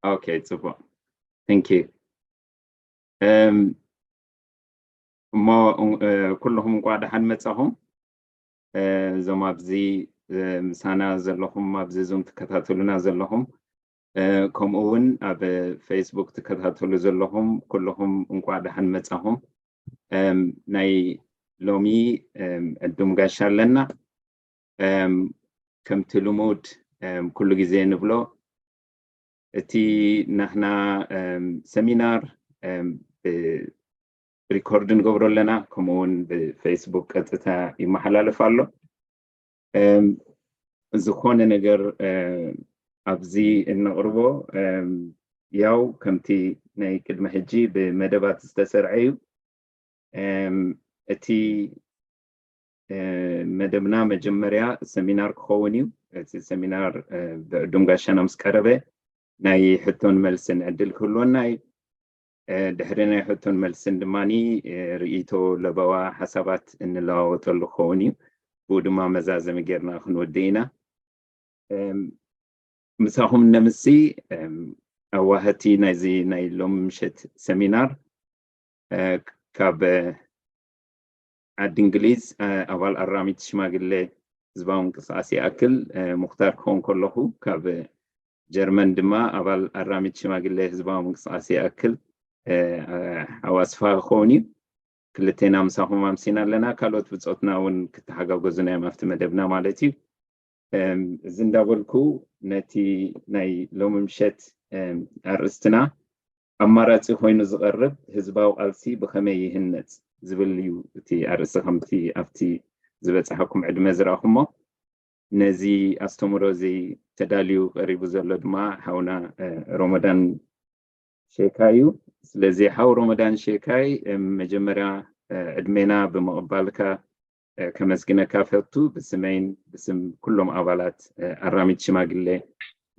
Okay, ጽቡቕ። Thank you. እም፣ እሞ እ፣ ኩልኹም እንኳዕ ደሓን መጻኹም። እ፣ እዞም ኣብዚ እ፣ ምሳና ዘለኹም፣ ኣብዚ ዙም ትከታተሉና ዘለኹም፣ እ፣ ከምኡ እውን ኣብ ፌስቡክ ትከታተሉ ዘለኹም ኩልኹም እንኳዕ ደሓን መጻኹም። እም፣ ናይ ሎሚ እም፣ ዕዱም ጋሻ ኣለና። እም፣ ከምቲ ልሙድ እም፣ ኩሉ ግዜ ንብሎ፣ እቲ ናህና እም፣ ሰሚናር እም፣ ብ- ሪኮርድ ንገብሮ ኣለና፣ ከምኡ እውን ብፌስቡክ ቀጥታ ይመሓላለፍ ኣሎ። እም፣ ዝኾነ ነገር እም፣ ኣብዚ እነቕርቦ እም፣ ያው ከምቲ ናይ ቅድሚ ሕጂ ብመደባት ዝተሰርዐ እዩ። እም፣ እቲ እ፣ መደብና መጀመርያ ሰሚናር ክኸውን እዩ። እቲ ሰሚናር እ፣ ብዕዱም ጋሻና ምስ ቀረበ ናይ ሕቶን መልስን ዕድል ክህልወና እዩ። እ፣ ድሕሪ ናይ ሕቶን መልስን ድማ እ፣ ርእይቶ፣ ለበዋ፣ ሓሳባት እንለዋወጠሉ ክኸውን እዩ። ብኡ ድማ መዛዘሚ ጌርና ክንወድእ ኢና። እም፣ ምሳኹም እነምሲ እም፣ ኣዋህቲ ናይዚ ናይ ሎም ምሸት ሰሚናር እ፣ ካብ እ፣ ዓዲ እንግሊዝ እ፣ ኣባል ኣራሚት ሽማግሌ ህዝባዊ ምንቅስቃስ ይኣክል እ፣ ሙክታር ክኸውን ከለኹ፣ ካብ ጀርመን ድማ ኣባል ኣራሚት ሽማግሌ ህዝባዊ ምንቅስቃስ ይኣክል እ፣ እ፣ ሓው ኣስፋ ክኸውን እዩ። ክልቴና ምሳኹም ኣምሲና ኣለና። ካልኦት ብጾትና እውን ክተሓጋገዙና እዮም ኣብቲ መደብና ማለት እዩ። እም፣ እዚ እንዳበልኩ ነቲ ናይ ሎሚ ምሸት እም፣ ኣርእስትና ኣማራጺ ኮይኑ ዝቐርብ ህዝባዊ ቃልሲ ብኸመይ ይህነጽ ዝብል እዩ እቲ ኣርእስቲ ከምቲ ኣብቲ ዝበጻሓኩም ዕድመ ዝረኣኹሞ። ነዚ ኣስተምህሮ እዚ ተዳልዩ ቀሪቡ ዘሎ ድማ ሓውና እ፣ ሮመዳን ሼካ እዩ። ስለዚ ሓው ሮመዳን ሼካይ እም፣ መጀመርያ እ፣ ዕድሜና ብምቕባልካ እ፣ ከመስግነካ ፈቱ ብስመይን ብስም ኩሎም ኣባላት እ፣ ኣራሚት ሽማግሌ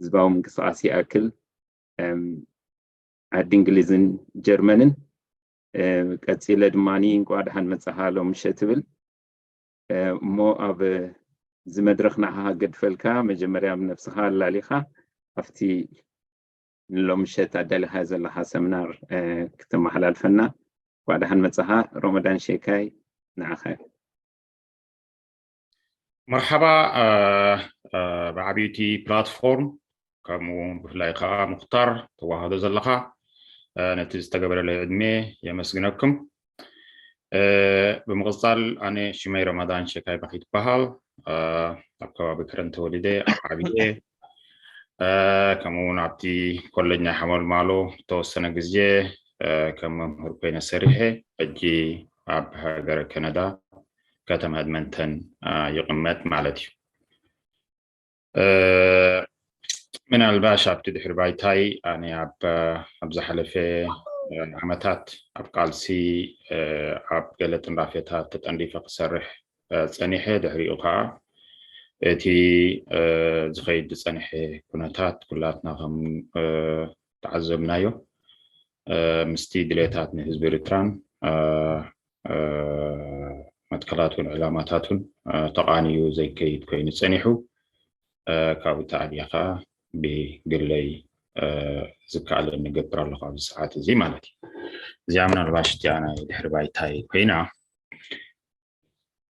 ህዝባዊ ምንቅስቃስ ይኣክል እም፣ ዓዲ እንግሊዝን ጀርመንን እ፣ ቀጺለ ድማ እንቋዕ ደሓን መጻኻ ሎም ምሸት ትብል እ፣ እሞ ኣብ እዚ መድረኽ ንዓኻ ገድፈልካ መጀመርያ ብነብስኻ ኣላሊኻ ኣብቲ ንሎም ምሸት ኣዳሊኻ ዘለኻ ሰምናር እ፣ ክተመሓላልፈና። እንቋዕ ደሓን መጻኻ ሮመዳን ሼካይ፣ ንዓኻ እዩ። መርሓባ እ፣ እ፣ ብዓብይቲ ፕላትፎርም ከምኡ እውን ብፍላይ ከዓ ሙክታር ተዋህዶ ዘለኻ እ፣ ነቲ ዝተገበረለይ ዕድሜ የመስግነኩም። እ፣ ብምቕጻል ኣነ ሽመይ ረመዳን ሸካይ ባኺ ትበሃል። እ፣ ኣብ ከባቢ ከረን ተወሊደ ዓብየ እ፣ ከምኡ እውን ኣብቲ ኮሌጅ ናይ ሓመልማሎ ዝተወሰነ ግዜ እ፣ ከም መምህር ኮይነ ሰሪሐ ሕጂ ኣብ ሃገረ ከነዳ ከተማ ኤድመንተን እ፣ ይቕመጥ ማለት እዩ። እ፣ ምናልባሽ ኣብቲ ድሕሪ ባይታይ ኣነ ኣብ ኣብ ዝሓለፈ እ፣ ዓመታት ኣብ ቃልሲ እ፣ ኣብ ገለ ጥንራፌታት ተጠንዲፈ ክሰርሕ እ፣ ጸኒሐ ድሕሪኡ ከዓ እቲ እ፣ ዝኸይድ ዝጸንሐ ኩነታት ኩላትና ከም እ፣ ተዓዘብናዮ እ፣ ምስቲ ድሌታት ንህዝቢ ኤርትራን እ፣ እ፣ መትከላቱን ዕላማታቱን እ፣ ተቓንዩ ዘይከይድ ኮይኑ ጸኒሑ እ፣ ካብኡ ተኣልየ ከዓ ብግለይ እ፣ ዝከኣለኒ እገብር ኣለኹ ኣብዚ ሰዓት እዚ ማለት እዩ። እዚኣ ምናልባሽ እቲኣ ናይ ድሕሪ ባይታይ ኮይና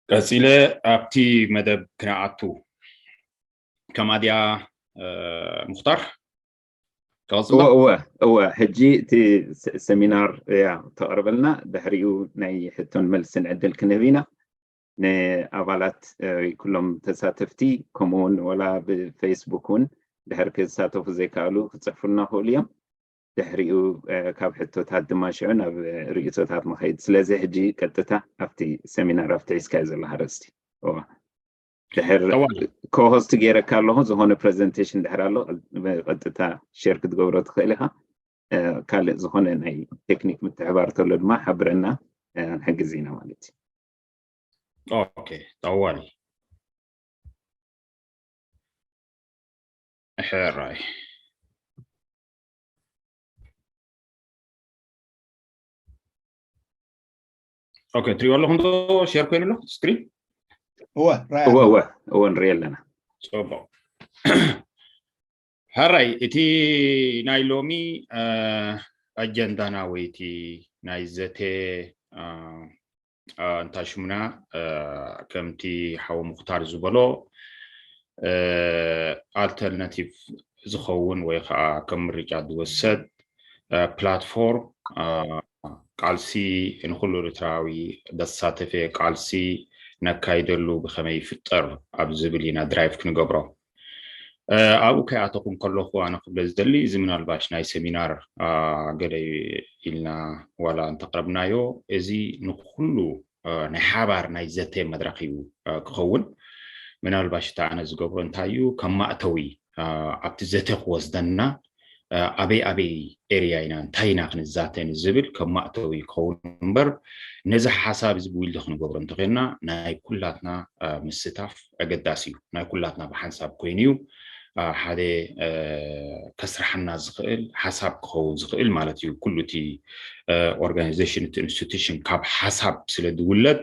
ቀጺለ ኣብቲ መደብ ክነኣቱ ከማድያ እ፣ ሙክታር እወ እወ እወ ሕጂ እቲ ሰ- ሰሚናር እያ ተቕርበልና ድሕሪኡ ናይ ሕቶን መልስን ዕድል ክንህብ ኢና ንኣባላት እ፣ ኩሎም ተሳተፍቲ ከምኡውን ወላ ብፌስቡክ እውን ድሕር ክሳተፉ ዘይከኣሉ ክፅሕፉልና ክእሉ እዮም ድሕሪኡ እ፣ ካብ ሕቶታት ድማ ሽዑ ናብ ርእቶታት ንኸይድ ስለዚ ሕጂ ቀጥታ ኣብቲ ሰሚናር ኣብቲ ሒዝካዮ ዘለካ ኣርእስቲ እዋ ድሕር ኮሆስት ገይረካ ኣለኹ ዝኾነ ፕሬዘንቴሽን ድሕር ኣሎ ቀጥታ ሼር ክትገብሮ ትኽእል ኢኻ ካልእ ዝኾነ ናይ ቴክኒክ ምትሕባር ተሎ ድማ ሓብረና ንሕግዝ ኢና ማለት እዩ ኦኬ ጠዋል ሕራይ ኦኬ ትሪኦ ኣለኹም ዶ ሼር ኮይኑ ኣሎ ስክሪን እወ ራያ እወ እወ እወ ንሪኢ ኣለና ፅቡቅ ሕራይ፣ እቲ ናይ ሎሚ ኣጀንዳና ወይ እቲ ናይ ዘተ እንታይ ሽሙና፣ ከምቲ ሓው ሙክታር ዝበሎ፣ ኣልተርናቲቭ ዝኸውን ወይ ከዓ ከም ምርጫ ዝወሰድ ፕላትፎርም፣ ቃልሲ፣ ንኩሉ ኤርትራዊ ዘሳተፈ ቃልሲ ነካይደሉ ብከመይ ይፍጠር ኣብ ዝብል ኢና ድራይቭ ክንገብሮ። ኣብኡ ከይኣተኹ እንከለኹ ኣነ ክብለ ዝደሊ፣ እዚ ምናልባሽ ናይ ሰሚናር ገለ ኢልና ዋላ እንተቅረብናዮ፣ እዚ ንኩሉ ናይ ሓባር ናይ ዘተ መድረክ እዩ ክኸውን። ምናልባሽ እቲ ኣነ ዝገብሮ እንታይ እዩ፣ ከም ማእተዊ ኣብቲ ዘተ ክወስደና፣ ኣበይ ኣበይ ኤርያ ኢና፣ እንታይ ኢና ክንዛተ ንዝብል ከም ማእተዊ ክኸውን እምበር፣ ነዚ ሓሳብ እዚ ብዊልዲ ክንገብሮ እንተኮይንና ናይ ኩላትና ምስታፍ ኣገዳሲ እዩ። ናይ ኩላትና ብሓንሳብ ኮይኑ እዩ ሓደ ከስርሓና ዝኽእል ሓሳብ ክኸውን ዝኽእል ማለት እዩ። ኩሉ እቲ ኦርጋናይዜሽን፣ እቲ ኢንስቲቱሽን ካብ ሓሳብ ስለ ዝውለድ፣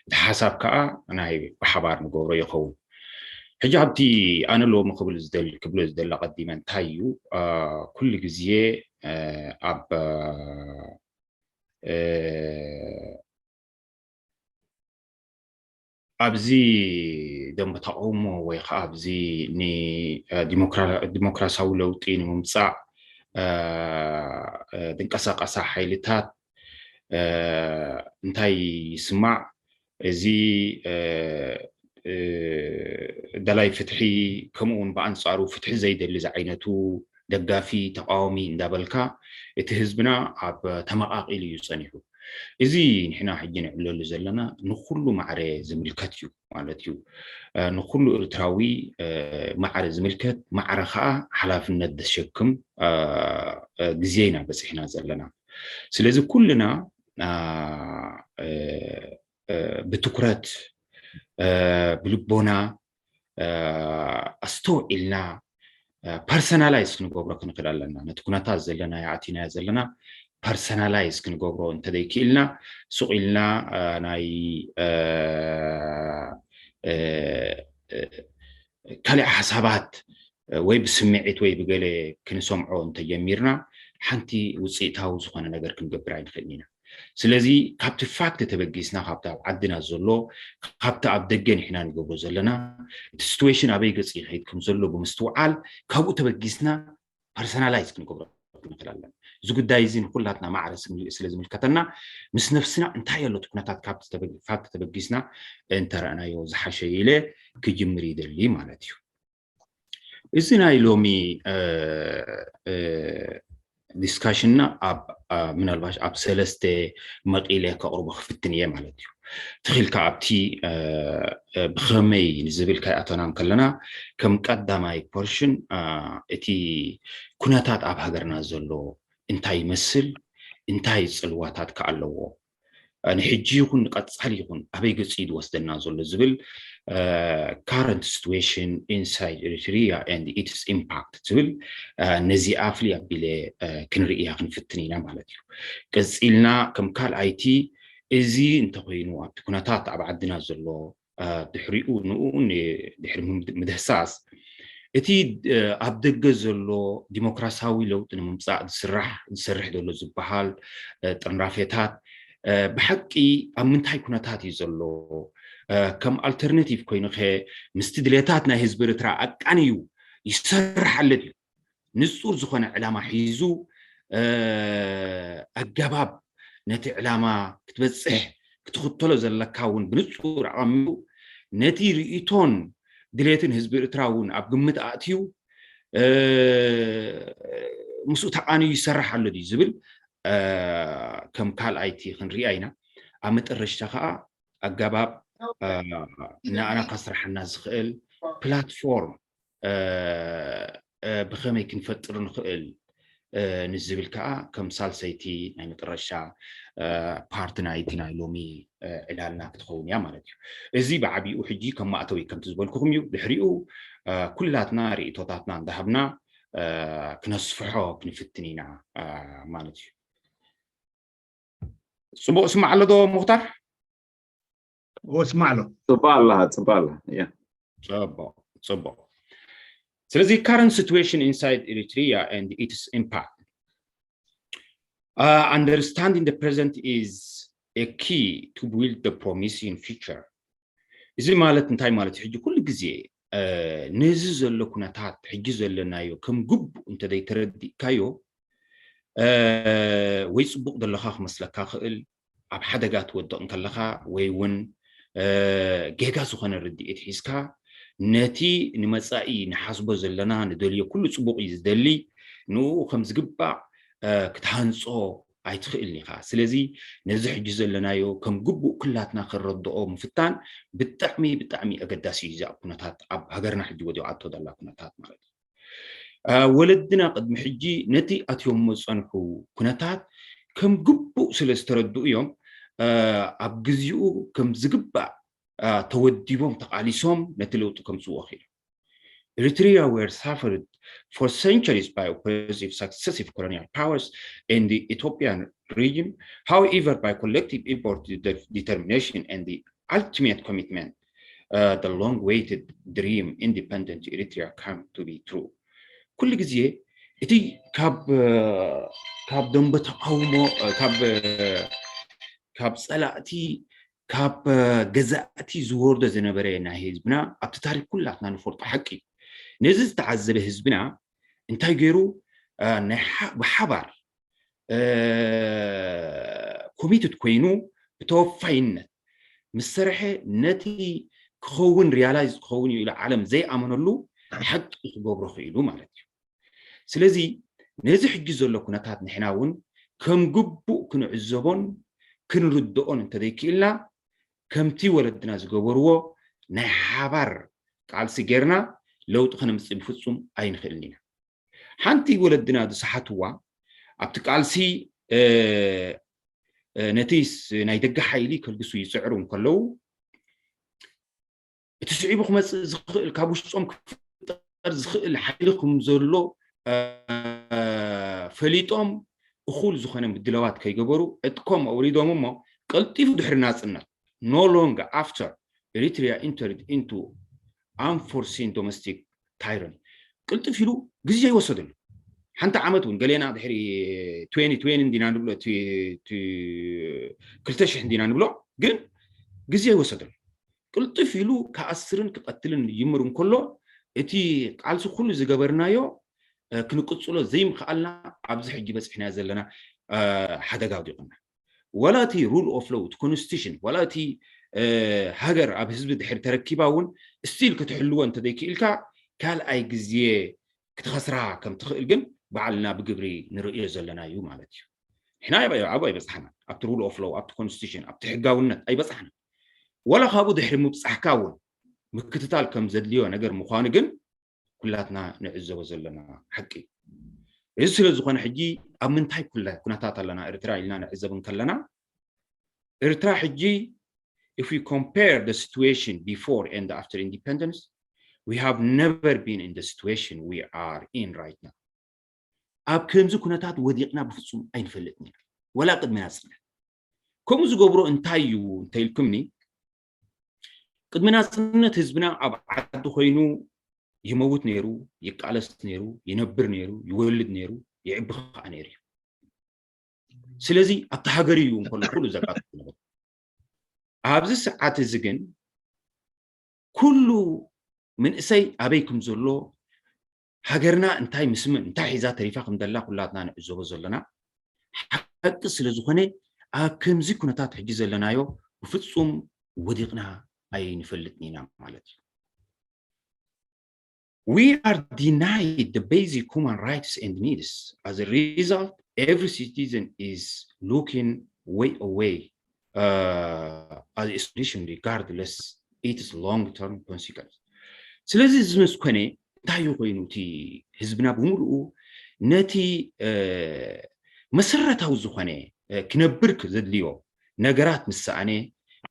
እቲ ሓሳብ ከዓ ናይ ብሓባር ንገብሮ ይኸውን። ሕጂ ኣብቲ ኣነ ሎሚ ክብል ዝደሊ ክብሎ ዝደሊ ኣቐዲመ እንታይ እዩ፣ ኩሉ ግዜ ኣብ ኣብዚ ደንበ ተቃውሞ ወይ ከዓ ኣብዚ ንዲሞክራሲያዊ ለውጢ ንምምፃእ ዝንቀሳቀሳ ሓይልታት እንታይ ይስማዕ? እዚ ደላይ ፍትሒ፣ ከምኡ እውን ብኣንፃሩ ፍትሒ ዘይደሊ ዝዓይነቱ ደጋፊ፣ ተቃዋሚ እንዳበልካ እቲ ህዝብና ኣብ ተመቃቂሉ እዩ ፀኒሑ። እዚ ንሕና ሕጂ ንዕለሉ ዘለና ንኩሉ ማዕረ ዝምልከት እዩ ማለት እዩ። ንኩሉ ኤርትራዊ ማዕረ ዝምልከት፣ ማዕረ ከዓ ሓላፍነት ዘሸክም ግዜ ኢና በፂሕና ዘለና። ስለዚ ኩልና ብትኩረት፣ ብልቦና ኣስተውዒልና ፐርሰናላይዝ ክንገብሮ ክንክእል ኣለና። ነቲ ኩነታት ዘለና ኣቲናዮ ዘለና ፐርሰናላይዝ ክንገብሮ እንተዘይክኢልና፣ ሱቕ ኢልና ናይ ካልእ ሓሳባት ወይ ብስምዒት ወይ ብገለ ክንሰምዖ እንተጀሚርና፣ ሓንቲ ውፅኢታዊ ዝኾነ ነገር ክንገብር ኣይንኽእልን ኢና። ስለዚ ካብቲ ፋክት ተበጊስና፣ ካብቲ ኣብ ዓድና ዘሎ፣ ካብቲ ኣብ ደገ ንሕና ንገብሮ ዘለና፣ እቲ ሲትዌሽን ኣበይ ገፅ ይኸይድ ከም ዘሎ ብምስትውዓል፣ ካብኡ ተበጊስና ፐርሰናላይዝ ክንገብሮ ንኽእል ኣለና። እዚ ጉዳይ እዚ ንኩላትና ማዕረ ስለ ዝምልከተና፣ ምስ ነፍስና እንታይ ኣሎ እቲ ኩነታት ካብቲ ፋክት ተበጊስና እንተረኣናዮ ዝሓሸ ኢለ ክጅምር ይደሊ ማለት እዩ። እዚ ናይ ሎሚ ዲስካሽንና ኣብ ምናልባሽ ኣብ ሰለስተ መቂለ ከቕርቦ ክፍትን እየ ማለት እዩ። ትኽልካ ኣብቲ ብኸመይ ንዝብል ከይኣተና እንከለና፣ ከም ቀዳማይ ፖርሽን እቲ ኩነታት ኣብ ሃገርና ዘሎ እንታይ ይመስል፣ እንታይ ፅልዋታት ከ ኣለዎ፣ ንሕጂ ይኹን ንቀፃሊ ይኹን ኣበይ ገፂ ዝወስደና ዘሎ ዝብል፣ current situation inside Eritrea and its impact ዝብል፣ ነዚኣ ፍልይ ኣቢለ ክንርእያ ክንፍትን ኢና ማለት እዩ። ቀፂልና ከም ካልኣይቲ፣ እዚ እንተኮይኑ ኣብቲ ኩነታት ኣብ ዓድና ዘሎ ድሕሪኡ ንኡ ድሕሪ ምድህሳስ፣ እቲ ኣብ ደገ ዘሎ ዲሞክራሲያዊ ለውጢ ንምምፃእ ዝስራሕ ዝሰርሕ ዘሎ ዝበሃል ጥንራፌታት ብሓቂ ኣብ ምንታይ ኩነታት እዩ ዘሎ? ከም ኣልተርናቲቭ ኮይኑኸ ምስቲ ድሌታት ናይ ህዝቢ ኤርትራ ኣቃንዩ ይሰርሕ ኣሎ ድዩ? ንጹር ዝኾነ ዕላማ ሒዙ ኣገባብ ነቲ ዕላማ ክትበጽሕ ክትኽተሎ ዘለካ እውን ብንጹር ኣቐሚጡ፣ ነቲ ርእይቶን ድሌትን ህዝቢ ኤርትራ እውን ኣብ ግምት ኣእትዩ ምስኡ ተቓንዩ ይሰርሕ ኣሎ ድዩ ዝብል ከም ካልኣይቲ ክንሪኣ ኢና። ኣብ መጠረሽታ ከዓ ኣገባብ ንኣና ከስርሓና ዝኽእል ፕላትፎርም ብኸመይ ክንፈጥር ንኽእል ንዝብል ከዓ ከም ሳልሰይቲ ናይ መጠረሻ ፓርቲ ናይቲ ናይ ሎሚ ዕላልና ክትኸውን እያ ማለት እዩ። እዚ ብዓቢኡ ሕጂ ከም ማእተዊ ከምቲ ዝበልኩኹም እዩ። ድሕሪኡ ኩላትና ርእይቶታትና እንዳሃብና ክነስፍሖ ክንፍትን ኢና ማለት እዩ። ፅቡቅ ስማዕ ኣሎ ዶ ሙክታር? ወስማዕ ኣሎ። ፅቡቅ ኣለሃ ፅቡቅ ኣለሃ እያ። ፅቡቅ ፅቡቅ። ስለዚ current situation inside Eritrea and its impact, uh, understanding the present is a key to build the promising future. እዚ ማለት እንታይ ማለት እዩ? ሕጂ ኩሉ ግዜ ነዚ ዘሎ ኩነታት ሕጂ ዘለናዮ ከም ግቡእ እንተዘይተረዲእካዮ ወይ ፅቡቕ ዘለካ ክመስለካ ክእል፣ ኣብ ሓደጋ ትወድቕ እንከለኻ ወይ እውን ጌጋ ዝኾነ ርድኢት ሒዝካ ነቲ ንመፃኢ ንሓስቦ ዘለና ንደልዮ ኩሉ ፅቡቕ እዩ ዝደሊ፣ ንኡ ከም ዝግባእ ክትሃንፆ ኣይትኽእልን ኢኻ። ስለዚ ነዚ ሕጂ ዘለናዮ ከም ግቡእ ኩላትና ክንረድኦ ምፍታን ብጣዕሚ ብጣዕሚ ኣገዳሲ እዩ። እዛ ኩነታት ኣብ ሃገርና ሕጂ ወዲቓቶ ዘላ ኩነታት ማለት እዩ። ወለድና ቅድሚ ሕጂ ነቲ ኣትዮሞ ዝፀንሑ ኩነታት ከም ግቡእ ስለ ዝተረድኡ እዮም ኣብ ግዚኡ ከም ዝግባእ ተወዲቦም ተቓሊሶም ነቲ ለውጢ ከምፅዎ ክኢሎም። Eritrea were suffered for centuries by oppressive successive colonial powers and the Ethiopian regime. However, by collective effort, determination, and the ultimate commitment, uh, the long-awaited dream independent Eritrea came to be true. ኩሉ ግዜ እቲ ካብ ካብ ደንበ ተቃውሞ ካብ ካብ ጸላእቲ ካብ ገዛእቲ ዝወርዶ ዝነበረ ናይ ህዝብና ኣብቲ ታሪክ ኩላትና ንፈልጦ ሓቂ እዩ። ነዚ ዝተዓዘበ ህዝብና እንታይ ገይሩ ብሓባር ኮሚትድ ኮይኑ ብተወፋይነት ምስ ሰርሐ ነቲ ክኸውን ሪያላይዝ ክኸውን እዩ ኢሉ ዓለም ዘይኣመነሉ ሓቂ ክገብሮ ክኢሉ ማለት እዩ። ስለዚ ነዚ ሕጂ ዘሎ ኩነታት ንሕና እውን ከም ግቡእ ክንዕዘቦን ክንርድኦን እንተዘይክኢልና ከምቲ ወለድና ዝገበርዎ ናይ ሓባር ቃልሲ ጌርና ለውጢ ከነምፅእ ብፍፁም ኣይንኽእልን ኢና። ሓንቲ ወለድና ዝሰሓትዋ ኣብቲ ቃልሲ ነቲ ናይ ደገ ሓይሊ ከልግሱ ይፅዕሩ እንከለዉ እቲ ስዒቡ ክመፅእ ዝኽእል ካብ ውሽጦም ክፍጠር ዝኽእል ሓይሊ ከም ዘሎ ፈሊጦም እኹል ዝኾነ ምድላዋት ከይገበሩ ዕጥቆም ኣውሪዶም እሞ ቀልጢፉ ድሕሪ ናፅነት no longer after Eritrea entered into unforeseen domestic tyranny ቅልጥፍ ኢሉ ግዜ ይወሰደሉ። ሓንቲ ዓመት እውን ገሌና ድሕሪ ትዌንቲ ትዌንቲ እንዲና ንብሎ ክልተ ሽሕ እንዲና ንብሎ ግን ግዜ ይወሰደሉ። ቅልጥፍ ኢሉ ክኣስርን ክቐትልን ይምር እንከሎ እቲ ቃልሲ ኩሉ ዝገበርናዮ ክንቅፅሎ ዘይምኽኣልና ኣብዚ ሕጂ በፂሕናዮ ዘለና ሓደጋ ኣውዲቑና። ዋላ እቲ rule of law እቲ constitution ዋላ እቲ ሃገር ኣብ ህዝቢ ድሕሪ ተረኪባ እውን still ክትሕልዎ እንተዘይክኢልካ ካልኣይ ግዜ ክትኸስራ ከም ትኽእል ግን ባዕልና ብግብሪ ንርእዮ ዘለና እዩ ማለት እዩ። ንሕና ኣብኡ ኣይበፃሕና፣ ኣብቲ rule of law ኣብቲ constitution ኣብቲ ሕጋውነት ኣይበፃሕና። ዋላ ካብኡ ድሕሪ ምብፃሕካ እውን ምክትታል ከም ዘድልዮ ነገር ምዃኑ ግን ኩላትና ንዕዘቦ ዘለና ሓቂ እዩ። እዚ ስለ ዝኾነ ሕጂ ኣብ ምንታይ ኩነታት ኣለና ኤርትራ ኢልና ንዕዘብ እንከለና ኤርትራ ሕጂ if we compare the situation before and after independence we have never been in the situation we are in right now። ኣብ ከምዚ ኩነታት ወዲቕና ብፍፁም ኣይንፈልጥን ኢና ወላ ቅድሚ ናፅነት። ከምኡ ዝገብሮ እንታይ እዩ እንተኢልኩምኒ ቅድሚ ናፅነት ህዝብና ኣብ ዓዲ ኮይኑ ይመውት ነይሩ፣ ይቃለስ ነይሩ፣ ይነብር ነይሩ፣ ይወልድ ነይሩ፣ ይዕቢ ከዓ ነይሩ እዩ። ስለዚ ኣብቲ ሃገር እዩ እንከሎ ኩሉ ዘጋጥሞ ዝነበረ። ኣብዚ ሰዓት እዚ ግን ኩሉ መንእሰይ ኣበይ ከም ዘሎ ሃገርና እንታይ ምስ ምን እንታይ ሒዛ ተሪፋ ከም ዘላ ኩላትና ንዕዘቦ ዘለና ሓቂ ስለ ዝኾነ ኣብ ከምዚ ኩነታት ሕጂ ዘለናዮ ብፍፁም ወዲቕና ኣይንፈልጥን ኢና ማለት እዩ። We are denied the basic human rights and needs. As a result, every citizen is looking way away uh, as a solution regardless its long-term consequence. ስለዚ እዚ ምስ ኮነ እንታይ እዩ ኮይኑ እቲ ህዝብና ብምልኡ ነቲ መሰረታዊ ዝኾነ ክነብር ዘድልዮ ነገራት ምስ ሰኣነ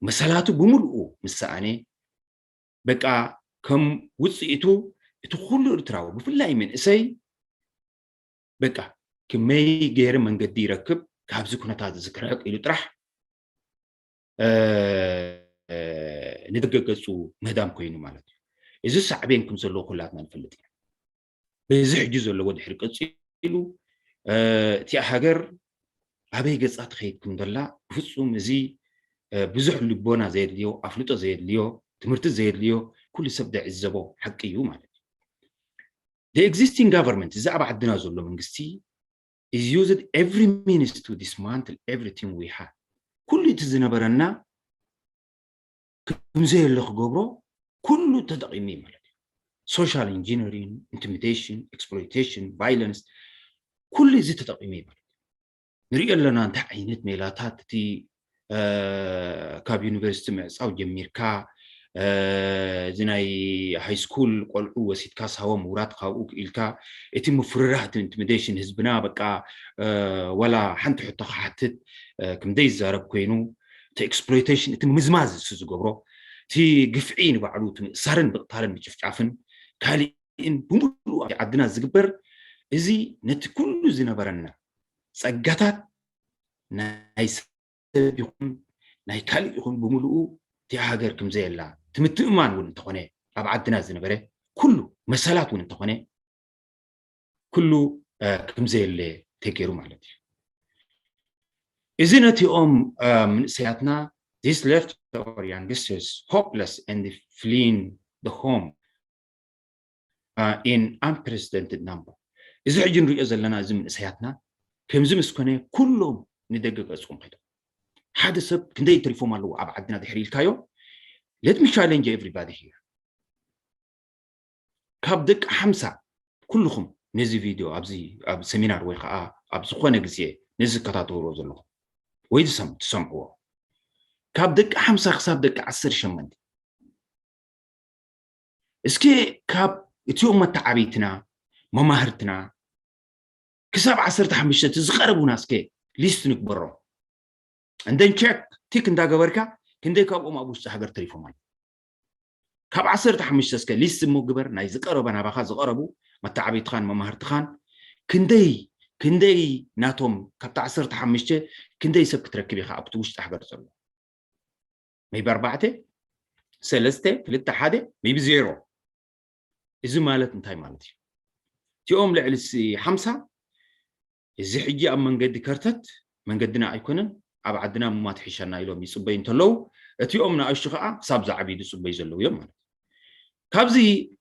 መሰላቱ ብምልኡ ምስ ሰኣነ በቃ ከም ውፅኢቱ እቲ ኩሉ ኤርትራዊ ብፍላይ መንእሰይ በቃ ክመይ ገይረ መንገዲ ይረክብ ካብዚ ኩነታት እዚ ክርሕቅ ኢሉ ጥራሕ ንደገ ገፁ ምህዳም ኮይኑ ማለት እዩ። እዚ ሳዕቤን ከም ዘለዎ ኩላትና ንፈልጥ ኢና። በዚ ሕጂ ዘለዎ ድሕሪ ቀፂሉ፣ እ፣ እቲኣ ሃገር ኣበይ ገፃ ትኸይድ ከም ዘላ ብፍፁም እዚ፣ እ፣ ብዙሕ ልቦና ዘየድልዮ፣ ኣፍልጦ ዘየድልዮ፣ ትምህርቲ ዘየድልዮ ኩሉ ሰብ ዝዕዘቦ ሓቂ እዩ ማለት እዩ። The existing government፣ እዚ ኣብ ዓድና ዘሎ መንግስቲ is used every means to dismantle everything we have። ኩሉ እቲ ዝነበረና ከም ዘየለ ክገብሮ ኩሉ ተጠቒሙ እዩ ማለት እዩ። Social engineering፣ intimidation፣ exploitation፣ violence፣ ኩሉ እዚ ተጠቒሙ እዩ ማለት እዩ። ንሪኦ ኣለና እንታይ ዓይነት ሜላታት እቲ፣ እ፣ ካብ ዩኒቨርሲቲ ምዕፃው ጀሚርካ፣ እ፣ እዚ ናይ ሃይ ስኩል ቆልዑ ወሲድካ ሳቦ ምውራድ ካብኡ ክኢልካ እቲ ምፍርራህ እቲ ኢንቲሚዴሽን ህዝብና በቃ፣ እ፣ ዋላ ሓንቲ ሕቶ ክሓትት፣ እ፣ ከም ዘይዛረብ ኮይኑ እቲ ኤክስፕሎይቴሽን እቲ ምምዝማዝ እሱ ዝገብሮ እቲ ግፍዒ ንባዕሉ እቲ ምእሳርን ምቕታልን ምጭፍጫፍን ካሊእን ብምሉኡ ኣብ ዓድና ዝግበር እዚ ነቲ ኩሉ ዝነበረና ጸጋታት ናይ ሰብ ይኹን ናይ ካልእ ይኹን ብምሉኡ እቲኣ ሃገር ከም ዘየላ እቲ ምትእምማን እውን እንተኾነ ኣብ ዓድና ዝነበረ ኩሉ መሰላት እውን እንተኾነ ኩሉ፣ እ፣ ከም ዘየለ ተገይሩ ማለት እዩ። እዚ ነቲኦም፣ እ፣ መንእሰያትና this left our youngsters hopeless and fleeing the home፣ እ፣ in unprecedented number። እዚ ሕጂ ንሪኦ ዘለና እዚ መንእሰያትና ከምዚ ምስ ኮነ ኩሎም ንደገ ገጾም ከይዶም። ሓደ ሰብ ክንደይ ተሪፎም ኣለዉ ኣብ ዓድና ድሕሪ ኢልካዮ? Let me challenge everybody here። ካብ ደቂ ሓምሳ ኩልኹም ነዚ ቪድዮ ኣብዚ ኣብ ሰሚናር ወይ ከዓ ኣብ ዝኾነ ግዜ ነዚ ዝከታተልዎ ዘለኹም ወይ ዝሰም-፣ ትሰምዕዎ ካብ ደቂ ሓምሳ ክሳብ ደቂ ዓሰርተ ሸሞንተ እስኪ ካብ እቲኦም መተዓብይትና መማህርትና ክሳብ ዓሰርተ ሓሙሽተ እቲ ዝቐረቡና እስከ ሊስት ንግበሮም። እንደን ቸክ ቲክ እንዳገበርካ ክንደይ ካብኦም ኣብ ውሽጢ ሃገር ተሪፎም ኣለዉ? ካብ ዓሰርተ ሓሙሽተ እስከ ሊስት እሞ ግበር፣ ናይ ዝቀረበ ናባኻ ዝቀረቡ መተዓብይትኻን መማህርትኻን ክንደይ ክንደይ ናቶም ካብቲ ዓሰርተ ሓሙሽተ ክንደይ ሰብ ክትረክብ ኢኻ ኣብቲ ውሽጢ ሃገር ዘሎ? ሜቢ ኣርባዕተ፣ ሰለስተ፣ ክልተ፣ ሓደ፣ ሜቢ ዜሮ። እዚ ማለት እንታይ ማለት እዩ? እቲኦም ልዕሊ ሲ-፣ ሓምሳ እዚ ሕጂ ኣብ መንገዲ ከርተት፣ መንገድና ኣይኮነን፣ ኣብ ዓድና ምማት ሒሻና ኢሎም ይጽበዩ እንተለዉ፣ እቲኦም ንኣሽቱ ከኣ ክሳብ ዝዓብዩ ዝጽበዩ ዘለዉ እዮም ማለት እዩ። ካብዚ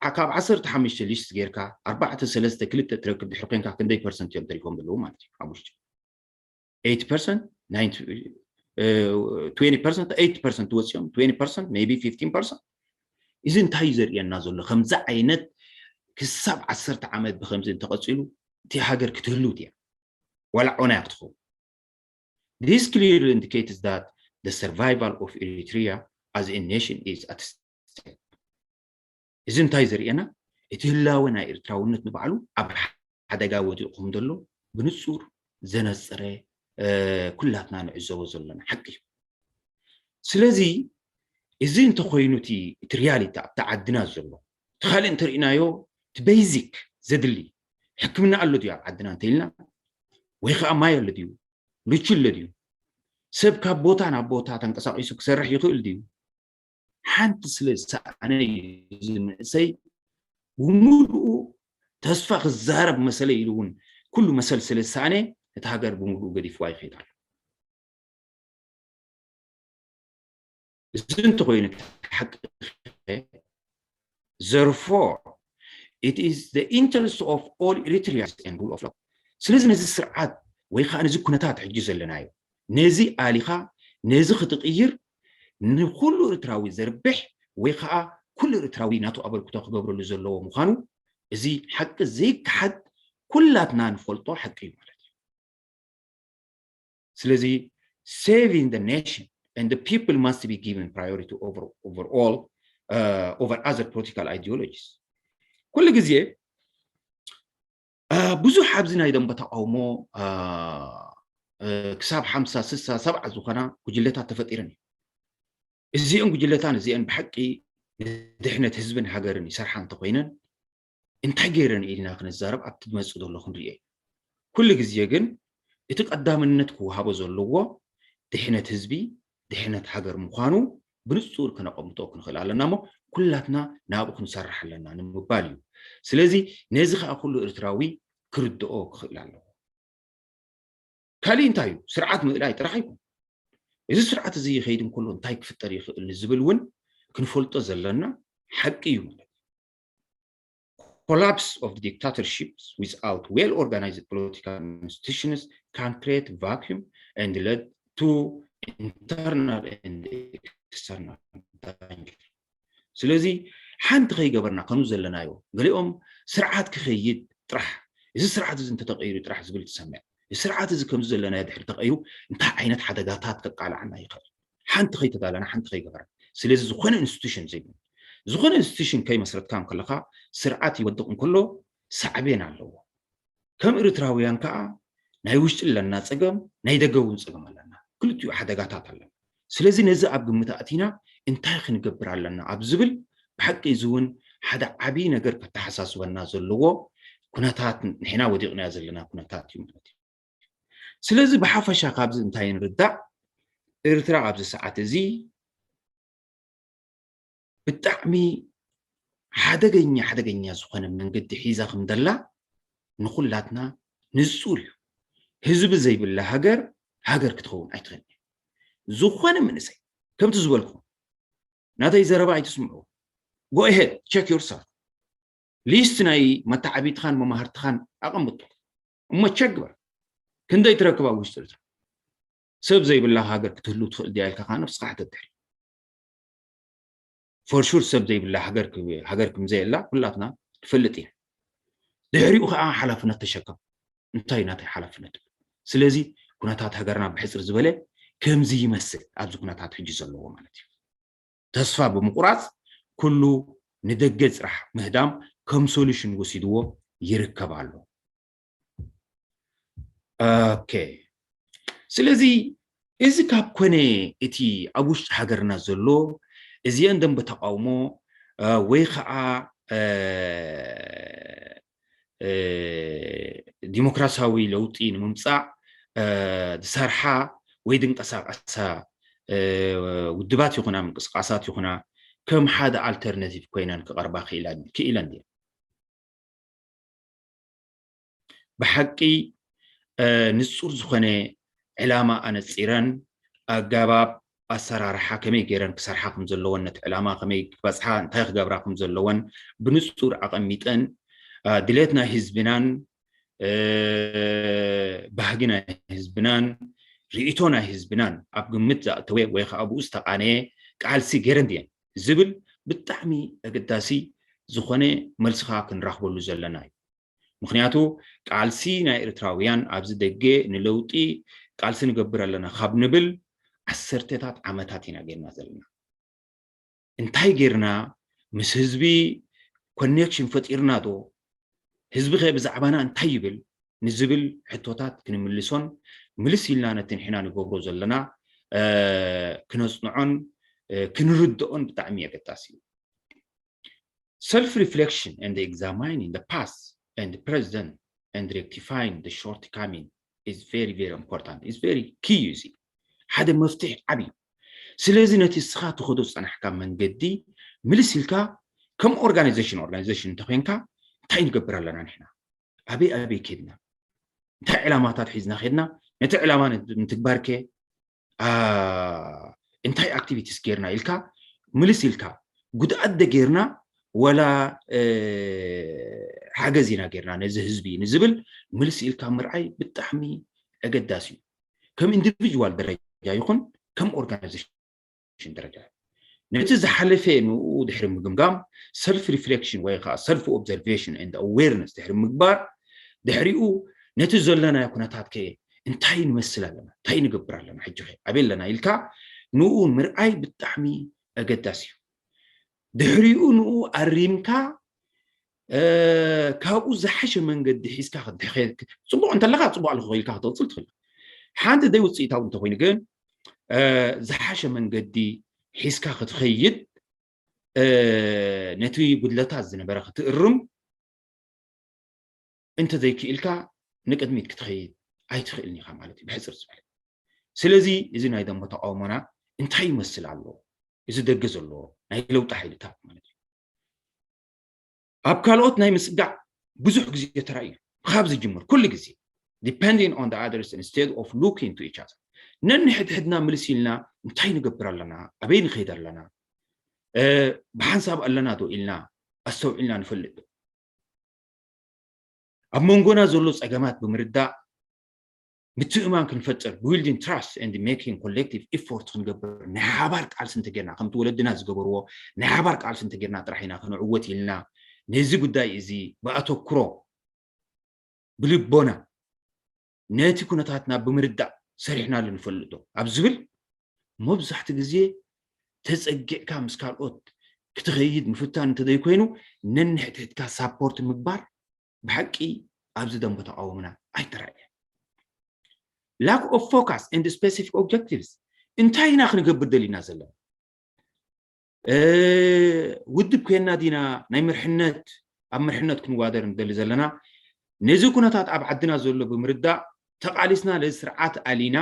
ዓ-፣ ካብ ዓሰርተ ሓሙሽተ ሊስት ጌርካ፣ ኣርባዕተ፣ ሰለስተ፣ ክልተ ትረክብ ድሕሪ ኮንካ፣ ክንደይ ፐርሰንት እዮም ተሪፎም ዘለዉ ማለት እዩ ኣብ ውሽጢ? ኤይቲ ፐርሰንት፣ ናይንቲ፣ እ፣ ትዌንቲ ፐርሰንት፣ ኤይቲ ፐርሰንት ወጺኦም፣ ትዌንቲ ፐርሰንት፣ ሜቢ ፊፍቲን ፐርሰንት። እዚ እንታይ እዩ ዘርእየና ዘሎ? ከምዚ ዓይነት ክሳብ ዓሰርተ ዓመት ብኸምዚ እንተቐጺሉ፣ እቲ ሃገር ክትህሉ ድያ? ዋላ ዖና እያ ክትኸውን። This clearly indicates that the survival of Eritrea as a nation is at stake። እዚ እንታይ ዘርእየና? እቲ ህላወ ናይ ኤርትራውነት ንባዕሉ ኣብ ሓደጋ ወዲቑ ከም ዘሎ ብንጹር ዘነጸረ፣ እ፣ ኩላትና ንዕዘቦ ዘለና ሓቂ እዩ። ስለዚ እዚ እንተኾይኑ እቲ፣ እቲ ሪያሊቲ ኣብቲ ዓድና ዘሎ፣ እቲ ካልእ እንተርኢናዮ እቲ ቤዚክ ዘድሊ ሕክምና ኣሎ ድዩ ኣብ ዓድና እንተኢልና፣ ወይ ከዓ ማይ ኣሎ ድዩ፣ ልቹ ኣሎ ድዩ፣ ሰብ ካብ ቦታ ናብ ቦታ ተንቀሳቒሱ ክሰርሕ ይኽእል ድዩ? ሓንቲ ስለ ዝሰኣነ እዩ እዚ መንእሰይ ብምሉኡ ተስፋ ክዛረብ መሰለ ኢሉ እውን ኩሉ መሰል ስለ ዝሰኣነ እቲ ሃገር ብምሉኡ ገዲፍዋ ይኸይድ ኣሎ። እዚ እንተኾይኑ እቲ ሓቂ፣ therefore it is the interest of all Eritreans and rule of law። ስለዚ ነዚ ስርዓት ወይ ከዓ ነዚ ኩነታት ሕጂ ዘለናዮ ነዚ ኣሊኻ ነዚ ክትቕይር ንኩሉ ኤርትራዊ ዘርብሕ ወይ ከዓ ኩሉ ኤርትራዊ ናቱ ኣበርክቶ ክገብረሉ ዘለዎ ምዃኑ እዚ ሓቂ ዘይከሓድ ኩላትና ንፈልጦ ሓቂ እዩ ማለት እዩ። ስለዚ saving the nation and the people must be given priority over, over all, uh, over other political ideologies። ኩሉ ግዜ፣ እ፣ ብዙሕ ኣብዚ ናይ ደንበ ተቃውሞ፣ እ፣ እ፣ ክሳብ ሓምሳ፣ ስሳ፣ ሰብዓ ዝኾና ጉጅለታት ተፈጢረን እዩ። እዚአን ጉጅለታን እዚአን ብሓቂ ንድሕነት ህዝብን ሃገርን ይሰርሓ እንተኾይነን እንታይ ገይረን ኢልና ክንዛረብ ኣብቲ ዝመጽእ ዘሎ ክንሪኦ እዩ። ኩሉ ግዜ ግን እቲ ቀዳምነት ክወሃቦ ዘለዎ ድሕነት ህዝቢ፣ ድሕነት ሃገር ምዃኑ ብንጹር ከነቐምጦ ክንኽእል ኣለና እሞ ኩላትና ናብኡ ክንሰርሕ ኣለና ንምባል እዩ። ስለዚ ነዚ ከዓ ኩሉ ኤርትራዊ ክርድኦ ክኽእል ኣለዎ። ካሊእ እንታይ እዩ? ስርዓት ምእላይ ጥራሕ ኣይኮን። እዚ ስርዓት እዚ ይኸይድ እንከሎ እንታይ ክፍጠር ይኽእል ንዝብል እውን ክንፈልጦ ዘለና ሓቂ እዩ ማለት እዩ። Collapse of dictatorships without well organized political institutions can create vacuum and lead to internal and external danger. ስለዚ ሓንቲ ከይገበርና ከምዚ ዘለናዮ ገሊኦም ስርዓት ክኸይድ ጥራሕ፣ እዚ ስርዓት እዚ እንተተቐይሩ ጥራሕ ዝብል ትሰምዕ። እዚ ስርዓት እዚ ከምዚ ዘለናዮ ድሕሪ ተቐይሩ እንታይ ዓይነት ሓደጋታት ከቃልዓና ይኽእል? ሓንቲ ከይተዳለና ሓንቲ ከይገበርና። ስለዚ ዝኾነ ኢንስቲቱሽን ዘይብሉ፣ ዝኾነ ኢንስቲቱሽን ከይመስረትካ እንከለኻ ስርዓት ይወድቕ እንከሎ ሳዕቤን ኣለዎ። ከም ኤርትራውያን ከዓ ናይ ውሽጢ ኣለና ፀገም፣ ናይ ደገ እውን ፀገም ኣለና። ክልቲኡ ሓደጋታት ኣለና። ስለዚ ነዚ ኣብ ግምት ኣእቲና እንታይ ክንገብር ኣለና ኣብ ዝብል ብሓቂ እዚ እውን ሓደ ዓብዪ ነገር ከተሓሳስበና ዘለዎ ኩነታት ንሕና ወዲቕናዮ ዘለና ኩነታት እዩ ማለት እዩ። ስለዚ ብሓፈሻ ካብዚ እንታይ ንርዳእ? ኤርትራ ኣብዚ ሰዓት እዚ ብጣዕሚ ሓደገኛ ሓደገኛ ዝኾነ መንገዲ ሒዛ ከም ደላ ንኹላትና ንጹር እዩ። ህዝቢ ዘይብላ ሃገር ሃገር ክትኸውን ኣይትኽእልን እያ። ዝኾነ መንእሰይ ከምቲ ዝበልኩም ናተይ ዘረባ ኣይትስምዑ። Go ahead, check yourself. ሊስት ናይ መተዓቢትኻን መማህርትኻን ኣቐምጡ እሞ ቸክ ግበር። ክንደይ ትረክብ ኣብ ውሽጢ ኤርትራ? ሰብ ዘይብላ ሃገር ክትህሉ ትኽእል ድያ ኢልካ ከዓ ነብስኻ ሕተት ድሕሪ። ፎር ሹር ሰብ ዘይብላ ሃገር ክ- ሃገር ከም ዘየላ ኩላትና ትፈልጥ ኢና። ድሕሪኡ ከዓ ሓላፍነት ተሸከም። እንታይ ናተይ ሓላፍነት? ስለዚ ኩነታት ሃገርና ብሕፅር ዝበለ ከምዚ ይመስል ኣብዚ ኩነታት ሕጂ ዘለዎ ማለት እዩ። ተስፋ ብምቁራፅ ኩሉ ንደገ ፅራሕ ምህዳም ከም ሶሉሽን ወሲድዎ ይርከብ ኣሎ። ኦኬ፣ ስለዚ እዚ ካብ ኮነ እቲ ኣብ ውሽጢ ሃገርና ዘሎ እዚአን ደንበ ተቃውሞ እ፣ ወይ ከዓ እ፣ እ፣ ዲሞክራሲያዊ ለውጢ ንምምፃእ እ፣ ዝሰርሓ ወይ ድንቀሳቀሳ እ፣ ውድባት ይኹና ምንቅስቃሳት ይኹና ከም ሓደ ኣልተርናቲቭ ኮይነን ክቐርባ ክኢላ- ክኢለን ድየን? ብሓቂ እ፣ ንጹር ዝኾነ ዕላማ ኣነጺረን ኣገባብ ኣሰራርሓ ከመይ ገይረን ክሰርሓ ከም ዘለወን ነቲ ዕላማ ከመይ ክበጽሓ እንታይ ክገብራ ከም ዘለወን ብንጹር ኣቐሚጠን እ፣ ድሌት ናይ ህዝብናን እ፣ ባህጊ ናይ ህዝብናን ርእይቶ ናይ ህዝብናን ኣብ ግምት ዘእተወ ወይ ከዓ ብኡ ዝተቓነየ ቃልሲ ገይረን ድየን ዝብል ብጣዕሚ ኣገዳሲ ዝኾነ መልስኻ ክንራኽበሉ ዘለና እዩ። ምኽንያቱ ቃልሲ ናይ ኤርትራውያን ኣብዚ ደገ ንለውጢ ቃልሲ ንገብር ኣለና ካብ ንብል ዓሰርተታት ዓመታት ኢና ጌርና ዘለና። እንታይ ጌርና ምስ ህዝቢ ኮኔክሽን ፈጢርና ዶ? ህዝቢ ከ ብዛዕባና እንታይ ይብል ንዝብል ሕቶታት ክንምልሶን ምልስ ኢልና ነቲ ንሕና ንገብሮ ዘለና እ፣ ክነጽንዖን እ፣ ክንርድኦን ብጣዕሚ ኣገዳሲ እዩ። Self reflection and examining the past and the present and rectifying the shortcoming is very, very important. It's very key, you see. ሓደ መፍትሒ ዓብዪ እዩ። ስለዚ ነቲ እስኻ ትኸዶ ዝጸናሕካ መንገዲ ምልስ ኢልካ ከም ኦርጋናይዜሽን ኦርጋናይዜሽን እንተኮይንካ እንታይ ንገብር ኣለና ንሕና? ኣበይ ኣበይ ኬድና? እንታይ ዕላማታት ሒዝና ኬድና? ነቲ ዕላማ ንት- ንትግባር ከ ኣ፣ እንታይ ኣክቲቪቲስ ጌርና ኢልካ ምልስ ኢልካ ጉድኣት ደ ጌርና ወላ እ፣ ሓገዝ ኢና ጌርና ነዚ ህዝቢ ንዝብል ምልስ ኢልካ ምርኣይ ብጣዕሚ ኣገዳሲ እዩ። ከም ኢንዲቪጅዋል ደረጃ ይኹን ከም ኦርጋናይዜሽን ደረጃ ነቲ ዝሓለፈ ንኡ ድሕሪ ምግምጋም ሰልፍ ሪፍሌክሽን ወይ ከዓ ሰልፍ ኦብዘርቬሽን ኤንድ ኣዌርነስ ድሕሪ ምግባር ድሕሪኡ ነቲ ዘለናዮ ኩነታት ከ እንታይ ንመስል ኣለና እንታይ ንገብር ኣለና ሕጂ ከ ኣበይ ኣለና ኢልካ ንኡ ምርኣይ ብጣዕሚ ኣገዳሲ እዩ። ድሕሪኡ ንኡ ኣሪምካ እ፣ ካብኡ ዝሓሸ መንገዲ ሒዝካ ክትድሕኸ- ጽቡቕ እንተለኻ ጽቡቕ ኣለኹ ኢልካ ክትቕጽል ትኽእል። ሓንቲ ደይ ውፅኢታዊ እንተኮይኑ ግን እ፣ ዝሓሸ መንገዲ ሒዝካ ክትኸይድ እ፣ ነቲ ጉድለታት ዝነበረ ክትእርም እንተዘይክኢልካ ንቅድሚት ክትኸይድ ኣይትኽእልን ኢኻ ማለት እዩ ብሕፅር ዝበለ። ስለዚ እዚ ናይ ደሞ ተቃውሞና እንታይ ይመስል ኣሎ? እዚ ደገ ዘሎ ናይ ለውጢ ሓይልታት ማለት እዩ። ኣብ ካልኦት ናይ ምስጋዕ ብዙሕ ግዜ ተራእዩ። ካብ ዝጅምር ኩሉ ግዜ depending on the others instead of looking to each other። ነንሕድሕድና ምልስ ኢልና እንታይ ንገብር ኣለና፣ ኣበይ ንኸይድ ኣለና፣ ብሓንሳብ ኣለና ዶ ኢልና ኣስተውዒልና ንፈልጥ ዶ? ኣብ መንጎና ዘሎ ጸገማት ብምርዳእ ምትእማን ክንፈጥር building trust and making collective effort ክንገብር ናይ ሓባር ቃልሲ እንተጌርና ከምቲ ወለድና ዝገበርዎ ናይ ሓባር ቃልሲ እንተጌርና ጥራሕ ኢና ክንዕወት ኢልና ነዚ ጉዳይ እዚ ብኣተኩሮ ብልቦና ነቲ ኩነታትና ብምርዳእ ሰሪሕናሉ ንፈልጥ ዶ ኣብ ዝብል መብዛሕቲ ግዜ ተጸጊዕካ ምስ ካልኦት ክትኸይድ ምፍታን እንተዘይኮይኑ ነንሕድሕድካ ሳፖርት ምግባር ብሓቂ ኣብዚ ደንበ ተቃውሞና ኣይተራእየን። Lack of focus and specific objectives እንታይ ኢና ክንገብር ደሊና ዘለና? ውድብ ኮይና ዲና ናይ ምርሕነት ኣብ ምርሕነት ክንዋደር ንደሊ ዘለና? ነዚ ኩነታት ኣብ ዓድና ዘሎ ብምርዳእ ተቃሊስና ነዚ ስርዓት ኣሊና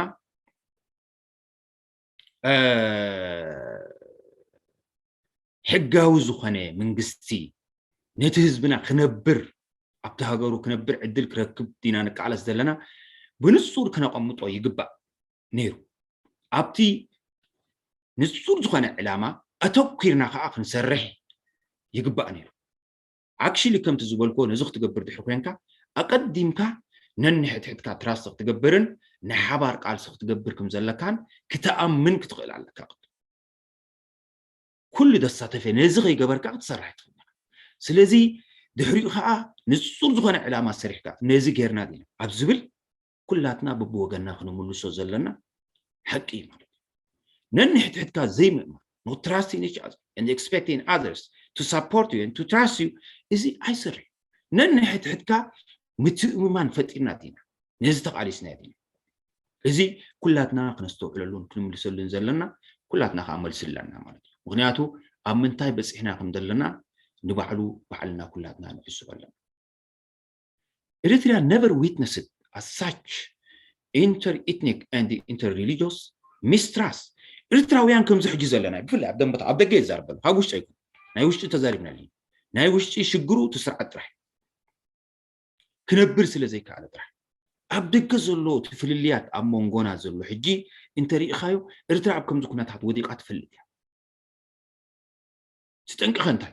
ሕጋዊ ዝኾነ መንግስቲ ነቲ ህዝብና ክነብር ኣብቲ ሃገሩ ክነብር ዕድል ክረክብ ዲና ንቃለስ ዘለና ብንጹር ክነቐምጦ ይግባእ ነይሩ። ኣብቲ ንጹር ዝኾነ ዕላማ ኣተኲርና ከዓ ክንሰርሕ ይግባእ ነይሩ። ኣክሽሊ ከምቲ ዝበልኮ ነዚ ክትገብር ድሕሪ ኮንካ ኣቀዲምካ ነንሕድሕድካ ትራስት ክትገብርን ናይ ሓባር ቃልሲ ክትገብር ከም ዘለካን ክትኣምን ክትኽእል ኣለካ። ኩሉ ዘሳተፈ ነዚ ከይገበርካ ክትሰርሕ ትኽእል። ስለዚ ድሕሪኡ ከዓ ንጹር ዝኾነ ዕላማ ሰሪሕካ ነዚ ጌርና ዲና ኣብ ዝብል ኩላትና ብብወገንና ክንምልሶ ዘለና ሓቂ እዩ ማለት እዩ። ነንሕድሕድካ ዘይምእማን not trusting each other and expecting others to support you and to trust you እዚ ኣይሰርሕ። ነንሕድሕድካ ምትእምማን ፈጢርና ዲና ነዚ ተቃሊስና ዲና እዚ ኩላትና ክነስተውዕለሉን ክንምልሰሉን ዘለና ኩላትና ከዓ መልሲ ኣለና ማለት እዩ። ምክንያቱ ኣብ ምንታይ በፂሕና ከም ዘለና ንባዕሉ ባዕልና ኩላትና ንሕስብ ኣለና። Eritrea never witnessed as such inter-ethnic and inter-religious mistrust. ኤርትራውያን ከምዚ ሕጂ ዘለና ብፍላይ ኣብ ደንበታ ኣብ ደገ ይዛረበሉ ካብ ውሽጢ ኣይኮን ናይ ውሽጢ ተዛሪብና ኣለና ናይ ውሽጢ ሽግሩ እቲ ስርዓት ጥራሕ ክነብር ስለ ዘይከኣለ ጥራሕ ኣብ ደገ ዘሎ እቲ ፍልልያት ኣብ መንጎና ዘሎ ሕጂ እንተሪኢኻዮ ኤርትራ ኣብ ከምዚ ኩነታት ወዲቓ ትፈልጥ እያ። ዝጠንቀኸ እንታይ?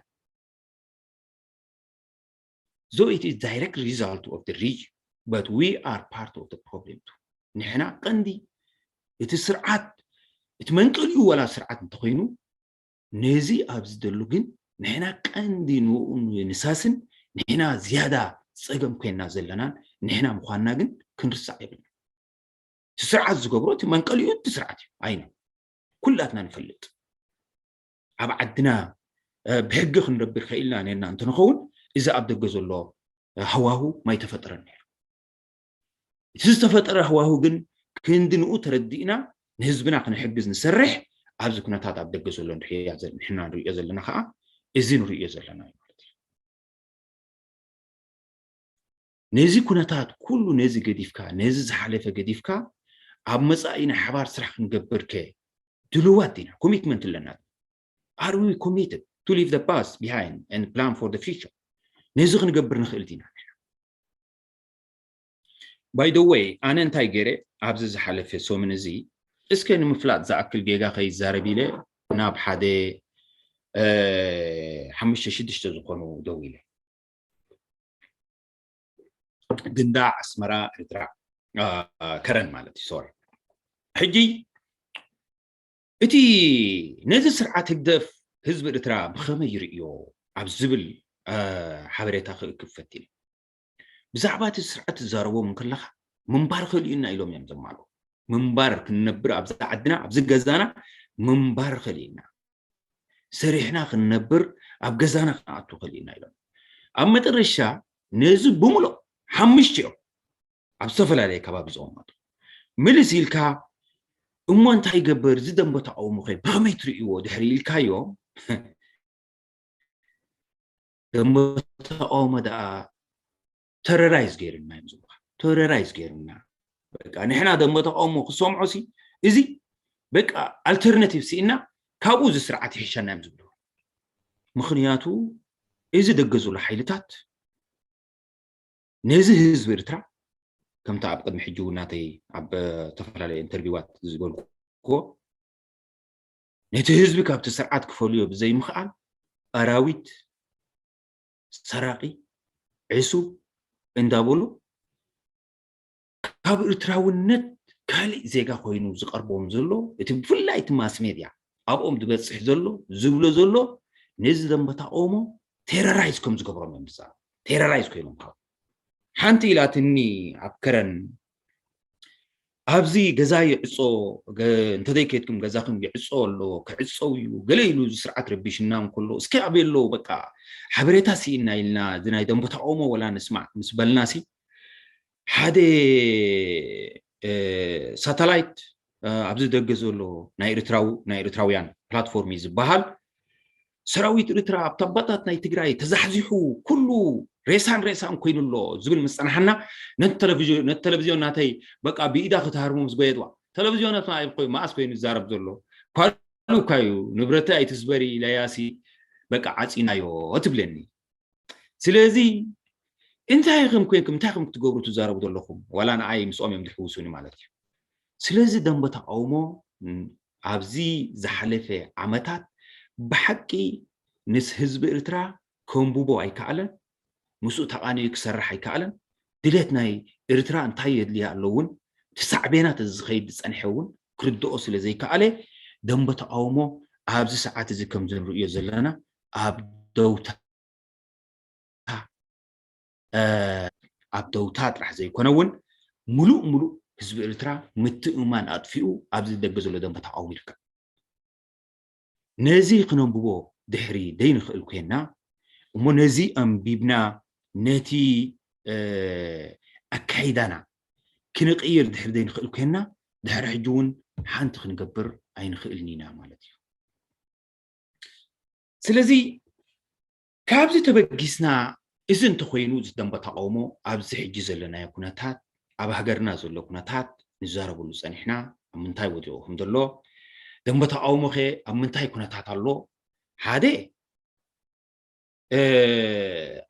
Though it is direct result of the region, but we are part of the problem too. ንሕና ቀንዲ እቲ ስርዓት እቲ መንቀሊኡ ዋላ ስርዓት እንተኮይኑ ነዚ ኣብዚ ዘሎ ግን ንሕና ቀንዲ ንኡ ንሳስን ንሕና ዝያዳ ፀገም ኮይንና ዘለናን ንሕና ምኳንና ግን ክንርሳዕ የብልና። እቲ ስርዓት ዝገብሮ እቲ መንቀሊኡ እቲ ስርዓት እዩ ኣይነ ኩላትና ንፈልጥ ኣብ ዓድና ብሕጊ ክንነብር ከኢልና ነና እንትንኸውን እዚ ኣብ ደገ ዘሎ ሃዋሁ ማይተፈጠረን ነይሩ። እቲ ዝተፈጠረ ሃዋሁ ግን ክንዲ ንኡ ተረዲእና ንህዝብና ክንሕግዝ ንሰርሕ ኣብዚ ኩነታት ኣብ ደገ ዘሎ ንሕና ንሪኦ ዘለና ከዓ እዚ ንሪኦ ዘለና እዩ ማለት እዩ። ነዚ ኩነታት ኩሉ ነዚ ገዲፍካ ነዚ ዝሓለፈ ገዲፍካ ኣብ መፃኢ ናይ ሓባር ስራሕ ክንገብር ከ ድልዋት ዲና ኮሚትመንት ኣለና? Are we committed to leave the past behind and plan for the future? ነዚ ክንገብር ንኽእል ዲና? By the way ኣነ እንታይ ገይረ ኣብዚ ዝሓለፈ ሰሙን እዚ እስከ ንምፍላጥ ዝኣክል ጌጋ ከይዛረብ ኢለ ናብ ሓደ ሓሙሽተ ሽዱሽተ ዝኾኑ ደው ኢለ ግንዳ ኣስመራ ኤርትራ ከረን ማለት እዩ ሶሪ ሕጂ እቲ ነዚ ስርዓት ህግደፍ ህዝቢ ኤርትራ ብኸመይ ይርእዮ ኣብ ዝብል ሓበሬታ ክእክብ ፈቲነ ብዛዕባ እቲ ስርዓት ትዛረቦም እንከለኻ ምንባር ከልዩና ኢሎም እዮም ዘማሉ ምንባር ክንነብር ኣብዚ ዓድና ኣብዚ ገዛና ምንባር ከልዩና ሰሪሕና ክንነብር ኣብ ገዛና ክንኣቱ ከልዩና ኢሎም ኣብ መጠረሻ ነዚ ብምሉእ ሓሙሽቲኦም ኣብ ዝተፈላለየ ከባቢ ዝቐመጡ ምልስ ኢልካ እሞ እንታይ ይገብር እዚ ደንበ ተቃውሞ ከ ብኸመይ ትርእይዎ ድሕሪ ኢልካዮ ደንበ ተቃውሞ ደኣ ተረራይዝ ገይርና እዮም ዝብሉካ ተረራይዝ ገይርና በቃ ንሕና ደንበ ተቃውሞ ክሰምዖ ሲ እዚ በቃ ኣልተርናቲቭ ስኢና ካብኡ እዚ ስርዓት ይሕሸና እዮም ዝብሉ ምኽንያቱ እዚ ደገ ዘሎ ሓይልታት ነዚ ህዝቢ ኤርትራ፣ ከምቲ ኣብ ቅድሚ ሕጂ እውን ናተይ ኣብ ዝተፈላለዩ ኢንተርቪዋት ዝበልኩዎ፣ ነቲ ህዝቢ ካብቲ ስርዓት ክፈልዮ ብዘይምኽኣል፣ ኣራዊት፣ ሰራቒ፣ ዕሱብ እንዳበሉ ካብ ኤርትራውነት ካልእ ዜጋ ኮይኑ ዝቐርቦም ዘሎ፣ እቲ ብፍላይ እቲ ማስ ሜድያ ኣብኦም ዝበጽሕ ዘሎ፣ ዝብሎ ዘሎ፣ ነዚ ደንበ ተቃውሞ ቴረራይዝ ከም ዝገብሮም እዮም ዝዛረቡ። ቴረራይዝ ኮይኖም ካብ ሓንቲ ኢላትኒ ኣብ ከረን፣ ኣብዚ ገዛ ይዕጾ፣ ገ-፣ እንተዘይከድኩም ገዛኹም ይዕጾ ኣሎ፣ ክዕጸው እዩ፣ ገለ ኢሉ እዚ ስርዓት ረቢሽና እንከሎ፣ እስኪ ኣበይ ኣለዉ፣ በቃ ሓበሬታ ስኢና ኢልና፣ እዚ ናይ ደንበ ተቃውሞ ወላ ንስማዕ ምስ በልናሲ፣ ሓደ፣ እ፣ ሳተላይት፣ እ፣ ኣብዚ ደገ ዘሎ ናይ ኤርትራው-፣ ናይ ኤርትራውያን ፕላትፎርም እዩ ዝበሃል። ሰራዊት ኤርትራ ኣብቲ ኣባታት ናይ ትግራይ ተዛሕዚሑ፣ ኩሉ ሬሳን ሬሳን ኮይኑ ኣሎ ዝብል ምስ ጸናሓና፣ ነቲ ቴሌቪዥን፣ ነቲ ቴሌቪዝዮን ናተይ በቃ ብኢዳ ክትሃርሞ ምስ ጎየትዋ፣ ቴሌቪዝዮን ናትና እዩ፣ ኮይ-፣ መኣስ ኮይኑ ዝዛረብ ዘሎ? ኳሉ እኳ እዩ፣ ንብረተይ ኣይትስበሪ ኢለያሲ በቃ ዓጺናዮ ትብለኒ። ስለዚ እንታይ ከም ኮይንኩም፣ እንታይ ከም ክትገብሩ ትዛረቡ ዘለኹም? ዋላ ንዓይ ምስኦም እዮም ዝሕውሱኒ ማለት እዩ። ስለዚ ደንበ ተቃውሞ፣ ም፣ ኣብዚ ዝሓለፈ ዓመታት ብሓቂ ምስ ህዝቢ ኤርትራ ከንብቦ ኣይከኣለን፣ ምስኡ ተቓኒዩ ክሰርሕ ኣይከኣለን። ድሌት ናይ ኤርትራ እንታይ የድልያ ኣሎ እውን፣ እቲ ሳዕቤናት እዚ ዝኸይድ ዝጸንሐ እውን ክርድኦ ስለ ዘይከኣለ፣ ደንበ ተቃውሞ ኣብዚ ሰዓት እዚ ከም ዝንርእዮ ዘለና ኣብ ደውታ፣ እ፣ ኣብ ደውታ ጥራሕ ዘይኮነ እውን፣ ምሉእ ምሉእ ህዝቢ ኤርትራ ምትእምማን ኣጥፊኡ ኣብዚ ደገ ዘሎ ደንበ ተቃውሞ ይርከብ። ነዚ ክነንብቦ ድሕሪ ደይንኽእል ኮይንና፣ እሞ ነዚ ኣንቢብና ነቲ፣ እ፣ ኣካይዳና ክንቕይር ድሕሪ ደይንኽእል ኮይንና፣ ድሕሪ ሕጂ እውን ሓንቲ ክንገብር ኣይንኽእልን ኢና ማለት እዩ። ስለዚ ካብዚ ተበጊስና፣ እዚ እንተኾይኑ፣ እዚ ደንበ ተቃውሞ ኣብዚ ሕጂ ዘለናዮ ኩነታት፣ ኣብ ሃገርና ዘሎ ኩነታት ንዛረበሉ ጸኒሕና፣ ኣብ ምንታይ ወዲቑ ከም ዘሎ፣ ደንበ ተቃውሞኸ ኣብ ምንታይ ኩነታት ኣሎ? ሓደ፣ እ፣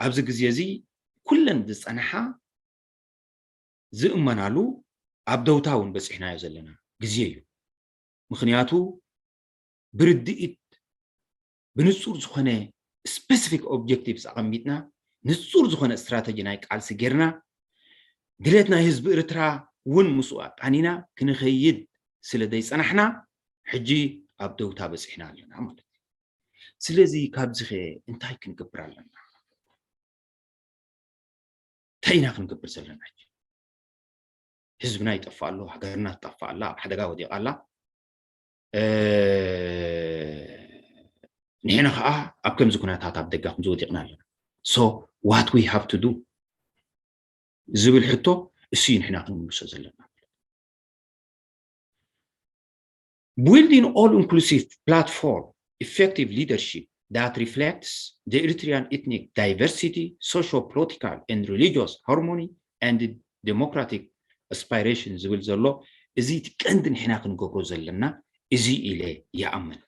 ኣብዚ ግዜ እዚ ኩለን ዝጸንሓ ዝእመናሉ ኣብ ደውታ እውን በጺሕናዮ ዘለና ግዜ እዩ። ምኽንያቱ ብርድኢት፣ ብንጹር ዝኾነ ስፔሲፊክ ኦብጀክቲቭስ ኣቐሚጥና፣ ንጹር ዝኾነ ስትራተጂ ናይ ቃልሲ ጌርና፣ ድሌት ናይ ህዝቢ ኤርትራ እውን ምስኡ ኣቃኒና ክንኸይድ ስለ ዘይጸናሕና፣ ሕጂ ኣብ ደውታ በጺሕና ኣለና ማለት እዩ። ስለዚ ካብዚ ኸ እንታይ ክንገብር ኣለና? እንታይ ኢና ክንገብር ዘለና ሕጂ? ህዝብና ይጠፍእ ኣሎ፣ ሃገርና ትጠፍእ ኣላ፣ ኣብ ሓደጋ ወዲቓ ኣላ። እ፣ ንሕና ኸኣ ኣብ ከምዚ ኩነታት ኣብ ደጋ ከምዚ ወዲቕና ኣለና። So what we have to do ዝብል ሕቶ እሱ እዩ ንሕና ክንምልሶ ዘለና። Building all-inclusive platform, effective leadership that reflects the Eritrean ethnic diversity, socio-political and religious harmony, and democratic aspiration ዝብል ዘሎ፣ እዚ እቲ ቀንዲ ንሕና ክንገብሮ ዘለና እዚ ኢለ ይኣምን።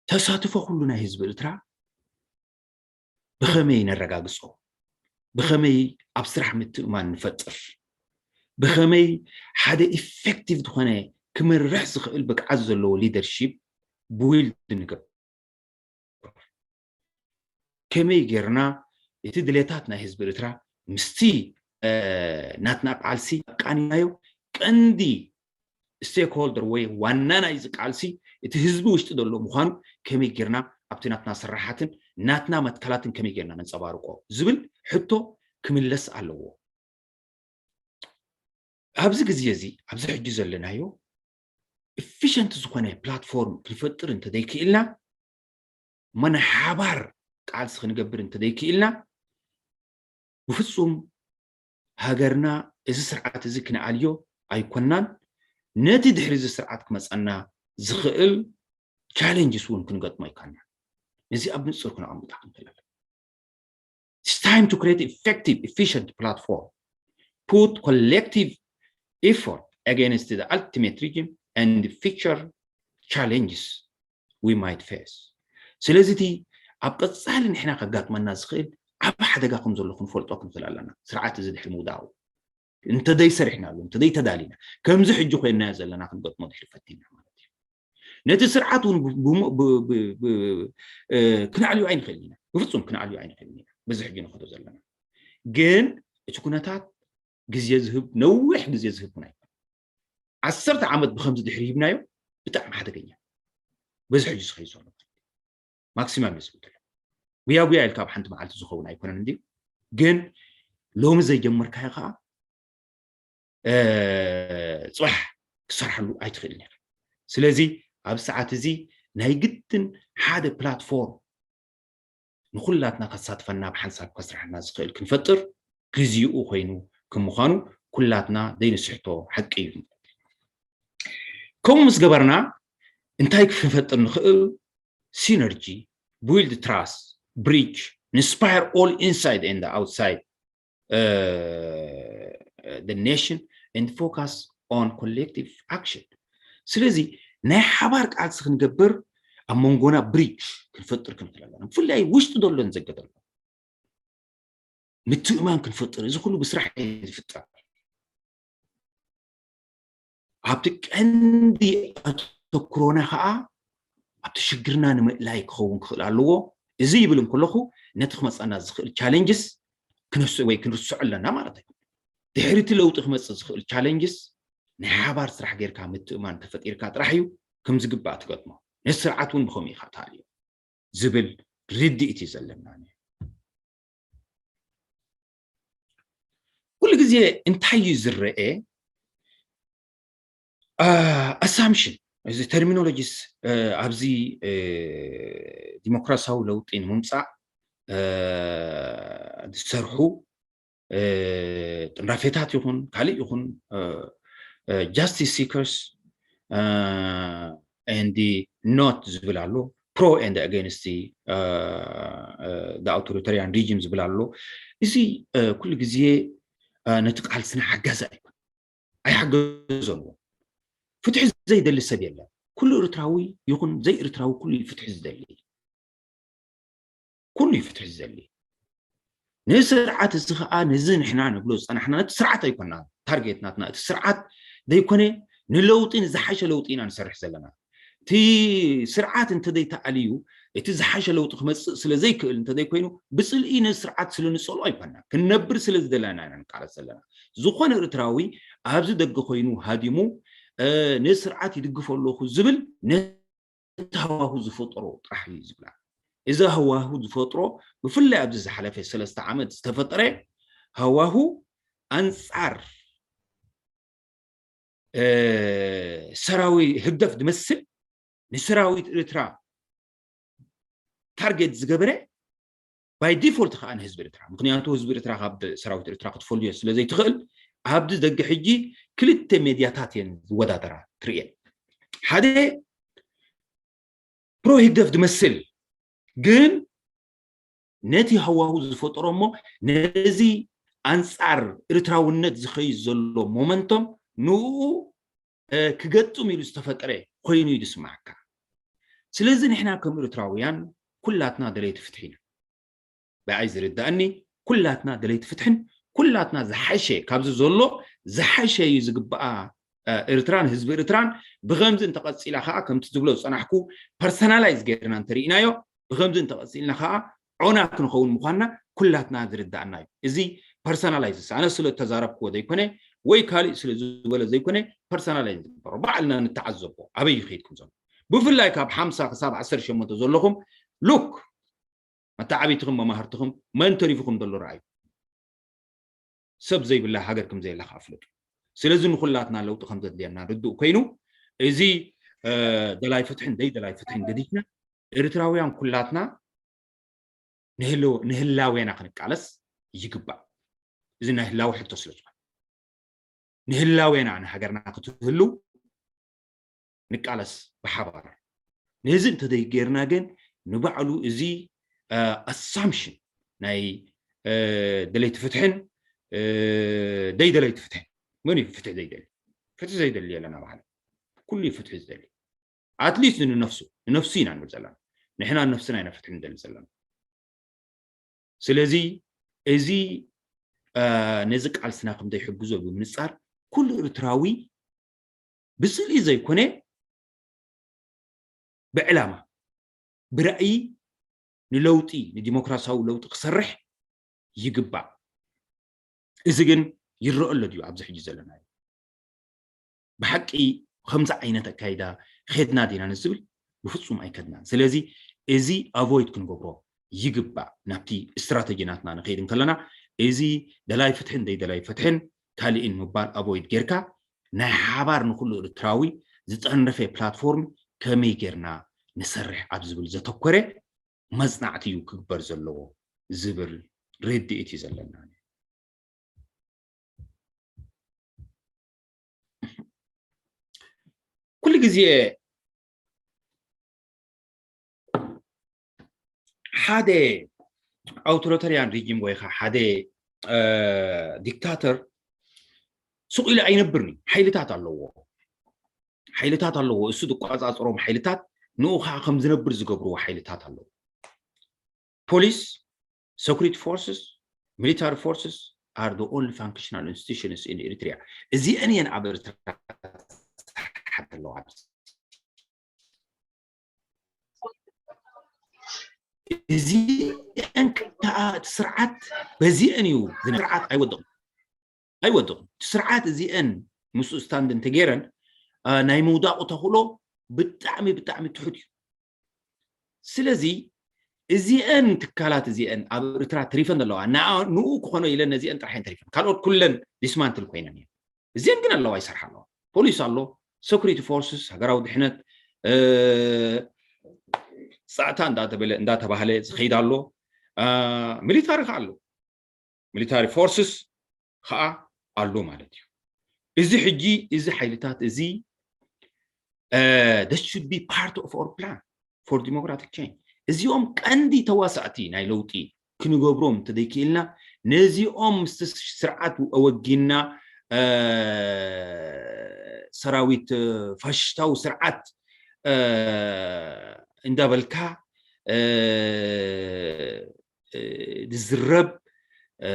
ተሳትፎ ኩሉ ናይ ህዝቢ ኤርትራ ብኸመይ ነረጋግጾ? ብኸመይ ኣብ ስራሕ ምትእምማን ንፈጥር? ብኸመይ ሓደ ኢፌክቲቭ ዝኾነ ክመርሕ ዝኽእል ብቅዓት ዘለዎ ሊደርሺፕ ቢውልድ ንገብር? ከመይ ጌርና እቲ ድሌታት ናይ ህዝቢ ኤርትራ ምስቲ፣ እ፣ ናትና ቃልሲ ኣቃኒናዮ? ቀንዲ ስቴክሆልደር ወይ ዋና ናይዚ ቃልሲ እቲ ህዝቢ ውሽጢ ዘሎ ምዃኑ ከመይ ጌርና ኣብቲ ናትና ስራሓትን ናትና መትከላትን ከመይ ጌርና ነንጸባርቆ ዝብል ሕቶ ክምለስ ኣለዎ። ኣብዚ ግዜ እዚ፣ ኣብዚ ሕጂ ዘለናዮ፣ ኤፊሸንት ዝኾነ ፕላትፎርም ክንፈጥር እንተዘይክኢልና፣ እሞ ናይ ሓባር ቃልሲ ክንገብር እንተዘይክኢልና፣ ብፍጹም ሃገርና፣ እዚ ስርዓት እዚ ክንኣልዮ ኣይኮናን። ነቲ ድሕሪ እዚ ስርዓት ክመጸና ዝኽእል ቻሌንጅስ እውን ክንገጥሞ ኣይኮናን። ነዚ ኣብ ንጹር ክነቐምጣ ክንክእል ኣለና። It's time to create effective, efficient platform. Put collective effort against the ultimate regime and the future challenges we might face. ስለዚ እቲ ኣብ ቀጻሊ ንሕና ከጋጥመና ዝኽእል ዓቢ ሓደጋ ከም ዘሎ ክንፈልጦ ክንኽእል ኣለና። ስርዓት እዚ ድሕሪ ምውዳቑ እንተደይሰሪሕናሉ፣ እንተደይተዳሊና፣ ከምዚ ሕጂ ኮይናዮ ዘለና ክንገጥሞ ድሕሪ ፈቲና ማለት እዩ። ነቲ ስርዓት እውን ብ-፣ ብ-፣ ብ-፣ ብ-፣ ብ-፣ እ፣ ክነዕልዮ ኣይንኽእልን ኢና። ብፍጹም ክነዕልዮ ኣይንኽእልን ኢና። በዚ ሕጂ ንኸዶ ዘለና። ግን እቲ ኩነታት ግዜ ዝህብ፣ ነዊሕ ግዜ ዝህብ እውን ኣይኮነን። ዓሰርተ ዓመት ብኸምዚ ድሕሪ ሂብናዮ ብጣዕሚ ሓደገኛ። በዚ ሕጂ ዝኸይድ ዘሎ ማክሲማም እዩ ዝብል ዘሎ። ጉያ ጉያ ኢልካ ኣብ ሓንቲ መዓልቲ ዝኸውን ኣይኮነን እንድዩ። ግን ሎሚ ዘይጀመርካዮ ከዓ፣ እ፣ ጽባሕ ክትሰርሓሉ ኣይትኽእልን ኢኻ። ስለዚ ኣብ ሰዓት እዚ ናይ ግድን ሓደ ፕላትፎርም ንኹላትና ከሳትፈና ብሓንሳብ ከስርሓና ዝኽእል ክንፈጥር ግዜኡ ኮይኑ ከም ምዃኑ ኩላትና ዘይንስሕቶ ሓቂ እዩ። ከምኡ ምስ ገበርና እንታይ ክንፈጥር ንኽእል? Synergy, build trust, bridge, inspire all inside and outside, uh, the nation and focus on collective action. ስለዚ ናይ ሓባር ቃልሲ ክንገብር ኣብ መንጎና ብሪጅ ክንፈጥር ክንክእል ኣለና። ብፍላይ ውሽጢ ዘሎን ዘገ ዘሎ ምትእማን ክንፈጥር፣ እዚ ኩሉ ብስራሕ እዩ ዝፍጠር። ኣብቲ ቀንዲ ኣተኩሮና ከዓ ኣብቲ ሽግርና ንምእላይ ክኸውን ክኽእል ኣለዎ። እዚ ይብል እንከለኹ ነቲ ክመፀና ዝኽእል ቻሌንጅስ ክነስ-፣ ወይ ክንርስዖ ኣለና ማለት እዩ። ድሕሪ እቲ ለውጢ ክመፅእ ዝኽእል ቻሌንጅስ ናይ ሓባር ስራሕ ጌርካ ምትእማን ተፈጢርካ ጥራሕ እዩ ከም ዝግባእ ትገጥሞ። ነቲ ስርዓት እውን ብኸምኡ ኢኻ ትሃልዮ ዝብል ርድኢት እዩ ዘለና። ኩሉ ግዜ እንታይ እዩ ዝረአ? ኣሳምሽን፣ እዚ ተርሚኖሎጂስ፣ እ፣ ኣብዚ፣ እ፣ ዲሞክራሲያዊ ለውጢ ንምምፃእ፣ እ፣ ዝሰርሑ፣ እ፣ ጥንራፌታት ይኹን ካልእ ይኹን፣ እ፣ እ፣ ጃስቲስ ሲከርስ፣ እ፣ ኤንድ ኖት ዝብል ኣሎ፣ ፕሮ ኤንድ ኣጌንስት፣ እ፣ እ፣ ኣውቶሪታሪያን ሪጅም ዝብል ኣሎ። እዚ፣ እ፣ ኩሉ ግዜ፣ እ፣ ነቲ ቃልስና ሓጋዚ ኣይኮን ኣይሓገዞን እውን። ፍትሒ ዘይደሊ ሰብ የለን። ኩሉ ኤርትራዊ ይኹን ዘይኤርትራዊ ኩሉ እዩ ፍትሒ ዝደሊ። ኩሉ እዩ ፍትሒ ዝደሊ። ነዚ ስርዓት እዚ ኸኣ ነዚ ንሕና ንብሎ ዝጸናሕና ነቲ ስርዓት ኣይኮና ታርጌት ናትና። እቲ ስርዓት ዘይኮነ ንለውጢ ንዝሓሸ ለውጢ ኢና ንሰርሕ ዘለና። እቲ ስርዓት እንተዘይተኣልዩ እቲ ዝሓሸ ለውጢ ክመጽእ ስለ ዘይክእል እንተዘይኮይኑ ብጽልኢ ነዚ ስርዓት ስለ ንጸልኦ ኣይኮና። ክንነብር ስለ ዝደለና ኢና ንቃለስ ዘለና። ዝኾነ ኤርትራዊ ኣብዚ ደገ ኮይኑ ሃዲሙ፣ እ፣ ነዚ ስርዓት ይድግፎ ኣለኹ ዝብል ነቲ ሃዋሁ ዝፈጠሮ ጥራሕ እዩ ዝብላ። እዚ ሃዋሁ ዝፈጥሮ ብፍላይ ኣብዚ ዝሓለፈ ሰለስተ ዓመት ዝተፈጠረ ሃዋሁ ኣንጻር፣ እ፣ ሰራዊ-፣ ህግደፍ ዝመስል ንሰራዊት ኤርትራ ታርጌት ዝገበረ ባይ ዲፎልት ከዓ ንህዝቢ ኤርትራ። ምክንያቱ ህዝቢ ኤርትራ ካብ ሰራዊት ኤርትራ ክትፈልዮ ስለ ዘይትኽእል ኣብዚ ደገ ሕጂ ክልተ ሜድያታት እየን ዝወዳደራ ትርእየን። ሓደ ፕሮ ህግደፍ ዝመስል ግን ነቲ ሃዋሁ ዝፈጠሮ እሞ ነዚ ኣንጻር ኤርትራውነት ዝኸይድ ዘሎ ሞመንቶም ንኡ፣ እ፣ ክገጥም ኢሉ ዝተፈጠረ ኮይኑ እዩ ዝስማዓካ። ስለዚ ንሕና ከም ኤርትራውያን ኩላትና ደለይቲ ፍትሒ ኢና። ብኣይ ዝርዳእኒ ኩላትና ደለይቲ ፍትሕን ኩላትና ዝሓሸ ካብዚ ዘሎ ዝሓሸ እዩ ዝግባኣ፣ እ፣ ኤርትራን ህዝቢ ኤርትራን ብኸምዚ እንተቐጺላ ከዓ ከምቲ ዝብሎ ዝጸናሕኩ ፐርሰናላይዝ ጌርና እንተርኢናዮ ብኸምዚ እንተቐጺልና ከዓ ዖና ክንኸውን ምዃንና ኩላትና ዝርዳእና እዩ። እዚ ፐርሰናላይዝ ኣነ ስለ እተዛረብክዎ ዘይኮነ ወይ ካልእ ስለ ዝበሎ ዘይኮነ ፐርሰናላይዝ ዝግበሮ ባዕልና ንተዓዘቦ ኣበይ ይኸይድ ከም ዘሎ ብፍላይ ካብ ሓምሳ ክሳብ ዓሰርተ ሸሞንተ ዘለኹም ሉክ መተዓቢትኹም መማህርትኹም መን ተሪፉኹም ዘሎ ረኣዩ። ሰብ ዘይብላ ሃገር ከም ዘየላ ከዓ ፍለጡ። ስለዚ ንኹላትና ለውጢ ከም ዘድልየና ርዱእ ኮይኑ እዚ፣ እ፣ ደላይ ፍትሕን ደይ ደላይ ፍትሕን ገዲፍና ኤርትራውያን ኩላትና ንህልው-፣ ንህላዌና ክንቃለስ ይግባእ። እዚ ናይ ህላወ ሕቶ ስለ ዝኾነ ንህላዌና ንሃገርና ክትህልው ንቃለስ ብሓባር። ነዚ እንተዘይጌርና ግን ንባዕሉ እዚ፣ እ፣ ኣሳምሽን ናይ፣ እ፣ ደለይቲ ፍትሕን፣ እ፣ ደይ ደለይቲ ፍትሕን። መን እዩ ፍትሒ ዘይደሊ? ፍትሒ ዘይደሊ የለን ኣብ ዓለም። ኩሉ እዩ ፍትሒ ዝደሊ። ኣትሊስት ንነፍሱ፣ ንነፍሱ ኢና ንብል ዘለና። ንሕና ነፍስና ኢና ፍትሒ ንደሊ ዘለና። ስለዚ እዚ ነዚ ቃልስና ከም ዘይሕግዞ ብምንጻር ኩሉ ኤርትራዊ ብስእሊ ዘይኮነ ብዕላማ ብራእይ ንለውጢ ንዲሞክራሲያዊ ለውጢ ክሰርሕ ይግባእ። እዚ ግን ይረአ ኣሎ ድዩ ኣብዚ ሕጂ ዘለናዮ? ብሓቂ ከምዚ ዓይነት ኣካይዳ ኸድና ዲና ንዝብል ብፍጹም ኣይከድናን። ስለዚ እዚ ኣቮይድ ክንገብሮ ይግባእ። ናብቲ ስትራተጂ ናትና ንኸይድ እንከለና እዚ ደላይ ፍትሕን ደይደላይ ፍትሕን ካሊእን ምባል ኣቮይድ ጌርካ ናይ ሓባር ንኩሉ ኤርትራዊ ዝጠንረፈ ፕላትፎርም ከመይ ጌርና ንሰርሕ ኣብ ዝብል ዘተኮረ መጽናዕቲ እዩ ክግበር ዘለዎ ዝብል ርድኢት እዩ ዘለና። ኩሉ ግዜ ሓደ ኣውቶሪታሪያን ሪጅም ወይ ከዓ ሓደ ዲክታተር ስቕ ኢሉ ኣይነብርን እዩ። ሓይልታት ኣለዎ፣ ሓይልታት ኣለዎ። እሱ ዝቆጻጸሮም ሓይልታት ንኡ ከዓ ከም ዝነብር ዝገብርዎ ሓይልታት ኣለዎ። ፖሊስ፣ security forces፣ military forces are the only functional institutions in Eritrea። እዚአን እየን ኣብ ኤርትራ ስርዓት ኣለዋ። እዚአን ከዓ እቲ ስርዓት በዚአን እዩ ዝነ-፣ ስርዓት ኣይወድቕን፣ ኣይወድቕን። እቲ ስርዓት እዚአን ምስኡ ስታንድ እንተገይረን፣ አ፣ ናይ ምውዳቑ ተኽእሎ ብጣዕሚ፣ ብጣዕሚ ትሑት እዩ። ስለዚ እዚአን ትካላት እዚአን ኣብ ኤርትራ ተሪፈን ዘለዋ፣ ንኣ-፣ ንኡ ክኾኖ ኢለን ነዚአን ጥራሕ እየን ተሪፈን። ካልኦት ኩለን ዲስማንትል ኮይነን እየን። እዚአን ግን ኣለዋ፣ ይሰርሓ ኣለዋ። ፖሊስ ኣሎ፣ ሴኩሪቲ ፎርስስ፣ ሃገራዊ ድሕነት፣ እ፣ ጸጥታ እንዳተበለ-፣ እንዳተባህለ ዝኸይድ ኣሎ። አ፣ ሚሊታሪ ከኣ ኣሎ። ሚሊታሪ ፎርስስ ከኣ ኣሎ ማለት እዩ። እዚ ሕጂ፣ እዚ ሓይልታት እዚ፣ እ፣ that should be part of our plan for democratic change። እዚኦም ቀንዲ ተዋሳእቲ ናይ ለውጢ ክንገብሮም እንተዘይክኢልና፣ ነዚኦም ምስቲ ስርዓት ኣወጊንና፣ እ፣ ሰራዊት፣ እ፣ ፋሽስታዊ ስርዓት፣ እ፣ እንዳበልካ፣ እ፣ እ፣ ዝዝረብ፣ እ፣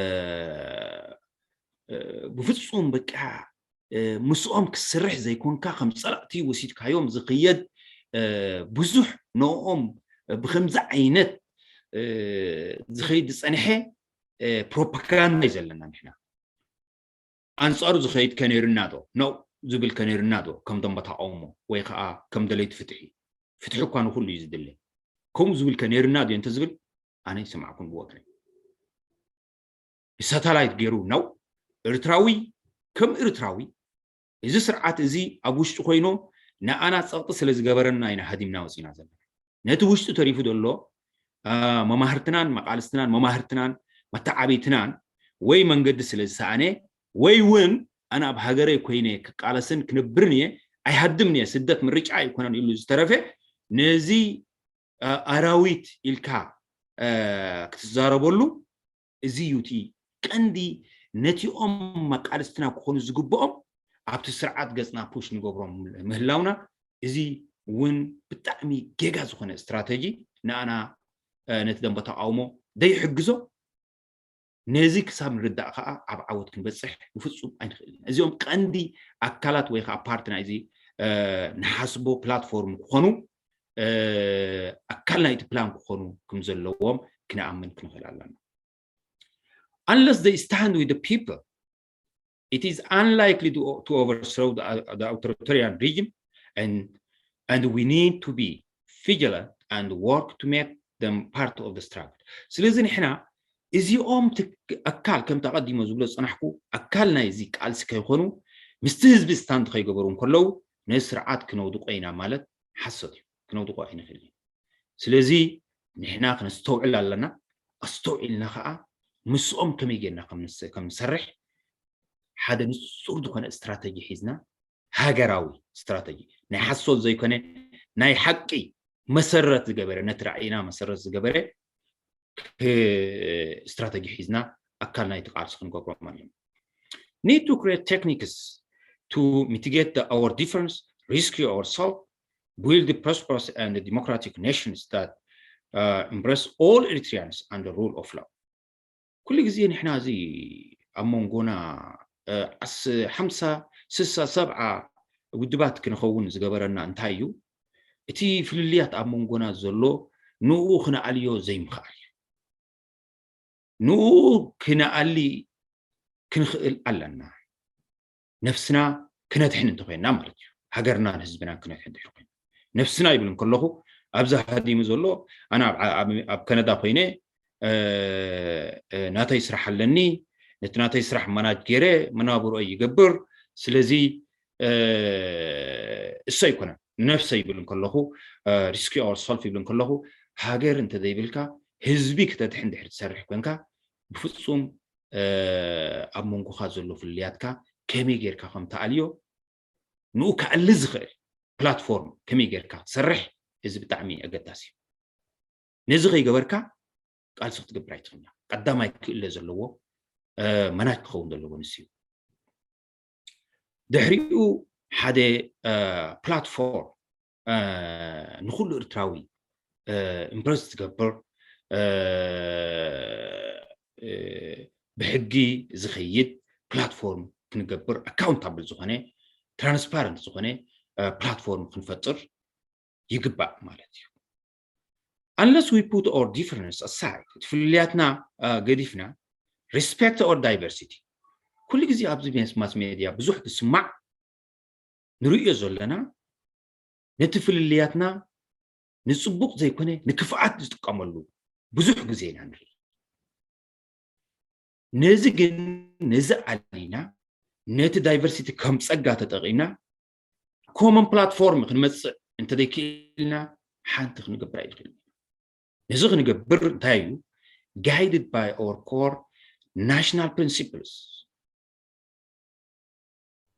እ፣ ብፍጹም በቃ፣ እ፣ ምስኦም ክስርሕ ዘይኮንካ ከም ጸላእቲ ወሲድካዮም ዝኽየድ፣ እ፣ ብዙሕ ንኦም ብኸምዚ ዓይነት፣ እ፣ ዝኸይድ ዝጸንሐ፣ እ፣ ፕሮፓጋንዳ እዩ ዘለና ንሕና። ኣንጻሩ ዝኸይድ ከ ነይርና ዶ? ነው ዝብል ከ ነይርና ዶ? ከም ደንበ ተቃውሞ ወይ ከኣ ከም ደለይቲ ፍትሒ። ፍትሒ እኳ ንኹሉ እዩ ዝድለ። ከምኡ ዝብል ከ ነይርና ድዮ እንተ ዝብል ኣነ ይሰማዕኩም ብወገነይ። ብሳተላይት ገይሩ ነው ኤርትራዊ ከም ኤርትራዊ እዚ ስርዓት እዚ ኣብ ውሽጢ ኮይኑ ንኣና ጸቕጢ ስለ ዝገበረና ኢና ሃዲምና ወጺና ዘለና። ነቲ ውሽጢ ተሪፉ ዘሎ፣ አ፣ መማህርትናን መቃልስትናን መማህርትናን መተዓብይትናን ወይ መንገዲ ስለ ዝሰኣነ ወይ እውን ኣነ ኣብ ሃገረይ ኮይነ ክቃለስን ክነብርን እየ፣ ኣይሃድምን እየ፣ ስደት ምርጫ ኣይኮነን ኢሉ ዝተረፈ ነዚ፣ አ፣ ኣራዊት ኢልካ፣ አ፣ ክትዛረበሉ እዚ እዩ እቲ ቀንዲ ነቲኦም መቃልስትና ክኾኑ ዝግብኦም ኣብቲ ስርዓት ገጽና ፑሽ ንገብሮም ምህላውና፣ እዚ እውን ብጣዕሚ ጌጋ ዝኾነ ስትራተጂ ንኣና፣ እ፣ ነቲ ደንበ ተቃውሞ ደይሕግዞ፣ ነዚ ክሳብ ንርዳእ ከዓ ኣብ ዓወት ክንበጽሕ ብፍጹም ኣይንኽእልን። እዚኦም ቀንዲ ኣካላት ወይ ከዓ ፓርቲ ናይዚ፣ እ፣ ንሓስቦ ፕላትፎርም ክኾኑ፣ እ፣ ኣካል ናይቲ ፕላን ክኾኑ ከም ዘለዎም ክንኣምን ክንኽእል ኣለና። Unless they stand with the people, it is unlikely to, to overthrow the, the authoritarian regime, and, and we need to be vigilant and work to make them part of the struggle. ስለዚ ንሕና እዚኦም ትክ-፣ ኣካል ከምቲ ኣቐዲሞ ዝብሎ ዝጸናሕኩ ኣካል ናይዚ ቃልሲ ከይኮኑ ምስቲ ህዝቢ ስታንድ ከይገበሩ እንከለዉ ነዚ ስርዓት ክነውድቆ ኢና ማለት ሓሶት እዩ። ክነውድቆ ኣይንኽእልን። ስለዚ ንሕና ክነስተውዕል ኣለና። ኣስተውዒልና ኸኣ ምስኦም ከመይ ጌርና ከም ንስ-፣ ከም ንሰርሕ ሓደ ንጹር ዝኾነ ስትራተጂ ሒዝና፣ ሃገራዊ ስትራተጂ፣ ናይ ሓሶት ዘይኮነ፣ ናይ ሓቂ መሰረት ዝገበረ፣ ነቲ ራእይና መሰረት ዝገበረ ክ-፣ ስትራተጂ ሒዝና ኣካል ናይቲ ቃልሲ ክንገብሮም ኣለና። Need to create techniques to mitigate the, our difference, rescue ourselves, build the prosperous and the democratic nations that uh, embrace all Eritreans under rule of law. ኩሉ ግዜ ንሕና እዚ ኣብ መንጎና ሓምሳ ስሳ ሰብዓ ውድባት ክንኸውን ዝገበረና እንታይ እዩ? እቲ ፍልልያት ኣብ መንጎና ዘሎ ንኡ ክነኣልዮ ዘይምኽኣል እዩ። ንኡ ክነኣሊ ክንኽእል ኣለና። ነፍስና ክነድሕን እንተኮይንና ማለት እዩ። ሃገርናን ህዝብናን ክነድሕን እንተኮይንና። ነፍስና ይብል እንከለኹ ኣብዚ ሃዲሙ ዘሎ ኣነ ኣብ ከነዳ ኮይነ ናተይ ስራሕ ኣለኒ፣ ነቲ ናተይ ስራሕ ማናጅ ገይረ መናብሮይ ይገብር። ስለዚ እሱ ኣይኮነን ነፍሰ ይብል እንከለኹ፣ ሪስኪ ኦር ሰልፍ ይብል እንከለኹ፣ ሃገር እንተዘይብልካ ህዝቢ ክተድሕን ድሕር ትሰርሕ ኮንካ ብፍፁም ኣብ መንጎኻ ዘሎ ፍልልያትካ ከመይ ጌርካ ከም ትኣልዮ ንኡ ክኣሊ ዝኽእል ፕላትፎርም ከመይ ጌርካ ትሰርሕ፣ እዚ ብጣዕሚ ኣገዳሲ እዩ። ነዚ ከይገበርካ ቃልሲ ክትገብር ኣይትኽእልና። ቀዳማይ ክእለ ዘለዎ መናጅ ክኸውን ዘለዎ ንሱ እዩ። ድሕሪኡ ሓደ ፕላትፎርም ንኩሉ ኤርትራዊ ኢምፕረስ ዝገብር ብሕጊ ዝኸይድ ፕላትፎርም ክንገብር ኣካውንታብል ዝኾነ ትራንስፓረንት ዝኾነ ፕላትፎርም ክንፈጥር ይግባእ ማለት እዩ። Unless we put our difference aside, እቲ ፍልልያትና ገዲፍና respect our diversity። ኩሉ ግዜ ኣብዚ ማስ ሜድያ ብዙሕ ዝስማዕ ንርእዮ ዘለና ነቲ ፍልልያትና ንጽቡቕ ዘይኮነ ንክፍኣት ዝጥቀመሉ ብዙሕ ግዜ ኢና ንርኢ። ነዚ ግን ነዚ ኣሊና ነቲ ዳይቨርሲቲ ከም ጸጋ ተጠቒምና ኮመን ፕላትፎርም ክንመጽእ እንተዘይክኢልና ሓንቲ ክንገብር ኣይንኽእል። ነዚ ክንገብር እንታይ እዩ? Guided by our core national principles።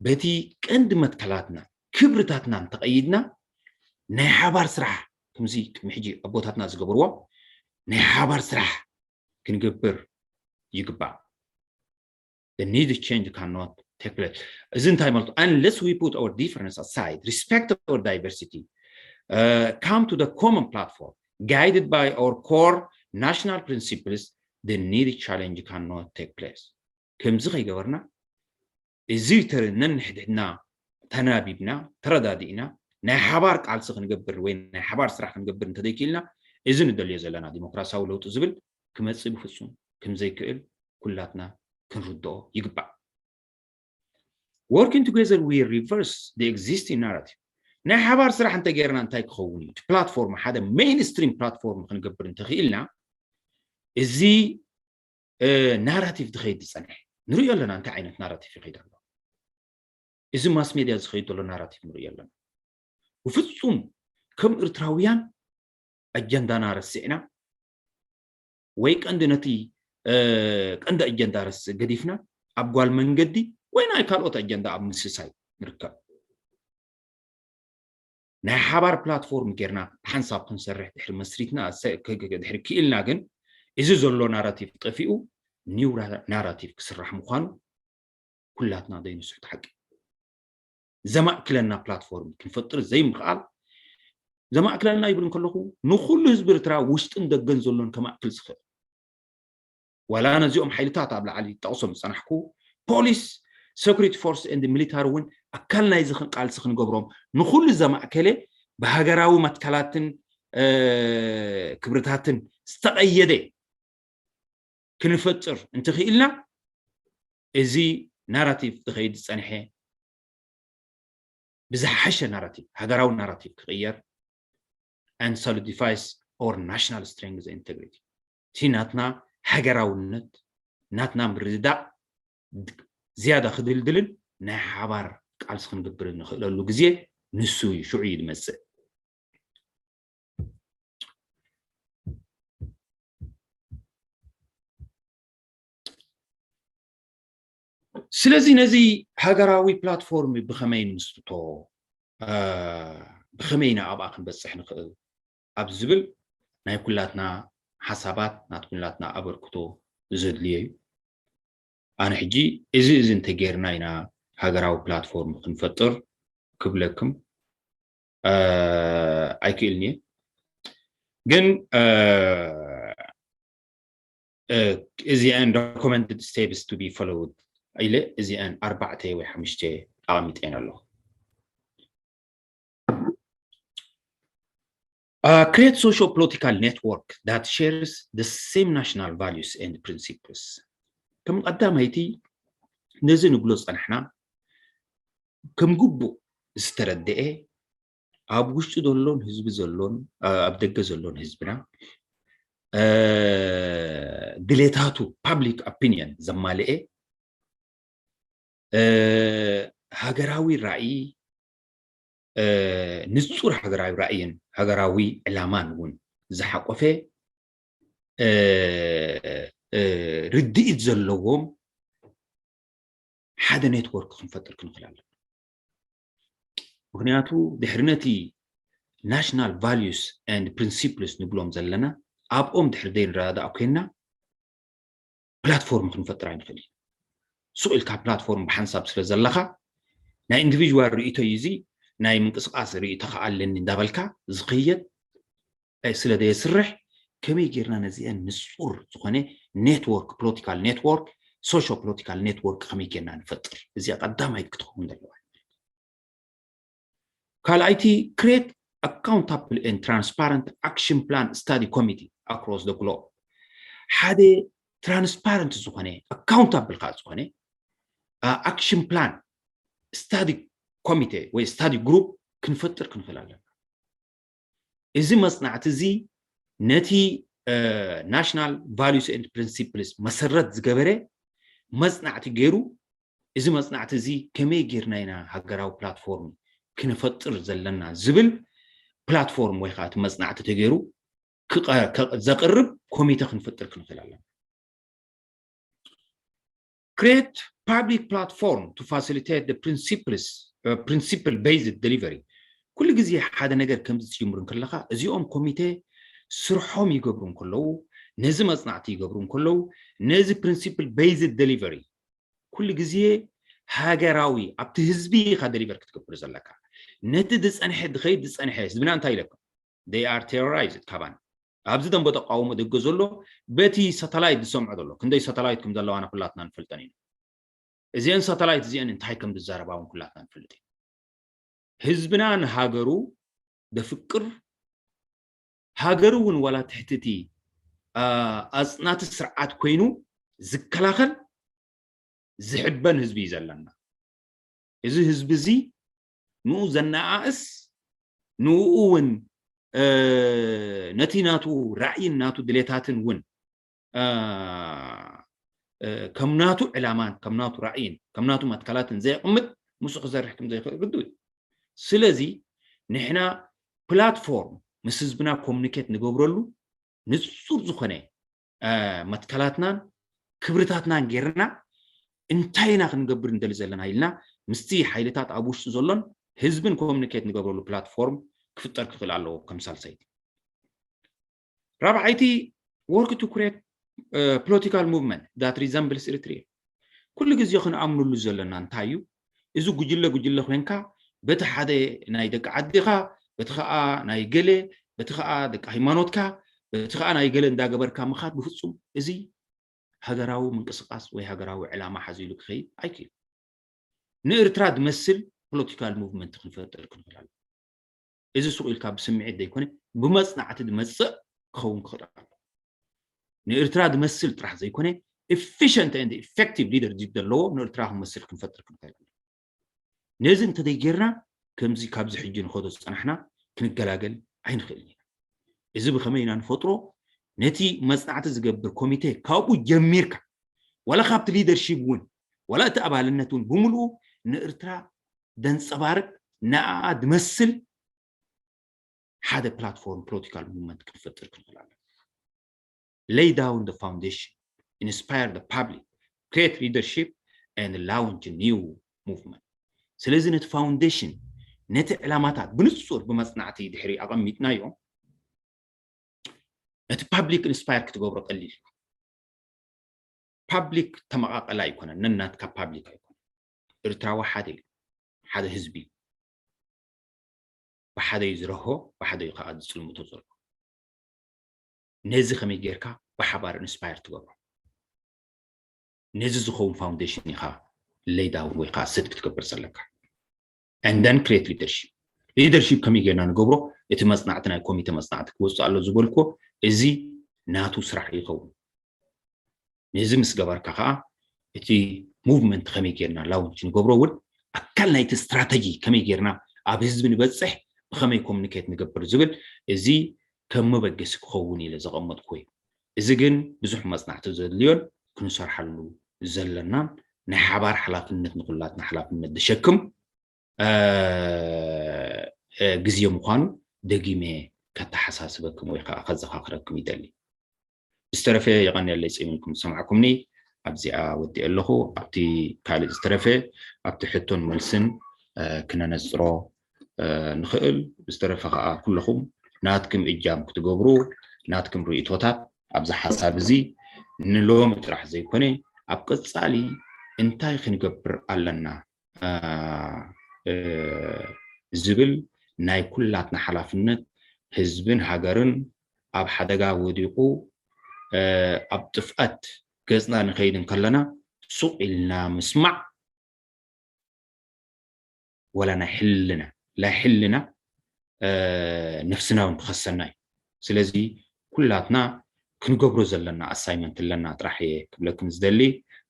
በቲ ቀንዲ መትከላትና ክብርታትና እንተቐይድና ናይ ሓባር ስራሕ ከምዚ ቅድሚ ሕጂ ኣቦታትና ዝገበርዎ ናይ ሓባር ስራሕ ክንገብር ይግባእ። The need change cannot take place. እዚ እንታይ ማለት? Unless we put our difference aside, respect our diversity, uh, come to the common platform guided by our core national principles, the need change cannot take place. ከምዚ ከይገበርና እዚ ነንሕድሕድና ተናቢብና ተረዳዲእና ናይ ሓባር ቃልሲ ክንገብር ወይ ናይ ሓባር ስራሕ ክንገብር እንተዘይክኢልና እዚ ንደልዮ ዘለና ዲሞክራሲያዊ ለውጢ ዝብል ክመፅእ ብፍፁም ከምዘይክእል ኩላትና ክንርድኦ ይግባእ። Working together we reverse the existing narrative። ናይ ሓባር ስራሕ እንተገይርና እንታይ ክኸውን እዩ? እቲ ፕላትፎርም ሓደ ሜይንስትሪም ፕላትፎርም ክንገብር እንተኽኢልና እዚ ናራቲቭ ዝኸይድ ዝፀንሐ ንሪኦ ኣለና። እንታይ ዓይነት ናራቲቭ ይኸይድ ኣሎ? እዚ ማስ ሜድያ ዝኸይድ ዘሎ ናራቲቭ ንሪኦ ኣለና። ብፍፁም ከም ኤርትራውያን ኣጀንዳና ረሲዕና ወይ ቀንዲ ነቲ ቀንዲ ኣጀንዳ ረሲዕ ገዲፍና ኣብ ጓል መንገዲ ወይ ናይ ካልኦት ኣጀንዳ ኣብ ምስሳይ ንርከብ። ናይ ሓባር ፕላትፎርም ጌርና ሓንሳብ ክንሰርሕ ድሕሪ መስሪትና ድሕሪ ክኢልና ግን እዚ ዘሎ ናራቲቭ ጠፊኡ ኒው ናራቲቭ ክስራሕ ምዃኑ ኩላትና ዘይንስሕቶ ሓቂ። ዘማእክለና ፕላትፎርም ክንፈጥር ዘይምኽኣል፣ ዘማእክለና ይብል እንከለኹ ንኹሉ ህዝቢ ኤርትራ ውሽጥን ደገን ዘሎን ከማእክል ዝኽእል ዋላ ነዚኦም ሓይልታት ኣብ ላዕሊ ጠቕሶም ዝፀናሕኩ ፖሊስ፣ ሴኩሪቲ ፎርስ ኤንድ ሚሊታሪ እውን ኣካል ናይዚ ቃልሲ ክንገብሮም ንኹሉ ዘማእከለ ብሃገራዊ መትከላትን ክብርታትን ዝተቐየደ ክንፈጥር እንትኽኢልና እዚ ናራቲቭ ዝኸይድ ዝፀንሐ ብዝሓሸ ናራቲቭ ሃገራዊ ናራቲቭ ክቕየር and solidifies our national strength and integrity። እቲ ናትና ሃገራውነት ናትና ምርድዳእ ዝያዳ ክድልድልን ናይ ሓባር ቃልሲ ክንገብር እንኽእለሉ ግዜ ንሱ እዩ፣ ሽዑ እዩ ዝመፅእ። ስለዚ ነዚ ሃገራዊ ፕላትፎርም ብኸመይ ንምስርቶ፣ ብኸመይ ኢና ኣብኣ ክንበፅሕ ንኽእል ኣብ ዝብል ናይ ኩላትና ሓሳባት ናት ኩላትና ኣበርክቶ ዘድልዮ እዩ። ኣነ ሕጂ እዚ እዚ እንተጌርና ኢና ሃገራዊ ፕላትፎርም ክንፈጥር ክብለክም ኣይክእልን እየ። ግን እዚአን recommended steps to be followed ኢለ እዚአን ኣርባዕተ ወይ ሓሙሽተ ኣቐሚጠን ኣለኹ። Create socio-political network that shares the same national values and principles. ከም ቀዳማይቲ ነዚ ንብሎ ዝጸናሕና ከም ግቡእ ዝተረድኤ ኣብ ውሽጢ ዘሎን ህዝቢ ዘሎን ኣብ ደገ ዘሎን ህዝብና ድሌታቱ public opinion ዘማልኤ ሃገራዊ ራእይ ንጹር ሃገራዊ ራእይን ሃገራዊ ዕላማን እውን ዝሓቆፈ ርድኢት ዘለዎም ሓደ ኔትወርክ ክንፈጥር ክንኽእል ኣለና። ምክንያቱ ድሕሪ ነቲ national values and principles ንብሎም ዘለና ኣብኦም ድሕሪ ዘይንረዳዳእ ኮይንና ፕላትፎርም ክንፈጥር ኣይንኽእል። ሱቕ ኢልካ ፕላትፎርም ብሓንሳብ ስለ ዘለኻ ናይ ኢንዲቪዥዋል ርእይቶ እዩ እዚ ናይ ምንቅስቃስ ርእይቶ ከኣ ኣለኒ እንዳበልካ ዝኽየድ ስለ ዘየስርሕ ከመይ ጌርና ነዚአን ንጹር ዝኾነ ኔትወርክ ፖለቲካል ኔትወርክ ሶሾ ፖለቲካል ኔትወርክ ከመይ ጌርና ንፈጥር? እዚኣ ቀዳማይት ክትኸውን ዘለዋ። ካልኣይቲ create accountable and transparent action plan study committee across the globe ሓደ ትራንስፓረንት ዝኾነ ኣካውንታብል ከዓ ዝኾነ action plan study committee ወይ study group ክንፈጥር ክንኽእል ኣለና። እዚ መፅናዕቲ እዚ ነቲ national values and principles መሰረት ዝገበረ መፅናዕቲ ገይሩ እዚ መፅናዕቲ እዚ ከመይ ጌርና ኢና ሃገራዊ ፕላትፎርም ክንፈጥር ዘለና ዝብል ፕላትፎርም ወይ ከዓ እቲ መፅናዕቲ ተገይሩ ዘቕርብ ኮሚቴ ክንፈጥር ክንኽእል ኣለና። Create public platform to facilitate the principles principle based delivery ኩሉ ግዜ ሓደ ነገር ከምዚ ትጅምሩ እንከለካ እዚኦም ኮሚቴ ስርሖም ይገብሩ እንከለዉ ነዚ መፅናዕቲ ይገብሩ እንከለዉ ነዚ principle based delivery ኩሉ ግዜ ሃገራዊ ኣብቲ ህዝቢ ኢካ ደሊቨር ክትገብር ዘለካ ነቲ ዝፀንሐ ድኸይድ ዝፀንሐ ህዝብና እንታይ ኢለኩም they are terrorized ካባን ኣብዚ ደንበ ተቃውሞ ደገ ዘሎ በቲ ሳተላይት ዝሰምዖ ዘሎ ክንደይ ሳተላይት ከም ዘለዋና ኩላትና ንፈልጠን ኢና እዚአን ሳተላይት እዚአን እንታይ ከም ዝዛረባ እውን ኩላትና ንፈልጥ ኢና ህዝብና ንሃገሩ ደፍቅር ሃገሩ እውን ዋላ ትሕትቲ ኣፅናቲ ስርዓት ኮይኑ ዝከላኸል ዝሕበን ህዝቢ እዩ ዘለና እዚ ህዝቢ እዚ ንኡ ዘነኣእስ ንኡ እውን ነቲ ናቱ ራእይን ናቱ ድሌታትን እውን ከም ናቱ ዕላማን ከም ናቱ ራእይን ከም ናቱ መትከላትን ዘየቕምጥ ምስኡ ክሰርሕ ከም ዘይኽእል ርዱእ እዩ ስለዚ ንሕና ፕላትፎርም ምስ ህዝብና ኮሚኒኬት ንገብረሉ ንፁር ዝኾነ መትከላትናን ክብርታትናን ጌርና እንታይ ኢና ክንገብር ንደሊ ዘለና ኢልና ምስቲ ሓይልታት ኣብ ውሽጢ ዘሎን ህዝብን ኮሚኒኬት ንገብረሉ ፕላትፎርም ክፍጠር ክኽእል ኣለዎ ከም ሳልሳይቲ ራብዓይቲ work to create political movement that resembles Eritrea ኩሉ ግዜ ክንኣምንሉ ዘለና እንታይ እዩ እዚ ጉጅለ ጉጅለ ኮንካ በቲ ሓደ ናይ ደቂ ዓዲኻ በቲ ከዓ ናይ ገለ በቲ ከዓ ደቂ ሃይማኖትካ በቲ ከዓ ናይ ገለ እንዳገበርካ ምኻድ ብፍፁም እዚ ሃገራዊ ምንቅስቃስ ወይ ሃገራዊ ዕላማ ሓዚሉ ክኸይድ ኣይክእል ንኤርትራ ዝመስል ፖለቲካል ሙቭመንት ክንፈጥር ክንኽእል ኣለና እዚ ሱቕ ኢልካ ብስምዒት ዘይኮነ ብመፅናዕቲ ዝመፅእ ክኸውን ክኽእል ኣሎ ንኤርትራ ዝመስል ጥራሕ ዘይኮነ efficient and effective leadership ዘለዎ ንኤርትራ ክመስል ክንፈጥር ክንኽእል ኣለና ነዚ እንተዘይጌርና ከምዚ ካብዚ ሕጂ ንኸዶ ዝፀናሕና ክንገላገል ኣይንኽእልን ኢና እዚ ብኸመይ ኢና ንፈጥሮ ነቲ መፅናዕቲ ዝገብር ኮሚቴ ካብኡ ጀሚርካ ዋላ ካብቲ ሊደርሺፕ እውን ዋላ እቲ ኣባልነት እውን ብምልኡ ንኤርትራ ደንፀባርቅ ንኣኣ ድመስል ሓደ ፕላትፎርም ፖለቲካል ሙቭመንት ክንፈጥር ክንኽእል ኣለና lay down the foundation inspire the public create leadership and launch new movement ስለዚ ነቲ ፋውንዴሽን ነቲ ዕላማታት ብንጹር ብመጽናዕቲ ድሕሪ ኣቐሚጥናዮ ነቲ ፓብሊክ ኢንስፓየር ክትገብሮ ቀሊል እዩ ፓብሊክ ተመቓቐላ ኣይኮነን ነናትካ ፓብሊክ ኣይኮነን ኤርትራዊ ሓደ እዩ ሓደ ህዝቢ እዩ ብሓደ እዩ ዝረሆ ብሓደ እዩ ከዓ ዝፅልምቶ ዘሎ ነዚ ከመይ ጌርካ ብሓባር ኢንስፓየር ትገብሮ? ነዚ ዝኸውን ፋውንዴሽን ኢኻ ሌይ ዳውን ወይ ከዓ ሰት ክትገብር ዘለካ። And then create leadership. ሊደርሺፕ ከመይ ጌርና ንገብሮ? እቲ መፅናዕቲ፣ ናይ ኮሚቴ መፅናዕቲ ክወፅእ ኣሎ ዝበልኮ፣ እዚ ናቱ ስራሕ ይኸውን። ነዚ ምስ ገበርካ ከዓ እቲ ሙቭመንት ከመይ ጌርና ላውንች ንገብሮ እውን ኣካል ናይቲ ስትራተጂ፣ ከመይ ጌርና ኣብ ህዝቢ ንበፅሕ፣ ብከመይ ኮሚኒኬት ንገብር ዝብል፣ እዚ ከም መበገሲ ክኸውን ኢለ ዘቐመጥኩ እዩ። እዚ ግን ብዙሕ መፅናዕቲ ዘድልዮን ክንሰርሓሉ ዘለናን ናይ ሓባር ሓላፍነት፣ ንኩላትና ሓላፍነት ዝሸክም ግዜ ምዃኑ ደጊመ ከተሓሳስበኩም ወይ ከዓ ከዘኻኽረኩም ይደሊ። ዝተረፈ የቐንየለይ፣ ፂም ኢልኩም ዝሰማዕኩምኒ። ኣብዚኣ ወዲእ ኣለኹ። ኣብቲ ካልእ ዝተረፈ ኣብቲ ሕቶን መልስን ክነነፅሮ ንኽእል። ዝተረፈ ከዓ ኩለኹም ናትኩም እጃም ክትገብሩ፣ ናትኩም ርእቶታት ኣብዚ ሓሳብ እዚ ንሎሚ ጥራሕ ዘይኮነ ኣብ ቀፃሊ እንታይ ክንገብር ኣለና ዝብል ናይ ኩላትና ሓላፍነት፣ ህዝብን ሃገርን ኣብ ሓደጋ ወዲቑ ኣብ ጥፍኣት ገፅና ንኸይድ እንከለና ሱቕ ኢልና ምስማዕ ወላ ናይ ሕልና ናይ ሕልና ነፍስና እውን ክኸሰና እዩ። ስለዚ ኩላትና ክንገብሮ ዘለና ኣሳይመንት ኣለና ጥራሕ እየ ክብለኩም ዝደሊ።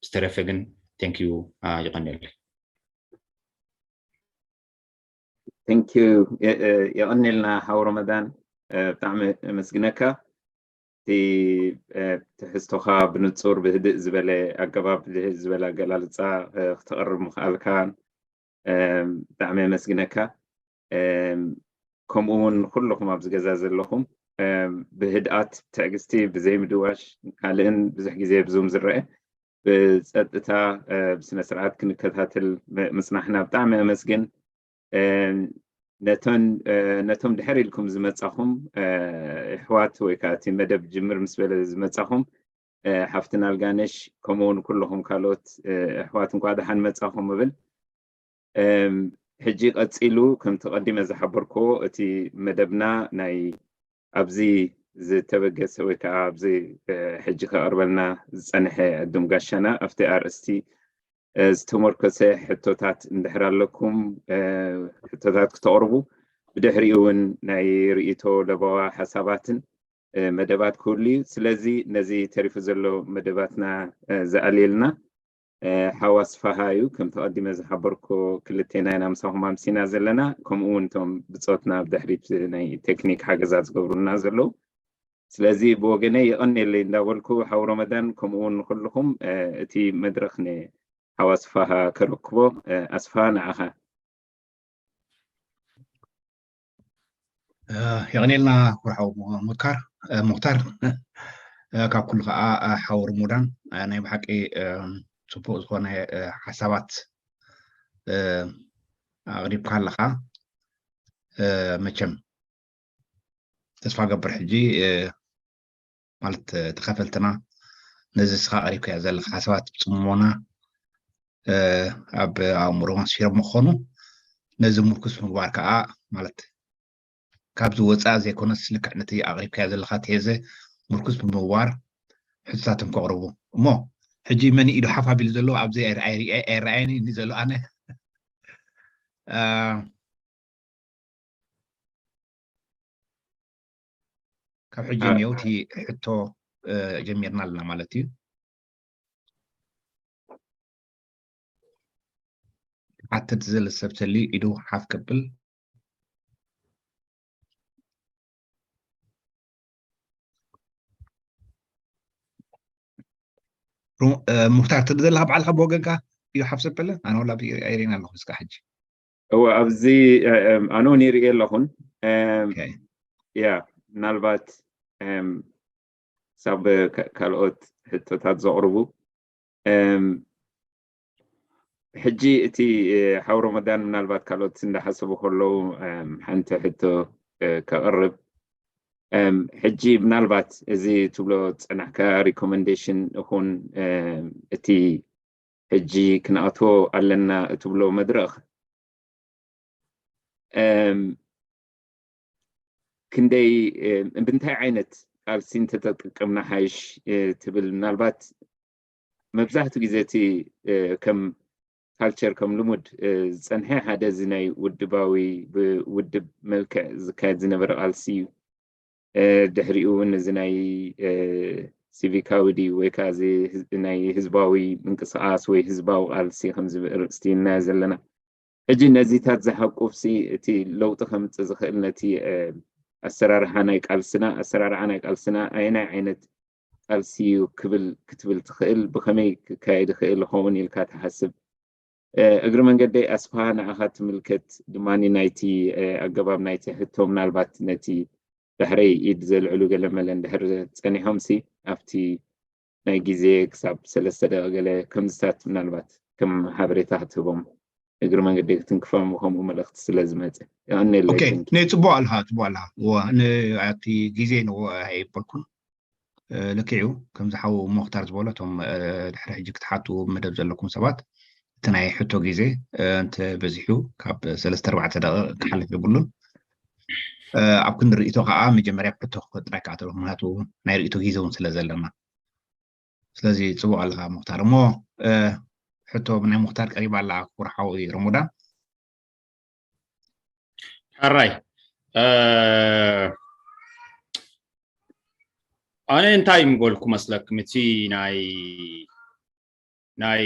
ብዝተረፈ ግን ቴንክዩ፣ ይቐንየለይ። ቴንክዩ፣ የቐንየልና ሓው ረመዳን፣ ብጣዕሚ ኣመስግነካ። እቲ ትሕዝቶኻ ብንጹር ብህድእ ዝበለ ኣገባብ፣ ብህድእ ዝበለ ኣገላልጻ ክተቕርብ ምኽኣልካን ብጣዕሚ የመስግነካ። ከምኡ እውን ኩልኹም ኣብዚ ገዛ ዘለኹም ብህድኣት፣ ብትዕግስቲ፣ ብዘይምድዋሽ፣ ካልእን ብዙሕ ግዜ ብዙም ዝረአ ብፀጥታ ብስነ ስርዓት ክንከታተል ምፅናሕና ብጣዕሚ ኣመስግን። ነቶም ድሕር ኢልኩም ዝመፃኹም ኣሕዋት ወይ ከዓ እቲ መደብ ጅምር ምስ በለ ዝመፃኹም ሓፍትና ኣልጋነሽ ከምኡ እውን ኩለኹም ካልኦት ኣሕዋት እንኳዕ ደሓን መፃኹም እብል። ሕጂ ቀፂሉ ከምቲ ቀዲመ ዝሓበርክዎ እቲ መደብና ናይ ኣብዚ ዝተበገሰ ወይ ከዓ ኣብዚ ሕጂ ከቕርበልና ዝፀንሐ ዕዱም ጋሻና ኣብቲ ኣርእስቲ ዝተመርኮሰ ሕቶታት እንድሕር ኣለኩም ሕቶታት ክተቕርቡ ብድሕሪኡ እውን ናይ ርእይቶ ለበዋ ሓሳባትን መደባት ክህሉ እዩ። ስለዚ ነዚ ተሪፉ ዘሎ መደባትና ዝኣልየልና ሓው ኣስፋሃ እዩ። ከም ተቐዲመ ዝሓበርኮ ክልቴና ኢና ምሳኹም ኣምሲና ዘለና፣ ከምኡ እውን እቶም ብፆትና ብድሕሪት ናይ ቴክኒክ ሓገዛት ዝገብሩልና ዘለዉ። ስለዚ ብወገነይ የቐንየለይ እንዳበልኩ ሓው ረመዳን ከምኡ እውን ንኩልኹም እቲ መድረኽ ንሓው ኣስፋሃ ከረክቦ። ኣስፋሃ ንዓኻ። የቐንየልና ክቡር ሓው ሙካር ሙክታር። ካብ ኩሉ ከዓ ሓው ርሙዳን ናይ ብሓቂ ፅቡቅ ዝኾነ ሓሳባት ኣቕሪብካ ኣለኻ። መቸም ተስፋ ገብር ሕጂ ማለት ተኸፈልትና ነዚ ስኻ ቀሪብካዮ ዘለካ ሓሳባት ብፅሞና ኣብ ኣእምሮም ኣስፊሮም ምኾኑ ነዚ ምርኩስ ምግባር ከዓ ማለት ካብዚ ወፃኢ ዘይኮነስ ልክዕ ነቲ ኣቕሪብካዮ ዘለካ ቴዘ ምርኩስ ብምግባር ሕቶታቶም ከቕርቡ እሞ ሕጂ መን ኢዱ ሓፍ ኣቢሉ ዘሎ ኣብዚ ኣይረኣየኒ ዘሎ ኣነ ካብ ሕጂ እኒኦ እቲ ሕቶ ጀሚርና ኣለና ማለት እዩ። ሓተት ዝደሊ ሰብ ተልዩ ኢዱ ሓፍ ከብል ሙክታር ትብል ዘለካ ባዕልካ ብወገንካ ኢዱ ሓፍ ዘበለ ኣነ ወላ ኣይሪእን ኣለኹ እስካ ሕጂ እወ ኣብዚ ኣነ እውን ይርኢ ኣለኹን ያ ምናልባት ሳብ ካልኦት ሕቶታት ዘቕርቡ ሕጂ እቲ ሓው ረመዳን ምናልባት ካልኦት እንዳሓሰቡ ከለዉ ሓንቲ ሕቶ ከቕርብ ሕጂ ምናልባት እዚ ትብሎ ዝፀናሕካ ሪኮመንዴሽን ይኹን እቲ ሕጂ ክንኣትዎ ኣለና እትብሎ መድረኽ ክንደይ ብምንታይ ዓይነት ቃልሲ እንተተጠቀምና ሓይሽ ትብል። ምናልባት መብዛሕትኡ ግዜ እቲ ከም ካልቸር ከም ልሙድ ዝፀንሐ ሓደ እዚ ናይ ውድባዊ ብውድብ መልክዕ ዝካየድ ዝነበረ ቃልሲ እዩ። ድሕሪኡ እውን እዚ ናይ ሲቪካዊ ድዩ ወይ ከዓ ናይ ህዝባዊ ምንቅስቃስ ወይ ህዝባዊ ቃልሲ ከምዚ ርእስቲ እናዮ ዘለና። ሕጂ ነዚታት ዝሓቁፍሲ እቲ ለውጢ ከምፅእ ዝኽእል ነቲ ኣሰራርሓ ናይ ቃልስና ኣሰራርሓ ናይ ቃልስና ኣየናይ ዓይነት ቃልሲ እዩ ክብል ክትብል ትኽእል? ብኸመይ ክካየድ ይኽእል ይኸውን ኢልካ ትሓስብ? እግሪ መንገደይ ኣስፋሃ ንዓኻ ትምልከት ድማ ናይቲ ኣገባብ ናይቲ ሕቶ ምናልባት ነቲ ዳሕረይ ኢድ ዘልዕሉ ገለ መለ እንድሕር ጸኒሖምሲ ኣብቲ ናይ ግዜ ክሳብ ሰለስተ ደቂቕ ገለ ከምዝታት ምናልባት ከም ሓበሬታ ክትህቦም እግሪ መንገዲ ክትንክፎም ብከምኡ መልእኽቲ ስለ ዝመጸ የቐንየለይ። ኦኬ፣ ናይ ጽቡቕ ኣለኻ፣ ጽቡቕ ኣለኻ። እወ፣ ን-፣ ኣብቲ ግዜ ንዎ ኣይበልኩን። ልክዕ እዩ፣ ከምዚ ሓው ሞኽታር ዝበሎ እቶም ድሕሪ ሕጂ ክትሓቱ መደብ ዘለኩም ሰባት እቲ ናይ ሕቶ ግዜ እንተ በዚሑ ካብ ሰለስተ ኣርባዕተ ደቂቕ ክሓልፍ የብሉን። ኣብ ክንዲ ርእይቶ ከዓ መጀመርያ ሕቶ ጥራይ ክኣተሉ፣ ምክንያቱ ናይ ርእይቶ ግዜ እውን ስለ ዘለና። ስለዚ ጽቡቕ ኣለካ ሞኽታር። እሞ ሕቶ ናይ ሞኽታር ቀሪባ ኣላ ክቡር ሓው ረሙዳን። ሕራይ ኣነ እንታይ ምበልኩ መስለኩም እቲ ናይ ናይ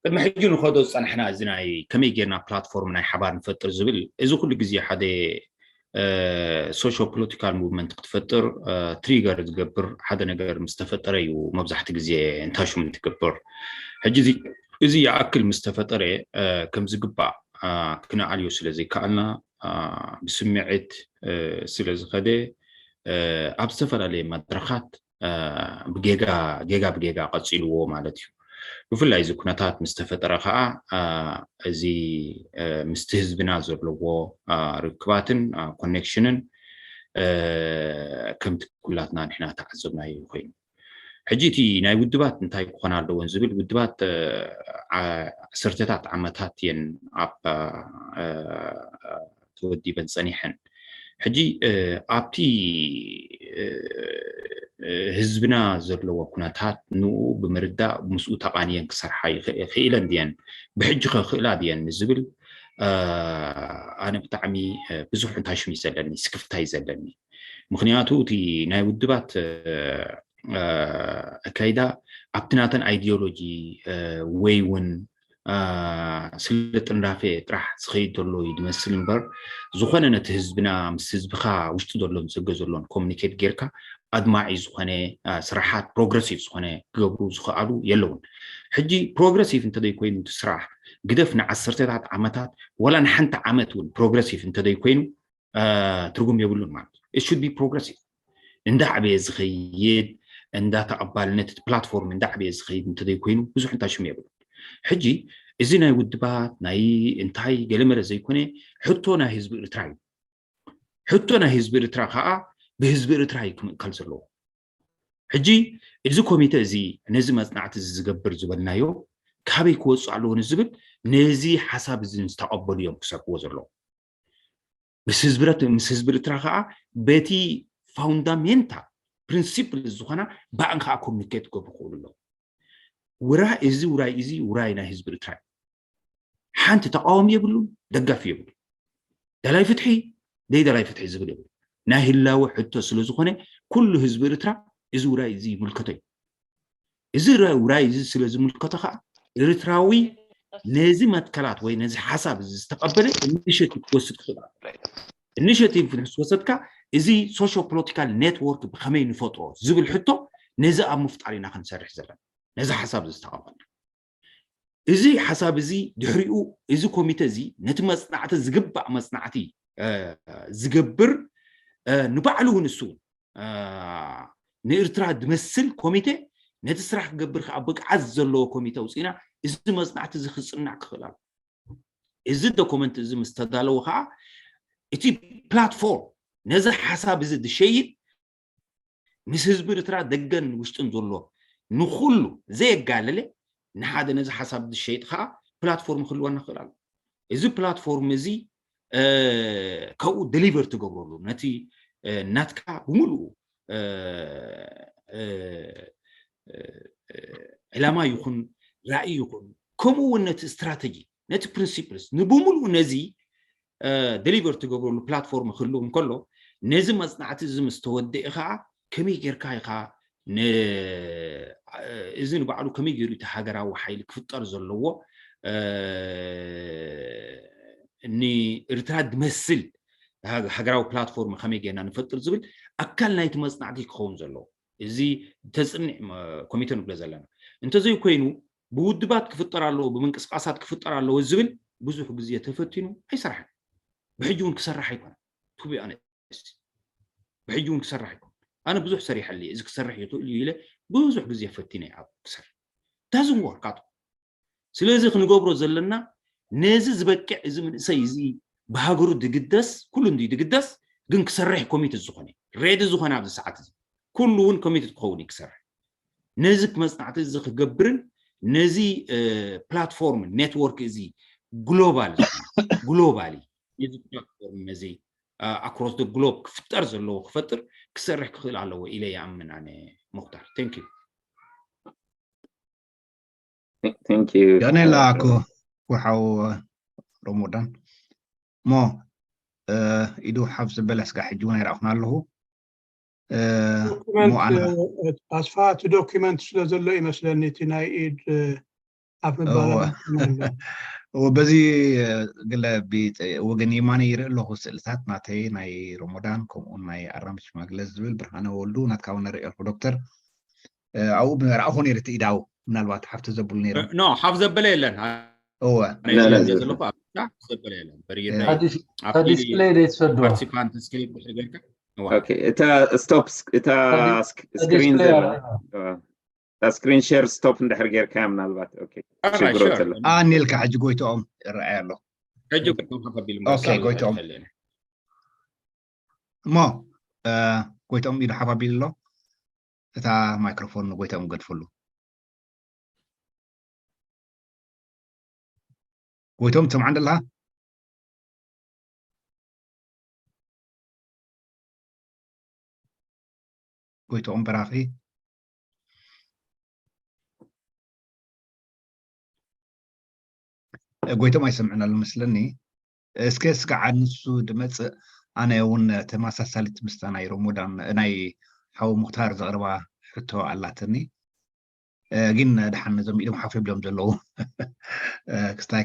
ቅድሚ ሕጂ ንኸዶ ዝፀናሕና እዚ ናይ ከመይ ጌርና ፕላትፎርም ናይ ሓባር ንፈጥር ዝብል እዚ ኩሉ ግዜ ሓደ ሶሾ ፖለቲካል ሙቭመንት ክትፈጥር ትሪገር ዝገብር ሓደ ነገር ምስ ተፈጠረ እዩ መብዛሕቲ ግዜ እንታሹም ትገብር። ሕጂ እዚ ይኣክል ምስ ተፈጠረ ከም ዝግባእ ክነኣልዮ ስለ ዘይከኣልና ብስምዒት ስለ ዝኸደ ኣብ ዝተፈላለየ መድረኻት ብጌጋ ጌጋ ብጌጋ ቀፂልዎ ማለት እዩ። ብፍላይ እዚ ኩነታት ምስ ተፈጠረ ከዓ እዚ ምስቲ ህዝብና ዘለዎ ርክባትን ኮኔክሽንን ከምቲ ኩላትና ንሕና ተዓዘብናዮ ኮይኑ። ሕጂ እቲ ናይ ውድባት እንታይ ክኾና ኣለወን ዝብል ውድባት ዓሰርተታት ዓመታት እየን ኣብ ተወዲበን ፀኒሐን። ሕጂ ኣብቲ ህዝብና ዘለዎ ኩነታት ንኡ ብምርዳእ ምስኡ ተቃንየን ክሰርሓ ክኢለን ድየን ብሕጂ ከክእላ ድየን ንዝብል ኣነ ብጣዕሚ ብዙሕ እንታይ ሽም እዩ ዘለኒ ስክፍታይ ዘለኒ። ምክንያቱ እቲ ናይ ውድባት ኣካይዳ ኣብቲ ናተን ኣይዲዮሎጂ ወይ እውን ስለ ጥንዳፌ ጥራሕ ዝኸይድ ዘሎ እዩ ዝመስል እምበር ዝኾነ ነቲ ህዝብና ምስ ህዝብኻ ውሽጢ ዘሎን ዘገ ዘሎን ኮሚኒኬት ጌርካ ኣድማዒ ዝኾነ ስራሓት ፕሮግረሲቭ ዝኾነ ክገብሩ ዝኽኣሉ የለውን። ሕጂ ፕሮግረሲቭ እንተዘይኮይኑ እቲ ስራሕ ግደፍ ንዓሰርተታት ዓመታት ወላ ንሓንቲ ዓመት እውን ፕሮግረሲቭ እንተዘይኮይኑ ትርጉም የብሉን ማለት እዩ። It should be progressive። እንዳዓበየ ዝኸይድ እንዳ ተቐባልነት እቲ ፕላትፎርም እንዳዓበየ ዝኸይድ እንተዘይኮይኑ ብዙሕ እንታይ ሽም የብሉን። ሕጂ እዚ ናይ ውድባት ናይ እንታይ ገለመለ ዘይኮነ ሕቶ ናይ ህዝቢ ኤርትራ እዩ። ሕቶ ናይ ህዝቢ ኤርትራ ከዓ ብህዝቢ ኤርትራ እዩ ክምእከል ዘለዎ። ሕጂ እዚ ኮሚተ እዚ ነዚ መፅናዕቲ እዚ ዝገብር ዝበልናዮ ካበይ ክወፅእ ኣለዎ ንዝብል ነዚ ሓሳብ እዚ ዝተቐበሉ እዮም ክሰርሕዎ ዘለዎም። ምስ ህዝቢ ኤርትራ ከዓ በቲ ፋውንዳሜንታል ፕሪንሲፕል ዝኾና ብኣን ከዓ ኮሚኒኬት ክገብሩ ክኽእሉ ኣለዎም። ውራይ እዚ ውራይ እዚ ውራይ ናይ ህዝቢ ኤርትራ እዩ። ሓንቲ ተቃዋሚ የብሉን፣ ደጋፊ የብሉን። ደላይ ፍትሒ ደይ ደላይ ፍትሒ ዝብል የብሉ። ናይ ህላወ ሕቶ ስለ ዝኾነ ኩሉ ህዝቢ ኤርትራ እዚ ውራይ እዚ ይምልከቶ እዩ። እዚ ውራይ እዚ ስለ ዝምልከቶ ከዓ ኤርትራዊ ነዚ መትከላት ወይ ነዚ ሓሳብ እዚ ዝተቐበለ ኢኒሽቲቭ ክወስድ ክኽእል ኣሎ። ኢኒሽቲቭ ምስ ወሰድካ እዚ ሶሾ ፖለቲካል ኔትወርክ ብኸመይ ንፈጥሮ ዝብል ሕቶ ነዚ ኣብ ምፍጣር ኢና ክንሰርሕ ዘለና። ነዚ ሓሳብ እዚ ዝተቐበልና እዚ ሓሳብ እዚ ድሕሪኡ እዚ ኮሚተ እዚ ነቲ መፅናዕቲ ዝግባእ መፅናዕቲ ዝገብር ንባዕሉ እውን እሱ እውን ንኤርትራ ዝመስል ኮሚተ ነቲ ስራሕ ክገብር ከዓ ብቅዓት ዘለዎ ኮሚተ ኣውፂእና እዚ መፅናዕቲ እዚ ክፅናዕ ክኽእል ኣሎ። እዚ ዶኩመንት እዚ ምስ ተዳለወ ከዓ እቲ ፕላትፎርም ነዚ ሓሳብ እዚ ዝሸይጥ ምስ ህዝቢ ኤርትራ ደገን ውሽጥን ዘሎ ንኩሉ ዘየጋለለ ንሓደ ነዚ ሓሳብ ዝሸይጥ ከዓ ፕላትፎርም ክህልወና ክኽእል ኣሎ። እዚ ፕላትፎርም እዚ ካብኡ ደሊቨር ትገብረሉ ነቲ ናትካ ብምሉኡ ዕላማ ይኹን ራእይ ይኹን ከምኡ እውን ነቲ ስትራተጂ ነቲ ፕሪንሲፕልስ ንብምሉኡ ነዚ ደሊቨር ትገብረሉ ፕላትፎርም ክህልው እንከሎ ነዚ መፅናዕቲ እዚ ምስ ተወደአ ከዓ ከመይ ጌርካ ኢኻ እዚ ንባዕሉ ከመይ ገይሩ እቲ ሃገራዊ ሓይሊ ክፍጠር ዘለዎ ንኤርትራ ዝመስል ሃገራዊ ፕላትፎርም ከመይ ጌርና ንፈጥር ዝብል ኣካል ናይቲ መፅናዕቲ ክኸውን ዘለዎ እዚ ተፅንዕ ኮሚተ ንብሎ ዘለና እንተዘይኮይኑ ብውድባት ክፍጠር ኣለዎ ብምንቅስቃሳት ክፍጠር ኣለዎ ዝብል ብዙሕ ግዜ ተፈቲኑ ኣይሰራሕን ብሕጂ እውን ክሰርሕ ኣይኮነን ቱቢኣነ ብሕጂ እውን ክሰርሕ ኣይኮን ኣነ ብዙሕ ሰሪሐ ኣለየ እዚ ክሰርሕ ይኽእል እዩ ኢለ ብዙሕ ግዜ ፈቲነ ኣብ ክሰርሕ doesn't work out ስለዚ ክንገብሮ ዘለና ነዚ ዝበቅዕ እዚ መንእሰይ እዚ ብሃገሩ ድግደስ ኩሉ እንዲ ድግደስ ግን ክሰርሕ ኮሚት ዝኾነ ሬዲ ዝኾነ ኣብዚ ሰዓት እዚ ኩሉ እውን ኮሚት ክኸውን እዩ ክሰርሕ ነዚ መፅናዕቲ እዚ ክገብርን ነዚ ፕላትፎርም ኔትወርክ እዚ ግሎባል ግሎባሊ ነዚ ፕላትፎርም ነዚ ኣክሮስ ደ ግሎብ ክፍጠር ዘለዎ ክፈጥር ክሰርሕ ክኽእል ኣለዎ ኢለ ይኣምን ኣነ ሙክታር thank you thank you ዳንኤል ኣኮ ኩሓው ሮሞዳን ሞ ኢዱ ሓፍ ዝበለ ስጋ ሕጂ እውን ኣይረኣኹን ኣለኹ ዶክመንት ኣስፋ እቲ ዶክመንት ስለ ዘሎ ይመስለኒ እቲ ናይ ኢድ ኣፍ ምባል በዚ ገለ ወገን የማነ ይርኢ ኣለኹ ስእልታት ናተይ ናይ ሮሞዳን ከምኡ ናይ ኣራምሽ ሽማግለ ዝብል ብርሃነ ወልዱ ናትካ እውን ንርኢ ኣለኹ ዶክተር ኣብኡ ረኣኹ ነይረ እቲ ኢዳው ምናልባት ሓፍቲ ዘብሉ ነይሮም ኖ ሓፍ ዘበለ የለን እወ ዘለኹ ዘበለ የለን ዲስፕሌይ ዶ ትሰዶ ፓርቲሲፓንት ስክሪን ድሕሪ ጌርካ እታ ስቶፕ እታ ስክሪን ዘላ እታ ስክሪን ሼር ስቶፕ እንድሕር ጌርካ ምናልባት ሽግሮ ተሎ ኣኒልካ ሕጂ ጎይትኦም ይረኣይ ኣሎ ሕጂ ጎይትኦም ሓፍ ኣቢሉ ኦኬ ጎይትኦም እሞ ጎይትኦም ኢሉ ሓፍ ኣቢሉ ኣሎ እታ ማይክሮፎን ንጎይትኦም ገድፍሉ ጎይቶም ትሰምዓን ደለኻ ጎይቶም በራኺ ጎይቶም ኣይሰምዕን ኣሎ መስለኒ እስከ ስጋዓ ንሱ ድመፅእ ኣነ እውን ተመሳሳሊት ምስታ ናይ ሮሞዳን ናይ ሓው ሙክታር ዘቕርባ ሕቶ ኣላትኒ ግን ድሓን ነዞም ኢዶም ሓፍ ይብሎም ዘለዉ ክስታይ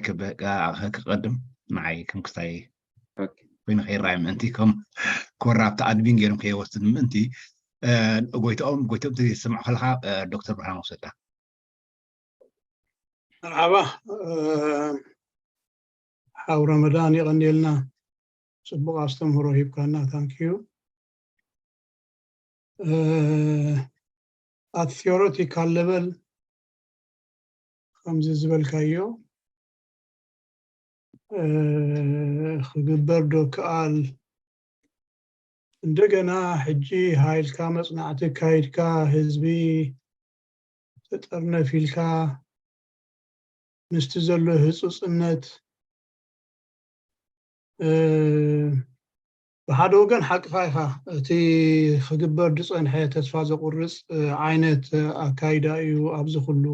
ክቀድም ንዓይ ከም ክስታይ ኮይኑ ከይረኣይ ምእንቲ ከም ኮራፕት ኣድሚን ገይሮም ከይወስድ ምእንቲ ጎይትኦም ጎይትኦም ዝሰምዑ ከለካ ዶክተር ብርሃን ወሰዳ መርሓባ ሓው ረመዳን የቐንየልና ፅቡቕ ኣስተምህሮ ሂብካና ታንኪዩ at theoretical level ከምዚ ዝበልካዮ ክግበር ዶ ክኣል እንደገና ሕጂ ሃይልካ መፅናዕቲ ካይድካ ህዝቢ ተጠርነፍ ኢልካ ምስቲ ዘሎ ህፁፅነት ብሓደ ወገን ሓቅኻ ኢኻ እቲ ክግበር ዝፀንሐ ተስፋ ዘቁርፅ ዓይነት ኣካይዳ እዩ ኣብዚ ኩሉ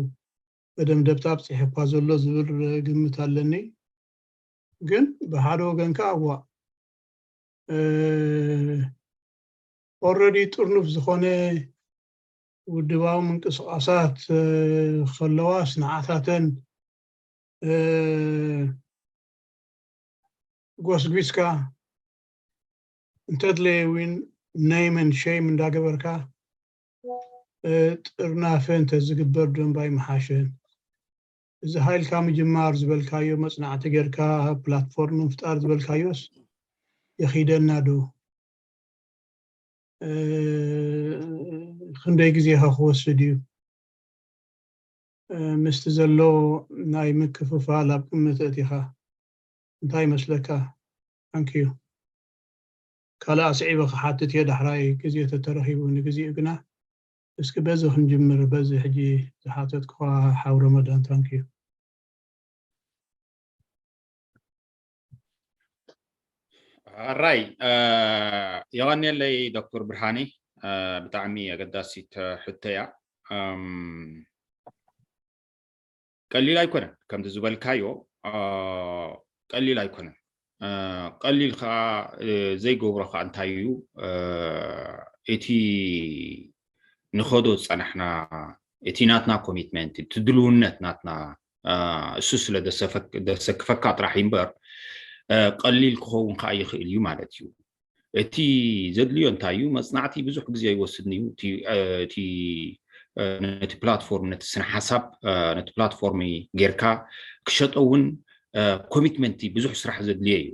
መደምደብታ ኣብፂሑ እኳ ዘሎ ዝብል ግምት ኣለኒ ግን ብሓደ ወገን ከዓ እዋ already ጥርኑፍ ዝኾነ ውድባዊ ምንቅስቃሳት ከለዋስ ንዓታተን ጎስጒስካ እንተድለየ እውን name and shame እንዳገበርካ ጥርናፈ እንተዝግበር ደንባይ ምሓሸ እዚ ሃይልካ ምጅማር ዝበልካዮ መፅናዕቲ ጌርካ ፕላትፎርም ምፍጣር ዝበልካዮስ የኺደና ዶ ክንደይ ግዜኻ ክወስድ እዩ ምስቲ ዘሎ ናይ ምክፍፋል ኣብ ግምት ኣእቲኻ እንታይ ይመስለካ ኣንክዩ ካልእ ኣስዒበ ክሓትት እየ ዳሕራይ ግዜ ተተረኺቡ ንግዜኡ ግና እስኪ በዚ ክንጅምር በዚ ሕጂ ዝሓተትኩኻ ሓው ረመዳን ታንክዩ ኣራይ የቐንየለይ ዶክተር ብርሃኔ። ብጣዕሚ ኣገዳሲት ሕቶ እያ። ቀሊል ኣይኮነን፣ ከምቲ ዝበልካዮ ቀሊል ኣይኮነን። ቀሊል ከዓ ዘይገብሮ ከዓ እንታይ እዩ? እቲ ንኸዶ ዝፀናሕና፣ እቲ ናትና ኮሚትመንት፣ እቲ ድልውነት ናትና እሱ ስለ ደሰክፈካ ጥራሕ እምበር ቀሊል ክኸውን ከዓ ይኽእል እዩ ማለት እዩ። እቲ ዘድልዮ እንታይ እዩ? መፅናዕቲ ብዙሕ ግዜ ይወስድን እዩ። እቲ ነቲ ፕላትፎርም፣ ነቲ ስነ ሓሳብ፣ ነቲ ፕላትፎርም ጌርካ ክሸጦ እውን ኮሚትመንት ብዙሕ ስራሕ ዘድልዮ እዩ።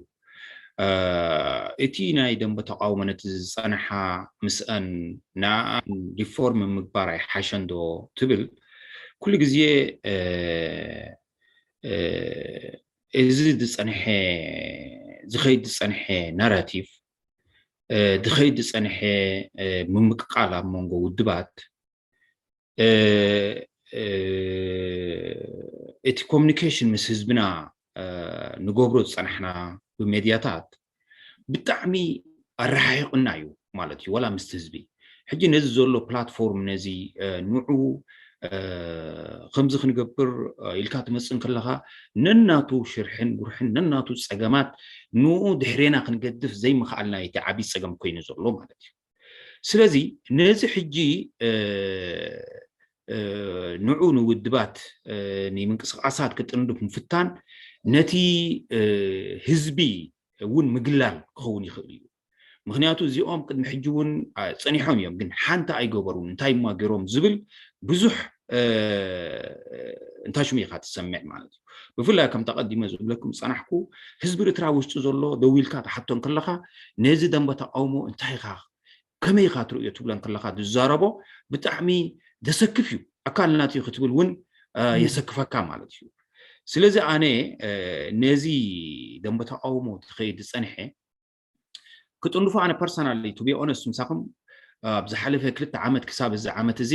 እቲ ናይ ደንበ ተቃውሞ ነቲ ዝፀንሓ ምስአን ንኣን ሪፎርም ምግባር ኣይሓሸን ዶ ትብል? ኩሉ ግዜ እዚ ዝፀንሐ፣ ዝኸይድ ዝፀንሐ ናራቲቭ፣ ዝኸይድ ዝፀንሐ ምምቅቃል ኣብ መንጎ ውድባት፣ እቲ ኮሚኒኬሽን ምስ ህዝብና ንገብሮ ዝፀናሕና ብሜድያታት ብጣዕሚ ኣረሓሒቕና እዩ ማለት እዩ፣ ዋላ ምስቲ ህዝቢ። ሕጂ ነዚ ዘሎ ፕላትፎርም ነዚ ንዑ ከምዚ ክንገብር ኢልካ ትመፅእ እንከለኻ፣ ነናቱ ሽርሕን ጉርሕን፣ ነናቱ ፀገማት ንኡ ድሕሬና ክንገድፍ ዘይምኽኣልና እቲ ዓብዪ ፀገም ኮይኑ ዘሎ ማለት እዩ። ስለዚ ነዚ ሕጂ ንዑ ንውድባት ንምንቅስቃሳት ክጥንዱፍ ምፍታን ነቲ ህዝቢ እውን ምግላል ክኸውን ይኽእል እዩ። ምክንያቱ እዚኦም ቅድሚ ሕጂ እውን ፀኒሖም እዮም፣ ግን ሓንቲ ኣይገበሩን። እንታይ እማ ገይሮም ዝብል ብዙሕ እንታይ ሽሙ ኢኻ ትሰምዕ ማለት እዩ። ብፍላይ ከምታ ቀዲመ ዝብለኩም ዝፀናሕኩ፣ ህዝቢ ኤርትራ ውሽጢ ዘሎ ደው ኢልካ ትሓቶ እንከለኻ፣ ነዚ ደንበ ተቃውሞ እንታይ ኢኻ፣ ከመይ ኢኻ ትርእዮ ትብሎ እንከለኻ ዝዛረቦ ብጣዕሚ ዘሰክፍ እዩ። ኣካል ናት እዩ ክትብል እውን የሰክፈካ ማለት እዩ። ስለዚ ኣነ ነዚ ደንበ ተቃውሞ ትኸይድ ዝፀንሐ ክጥንድፎ፣ ኣነ ፐርሰናሊ፣ ቱ ቢ ኦነስት፣ ምሳኹም ኣብ ዝሓለፈ ክልተ ዓመት ክሳብ እዚ ዓመት እዚ፣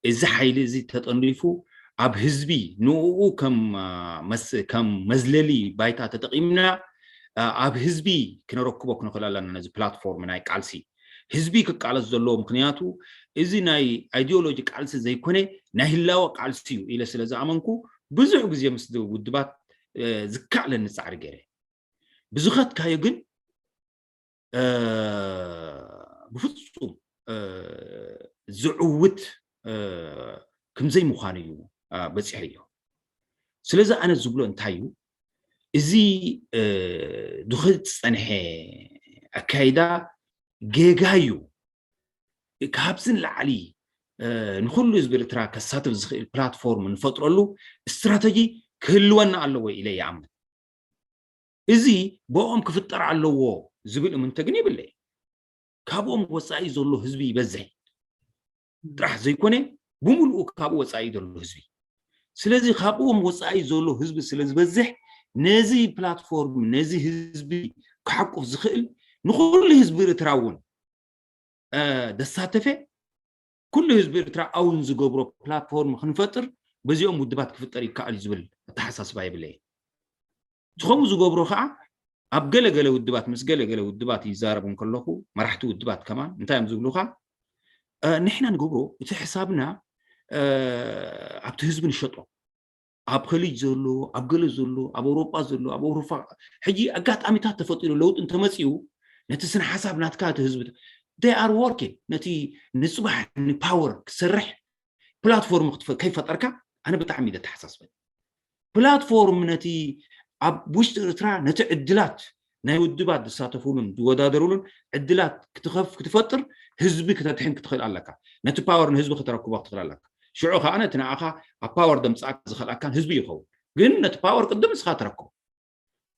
እዚ ሓይሊ እዚ ተጠንዲፉ ኣብ ህዝቢ ንኡ ከም መዝለሊ ባይታ ተጠቂምና ኣብ ህዝቢ ክነረክቦ ክንኽእል ኣለና። ነዚ ፕላትፎርም ናይ ቃልሲ ህዝቢ ክቃለስ ዘለዎ፣ ምክንያቱ እዚ ናይ ኣይዲዮሎጂ ቃልሲ ዘይኮነ ናይ ህላወ ቃልሲ እዩ ኢለ ስለ ዝኣመንኩ፣ ብዙሕ ግዜ ምስ ውድባት ዝከኣለኒ ፃዕሪ ገይረ። ብዝኸትካዮ ግን ብፍፁም ዝዕውት ከምዘይምዃኑ እዩ በፂሐዮ። ስለዚ ኣነ ዝብሎ እንታይ እዩ፣ እዚ ድኸድ ዝፀንሐ ኣካይዳ ጌጋ እዩ። ካብዚ ንላዕሊ ንኩሉ ህዝቢ ኤርትራ ከሳትፍ ዝኽእል ፕላትፎርም ንፈጥረሉ ስትራተጂ ክህልወና ኣለዎ ኢለ ይኣምን። እዚ ብኦም ክፍጠር ኣለዎ ዝብል እምንተ ግን የብለይ። ካብኦም ወፃኢ ዘሎ ህዝቢ ይበዝሕ ጥራሕ ዘይኮነ፣ ብምሉኡ ካብኡ ወፃኢ ዘሎ ህዝቢ። ስለዚ ካብኦም ወፃኢ ዘሎ ህዝቢ ስለ ዝበዝሕ፣ ነዚ ፕላትፎርም፣ ነዚ ህዝቢ ክሓቁፍ ዝኽእል፣ ንኹሉ ህዝቢ ኤርትራ እውን ደሳተፈ፣ ኩሉ ህዝቢ ኤርትራ ኣውን ዝገብሮ ፕላትፎርም ክንፈጥር በዚኦም ውድባት ክፍጠር ይከኣል እዩ ዝብል ኣተሓሳስባ የብለይ። ዝኸምኡ ዝገብሮ ከዓ ኣብ ገለ ገለ ውድባት፣ ምስ ገለ ገለ ውድባት ይዛረብ እንከለኹ፣ መራሕቲ ውድባት ከማን እንታይ እዮም ዝብሉኻ? ንሕና ንገብሮ እቲ ሕሳብና ኣብቲ ህዝቢ ንሸጦ። ኣብ ከሊጅ ዘሎ፣ ኣብ ገለ ዘሎ፣ ኣብ ኣውሮጳ ዘሎ፣ ኣብ ኣውሮፓ፣ ሕጂ ኣጋጣሚታት ተፈጢሩ ለውጢ እንተመፂኡ፣ ነቲ ስነ ሓሳብ ናትካ እቲ ህዝቢ they are working፣ ነቲ ንፅባሕ ንፓወር ክሰርሕ ፕላትፎርም ከይፈጠርካ ኣነ ብጣዕሚ እዩ ዘተሓሳስበኒ። ፕላትፎርም ነቲ ኣብ ውሽጢ ኤርትራ ነቲ ዕድላት ናይ ውድባት ዝሳተፉሉን ዝወዳደሩሉን ዕድላት ክትኸፍ ክትፈጥር ህዝቢ ክተድሕን ክትኽእል ኣለካ። ነቲ ፓወር ንህዝቢ ከተረክቦ ክትኽእል ኣለካ። ሽዑ ከዓ ነቲ ንኣኻ ኣብ ፓወር ደምፅኣካ ዝኸልኣካን ህዝቢ ይኸውን። ግን ነቲ ፓወር ቅድም ንስኻ ተረክቦ።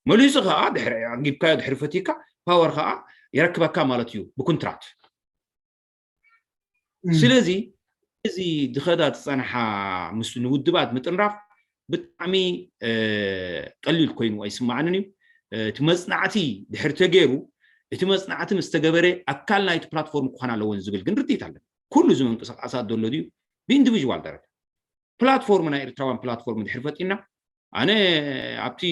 መሊሱ ከዓ ድሕሪ ኣጊብካዮ ድሕሪ ፈቲካ ፓወር ከዓ የረክበካ ማለት እዩ ብኩንትራት። ስለዚ እዚ ዝኸዳ ዝፀንሓ ምስ ንውድባት ምጥንራፍ ብጣዕሚ ቀሊል ኮይኑ ኣይስማዓንን እዩ። እቲ መፅናዕቲ ድሕሪ ተገይሩ፣ እቲ መፅናዕቲ ምስ ተገበረ ኣካል ናይቲ ፕላትፎርም ክኾን ኣለዎን ዝብል ግን ርድኢት ኣለኒ። ኩሉ እዚ ምንቅስቃሳት ዘሎ ድዩ ብኢንዲቪዥዋል ደረጃ? ፕላትፎርም ናይ ኤርትራውያን ፕላትፎርም ድሕሪ ፈጢና፣ ኣነ ኣብቲ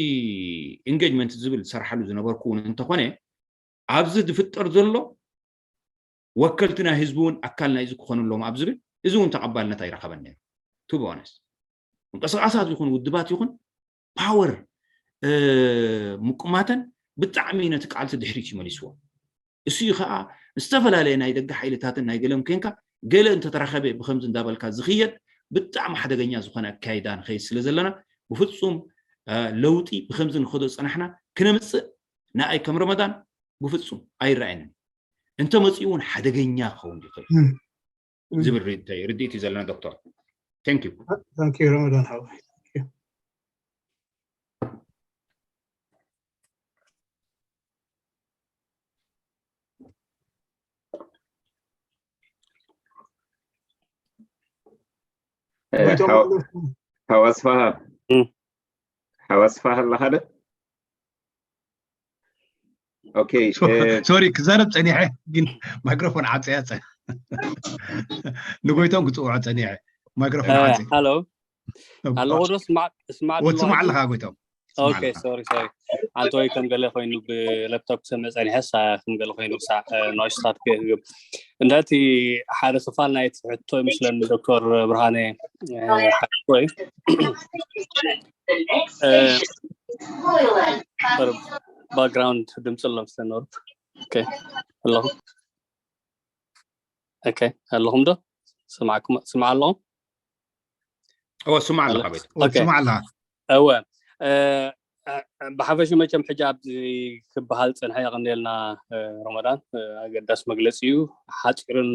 ኢንጌጅመንት ዝብል ዝሰርሓሉ ዝነበርኩ እውን እንተኾነ፣ ኣብዚ ዝፍጠር ዘሎ ወከልቲ ናይ ህዝቢ እውን ኣካል ናይዚ ክኾኑ ኣለዎም ኣብ ዝብል፣ እዚ እውን ተቐባልነት ኣይረኸበን ነይሩ። ቱ ቢሆነስ ምንቅስቃሳት ይኹን ውድባት ይኹን ፓወር ምቁማተን ብጣዕሚ ነቲ ቃልሲ ድሕሪት እዩ መሊስዎ። እሱ እዩ ከዓ ዝተፈላለየ ናይ ደገ ሓይልታትን ናይ ገለን ኮንካ ገለ እንተተራኸበ ብከምዚ እንዳበልካ ዝኽየድ ብጣዕሚ ሓደገኛ ዝኾነ ኣካይዳ ንኸይድ ስለ ዘለና ብፍፁም ለውጢ ብከምዚ ንኸዶ ፀናሕና ክነምፅእ ንኣይ ከም ረመዳን ብፍፁም ኣይረኣየንን። እንተመፂኡ እውን ሓደገኛ ክኸውን ይኽእል ዝብል ርድኢት እዩ ዘለና ዶክተር። Thank you። Thank you ረመዳን ሓወይ። ሓው ኣስፋሃ ሓው ኣስፋሃ ኣለኻ ዶ? ኦኬ ሶሪ ክዛረብ ፀኒሐ ግን ማይክሮፎን ዓፀያ ፀ ንጎይቶም ክፅውዖ ፀኒሐ ማይክሮፎን ዓፀ ሃሎ ኣለኹ ዶ ስማዕ ስማዕ ወትስማዕ ኣለኻ ጎይቶም ኦኬ ሶሪ ሶሪ ኣንተ ወይ ከም ገለ ኮይኑ ብላፕቶፕ ክሰምዕ ፀኒሐ ሳ ከም ገለ ኮይኑ ክሳዕ ኖሽታት ክህብ እንደቲ ሓደ ክፋል ናይቲ ሕቶ ይመስለኒ ዶክተር ብርሃነ ሓቆይ ባክግራውንድ ድምፂ ኣሎ ምስለኖርብ ኣለኹ ኣለኹም ዶ ስማዕ ኣለኹም እወ ስማዕ ኣለኻ ቤት ስማዕ ኣለኻ እወ ብሓፈሹ መቸም ሕጂ ኣብዚ ክበሃል ፅንሐ የቐንየልና ረመዳን ኣገዳሲ መግለፂ እዩ ሓፂርን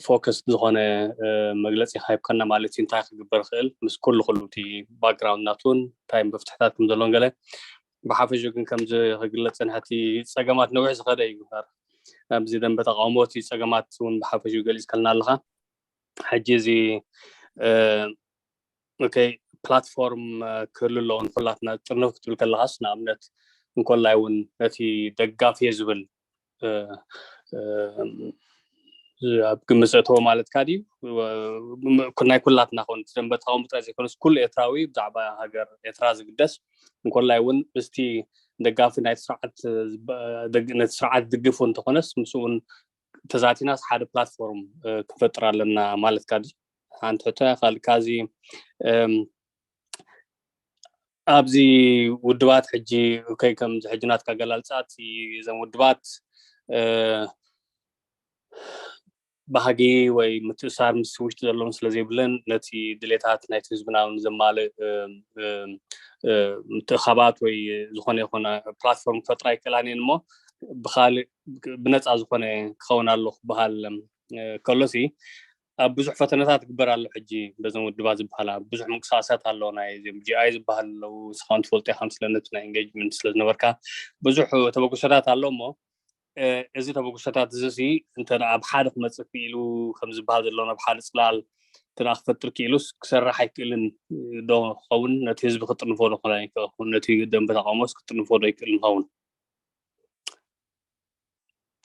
ፎከስ ዝኾነ መግለፂ ሃይብከና ማለት እዩ እንታይ ክግበር ክእል ምስ ኩሉ ኩሉ እቲ ባክግራውንድ ናትውን እንታይ መፍትሕታት ከም ዘለውን ገለ ብሓፈሹ ግን ከምዚ ክግለፅ ፅንሐቲ ፀገማት ነዊሕ ዝኸደ እዩ ኣብዚ ደንበ ተቃውሞ እቲ ፀገማት እውን ብሓፈሹ ገሊፅከልና ኣለካ ሕጂ እዚ ኦኬ ፕላትፎርም ክህሉ ኣለዎ ንኩላትና ጥርንፍ ክትብል ከለካስ ንኣብነት እንኮላይ እውን ነቲ ደጋፊ ዝብል ኣብ ግምት ዘእተዎ ማለትካ ድዩ ናይ ኩላትና ኮን ደንበ ተቃውሞ ጥራይ ዘይኮነስ ኩሉ ኤርትራዊ ብዛዕባ ሃገር ኤርትራ ዝግደስ እንኮላይ እውን ምስቲ ደጋፊ ናይቲ ስርዓት ነቲ ስርዓት ድግፉ እንተኾነስ ምስ እውን ተዛቲናስ ሓደ ፕላትፎርም ክንፈጥር ኣለና ማለትካ ሓንቲ ሕቶ እያ ካልእ ካዚ ኣብዚ ውድባት ሕጂ ከይ ከምዚ ሕጂ ናትካ ገላልፃት እዘን ውድባት ባህጊ ወይ ምትእሳር ምስ ውሽጢ ዘለዎም ስለ ዘይብለን ነቲ ድሌታት ናይቲ ህዝብና እውን ዘማልእ ምትእኻባት ወይ ዝኾነ ይኹን ፕላትፎርም ክፈጥራ ይክእላን እየን እሞ ብካልእ ብነፃ ዝኾነ ክኸውን ኣሎ ክበሃል ከሎሲ ኣብ ብዙሕ ፈተነታት ግበር ኣሎ ሕጂ በዞም ውድባት ዝበሃላ ብዙሕ ምንቅስቃሳት ኣሎ ናይ ዚኦም ጂኣይ ዝበሃል ኣለዉ ስኻውን ትፈልጦ ኢኻ ምስለነት ናይ ኤንጌጅመንት ስለ ዝነበርካ ብዙሕ ተበግሶታት ኣሎ እሞ እዚ ተበግሶታት እዚ ሲ እንተ ኣብ ሓደ ክመፅእ ክኢሉ ከም ዝበሃል ዘሎ ናብ ሓደ ፅላል እንተ ክፈጥር ክኢሉስ ክሰርሕ ኣይክእልን ዶ ክኸውን ነቲ ህዝቢ ክጥንፎ ዶ ክኸውን ነቲ ደንበ ተቃውሞስ ክጥንፎ ዶ ይክእል ንኸውን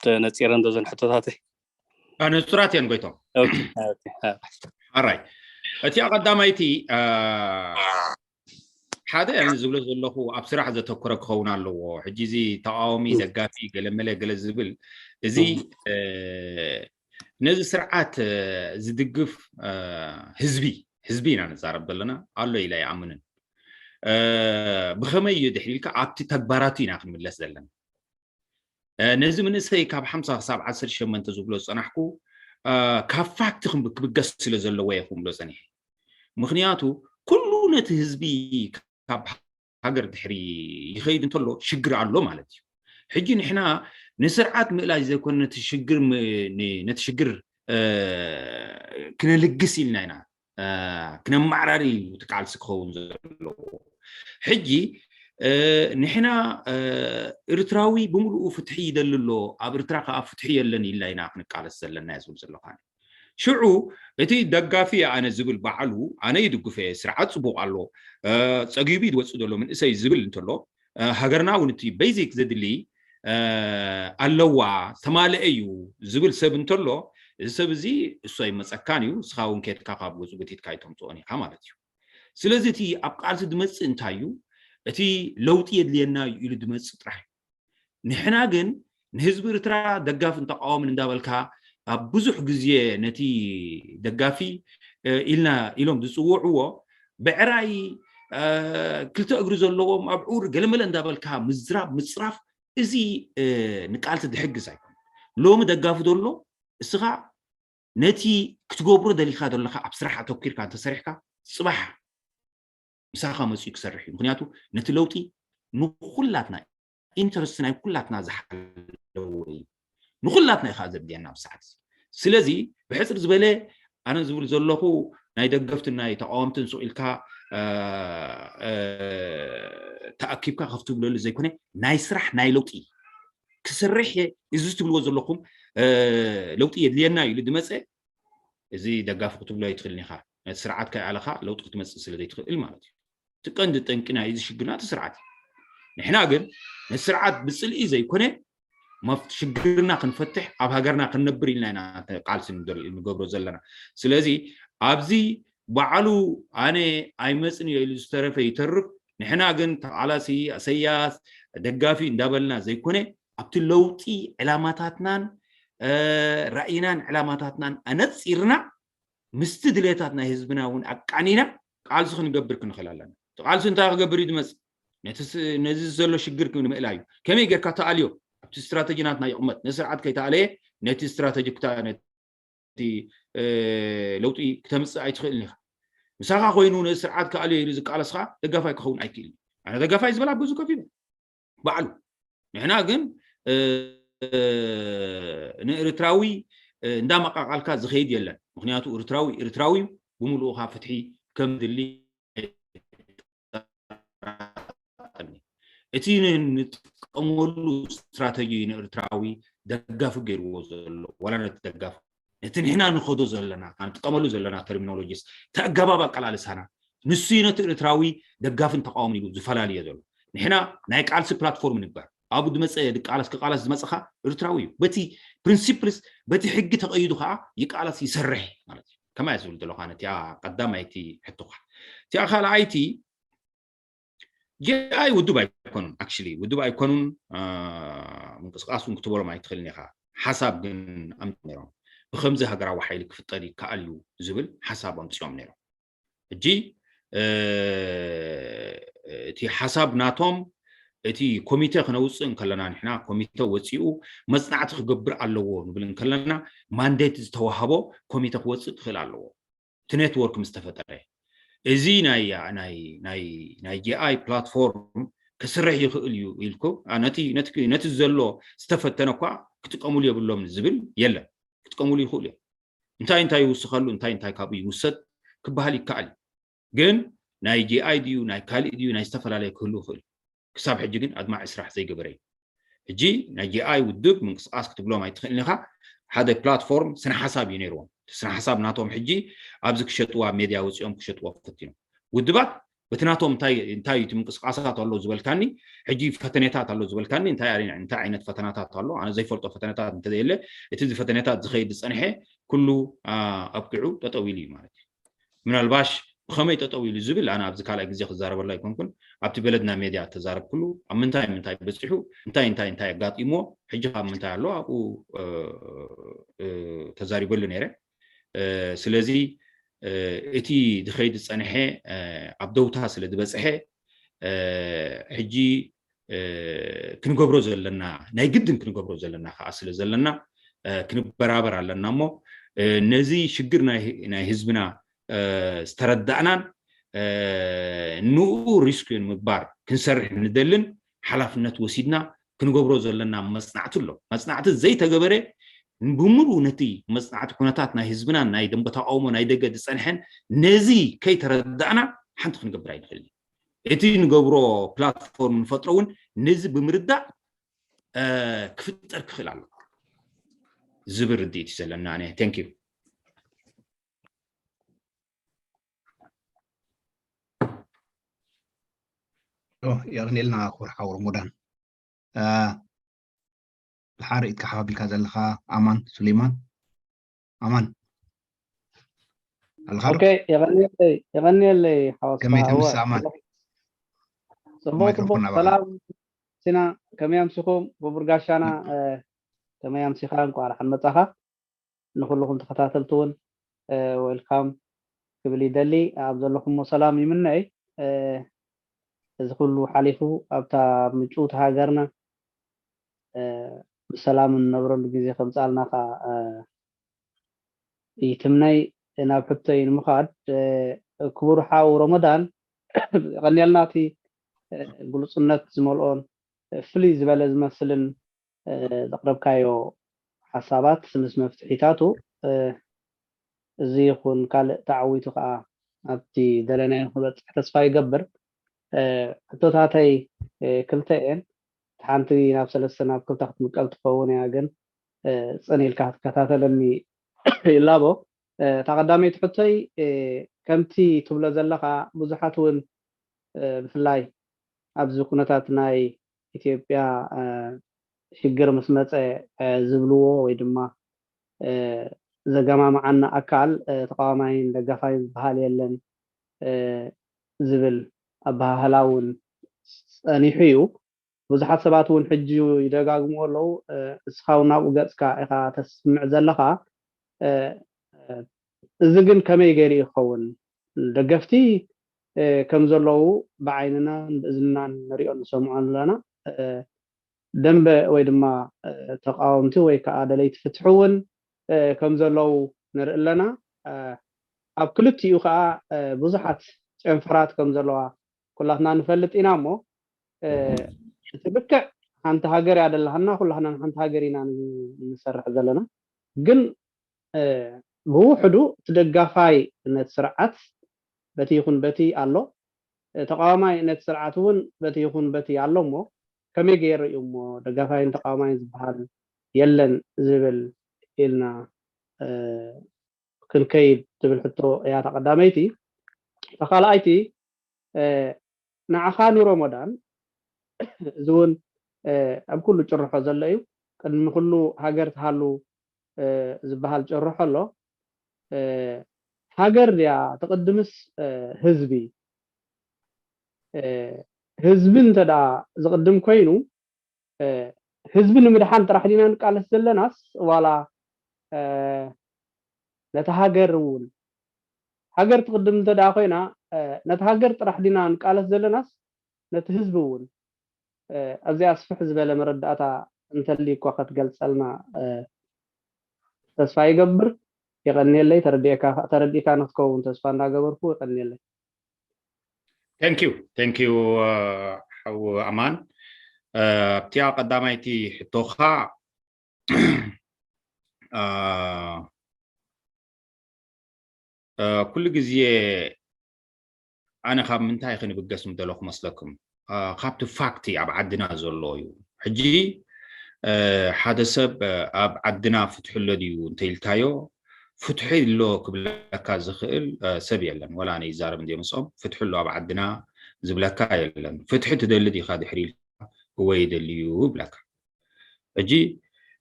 ተነፂረን ዶ ዘን ሕቶታተይ ንፁራት እየን ጎይቶም ኣራይ እቲኣ ቀዳማይቲ ሓደ ኣነ ዝብሎ ዘለኹ ኣብ ስራሕ ዘተኮረ ክኸውን ኣለዎ ሕጂ እዚ ተቃዋሚ ደጋፊ ገለመለ ገለ ዝብል እዚ ነዚ ስርዓት ዝድግፍ ህዝቢ ህዝቢ ኢና ንዛረብ ዘለና ኣሎ ኢለ ይኣምንን ብኸመይ እዩ ድሕሪ ኢልካ ኣብቲ ተግባራቱ ኢና ክንምለስ ዘለና ነዚ መንእሰይ ካብ ሓምሳ ክሳብ ዓሰርተ ሸሞንተ ዝብሎ ዝፀናሕኩ ካብ ፋክት ክብገስ ስለ ዘለዎ እየ ክብሎ ፀኒሐ ምክንያቱ ኩሉ ነቲ ህዝቢ ካብ ሃገር ድሕሪ ይኸይድ እንተሎ ሽግር ኣሎ ማለት እዩ ሕጂ ንሕና ንስርዓት ምእላይ ዘይኮነ ነቲ ሽግር ነቲ ሽግር ክነልግስ ኢልና ኢና ክነማዕራሪ እዩ እቲ ቃልሲ ክኸውን ዘለዎ ሕጂ ንሕና ኤርትራዊ ብምሉኡ ፍትሒ ይደሊ ኣሎ ኣብ ኤርትራ ከዓ ፍትሒ የለን ኢልና ኢና ክንቃለስ ዘለና እየ ዝብል ዘለካ ሽዑ እቲ ደጋፊ ኣነ ዝብል በዓሉ ኣነ ይድግፈ ስርዓት ፅቡቅ ኣሎ ፀጊቡ ይወፅእ ዘሎ መንእሰይ ዝብል እንተሎ ሃገርና እውን እቲ ቤዚክ ዘድሊ ኣለዋ ዝተማልአ እዩ ዝብል ሰብ እንተሎ እዚ ሰብ እዚ እሱ ኣይመፀካን እዩ እስኻ እውን ኬድካ ካብ ገፁ ገቲትካ ኣይተምፅኦን ኢኻ ማለት እዩ ስለዚ እቲ ኣብ ቃልሲ ዝመፅእ እንታይ እዩ እቲ ለውጢ የድልየና እዩ ኢሉ ዝመፅእ ጥራሕ እዩ ንሕና ግን ንህዝቢ ኤርትራ ደጋፍን ተቃዋምን እንዳበልካ ኣብ ብዙሕ ግዜ ነቲ ደጋፊ ኢልና ኢሎም ዝፅውዕዎ ብዕራይ ክልተ እግሪ ዘለዎም ኣብዑር ገለመለ እንዳበልካ ምዝራብ ምፅራፍ እዚ ንቃልሲ ዝሕግዝ ኣይኮነ። ሎሚ ደጋፊ ዘሎ እስኻ ነቲ ክትገብሮ ደሊካ ዘለካ ኣብ ስራሕ ኣተኪርካ እንተሰሪሕካ ፅባሕ ምሳኻ መፅኡ ክሰርሕ እዩ። ምክንያቱ ነቲ ለውጢ ንኩላትና ኢንተረስት ናይ ኩላትና ዝሓለወ እዩ። ንኩላትና እዩ ከዓ ዘድልየና ኣብ ሰዓት እዚ። ስለዚ ብሕፅር ዝበለ ኣነ ዝብል ዘለኹ ናይ ደገፍትን ናይ ተቃወምትን ሱቕ ኢልካ ተኣኪብካ ከፍ ትብለሉ ዘይኮነ ናይ ስራሕ ናይ ለውጢ ክሰርሕ እየ እዚ ትብልዎ ዘለኹም ለውጢ የድልየና ኢሉ ዝመፀ እዚ ደጋፊ ክትብሎ ኣይትኽእልን ኢኻ። ነቲ ስርዓት ከይኣለኻ ለውጢ ክትመፅእ ስለ ዘይትኽእል ማለት እዩ። እቲ ቀንዲ ጠንቂ ናይ እዚ ሽግርና እቲ ስርዓት እዩ። ንሕና ግን ነቲ ስርዓት ብፅልኢ ዘይኮነ ሽግርና ክንፈትሕ ኣብ ሃገርና ክንነብር ኢልና ኢና ቃልሲ ንገብሮ ዘለና። ስለዚ ኣብዚ ባዕሉ ኣነ ኣይመፅን እዮ ኢሉ ዝተረፈ ይተርፍ። ንሕና ግን ተቃላሲ እሰያስ ደጋፊ እንዳበልና ዘይኮነ ኣብቲ ለውጢ ዕላማታትናን ራእይናን ዕላማታትናን ኣነፂርና ምስቲ ድሌታት ናይ ህዝብና እውን ኣቃኒና ቃልሲ ክንገብር ክንኽእል ኣለና። ቃልሲ እንታይ ክገብር እዩ ዝመፅእ? ነዚ ዘሎ ሽግር ንምእላይ እዩ። ከመይ ጌርካ ተኣልዮ ኣብቲ ስትራተጂ ናትና ይቕመጥ። ነቲ ስርዓት ከይተኣለየ ነቲ ስትራተጂ ነቲ ለውጢ ክተምፅእ ኣይትኽእልን ኢኻ። ምሳኻ ኮይኑ ነዚ ስርዓት ክኣልዮ ኢሉ ዝቃለስ ከዓ ደጋፋይ ክኸውን ኣይክእልን። ኣነ ደጋፋይ ዝበላ ብዙ ከፊሉ ባዕሉ ንሕና ግን ንኤርትራዊ እንዳመቃቃልካ ዝኸይድ የለን። ምክንያቱ ኤርትራዊ ኤርትራዊ ብምሉኡ ከዓ ፍትሒ ከም ድሊ እቲ ንጥቀመሉ ስትራተጂ ንኤርትራዊ ደጋፊ ገይርዎ ዘሎ ዋላ ነቲ ደጋፊ ነቲ ንሕና ንኸዶ ዘለና ንጥቀመሉ ዘለና ተርሚኖሎጂስ ተኣገባብ ኣቀላልሳና ንሱ ነቲ ኤርትራዊ ደጋፍን ተቃዋምን እዩ ዝፈላልዮ ዘሎ። ንሕና ናይ ቃልሲ ፕላትፎርም ንግበር። ኣብኡ ዝመፀ ድቃለስ ክቃለስ ዝመፅኻ ኤርትራዊ እዩ። በቲ ፕሪንሲፕልስ በቲ ሕጊ ተቐይዱ ከዓ ይቃለስ ይሰርሕ ማለት እዩ። ከማይ ዝብል ዘለኹ ነቲኣ ቀዳማይቲ ሕቶኻ። እቲኣ ካልኣይቲ ጂኣይ ውድብ ኣይኮኑን፣ ኣክቹሊ ውድብ ኣይኮኑን። ምንቅስቃስ እውን ክትበሎም ኣይትኽእልን ኢኻ። ሓሳብ ግን ኣምፂኦም ነይሮም። ብከምዚ ሃገራዊ ሓይሊ ክፍጠር ይከኣል እዩ ዝብል ሓሳብ ኣምፂኦም ነይሮም። ሕጂ እቲ ሓሳብ ናቶም እቲ ኮሚቴ ክነውፅእ እንከለና ንሕና ኮሚቴ ወፂኡ መፅናዕቲ ክገብር ኣለዎ ንብል እንከለና ማንዴት ዝተዋህቦ ኮሚቴ ክወፅእ ክኽእል ኣለዎ። እቲ ኔትወርክ ምስ ተፈጠረ እዚ ናይ ጂኣይ ፕላትፎርም ክስርሕ ይኽእል እዩ ኢልኩ ነቲ ዘሎ ዝተፈተነ እኳ ክጥቀሙሉ የብሎም ዝብል የለን። ክጥቀሙሉ ይኽእሉ እዮም። እንታይ እንታይ ይውስኸሉ እንታይ እንታይ ካብኡ ይውሰድ ክበሃል ይከኣል እዩ። ግን ናይ ጂኣይ ድዩ ናይ ካሊእ ድዩ ናይ ዝተፈላለየ ክህሉ ይኽእል። ክሳብ ሕጂ ግን ኣድማዒ ስራሕ ዘይገበረ እዩ። ሕጂ ናይ ጂኣይ ውድብ ምንቅስቃስ ክትብሎም ኣይትኽእልን ኢኻ። ሓደ ፕላትፎርም ስነ ሓሳብ እዩ ነይርዎም። ስነ ሓሳብ ናቶም ሕጂ ኣብዚ ክሸጥዋ ሜድያ ወፂኦም ክሸጥዎ ፈቲኖም። ውድባት በቲ ናቶም እንታይ እንታይ እቲ ምንቅስቃሳት ኣሎ ዝበልካኒ ሕጂ ፈተነታት ኣሎ ዝበልካኒ እንታይ እንታይ ዓይነት ፈተናታት ኣሎ ኣነ ዘይፈልጦ ፈተነታት እንተዘየለ እቲ ፈተነታት ዝኸይድ ዝፀንሐ ኩሉ ኣብቂዑ ጠጠው ኢሉ እዩ ማለት እዩ። ምናልባሽ ብኸመይ ጠጠው ኢሉ ዝብል ኣነ ኣብዚ ካልኣይ ግዜ ክዛረበላ ኣይኮንኩን ኣብቲ በለድና ሜድያ ተዛረብኩሉ ኣብ ምንታይ ምንታይ በፂሑ እንታይ እንታይ እንታይ ኣጋጢሞ ሕጂ ካብ ምንታይ ኣሎ ኣብኡ ተዛሪበሉ ነይረ። ስለዚ እቲ ዝኸይድ ዝፀንሐ ኣብ ደውታ ስለ ዝበፅሐ ሕጂ ክንገብሮ ዘለና ናይ ግድን ክንገብሮ ዘለና ከዓ ስለ ዘለና ክንበራበር ኣለና እሞ ነዚ ሽግር ናይ ህዝብና ዝተረዳእናን ንኡ ሪስክ ንምግባር ክንሰርሕ ንደልን ሓላፍነት ወሲድና ክንገብሮ ዘለና መፅናዕቲ ኣሎ። መፅናዕቲ ዘይተገበረ ብምሉእ ነቲ መፅናዕቲ ኩነታት ናይ ህዝብና ናይ ደንበ ተቃውሞ ናይ ደገ ዝፀንሐን ነዚ ከይተረዳእና ሓንቲ ክንገብር ኣይንኽእል። እቲ ንገብሮ ፕላትፎርም ንፈጥሮ እውን ነዚ ብምርዳእ ክፍጠር ክኽእል ኣሎ ዝብል ርድኢት እዩ ዘለና። ነ thank you። የቕንየልና ክቡር ሓው ረሞዳን። ድሓር ኢድካ ሓፍ ኣቢልካ ዘለኻ ኣማን ሱሌማን ኣማን ኣለኻ ዶ? ኦኬ፣ የቐንየለይ የቐንየለይ ሓወስካ። ከመይ ትምስ ኣማን? ጽቡቕ ጽቡቕ። ሰላም ሓፍትና፣ ከመይ ኣምሲኹም? ክቡር ጋሻና፣ እ፣ ከመይ ኣምሲኻ? እንኳዕ ደሓን መጻኻ። ንኹልኹም ተኸታተልቲ እውን፣ እ፣ ዌልካም ክብል ይደሊ። ኣብ ዘለኹሞ ሰላም ይምነይ። እ፣ እዚ ኩሉ ሓሊፉ ኣብታ ምጭውቲ ሃገርና፣ እ፣ ብሰላም እንነብረሉ ግዜ ከምጽኣልና ከኣ፣ እ፣ ይትምነይ። ናብ ሕቶይ ንምኻድ፣ እ፣ ክቡር ሓው ረመዳን፣ የቐንየልና እቲ፣ እ፣ ግሉጽነት ዝመልኦን፣ እ፣ ፍልይ ዝበለ ዝመስልን፣ እ፣ ዘቕረብካዮ ሓሳባት ምስ መፍትሒታቱ፣ እ፣ እዚ ይኹን ካልእ ተዓዊቱ ከኣ ኣብቲ ደለናዮ ክበጽሕ ተስፋ ይገብር። እ፣ ሕቶታተይ፣ እ፣ ክልተ እየን። ሓንቲ ናብ ሰለስተ ናብ ክልተ ክትምቀል ትኸውን እያ፣ ግን፣ እ፣ ጽን ኢልካ ክትከታተለኒ ይላቦ። እ፣ እታ ቀዳመይቲ ሕቶይ፣ እ፣ ከምቲ ትብሎ ዘለኻ ብዙሓት እውን፣ እ፣ ብፍላይ ኣብዚ ኩነታት ናይ ኢትዮጵያ፣ እ፣ ሽግር ምስ መጸ፣ እ፣ ዝብልዎ ወይ ድማ፣ እ፣ ዘገማምዓና ኣካል፣ እ፣ ተቃዋማይን ደጋፋይን ዝበሃል የለን፣ እ፣ ዝብል ኣበሃህላ እውን ጸኒሑ እዩ። ብዙሓት ሰባት እውን ሕጂ ይደጋግምዎ ኣለዉ። እ፣ እስኻ እውን ናብኡ ገጽካ ኢኻ ተስምዕ ዘለኻ። እ፣ እ፣ እዚ ግን ከመይ ገይሩ ይኸውን? ደገፍቲ፣ እ፣ ከም ዘለዉ ብዓይንናን ብእዝንናን ንሪኦ ንሰምዖ ኣለና። እ፣ ደንበ ወይ ድማ፣ እ፣ ተቃወምቲ ወይ ከዓ ደለይቲ ፍትሒ እውን፣ እ፣ ከም ዘለዉ ንርኢ ኣለና። እ፣ ኣብ ክልቲኡ ከዓ፣ እ፣ ብዙሓት ጨንፈራት ከም ዘለዋ ኩላትና ንፈልጥ ኢና እሞ፣ እ፣ እቲ ልክዕ ሓንቲ ሃገር እያ ደላሃና፣ ኩላትና ንሓንቲ ሃገር ኢና ን-፣ ንሰርሕ ዘለና። ግን፣ እ፣ ብውሕዱ እቲ ደጋፋይ ነቲ ስርዓት በቲ ይኹን በቲ ኣሎ፣ እ፣ ተቃዋማይ ነቲ ስርዓት እውን በቲ ይኹን በቲ ኣሎ እሞ፣ ከመይ ገይሩ እዩ እሞ ደጋፋይን ተቃዋማይን ዝበሃል የለን ዝብል ኢልና፣ እ፣ ክንከይድ ትብል ሕቶ እያ እታ ቀዳመይቲ። እታ ካልኣይቲ፣ እ፣ ንዓኻ ንሮሞዳን፣ እዚ እውን፣ እ፣ ኣብ ኩሉ ጭርሖ ዘሎ እዩ። ቅድሚ ኩሉ ሃገር ትሃሉ፣ እ፣ ዝበሃል ጭርሖ ኣሎ። እ፣ ሃገር ድያ ትቕድምስ፣ እ፣ ህዝቢ? እ፣ ህዝቢ እንተ ደኣ ዝቕድም ኮይኑ፣ እ፣ ህዝቢ ንምድሓን ጥራሕ ዲና ንቃለስ ዘለናስ ዋላ፣ እ፣ ነቲ ሃገር እውን፣ ሃገር ትቕድም እንተ ደኣ ኮይና፣ እ፣ ነቲ ሃገር ጥራሕ ዲና ንቃለስ ዘለናስ ነቲ ህዝቢ እውን? እ፣ ኣብዚኣ ስፍሕ ዝበለ መረዳእታ እንተልዩ እኳ ክትገልጸልና፣ እ፣ ተስፋ ይገብር። የቐንየለይ። ተረዲእካ፣ ተረዲእካ ንክትከውን ተስፋ እንዳገበርኩ፣ የቐንየለይ። Thank you, thank you፣ እ፣ ሓው ኣማን። እ፣ ኣብቲኣ ቀዳማይቲ ሕቶኻ፣ እ፣ እ፣ ኩሉ ግዜ ኣነ ካብ ምንታይ ክንብገስ ምደለኹ መስለኩም? እ፣ ካብቲ ፋክቲ ኣብ ዓድና ዘሎ እዩ። ሕጂ፣ እ፣ ሓደ ሰብ፣ እ፣ ኣብ ዓድና ፍትሒ ኣሎ ድዩ እንተኢልካዮ፣ ፍትሒ ኣሎ ክብለካ ዝኽእል፣ እ፣ ሰብ የለን። ወላ ኣነ ይዛረብ እንድየ ምስኦም፣ ፍትሒ ኣሎ ኣብ ዓድና ዝብለካ የለን። ፍትሒ ትደሊ ዲኻ ድሕሪ ኢልካ፣ እወ ይደሊ እዩ ይብለካ። ሕጂ፣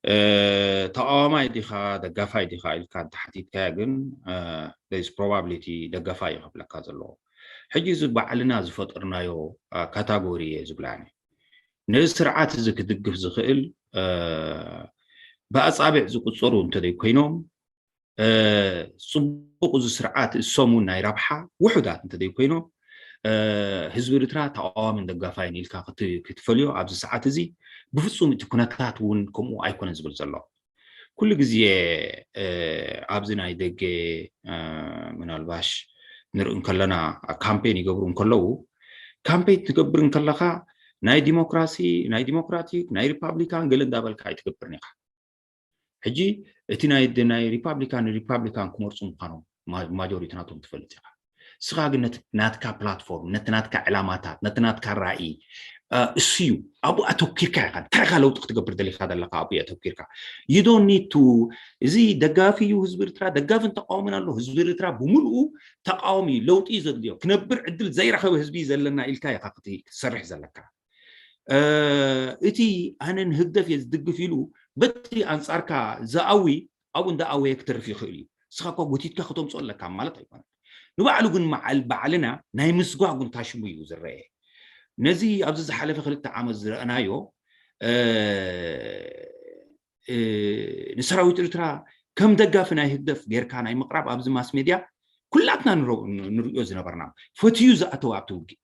እ፣ ተቃዋማይ ዲኻ ደጋፋይ ዲኻ ኢልካ እንተሓቲትካዮ ግን፣ እ፣ there is probability ደጋፋይ እዩ ክብለካ ዘለዎ። ሕጂ እዚ ባዕልና ዝፈጠርናዮ፣ እ፣ ካታጎሪ እየ ዝብላ ኣነ። ነዚ ስርዓት እዚ ክድግፍ ዝኽእል፣ እ፣ ብኣጻብዕ ዝቁጸሩ እንተዘይኮይኖም፣ እ፣ ጽቡቕ እዚ ስርዓት እሶም እውን ናይ ረብሓ ውሑዳት እንተዘይኮይኖም፣ እ፣ ህዝቢ ኤርትራ ተቃዋምን ደጋፋይን ኢልካ ክት-፣ ክትፈልዮ ኣብዚ ሰዓት እዚ ብፍጹም እቲ ኩነታት እውን ከምኡ ኣይኮነን ዝብል ዘሎ። ኩሉ ግዜ፣ እ፣ ኣብዚ ናይ ደገ፣ እ፣ ምናልባሽ ንርኢ እንከለና ካምፔን ይገብሩ እንከለዉ፣ ካምፔን ትገብር እንከለኻ ናይ ዲሞክራሲ፣ ናይ ዲሞክራቲክ፣ ናይ ሪፓብሊካን ገለ እንዳበልካ ኣይትገብርን ኢኻ። ሕጂ እቲ ናይ፣ ናይ ሪፓብሊካን፣ ሪፓብሊካን ክመርጹ ምዃኖም ማ-፣ ማጆሪቲ ናቶም ትፈልጥ ኢኻ። ንስኻ ግን ነቲ ናትካ ፕላትፎርም፣ ነቲ ናትካ ዕላማታት፣ ነቲ ናትካ ራእይ፣ እ፣ እሱ እዩ። ኣብኡ ኣተኪርካ ኢኻ። እንታይ ኢኻ ለውጢ ክትገብር ደሊኻ ዘለኻ ኣብኡ ኣተኪርካ። You don't need to፣ እዚ ደጋፊ እዩ ህዝቢ ኤርትራ፣ ደጋፍን ተቃዋምን ኣሎ። ህዝቢ ኤርትራ ብምልኡ ተቃዋሚ ለውጢ እዩ ዘድልዮ። ክነብር ዕድል ዘይረኸበ ህዝቢ እዩ ዘለና ኢልካ ኢኻ ክት-፣ ክትሰርሕ ዘለካ። እ፣ እቲ ኣነ ንህግደፍ እየ ዝድግፍ ኢሉ በቲ ኣንጻርካ ዝኣዊ ኣብኡ እንዳኣወየ ክትርፍ ይኽእል እዩ። ንስኻ እኳ ጎቲትካ ከተምፅኦ ኣለካ ማለት ኣይኮነን። ንባዕሉ ግን መዓል ባዕልና ናይ ምስጓግ እውን ታሽሙ እዩ ዝረአ። ነዚ ኣብዚ ዝሓለፈ ክልተ ዓመት ዝረኣናዮ ንሰራዊት ኤርትራ ከም ደጋፊ ናይ ህግደፍ ጌርካ ናይ ምቕራብ ኣብዚ ማስ ሜድያ ኩላትና ንሪኦ ዝነበርና፣ ፈትዩ ዝኣተወ ኣብቲ ውግእ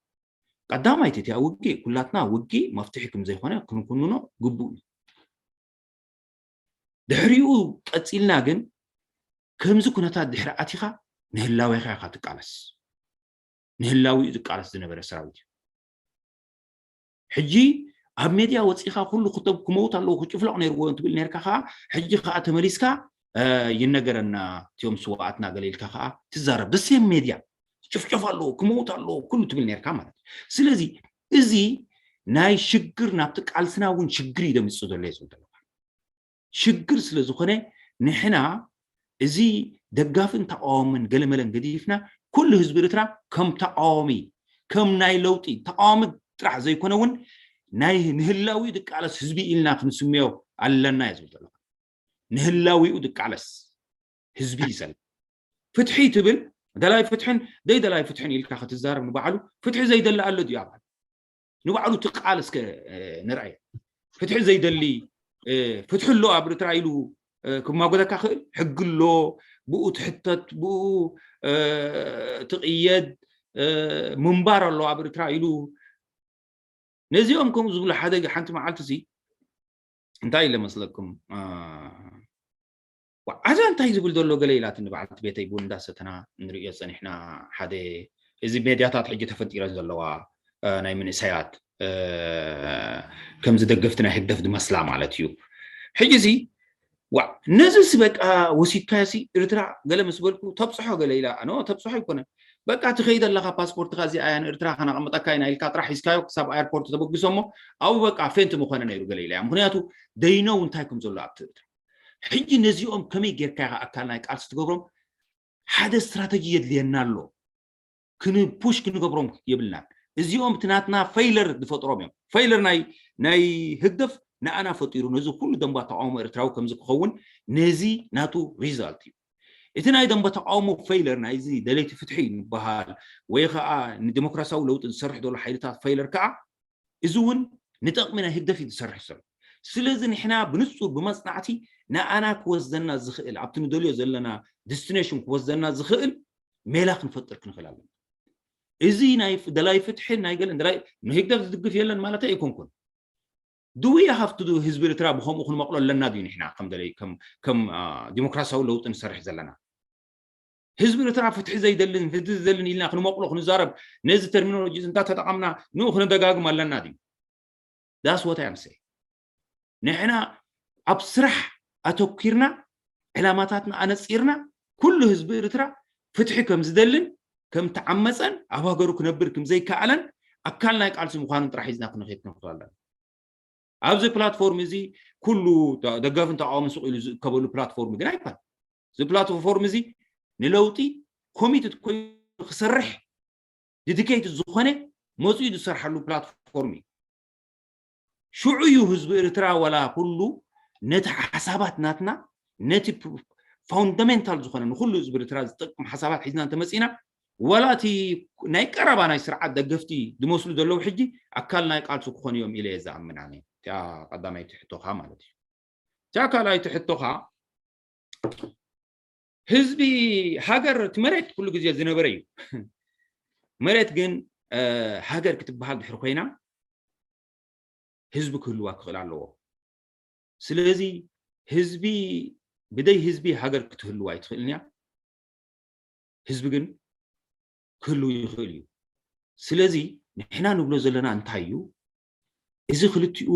ቀዳማይቲ እቲኣ ውግእ ኩላትና ውግእ መፍትሒ ከም ዘይኮነ ክንኩንኖ ግቡእ እዩ። ድሕሪኡ ቀፂልና ግን ከምዚ ኩነታት ድሕሪ ኣቲኻ ንህላዌኻ ኢኻ ትቃለስ። ንህላዊኡ ዝቃለስ ዝነበረ ሰራዊት እዩ። ሕጂ ኣብ ሜድያ ወፂኻ ኩሉ ክመውት ኣለዎ ክጭፍለቕ ነይርዎ እንትብል ነርካ ከዓ ሕጂ ከዓ ተመሊስካ ይነገረና እቲኦም ስዋኣትና ገለ ኢልካ ከዓ ትዛረብ ደሴም ሜድያ ጭፍጨፍ ኣለዎ ክመውት ኣለዎ ኩሉ ትብል ነርካ ማለት እዩ። ስለዚ እዚ ናይ ሽግር ናብቲ ቃልስና እውን ሽግር እዩ ደምፅእ ዘሎ እየ ዝብል ዘለኹ። ሽግር ስለ ዝኾነ ንሕና እዚ ደጋፍን ተቃዋምን ገለመለን ገዲፍና ኩሉ ህዝቢ ኤርትራ ከም ተቃዋሚ ከም ናይ ለውጢ ተቃዋሚ ጥራሕ ዘይኮነ እውን ናይ ንህላዊ ድቃለስ ህዝቢ ኢልና ክንስምዮ ኣለና እየ ዝብል ዘለኹ። ንህላዊኡ ድቃለስ ህዝቢ ይሰል ፍትሒ ትብል ደላይ ፍትሕን ደይ ደላይ ፍትሕን ኢልካ ክትዛረብ ንባዕሉ ፍትሒ ዘይደሊ ኣሎ ድዩ ኣባል ንባዕሉ ትቃል እስከ ንርኣየ ፍትሒ ዘይደሊ ፍትሒ ኣሎ ኣብ ኤርትራ ኢሉ ክማጎተካ ክእል ሕጊ ኣሎ ብኡ ትሕተት ብኡ ትቕየድ ምንባር ኣሎ ኣብ ኤርትራ ኢሉ ነዚኦም ከምኡ ዝብሉ ሓደ ሓንቲ መዓልቲ ሲ እንታይ ኢለ መስለኩም ኣዛ እንታይ ዝብል ዘሎ ገለ ኢላትኒ በዓልቲ ቤተይ ቡን እንዳሰተና ንርእዮ ፀኒሕና ሓደ እዚ ሜድያታት ሕጂ ተፈጢረን ዘለዋ ናይ መንእሰያት ከምዚ ደገፍቲ ናይ ህግደፍ ዝመስላ ማለት እዩ ሕጂ ሲ ዋ ነዚ ሲ በቃ ወሲድካዮ ሲ ኤርትራ ገለ ምስ በልኩ ተብፅሖ ገለ ኢላ ኖ ተብፅሖ ኣይኮነን በቃ ትኸይድ ኣለካ ፓስፖርትካ እዚኣ እያ ንኤርትራ ከነቐምጠካ ኢና ኢልካ ጥራሕ ሒዝካዮ ክሳብ ኣየርፖርት ተበጊሶ እሞ ኣብኡ በቃ ፌንት ምኾነ ነይሩ ገለ ኢላ እያ ምክንያቱ ደይነው እንታይ ከም ዘሎ ኣብቲ ኤርትራ ሕጂ ነዚኦም ከመይ ጌርካ ኢኻ ኣካል ናይ ቃልሲ ትገብሮም ሓደ ስትራተጂ የድልየና ኣሎ ክንፑሽ ክንገብሮም የብልናን እዚኦም እቲ ናትና ፌይለር ዝፈጥሮም እዮም ፌይለር ናይ ናይ ህግደፍ ንኣና ፈጢሩ ነዚ ኩሉ ደንባ ተቃውሞ ኤርትራዊ ከምዚ ክኸውን ነዚ ናቱ ሪዛልት እዩ እቲ ናይ ደንበ ተቃውሞ ፌይለር ናይዚ ደለይቲ ፍትሒ ይበሃል ወይ ከዓ ንዲሞክራሲያዊ ለውጢ ዝሰርሕ ዘሎ ሓይልታት ፌይለር ከዓ እዚ እውን ንጠቕሚ ናይ ህግደፍ እዩ ዝሰርሕ ዘሎ ስለዚ ንሕና ብንፁር ብመፅናዕቲ ንኣና ክወስደና ዝኽእል ኣብቲ ንደልዮ ዘለና ዲስቲኔሽን ክወስደና ዝኽእል ሜላ ክንፈጥር ክንኽእል ኣለና እዚ ናይ ደላይ ፍትሒ ናይ ገለ ንህግደፍ ዝድግፍ የለን ማለት ኣይኮንኩን ድዊ ሃፍቱ ህዝቢ ኤርትራ ብከምኡ ክንመቕሎ ኣለና ድዩ ንሕና ከም ዲሞክራሲያዊ ለውጢ ንሰርሕ ዘለና ህዝቢ ኤርትራ ፍትሒ ዘይደልን ፍትሒ ዝደልን ኢልና ክንመቕሎ ክንዛረብ ነዚ ተርሚኖሎጂ እንዳ ተጠቐምና ንኡ ክንደጋግም ኣለና ድዩ that's what I am say ንሕና ኣብ ስራሕ ኣተኪርና ዕላማታትና ኣነፂርና ኩሉ ህዝቢ ኤርትራ ፍትሒ ከም ዝደልን ከም ተዓመፀን ኣብ ሃገሩ ክነብር ከም ዘይከኣለን ኣካል ናይ ቃልሲ ምዃኑን ጥራሕ ሒዝና ክንኸይድ ክንኽእል ኣለና ኣብዚ ፕላትፎርም እዚ ኩሉ ደጋፍን ተቃዋሚ ሱቅ ኢሉ ዝእከበሉ ፕላትፎርም ግን ኣይኮን እዚ ፕላትፎርም እዚ ንለውጢ ኮሚትድ ኮይኑ ክሰርሕ ዲዲኬይት ዝኾነ መፅኡ ዝሰርሓሉ ፕላትፎርም እዩ ሽዑ እዩ ህዝቢ ኤርትራ ወላ ኩሉ ነቲ ሓሳባት ናትና ነቲ ፋውንዳሜንታል ዝኾነ ንኩሉ ህዝቢ ኤርትራ ዝጠቅም ሓሳባት ሒዝና እንተመፂና ዋላ እቲ ናይ ቀረባ ናይ ስርዓት ደገፍቲ ዝመስሉ ዘለዉ ሕጂ ኣካል ናይ ቃልሲ ክኾኑ እዮም ኢለ እየ ዝኣምን ኣነ እቲኣ ቀዳመይቲ ሕቶኻ ማለት እዩ እቲኣ ካልኣይቲ ሕቶኻ ህዝቢ ሃገር እቲ መሬት ኩሉ ግዜ ዝነበረ እዩ መሬት ግን ሃገር ክትበሃል ድሕሪ ኮይና ህዝቢ ክህልዋ ክኽእል ኣለዎ ስለዚ ህዝቢ ብደይ ህዝቢ ሃገር ክትህልዋ ኣይትኽእልን እያ ህዝቢ ግን ክህልው ይኽእል እዩ ስለዚ ንሕና ንብሎ ዘለና እንታይ እዩ እዚ ክልቲኡ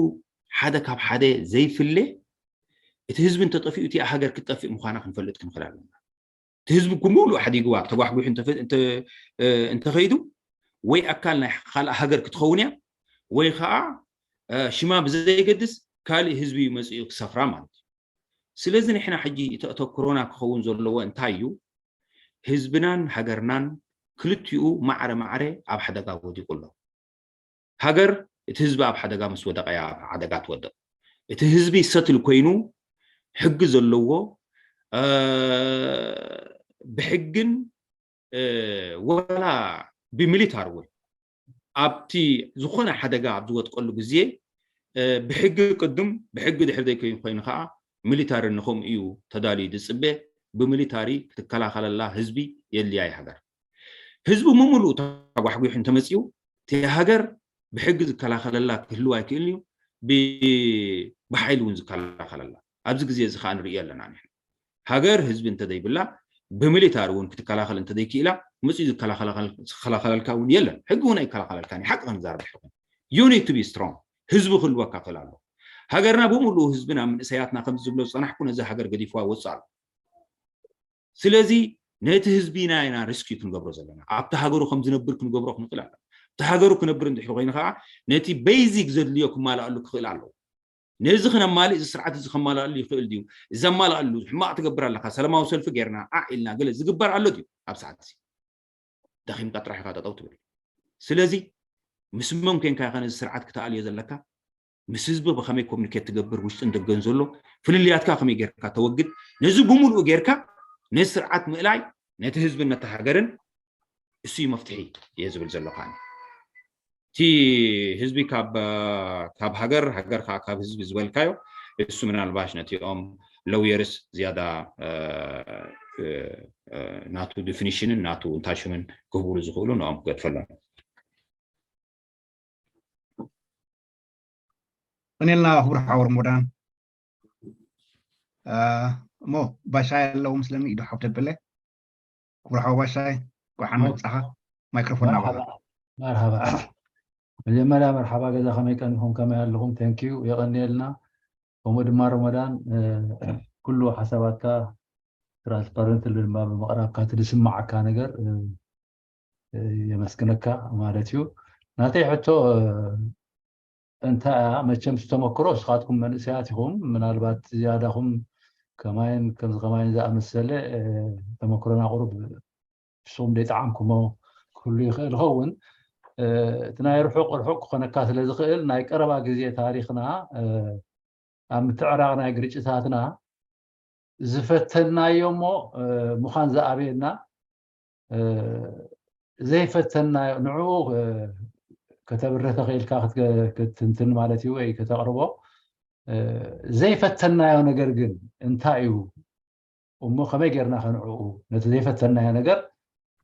ሓደ ካብ ሓደ ዘይፍለ እቲ ህዝቢ እንተጠፊኡ እቲኣ ሃገር ክትጠፍእ ምዃና ክንፈልጥ ክንኽእል ኣለና እቲ ህዝቢ ብምሉእ ሓዲግዋ ተጓሕጒሑ እንተኸይዱ ወይ ኣካል ናይ ካልእ ሃገር ክትኸውን እያ ወይ ከዓ ሽማ ብዘይገድስ ካልእ ህዝቢ እዩ መፂኡ ክሰፍራ ማለት እዩ ስለዚ ንሕና ሕጂ እቲ ኣተክሮና ክኸውን ዘለዎ እንታይ እዩ ህዝብናን ሃገርናን ክልቲኡ ማዕረ ማዕረ ኣብ ሓደጋ ወዲቁ ኣሎ ሃገር እቲ ህዝቢ ኣብ ሓደጋ ምስ ወደቀ እያ ኣብ ሓደጋ ትወድቅ እቲ ህዝቢ ሰትል ኮይኑ ሕጊ ዘለዎ ብሕግን ወላ ብሚሊታር እውን ኣብቲ ዝኾነ ሓደጋ ኣብ ዝወጥቀሉ ግዜ ብሕጊ ቅድም ብሕጊ ድሕር ዘይኮይኑ ኮይኑ ከዓ ሚሊታሪ ንኸምኡ እዩ ተዳልዩ ዝፅበ። ብሚሊታሪ ክትከላኸለላ ህዝቢ የድልያ እዩ ሃገር። ህዝቢ ምሙሉእ ተጓሕጒሑ እንተመፂኡ እቲ ሃገር ብሕጊ ዝከላኸለላ ክህልው ኣይክእል እዩ። ብሓይሊ እውን ዝከላኸለላ ኣብዚ ግዜ እዚ ከዓ ንርእዮ ኣለና። ንሕና ሃገር ህዝቢ እንተዘይብላ ብሚሊታሪ እውን ክትከላኸል እንተዘይክኢላ ምፅኡ ዝከላኸለልካ እውን የለን። ሕጊ እውን ኣይከላኸለልካን እዩ። ሓቂ ክንዛረብ ሕቁን you need to be strong። ህዝቢ ክህልወካ ክእል ኣሎ። ሃገርና ብምሉኡ ህዝብና መንእሰያትና ከምዚ ዝብሎ ዝፀናሕኩ ነዚ ሃገር ገዲፍዋ ወፅእ ኣሎ። ስለዚ ነቲ ህዝቢና ኢና ሪስኪ ክንገብሮ ዘለና። ኣብቲ ሃገሩ ከም ዝነብር ክንገብሮ ክንኽእል ኣለና። ኣብቲ ሃገሩ ክነብር እንድሕር ኮይኑ ከዓ ነቲ ቤዚክ ዘድልዮ ክማልኣሉ ክኽእል ኣለዎ። ነዚ ክነማልእ እዚ ስርዓት እዚ ከማልኣሉ ይኽእል ድዩ? ዘማልኣሉ ሕማቕ ትገብር ኣለካ፣ ሰላማዊ ሰልፊ ጌርና ዓዕ ኢልና ገለ ዝግበር ኣሎ ድዩ? ኣብ ሰዓት እዚ ደኺምካ ጥራሕ ኢኻ ጠጠው ትብል። ስለዚ ምስ መን ኮንካ ኢኻ ነዚ ስርዓት ክትኣልዮ ዘለካ? ምስ ህዝቢ ብኸመይ ኮሚኒኬት ትገብር ውሽጥን ደገን ዘሎ ፍልልያትካ ከመይ ጌርካ ተወግድ? ነዚ ብምሉኡ ጌርካ ነዚ ስርዓት ምእላይ ነቲ ህዝብን ነቲ ሃገርን እሱ እዩ መፍትሒ እየ ዝብል ዘለኹ ኣነ። እቲ ህዝቢ ካብ ካብ ሃገር ሃገር ከዓ ካብ ህዝቢ ዝበልካዮ እሱ ምናልባሽ ነቲኦም ለውየርስ ዝያዳ ናቱ ዲፊኒሽንን ናቱ እንታይ ሽምን ክህብሉ ዝኽእሉ ንኦም ክገድፈሎም። ቀኒልና ክቡር ሓወር ሞዳን እሞ ባሻይ ኣለዉ ምስለኒ ኢዱ ሓፍ ደብለ ክቡር ሓወ ባሻይ ጓሓን መብፃኻ ማይክሮፎን ናባኻ። መርሓባ። መጀመርያ መርሓባ ገዛ ከመይ ቀኒኹም ከመይ ኣለኹም? ቴንኪዩ የቐንየልና። ከምኡ ድማ ረመዳን ኩሉ ሓሳባትካ ትራንስፓረንት ድማ ብምቕራብካ እቲ ዝስማዓካ ነገር የመስግነካ ማለት እዩ። ናተይ ሕቶ እንታይ እያ መቸም ዝተመክሮ እስኻትኩም መንእሰያት ኢኹም ምናልባት ዝያዳኹም ከማይን ከምዚ ከማይን ዝኣመሰለ ተመክሮና ቁሩብ ንስኹም ዘይጠዓምኩሞ ክህሉ ይኽእል ይኸውን። እቲ ናይ ርሑቕ ርሑቕ ክኾነካ ስለ ዝኽእል ናይ ቀረባ ግዜ ታሪኽና ኣብ ምትዕራቕ ናይ ግርጭታትና ዝፈተናዮ እሞ ምዃን ዝኣበየና ዘይፈተናዮ ንዕኡ ከተብርህ ተኽኢልካ ክትንትን ማለት እዩ ወይ ከተቕርቦ ዘይፈተናዮ ነገር ግን እንታይ እዩ እሞ ከመይ ጌርና ከንዕኡ ነቲ ዘይፈተናዮ ነገር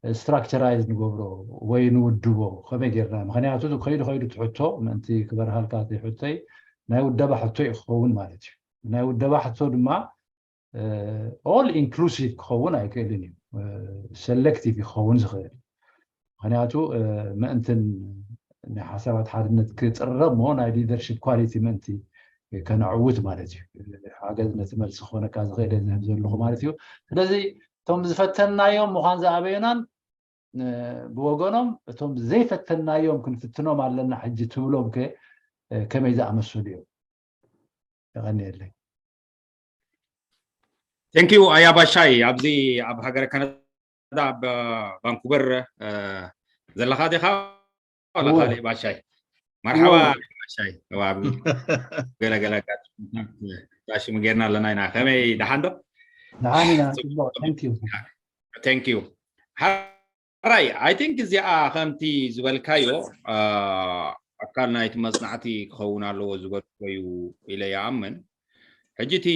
ስትራክቸራይዝ ንገብሮ ወይ ንውድቦ ከመይ ጌርና ምክንያቱ ከይዱ ከይዱ ትሕቶ ምእንቲ ክበርሃልካ ሕቶይ ናይ ውደባ ሕቶ እዩ ክኸውን ማለት እዩ ናይ ውደባ ሕቶ ድማ ኦል ኢንክሉሲቭ ክኸውን ኣይክእልን እዩ ሰሌክቲቭ ክኸውን ዝኽእል ምክንያቱ ምእንትን ናይ ሓሳባት ሓድነት ክፅረብ ሞ ናይ ሊደርሽፕ ኳሊቲ ምእንቲ ከነዕውት ማለት እዩ ሓገዝ ነቲ መልሲ ክኾነካ ዝኽእል ዝህብ ዘለኹ ማለት እዩ ስለዚ እቶም ዝፈተናዮም ምዃን ዝኣበዩናን ብወገኖም እቶም ዘይፈተናዮም ክንፍትኖም ኣለና ሕጂ ትብሎም ከ ከመይ ዝኣመሰሉ እዮም የቐንየለይ ቴንኪዩ ኣያ ባሻይ ኣብዚ ኣብ ሃገረ ካናዳ ኣብ ቫንኩቨር ዘለኻ ዲኻ ወላ ካልእ ባሻይ መርሓባ ባሻይ ገለገለ ሽሙ ጌርና ኣለና ኢና ከመይ ደሓን ዶ ደሓን ኢና ጽቡቅ ቴንኪዩ ቴንኪዩ ሓራይ ኣይ ቲንክ እዚኣ ከምቲ ዝበልካዮ ኣካል ናይቲ መፅናዕቲ ክኸውን ኣለዎ ዝበልኮ እዩ ኢለ ይኣምን ሕጂ እቲ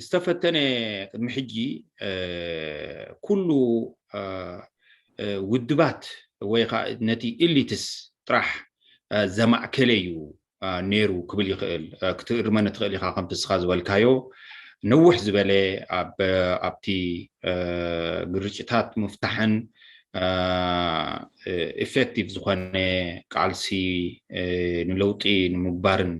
ዝተፈተነ ቅድሚ ሕጂ ኩሉ ውድባት ወይ ከዓ ነቲ ኢሊትስ ጥራሕ ዘማእከለ እዩ ነይሩ ክብል ይኽእል ክትእርመኒ ትኽእል ኢኻ ከምቲ እስኻ ዝበልካዮ ነውሕ ዝበለ ኣብቲ ግርጭታት ምፍታሕን ኢፌክቲቭ ዝኾነ ቃልሲ ንለውጢ ንምግባርን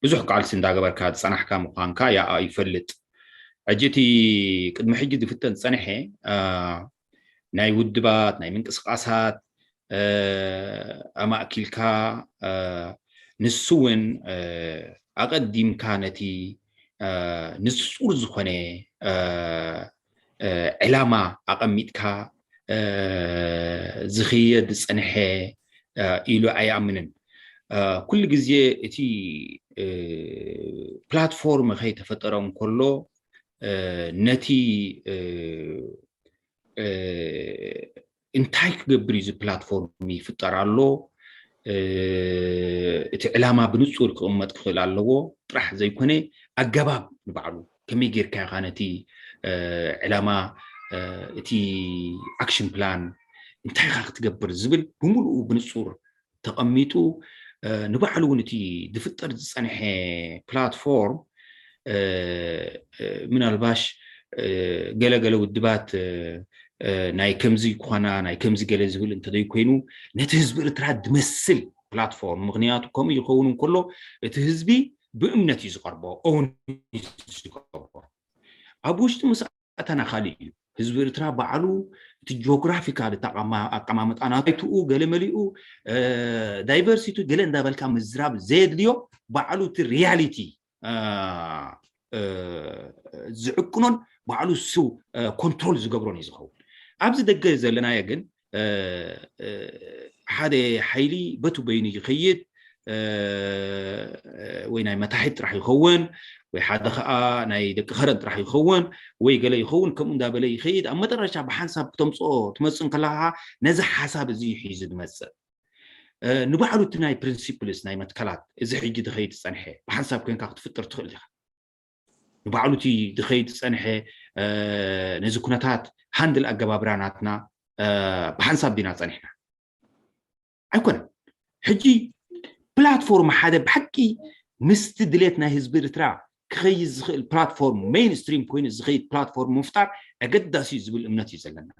ብዙሕ ቃልሲ እንዳገበርካ ዝፀናሕካ ምዃንካ ይፈልጥ ሕጂ እቲ ቅድሚ ሕጂ ዝፍተን ዝፀንሐ ናይ ውድባት ናይ ምንቅስቃሳት ኣማእኪልካ ንሱ እውን ኣቐዲምካ ነቲ ንፁር ዝኾነ ዕላማ ኣቐሚጥካ ዝኽየድ ዝፀንሐ ኢሉ ኣይኣምንን ኩሉ ግዜ እቲ ፕላትፎርም ከይተፈጠረ እንከሎ ነቲ እንታይ ክገብር እዩ እዚ ፕላትፎርም ይፍጠር ኣሎ? እቲ ዕላማ ብንጹር ክቕመጥ ክኽእል ኣለዎ ጥራሕ ዘይኮነ ኣገባብ ንባዕሉ ከመይ ጌርካ ኢኻ ነቲ ዕላማ እቲ ኣክሽን ፕላን እንታይ ኢኻ ክትገብር ዝብል ብምሉኡ ብንጹር ተቐሚጡ ንባዕሉ እውን እቲ ዝፍጠር ዝፀንሐ ፕላትፎርም ምናልባሽ ገለገለ ውድባት ናይ ከምዚ ክኾና ናይ ከምዚ ገለ ዝብል እንተዘይኮይኑ ነቲ ህዝቢ ኤርትራ ዝመስል ፕላትፎርም ምክንያቱ ከምኡ ይኸውን እንከሎ እቲ ህዝቢ ብእምነት እዩ ዝቐርቦ እውን ዝገብሮ ኣብ ውሽጢ ምስ ኣተና ካልእ እዩ ህዝቢ ኤርትራ ባዕሉ እቲ ጂኦግራፊካል ኣቀማምጣ ናቱ ገለ መሊኡ ዳይቨርሲቲ ገለ እንዳበልካ ምዝራብ ዘየድልዮ ባዕሉ እቲ ሪያሊቲ ዝዕቅኖን ባዕሉ እሱ ኮንትሮል ዝገብሮን እዩ ዝኸውን ኣብዚ ደገ ዘለናዮ ግን ሓደ ሓይሊ በቱ በይኑ ይኸይድ ወይ ናይ መታሒት ጥራሕ ይኸውን ወይ ሓደ ከዓ ናይ ደቂ ኸረን ጥራሕ ይኸውን ወይ ገለ ይኸውን ከምኡ እንዳበለ ይኸይድ ኣብ መጠረሻ ብሓንሳብ ክተምፅኦ ትመፅእ እንከለካ ነዚ ሓሳብ እዚ ሒዙ ዝመፅእ ንባዕሉ እቲ ናይ ፕሪንሲፕልስ ናይ መትከላት እዚ ሕጂ ዝኸይድ ዝፀንሐ ብሓንሳብ ኮይንካ ክትፍጥር ትኽእል ኢኻ ንባዕሉ እቲ ዝኸይድ ዝፀንሐ ነዚ ኩነታት ሃንድል ኣገባብራ ናትና ብሓንሳብ ዲና ፀኒሕና ኣይኮነን ሕጂ ፕላትፎርም ሓደ ብሓቂ ምስቲ ድሌት ናይ ህዝቢ ኤርትራ ክኸይድ ዝኽእል ፕላትፎርም ሜይንስትሪም ኮይኑ ዝኸይድ ፕላትፎርም ምፍጣር ኣገዳሲ እዩ ዝብል እምነት እዩ ዘለና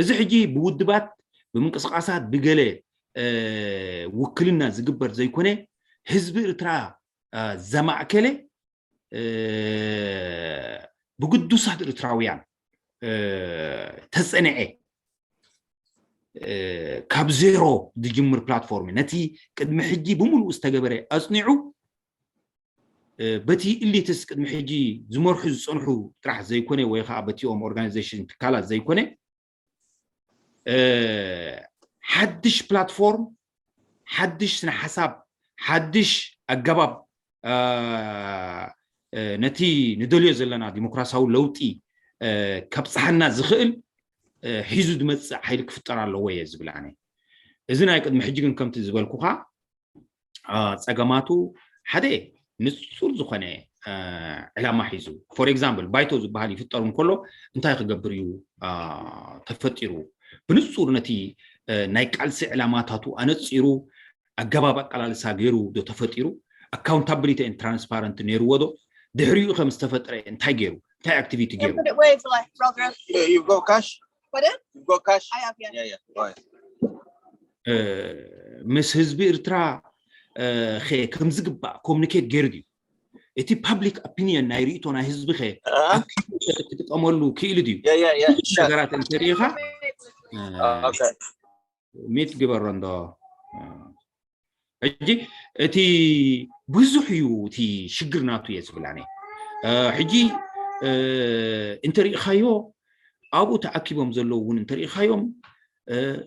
እዚ ሕጂ ብውድባት ብምንቅስቃሳት ብገለ ውክልና ዝግበር ዘይኮነ ህዝቢ ኤርትራ ዘማእከለ ብግዱሳት ኤርትራውያን ተፀንዐ ካብ ዜሮ ዝጅምር ፕላትፎርም ነቲ ቅድሚ ሕጂ ብምሉኡ ዝተገበረ ኣፅኒዑ በቲ ኢሊትስ ቅድሚ ሕጂ ዝመርሑ ዝፀንሑ ጥራሕ ዘይኮነ ወይ ከዓ በቲኦም ኦርጋናይዜሽን ትካላት ዘይኮነ ሓድሽ ፕላትፎርም ሓድሽ ስነ ሓሳብ ሓድሽ ኣገባብ ነቲ ንደልዮ ዘለና ዲሞክራሲያዊ ለውጢ ከብፅሓና ዝኽእል ሒዙ ዝመፅእ ሓይሊ ክፍጠር ኣለዎ እየ ዝብል ኣነ እዚ ናይ ቅድሚ ሕጂ ግን ከምቲ ዝበልኩኻ ፀገማቱ ሓደ ንፁር ዝኾነ ዕላማ ሒዙ for example ባይቶ ዝበሃል ይፍጠር እንከሎ እንታይ ክገብር እዩ ተፈጢሩ ብንፁር ነቲ ናይ ቃልሲ ዕላማታቱ ኣነፂሩ ኣገባብ ኣቀላልሳ ገይሩ ዶ ተፈጢሩ accountability and transparent ነይርዎ ዶ ድሕሪኡ ከም ዝተፈጥረ እንታይ ገይሩ እንታይ ኣክቲቪቲ ገይሩ You've got cash? What is? You've got cash? I have, yeah. Yeah, yeah. Go ahead. ምስ ህዝቢ ኤርትራ ከ ከም ዝግባእ ኮሚኒኬት ገይሩ ድዩ እቲ ፓብሊክ ኦፒኒየን ናይ ርእቶ ናይ ህዝቢ ከ ክትጥቀመሉ ክኢሉ ድዩ ነገራት እንተሪኢኻ ሚት ግበሮ እንዶ ሕጂ እቲ ብዙሕ እዩ እቲ ሽግር ናቱ እየ ዝብል ኣነ ሕጂ እንተሪኢኻዮ ኣብኡ ተኣኪቦም ዘለዉ እውን እንተሪኢኻዮም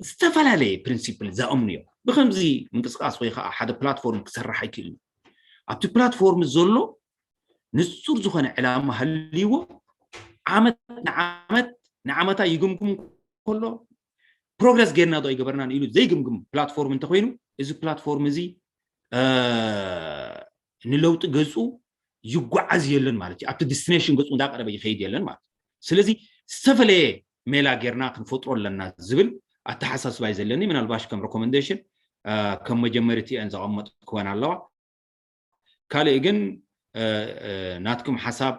ዝተፈላለየ ፕሪንሲፕል ዝኣምኑ እዮም ብከምዚ ምንቅስቃስ ወይ ከዓ ሓደ ፕላትፎርም ክሰርሕ ኣይክእል ኣብቲ ፕላትፎርም ዘሎ ንፁር ዝኾነ ዕላማ ሃልይዎ ዓመት ንዓመት ንዓመታ ይግምግም ከሎ ፕሮግረስ ጌርና ዶ ኣይገበርናን ኢሉ ዘይግምግም ፕላትፎርም እንተኮይኑ እዚ ፕላትፎርም እዚ ንለውጢ ገፁ ይጓዓዝ የለን ማለት እዩ ኣብቲ ዲስቲኔሽን ገፁ እንዳቀረበ ይኸይድ የለን ማለት እዩ ስለዚ ዝተፈለየ ሜላ ጌርና ክንፈጥሮ ኣለና ዝብል ኣተሓሳስባ እዩ ዘለኒ ምናልባሽ ከም ሬኮመንዴሽን ከም መጀመሪቲ እየን ዘቐመጥክወን ኣለዋ ካልእ ግን ናትኩም ሓሳብ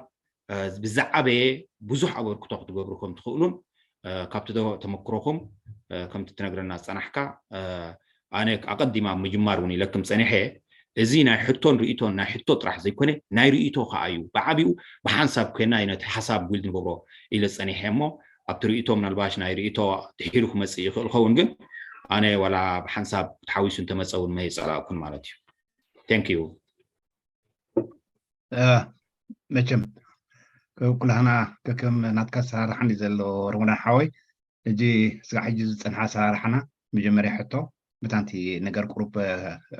ብዝዓበየ ብዙሕ ኣበርክቶ ክትገብሩ ከም ትኽእሉን ካብቲ ተመክሮኹም ከምቲ ትነግረና ዝፀናሕካ ኣነ ኣቐዲማ ኣብ ምጅማር እውን ኢለክም ፀኒሐ እዚ ናይ ሕቶን ርእቶን ናይ ሕቶ ጥራሕ ዘይኮነ ናይ ርእቶ ከዓ እዩ ብዓቢኡ ብሓንሳብ ኮይና ነቲ ሓሳብ ዊልድ ንገብሮ ኢለ ፀኒሐ እሞ ኣብቲ ርእቶ ምናልባሽ ናይ ርእቶ ድሒሩ ክመፅእ ይኽእል ኸውን ግን ኣነ ዋላ ብሓንሳብ ተሓዊሱ እንተመፀ እውን መይፀላእኩን ማለት እዩ thank you መቸም ኩላህና ከከም ናትካ ኣሰራርሓ እንዲ ዘሎ ረመዳን ሓወይ ሕጂ ስጋዕ ሕጂ ዝፀንሓ ኣሰራርሓና መጀመርያ ሕቶ መታንቲ ነገር ቁሩብ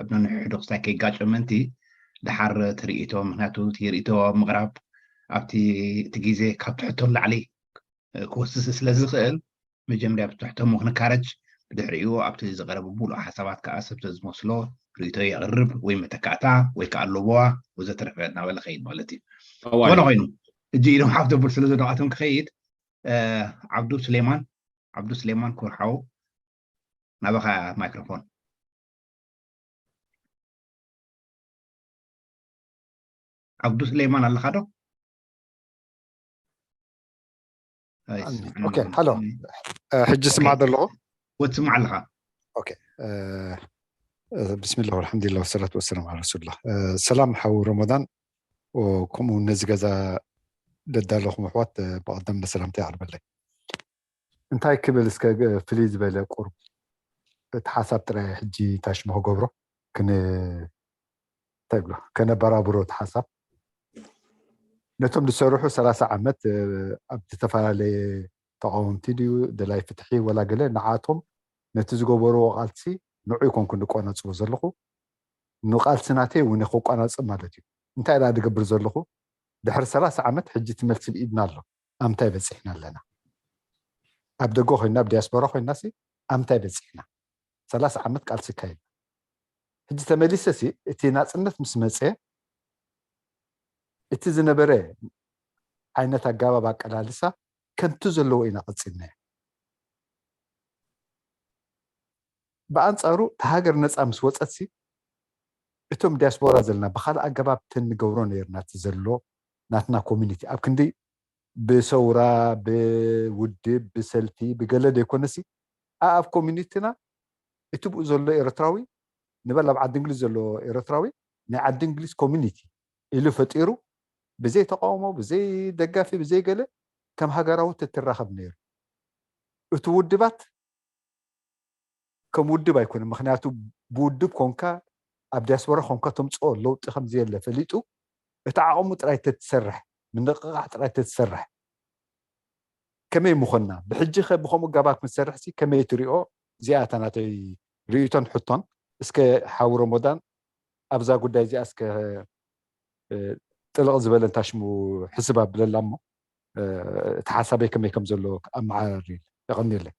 ኣብ ነንሕሕዱ ክሳይ ከይጋጨ ምእንቲ ድሓር ትርኢቶ ምክንያቱ እቲ ርእቶ ኣብ ምቕራብ ኣብቲ እቲ ግዜ ካብቲ ሕቶ ንላዕሊ ክወስስ ስለ ዝኽእል መጀመርያ ብትሕተሙ ክንካረጅ፣ ብድሕሪኡ ኣብቲ ዝቐረበ ሙሉእ ሓሳባት ከዓ ሰብ ተዝመስሎ ርእይቶ የቕርብ ወይ መተካእታ ወይ ከዓ ኣለቦዋ ወዘተረፈ እናበለ ኸይድ ማለት እዩ። ዝኾነ ኮይኑ እጂ ኢዶም ሓፍ ዘብል ስለ ዘሎ ኣቶም ክኸይድ ዓብዱ ስሌማን ዓብዱ ስሌማን ኩርሓው ናባኻ ማይክሮፎን። ዓብዱ ስሌማን ኣለኻ ዶ? ኦኬ፣ ሃሎ። ሕጂ ስማዕ ዘለኹ? ወትስማዕ ኣለኻ። ኦኬ። ብስሚላህ ወልሓምዱሊላህ ወሰላቱ ወሰላም ዓላ ረሱሉላህ። ሰላም ሓው ረመዳን፣ ከምኡ ነዚ ገዛ ደዳለኹም ኣሕዋት ብቐደም ሰላምታ ይዓልበለይ። እንታይ ክብል እስከ ፍልይ ዝበለ ቁሩብ እቲ ሓሳብ ጥራይ ሕጂ ታሽሙ ክገብሮ ክን እንታይ ብሎ ከነበራብሮ እቲ ሓሳብ ነቶም ዝሰርሑ ሰላሳ ዓመት ኣብ ዝተፈላለየ ተቃወምቲ ድዩ ደላይ ፍትሒ ወላ ገለ ንዓቶም ነቲ ዝገበርዎ ቃልሲ ንዑ ይኮንኩ ንቆናጽቦ ዘለኹ ንቃልሲ ናተይ እውን ከቋናጽብ ማለት እዩ። እንታይ ዳ ድገብር ዘለኹ ድሕሪ ሰላሳ ዓመት ሕጂ ትመልሲ ብኢድና ኣሎ። ኣምታይ በጺሕና ኣለና? ኣብ ደገ ኮይና ኣብ ዲያስፖራ ኮይና ሲ ኣምታይ በጺሕና? ሰላሳ ዓመት ቃልሲ ካይድ ሕጂ ተመሊሰ ሲ እቲ ናጽነት ምስ መጸ እቲ ዝነበረ ዓይነት ኣጋባብ ኣቀላልሳ ከምቲ ዘለዎ ኢና ቀጺልናዮ። ብኣንጻሩ እቲ ሃገር ነጻ ምስ ወጸት ሲ እቶም ዲያስፖራ ዘለና ብካልእ ኣገባብ ተንገብሮ ነርና እቲ ዘሎ ናትና ኮሚኒቲ ኣብ ክንዲ ብሰውራ ብውድብ ብሰልፊ ብገለ ዘይኮነሲ ኣኣብ ኮሚኒቲና እቲ ብኡ ዘሎ ኤርትራዊ ንበል ኣብ ዓዲ እንግሊዝ ዘሎ ኤርትራዊ ናይ ዓዲ እንግሊዝ ኮሚኒቲ ኢሉ ፈጢሩ ብዘይ ተቃውሞ ብዘይ ደጋፊ ብዘይ ገለ ከም ሃገራዊ ትትራኸብ ነይሩ። እቲ ውድባት ከም ውድብ ኣይኮነ ምክንያቱ ብውድብ ኮንካ ኣብ ዲያስፖራ ኮንካ ተምፅኦ ለውጢ ከምዘየለ ፈሊጡ እቲ ዓቕሙ ጥራይ ተትሰርሕ ምንቕቓሕ ጥራይ ተትሰርሕ ከመይ ምኾንና ብሕጂ ከ ብከምኡ ገባር ክንሰርሕ ሲ ከመይ ትሪኦ? እዚኣ እታ ናተይ ርእይቶን ሕቶን እስከ ሓው ረሞዳን ኣብዛ ጉዳይ እዚኣ እስከ ጥልቕ ዝበለ እንታሽሙ ሕስብ ኣብለላ እሞ እቲ ሓሳበይ ከመይ ከም ዘሎ ኣመዓራሪ የቐንየለይ።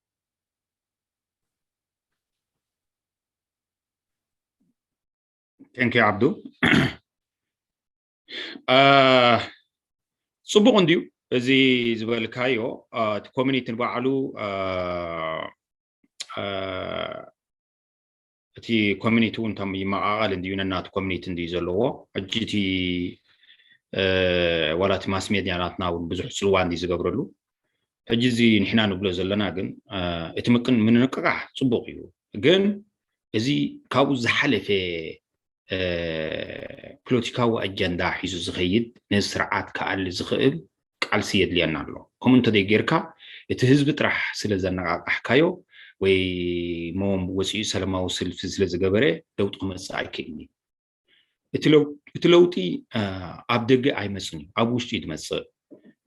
Thank you ዓብዱ። ፅቡቕ እንድዩ እዚ ዝበልካዮ እቲ ኮሚኒቲ ንባዕሉ እቲ ኮሚኒቲ እውን ይመቃቐል እንድዩ ነናቱ ኮሚኒቲ እንድዩ ዘለዎ ሕጂ እቲ ዋላ እቲ ማስ ሜድያ ናትና እውን ብዙሕ ፅልዋ እንድዩ ዝገብረሉ ሕጂ እዚ ንሕና ንብሎ ዘለና ግን እቲ ምንቅቃሕ ፅቡቅ እዩ ግን እዚ ካብኡ ዝሓለፈ ፖለቲካዊ ኣጀንዳ ሒዙ ዝኸይድ ነዚ ስርዓት ክኣሊ ዝኽእል ቃልሲ የድልየና ኣሎ። ከምኡ እንተዘይ ጌርካ እቲ ህዝቢ ጥራሕ ስለ ዘነቓቓሕካዮ ወይ ሞም ወፂኡ ሰለማዊ ሰልፊ ስለ ዝገበረ ለውጢ ክመፅእ ኣይክእልን እዩ። እቲ ለውጢ ኣብ ደገ ኣይመፅን እዩ፣ ኣብ ውሽጢ እዩ ዝመፅእ።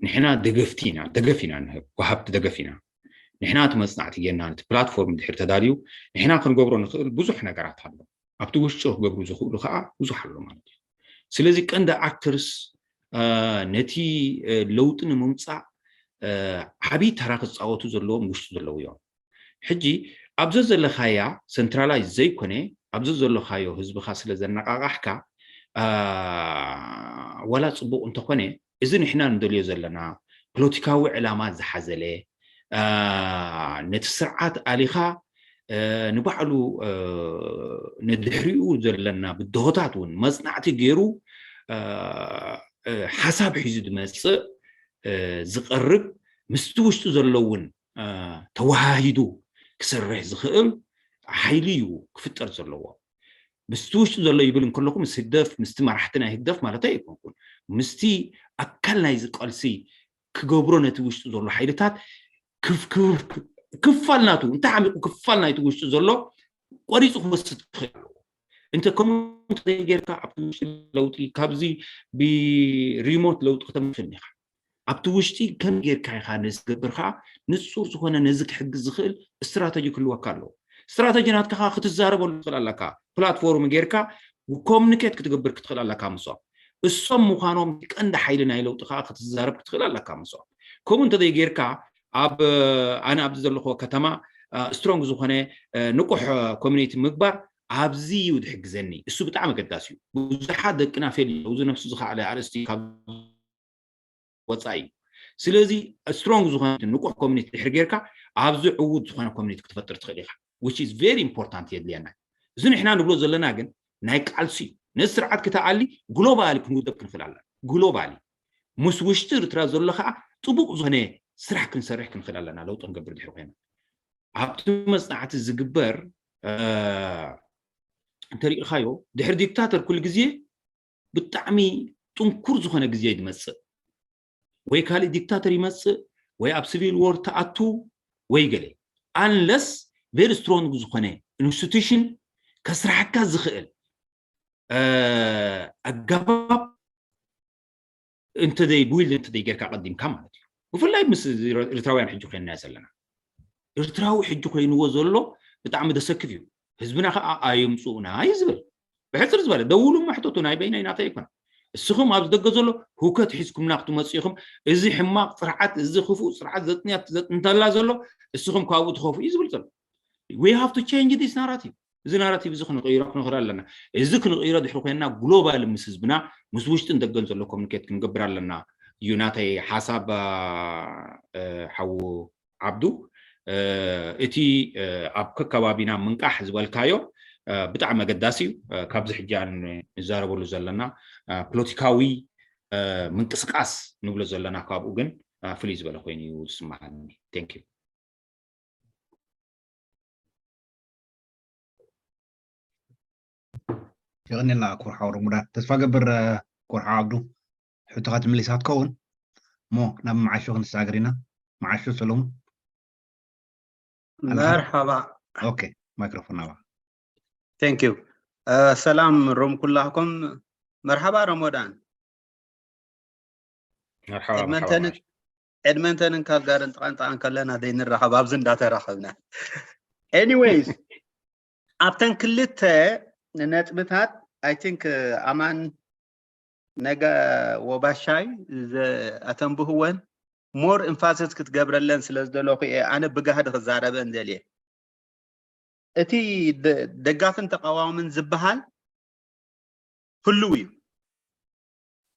ንሕና ደገፍቲ ኢና፣ ደገፍ ኢና ንህብ፣ ወሃብቲ ደገፍ ኢና። ንሕና እቲ መፅናዕቲ ጌርና ነቲ ፕላትፎርም ድሕር ተዳልዩ ንሕና ክንገብሮ ንኽእል ብዙሕ ነገራት ኣሎ። ኣብቲ ውሽጢ ክገብሩ ዝኽእሉ ከዓ ብዙሕ ኣሎ ማለት እዩ። ስለዚ ቀንዲ ኣክተርስ ነቲ ለውጢ ንምምፃእ ዓብዪ ተራ ክፃወቱ ዘለዎም ውሽጢ ዘለዉ እዮም። ሕጂ ኣብዚ ዘለኻያ ሰንትራላይዝ ዘይኮነ ኣብዚ ዘለኻዮ ህዝብኻ ስለ ዘነቃቃሕካ ዋላ ፅቡቅ እንተኾነ እዚ ንሕና ንደልዮ ዘለና ፖለቲካዊ ዕላማ ዝሓዘለ ነቲ ስርዓት ኣሊኻ ንባዕሉ ንድሕሪኡ ዘለና ብድሆታት እውን መፅናዕቲ ገይሩ ሓሳብ ሒዙ ዝመፅእ ዝቐርብ ምስቲ ውሽጡ ዘሎ እውን ተወሃሂዱ ክሰርሕ ዝኽእል ሓይሊ እዩ ክፍጠር ዘለዎ። ምስቲ ውሽጡ ዘሎ ይብል እንከለኹ ምስ ህግደፍ ምስቲ መራሕቲ ናይ ህግደፍ ማለት ኣይኮንኩን። ምስቲ ኣካል ናይዚ ቃልሲ ክገብሮ ነቲ ውሽጡ ዘሎ ሓይልታት ክፋል ናቱ እንተ ዓሚቁ ክፋል ናይቲ ውሽጡ ዘሎ ቆሪፁ ክወስድ ክኽእል ኣለዎ። እንተ ከምኡ እንተዘይጌርካ ኣብቲ ውሽጢ ለውጢ ካብዚ ብሪሞት ለውጢ ክተምፅእ ኢኻ። ኣብቲ ውሽጢ ከም ጌርካ ኢኻ ነዚ ትገብር ከዓ ንፁር ዝኾነ ነዚ ክሕግዝ ዝኽእል ስትራተጂ ክህልወካ ኣለዎ። ስትራተጂ ናትካ ከዓ ክትዛረበሉ ትኽእል ኣለካ። ፕላትፎርም ጌርካ ኮሙኒኬት ክትገብር ክትኽእል ኣለካ ምስኦም። እሶም ምዃኖም ቀንዲ ሓይሊ ናይ ለውጢ ከዓ ክትዛረብ ክትኽእል ኣለካ ምስኦም። ከምኡ እንተዘይ ጌርካ ኣብ ኣነ ኣብዚ ዘለኹዎ ከተማ ስትሮንግ ዝኾነ ንቁሕ ኮሚኒቲ ምግባር ኣብዚ እዩ ዝሕግዘኒ። እሱ ብጣዕሚ ኣገዳሲ እዩ። ብዙሓት ደቅና ፌል እዚ ነፍሱ ዝኸኣለ ኣርእስቲ ካብ ወፃኢ እዩ። ስለዚ ስትሮንግ ዝኾነ ንቁሕ ኮሚኒቲ ድሕር ጌርካ ኣብዚ ዕዉት ዝኾነ ኮሚኒቲ ክትፈጥር ትኽእል ኢኻ። Which is very important የድልየና። እዚ ንሕና ንብሎ ዘለና ግን ናይ ቃልሲ እዩ። ነዚ ስርዓት ክተኣሊ ግሎባሊ ክንውደብ ክንኽእል ኣለና። ግሎባሊ ምስ ውሽጢ ኤርትራ ዘሎ ከዓ ጥቡቕ ዝኾነ ስራሕ ክንሰርሕ ክንኽእል ኣለና። ለውጢ ክንገብር ድሕሪ ኮይና ኣብቲ መፅናዕቲ ዝግበር እንተሪኢኻዮ ድሕሪ ዲክታተር ኩሉ ግዜ ብጣዕሚ ጥንኩር ዝኾነ ግዜ እዩ ዝመፅእ። ወይ ካልእ ዲክታተር ይመፅእ ወይ ኣብ ሲቪል ዎር ተኣቱ ወይ ገለ፣ unless very strong ዝኾነ ኢንስቲቱሽን ከስራሓካ ዝኽእል ኣገባብ እንተዘይ ቢውልድ እንተዘይ ጌርካ ቀዲምካ ማለት እዩ። ብፍላይ ምስ ኤርትራውያን ሕጂ ኮይንና ዘለና፣ ኤርትራዊ ሕጂ ኮይንዎ ዘሎ ብጣዕሚ ዘሰክፍ እዩ። ህዝብና ከዓ ኣየምፅኡና እዩ ዝብል። ብሕፅር ዝበለ ደውሉ እሞ ሕተቱ፣ ናይ በይነይ ናተይ ኣይኮነ። እስኹም ኣብዚ ደገ ዘሎ ህውከት ሒዝኩምና ክትመፁ ኢኹም። እዚ ሕማቕ ስርዓት፣ እዚ ክፉእ ስርዓት ዘጥንያ እንተላ ዘሎ እስኹም ካብኡ ትኸፉ እዩ ዝብል ዘሎ። We have to change this narrative። እዚ ናራቲቭ እዚ ክንቕይሮ ክንኽእል ኣለና። እዚ ክንቕይሮ ድሕሪ ኮይንና ግሎባል ምስ ህዝብና ምስ ውሽጥን ደገን ዘሎ ኮሚኒኬት ክንገብር ኣለና እዩ ናተይ ሓሳብ። ሓዉ ዓብዱ፣ እቲ ኣብ ከከባቢና ምንቃሕ ዝበልካዮ ብጣዕሚ ኣገዳሲ እዩ። ካብዚ ሕጂ ንዛረበሉ ዘለና ፖለቲካዊ ምንቅስቃስ ንብሎ ዘለና ካብኡ ግን ፍልይ ዝበለ ኮይኑ እዩ ዝስማዓኒ። Thank you። የቐንየልና ክቡር ሓው ረሙዳን። ተስፋ ገብር ክቡር ሓው ዓብዱ ሕቶኻ ትምልሳ ትኸውን እሞ ናብ መዓሾ ክንሰጋገር ኢና። መዓሾ ሰለሙን ኣለኻ? መርሓባ። ኦኬ፣ ማይክሮፎን ናባኻ። Thank you። ሰላም ሮም ኩላኩም። መርሓባ ረሞዳን። መርሓባ ኤድመንተንን ካልጋርን ጥቓንጥቓን ከለና ዘይንራኸብ ኣብዚ እንዳተራኸብና። Anyways፣ ኣብተን ክልተ ነጥብታት I think ኣማን ነገ ወባሻይ ዘተንብህወን ሞር ኢንፋሲስ ክትገብረለን ስለ ዝደለኹ እየ ኣነ ብጋህዲ ክዛረበን ደልየ። እቲ ደጋፍን ተቃዋምን ዝበሃል ህልው እዩ።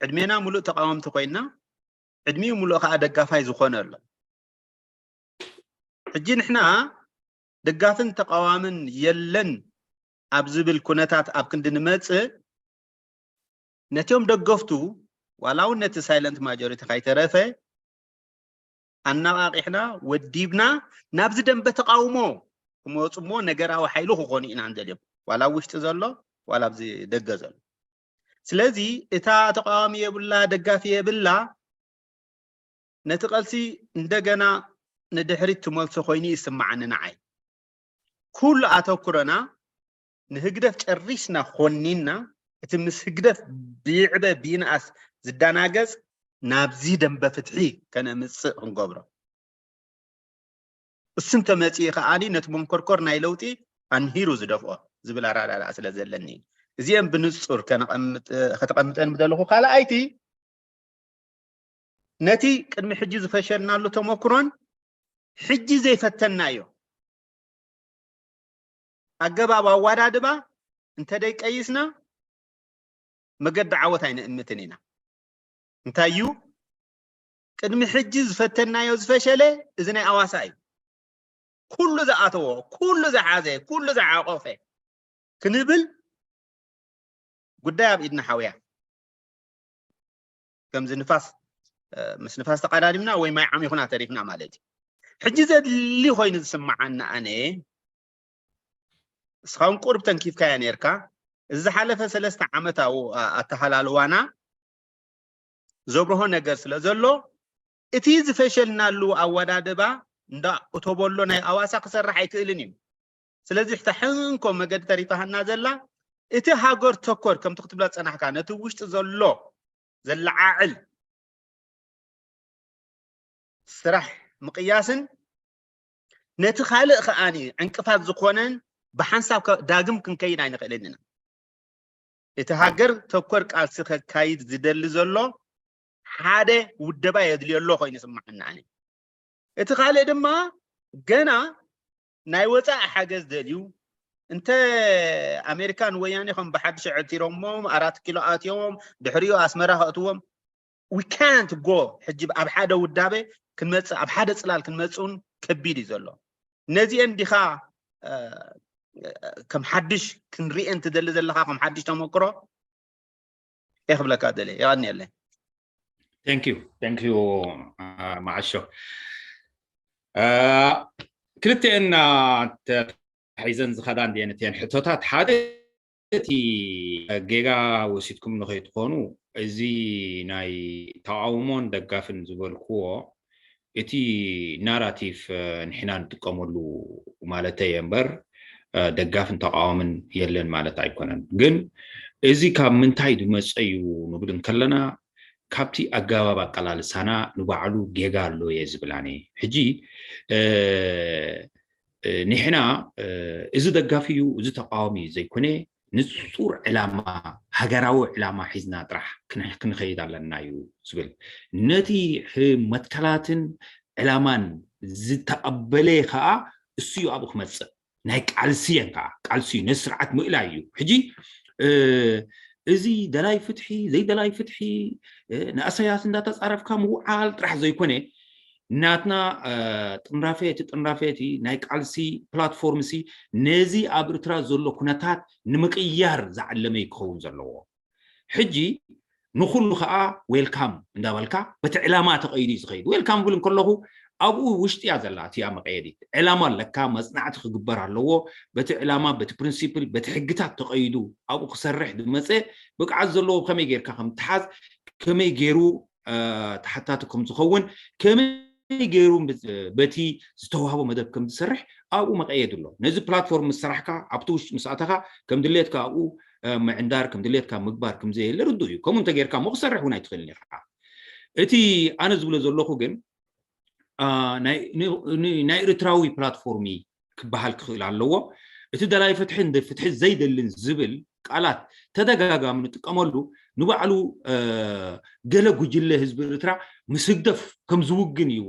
ዕድሜና ሙሉእ ተቃወምቲ ኮይና ዕድሚኡ ሙሉእ ከዓ ደጋፋይ ዝኾነ ኣሎ። ሕጂ ንሕና ደጋፍን ተቃዋምን የለን ኣብ ዝብል ኩነታት ኣብ ክንዲ ንመፅእ ነቲኦም ደገፍቱ ዋላ እውን ነቲ ሳይለንት ማጆሪቲ ካይተረፈ ኣነቃቂሕና ወዲብና ናብዚ ደንበ ተቃውሞ ክመፁ እሞ ነገራዊ ሓይሊ ክኾኑ ኢና ንደልዮም ዋላ ኣብ ውሽጢ ዘሎ ዋላ ኣብዚ ደገ ዘሎ። ስለዚ እታ ተቃዋሚ የብላ ደጋፊ የብላ ነቲ ቃልሲ እንደገና ንድሕሪት ትመልሶ ኮይኑ ይስምዓኒ ንዓይ። ኩሉ ኣተኩሮና ንህግደፍ ጨሪስና ኮኒንና እቲ ምስ ህግደፍ ብይዕበ ብይንኣስ ዝዳናገጽ ናብዚ ደንበ ፍትሒ ከነምጽእ ክንገብሮ። እሱ እንተመጺኡ ከኣኒ ነቲ መንኮርኮር ናይ ለውጢ ኣንሂሩ ዝደፍኦ ዝብል ኣረዳድኣ ስለ ዘለኒ እዩ። እዚኦም ብንጹር ከተቐምጠን ምደለኹ። ካልኣይቲ ነቲ ቅድሚ ሕጂ ዝፈሸልናሉ ተመክሮን ሕጂ ዘይፈተንናዮ ኣገባብ ኣወዳድባ እንተደይቀይስና መገዲ ዓወት ኣይነእምትን ኢና። እንታይ እዩ ቅድሚ ሕጂ ዝፈተንናዮ ዝፈሸለ እዚ ናይ ኣዋሳ እዩ። ኩሉ ዝኣተዎ፣ ኩሉ ዝሓዘ፣ ኩሉ ዝዓቆፈ ክንብል ጉዳይ ኣብ ኢድና ሓውያ ከምዚ ንፋስ ምስ ንፋስ ተቀዳዲምና ወይ ማይ ዓሚኹና ተሪፍና ማለት እዩ። ሕጂ ዘድሊ ኮይኑ ዝስምዓኒ ኣነ እስኻ እውን ቁሩብ ተንኪፍካያ ነርካ እዚ ዝሓለፈ ሰለስተ ዓመታዊ ኣተሃላልዋና ዘብርሆ ነገር ስለ ዘሎ እቲ ዝፈሸልናሉ ኣወዳድባ እንዳ እተበሎ ናይ ኣዋሳ ክሰርሕ ኣይክእልን እዩ። ስለዚ ሕታ ሕንኮ መገዲ ተሪፋሃና ዘላ እቲ ሃገር ተኮር ከምቲ ክትብላ ዝጸናሕካ ነቲ ውሽጢ ዘሎ ዘለዓዕል ስራሕ ምቕያስን ነቲ ካልእ ከኣኒ ዕንቅፋት ዝኾነን ብሓንሳብ ዳግም ክንከይድ ኣይንኽእልን ኢና። እቲ ሃገር ተኮር ቃልሲ ከካይድ ዝደሊ ዘሎ ሓደ ውደባ የድልዮ ኣሎ ኮይኑ ይስምዓኒ ኣነ። እቲ ካልእ ድማ ገና ናይ ወፃኢ ሓገዝ ደልዩ እንተ ኣሜሪካ ንወያኔ ከም ብሓድሽ ዕቲሮሞም ኣራት ኪሎ ኣትዮም ድሕሪኡ ኣስመራ ከእትዎም we can't go ሕጂ ኣብ ሓደ ውዳበ ክንመፅእ ኣብ ሓደ ፅላል ክንመፅእን ከቢድ እዩ ዘሎ። ነዚአን ዲኻ ከም ሓድሽ ክንሪአን ትደሊ ዘለኻ ከም ሓድሽ ተመክሮ? የኽብለካ ደለ የቐንየለይ። Thank you, thank you። መዓሾ ክልተኤን ተታሒዘን ዝኸዳ እንዲአን እተን ሕቶታት ሓደ እቲ ጌጋ ወሲድኩም ንኸይትኾኑ እዚ ናይ ተቃውሞን ደጋፍን ዝበልክዎ እቲ ናራቲቭ ንሕና ንጥቀመሉ ማለተይ እምበር ደጋፍን ተቃዋምን የለን ማለት ኣይኮነን። ግን እዚ ካብ ምንታይ ዝመፀ እዩ ንብል እንከለና ካብቲ ኣገባብ ኣቀላልሳና ንባዕሉ ጌጋ ኣሎ እየ ዝብል ኣነ። ሕጂ ንሕና እዚ ደጋፊ እዩ እዚ ተቃዋሚ እዩ ዘይኮነ ንፁር ዕላማ ሃገራዊ ዕላማ ሒዝና ጥራሕ ክንኸይድ ኣለና እዩ ዝብል። ነቲ መትከላትን ዕላማን ዝተቐበለ ከዓ እሱ እዩ ኣብኡ ክመፅእ። ናይ ቃልሲ እየን ከዓ ቃልሲ እዩ ነዚ ስርዓት ምእላይ እዩ። ሕጂ እዚ ደላይ ፍትሒ ዘይደላይ ፍትሒ ንእሰያስ እንዳተፃረፍካ ምውዓል ጥራሕ ዘይኮነ ናትና ጥንራፌ እቲ ጥንራፌ እቲ ናይ ቃልሲ ፕላትፎርም ሲ ነዚ ኣብ ኤርትራ ዘሎ ኩነታት ንምቅያር ዝዓለመ እዩ ክኸውን ዘለዎ። ሕጂ ንኩሉ ከዓ ዌልካም እንዳበልካ በቲ ዕላማ ተቀይዱ እዩ ዝኸይድ። ዌልካም ብል እንከለኹ ኣብኡ ውሽጢ እያ ዘላ እቲያ መቀየዲት ዕላማ ኣለካ። መፅናዕቲ ክግበር ኣለዎ። በቲ ዕላማ በቲ ፕሪንሲፕል በቲ ሕግታት ተቀይዱ ኣብኡ ክሰርሕ ዝመፀ ብቅዓት ዘለዎ ከመይ ጌርካ ከም ትሓዝ ከመይ ገይሩ ተሓታቲ ከም ዝኸውን ከመይ ገይሩ በቲ ዝተዋህቦ መደብ ከም ዝሰርሕ ኣብኡ መቀየድ ኣሎ። ነዚ ፕላትፎርም ምስ ሰራሕካ ኣብቲ ውሽጢ ምስ ኣተኻ ከም ድሌትካ ኣብኡ ምዕንዳር ከም ድሌትካ ምግባር ከም ዘየለ ርዱእ እዩ። ከምኡ እንተጌርካ እሞ ክሰርሕ እውን ኣይትኽእልን ኢኻ። እቲ ኣነ ዝብሎ ዘለኹ ግን ናይ ኤርትራዊ ፕላትፎርሚ ክበሃል ክኽእል ኣለዎ። እቲ ደላይ ፍትሕን ፍትሒ ዘይደልን ዝብል ቃላት ተደጋጋሚ ንጥቀመሉ ንባዕሉ ገለ ጉጅለ ህዝቢ ኤርትራ ምስ ህግደፍ ከም ዝውግን እዩ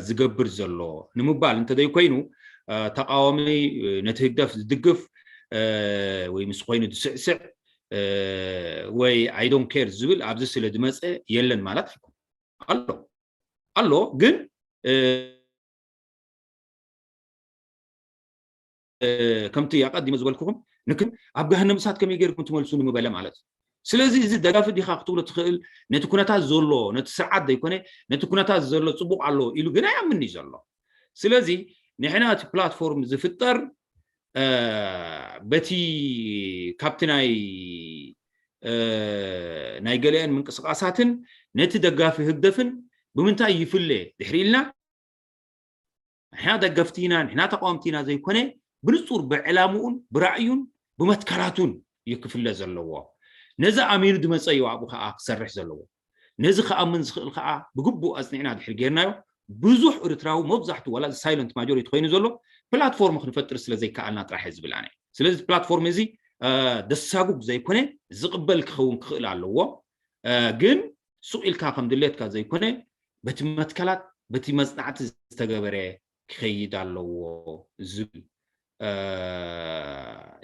ዝገብር ዘሎ ንምባል እንተዘይኮይኑ ተቃዋሚ ነቲ ህግደፍ ዝድግፍ ወይ ምስ ኮይኑ ዝስዕስዕ ወይ I don't care ዝብል ኣብዚ ስለ ዝመፀ የለን ማለት ኣይኮን ኣሎ ኣሎ ግን ከምቲ ኣቀዲመ ዝበልኩኹም ንክን ኣብ ገሃነም እሳት ከመይ ገይርኩም ትመልሱ ንምበለ ማለት እዩ። ስለዚ እዚ ደጋፊ ዲኻ ክትብሎ ትኽእል ነቲ ኩነታት ዘሎ ነቲ ስርዓት ዘይኮነ ነቲ ኩነታት ዘሎ ፅቡቅ ኣሎ ኢሉ ግን ኣይኣምን እዩ ዘሎ። ስለዚ ንሕና እቲ ፕላትፎርም ዝፍጠር በቲ ካብቲ ናይ ናይ ገለአን ምንቅስቃሳትን ነቲ ደጋፊ ህግደፍን ብምንታይ ይፍለ ድሕሪ ኢልና ንሕና ደገፍቲ ኢና ንሕና ተቃወምቲ ኢና ዘይኮነ ብንጹር ብዕላምኡን ብራእዩን ብመትከላቱን እዩ ክፍለ ዘለዎ። ነዚ ኣሚኑ ዝመፀ እዩ ኣብኡ ከዓ ክሰርሕ ዘለዎ። ነዚ ክኣምን ዝኽእል ከዓ ብግቡእ ኣፅኒዕና ድሕሪ ጌርናዮ ብዙሕ ኤርትራዊ መብዛሕቱ ዋላ ሳይለንት ማጆሪቲ ኮይኑ ዘሎ ፕላትፎርም ክንፈጥር ስለ ዘይከኣልና ጥራሕ እየ ዝብል ኣነ። ስለዚ ፕላትፎርም እዚ ደሳጉግ ዘይኮነ ዝቕበል ክኸውን ክኽእል ኣለዎ። ግን ሱቕ ኢልካ ከም ድሌትካ ዘይኮነ በቲ መትከላት በቲ መፅናዕቲ ዝተገበረ ክኸይድ ኣለዎ ዝብል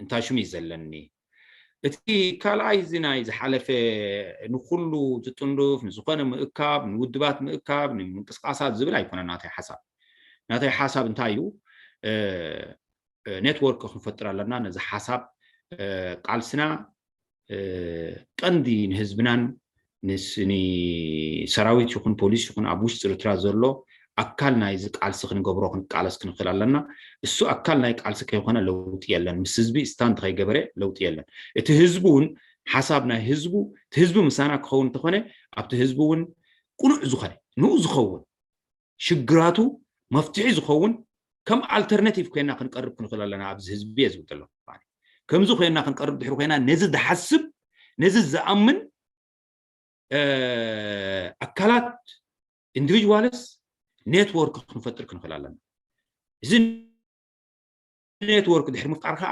እንታይ ሽም እዩ ዘለኒ። እቲ ካልኣይ እዚ ናይ ዝሓለፈ ንኩሉ ዝጥንዱፍ ንዝኾነ ምእካብ ንውድባት ምእካብ ንምንቅስቃሳት ዝብል ኣይኮነ ናተይ ሓሳብ። ናተይ ሓሳብ እንታይ እዩ? ኔትወርክ ክንፈጥር ኣለና። ነዚ ሓሳብ ቃልስና ቀንዲ ንህዝብናን ንሰራዊት ይኹን ፖሊስ ይኹን ኣብ ውሽጢ ኤርትራ ዘሎ ኣካል ናይዚ ቃልሲ ክንገብሮ ክንቃለስ ክንኽእል ኣለና። እሱ ኣካል ናይ ቃልሲ ከይኮነ ለውጢ የለን። ምስ ህዝቢ ስታንድ ከይገበረ ለውጢ የለን። እቲ ህዝቢ እውን ሓሳብ ናይ ህዝቡ እቲ ህዝቢ ምሳና ክኸውን እንተኾነ ኣብቲ ህዝቢ እውን ቅኑዕ ዝኾነ ንኡ ዝኸውን ሽግራቱ መፍትሒ ዝኸውን ከም ኣልተርናቲቭ ኮይና ክንቀርብ ክንኽእል ኣለና ኣብዚ ህዝቢ እየ ዝብል ዘለኹ። ከምዚ ኮይና ክንቀርብ ድሕሪ ኮይና ነዚ ዝሓስብ ነዚ ዝኣምን ኣካላት ኢንዲቪጅዋልስ ኔትወርክ ክንፈጥር ክንኽእል ኣለና። እዚ ኔትወርክ ድሕሪ ምፍጣር ከዓ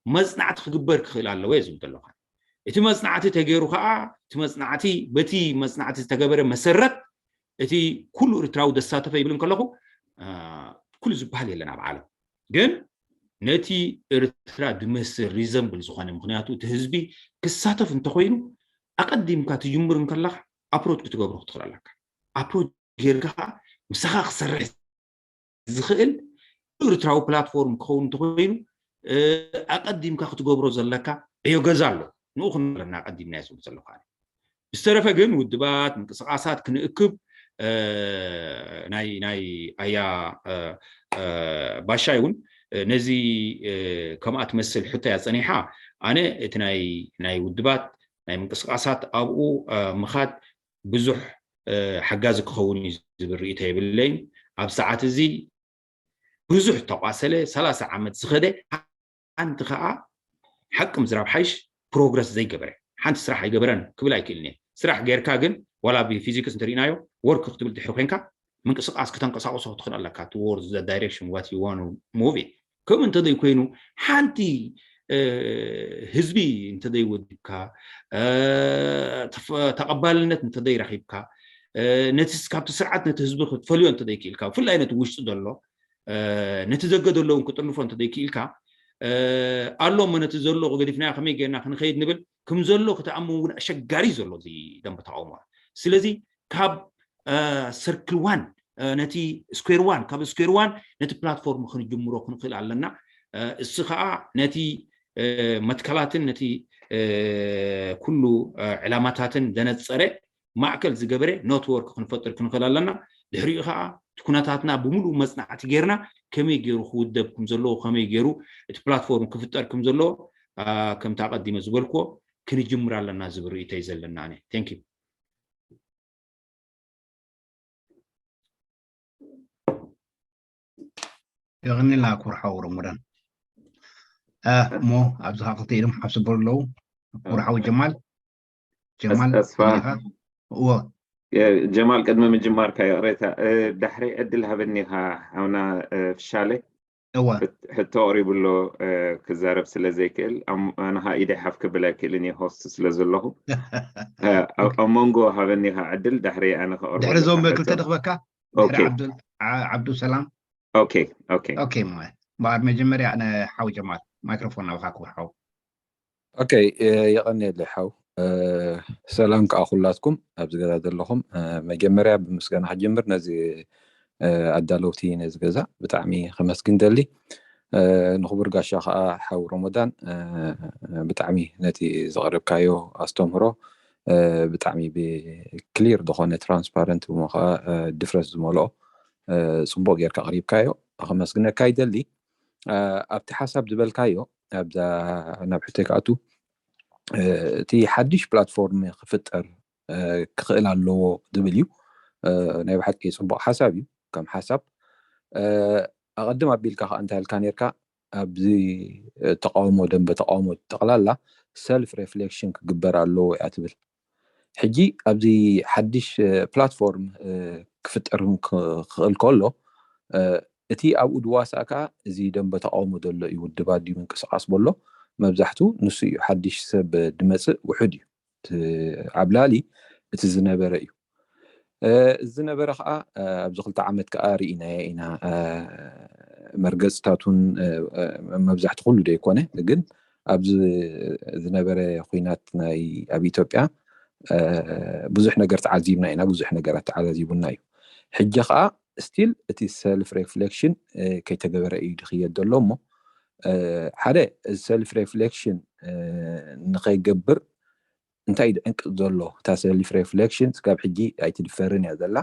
መፅናዕቲ ክግበር ክኽእል ኣለዎ እየ ዝብል ዘለኹ። እቲ መፅናዕቲ ተገይሩ ከዓ እቲ መፅናዕቲ በቲ መፅናዕቲ ዝተገበረ መሰረት እቲ ኩሉ ኤርትራዊ ዘሳተፈ ይብል እንከለኹ ኩሉ ዝበሃል የለን ኣብ ዓለም። ግን ነቲ ኤርትራ ዝመስል ሪዘምብል ዝኾነ፣ ምክንያቱ እቲ ህዝቢ ክሳተፍ እንተኮይኑ ኣቀዲምካ ትጅምር እንከለካ ኣፕሮች ክትገብሮ ክትኽእል ኣለካ። ኣፕሮች ጌርካ ከዓ ምሳኻ ክሰርሕ ዝኽእል ኤርትራዊ ፕላትፎርም ክኸውን እንተኮይኑ ኣቀዲምካ ክትገብሮ ዘለካ ዕዮ ገዛ ኣሎ። ንኡ ክንብለና ኣቀዲምና እየ ዝብል ዘለኹ። ዝተረፈ ግን ውድባት ምንቅስቃሳት ክንእክብ ናይ ናይ ኣያ ባሻይ እውን ነዚ ከምኣ ትመስል ሕቶ እያ ጸኒሓ። ኣነ እቲ ናይ ናይ ውድባት ናይ ምንቅስቃሳት ኣብኡ ምኻድ ብዙሕ ሓጋዚ ክኸውን እዩ ዝብል ርእይቶ የብለይን። ኣብ ሰዓት እዚ ብዙሕ ተቋሰለ፣ ሰላሳ ዓመት ዝኸደ ሓንቲ ከዓ ሓቂ ምዝራብ ሓይሽ ፕሮግረስ ዘይገበረ ሓንቲ ስራሕ ኣይገበረን ክብል ኣይክእልን እየ። ስራሕ ጌርካ ግን ዋላ ብፊዚክስ እንተሪእናዮ ወርክ ክትብል ድሕሪ ኮንካ ምንቅስቃስ ከተንቀሳቅሶ ክትኽእል ኣለካ towards the direction what you want to move it። ከምኡ እንተዘይኮይኑ ሓንቲ ህዝቢ እንተዘይወዲብካ ተቐባልነት እንተዘይረኺብካ ነቲ ካብቲ ስርዓት ነቲ ህዝቢ ክትፈልዮ እንተዘይክኢልካ ብፍላይ ነቲ ውሽጢ ዘሎ ነቲ ዘገደሎ እውን ክጥልፎ እንተዘይክኢልካ ኣሎ እሞ ነቲ ዘሎ ገዲፍናዮ ከመይ ጌርና ክንኸይድ ንብል ከም ዘሎ ክትኣምን እውን ኣሸጋሪ ዘሎ እዚ ደንበ ተቃውሞ። ስለዚ ካብ ሰርክል ዋን ነቲ ስኩዌር ዋን ካብ ስኩዌር ዋን ነቲ ፕላትፎርም ክንጅምሮ ክንኽእል ኣለና። እሱ ከዓ ነቲ መትከላትን ነቲ ኩሉ ዕላማታትን ዘነፀረ ማእከል ዝገበረ ኖትወርክ ክንፈጥር ክንኽእል ኣለና። ድሕሪኡ ከዓ እቲ ኩነታትና ብምሉእ መፅናዕቲ ጌርና ከመይ ገይሩ ክውደብ ከም ዘለዎ ከመይ ገይሩ እቲ ፕላትፎርም ክፍጠር ከም ዘለዎ ከምቲ ኣቐዲመ ዝበልክዎ ክንጅምር ኣለና ዝብል ርእይቶ እዩ ዘለና። ኣነ thank you። የቐኒልና ክቡር ሓው ረመዳን። እሞ ኣብዚ ከዓ ክልተ ኢዶም ሓፍሲ በሉ ኣለዉ። ክቡር ሓው ጀማል ጀማል ተስፋ እወ ጀማል ቅድሚ ምጅማርካ ይቕሬታ ድሕሪ ዕድል ሃበኒኻ ሓውና ፍሻለ እወ ሕቶ ኣቕሪቡ ኣሎ ክዛረብ ስለ ዘይክእል ኣነ ኸዓ ኢደይ ሓፍ ክብል ኣይክእልን እየ ሆስት ስለ ዘለኹ ኣብ መንጎ ሃበኒኻ ዕድል ድሕሪ ኣነ ከቕርበ ድሕሪ ዞም ክልተ ድኽበካ ዓብዱ ሰላም ኦኬ ኦኬ ኦኬ እምበኣር መጀመርያ ንሓው ጀማል ማይክሮፎን ናብኻ ክወርሓው ኦኬ የቐንየለይ ሓው ሰላም ከዓ ኩላትኩም ኣብዚ ገዛ ዘለኹም መጀመርያ ብምስጋና ክጀምር ነዚ ኣዳለውቲ ነዚ ገዛ ብጣዕሚ ከመስግን ደሊ ንክቡር ጋሻ ከዓ ሓው ረመዳን ብጣዕሚ ነቲ ዘቕረብካዮ ኣስተምህሮ ብጣዕሚ ብክሊር ዝኾነ ትራንስፓረንት እሞ ከዓ ድፍረት ዝመልኦ ፅቡቅ ጌርካ ኣቕሪብካዮ ከመስግነካ ይደሊ ኣብቲ ሓሳብ ዝበልካዮ ኣብዛ ናብ ሕቶይ ክኣቱ እቲ ሓድሽ ፕላትፎርም ክፍጠር ክኽእል ኣለዎ ዝብል እዩ ናይ ብሓቂ ፅቡቅ ሓሳብ እዩ ከም ሓሳብ ኣቐድም ኣቢልካ ከዓ እንታይ ኢልካ ነርካ ኣብዚ ተቃውሞ ደንበ ተቃውሞ ጠቅላላ ሰልፍ ሬፍሌክሽን ክግበር ኣለዎ እያ ትብል ሕጂ ኣብዚ ሓድሽ ፕላትፎርም ክፍጠር ክኽእል ከሎ እቲ ኣብኡ ድዋሳእ ከዓ እዚ ደንበ ተቃውሞ ዘሎ እዩ ውድባት ድዩ ምንቅስቃስ በሎ መብዛሕቱ ንሱ እዩ ሓድሽ ሰብ ድመፅእ ውሑድ እዩ ዓብላሊ እቲ ዝነበረ እዩ እዚ ዝነበረ ከዓ ኣብዚ ክልተ ዓመት ከዓ ርኢናዮ ኢና መርገፅታቱን መብዛሕቲ ኩሉ ዘይኮነ ግን ኣብዚ ዝነበረ ኩናት ናይ ኣብ ኢትዮጵያ ብዙሕ ነገር ተዓዚብና ኢና ብዙሕ ነገራት ተዓዛዚቡና እዩ ሕጂ ከዓ ስቲል እቲ ሰልፍ ሬፍሌክሽን ከይተገበረ እዩ ድክየድ ዘሎ እሞ ሓደ እዚ ሰልፍ ሬፍሌክሽን ንከይገብር እንታይ እዩ ዕንቅጥ ዘሎ እታ ሰልፍ ሬፍሌክሽን ስጋብ ሕጂ ኣይትድፈርን እያ ዘላ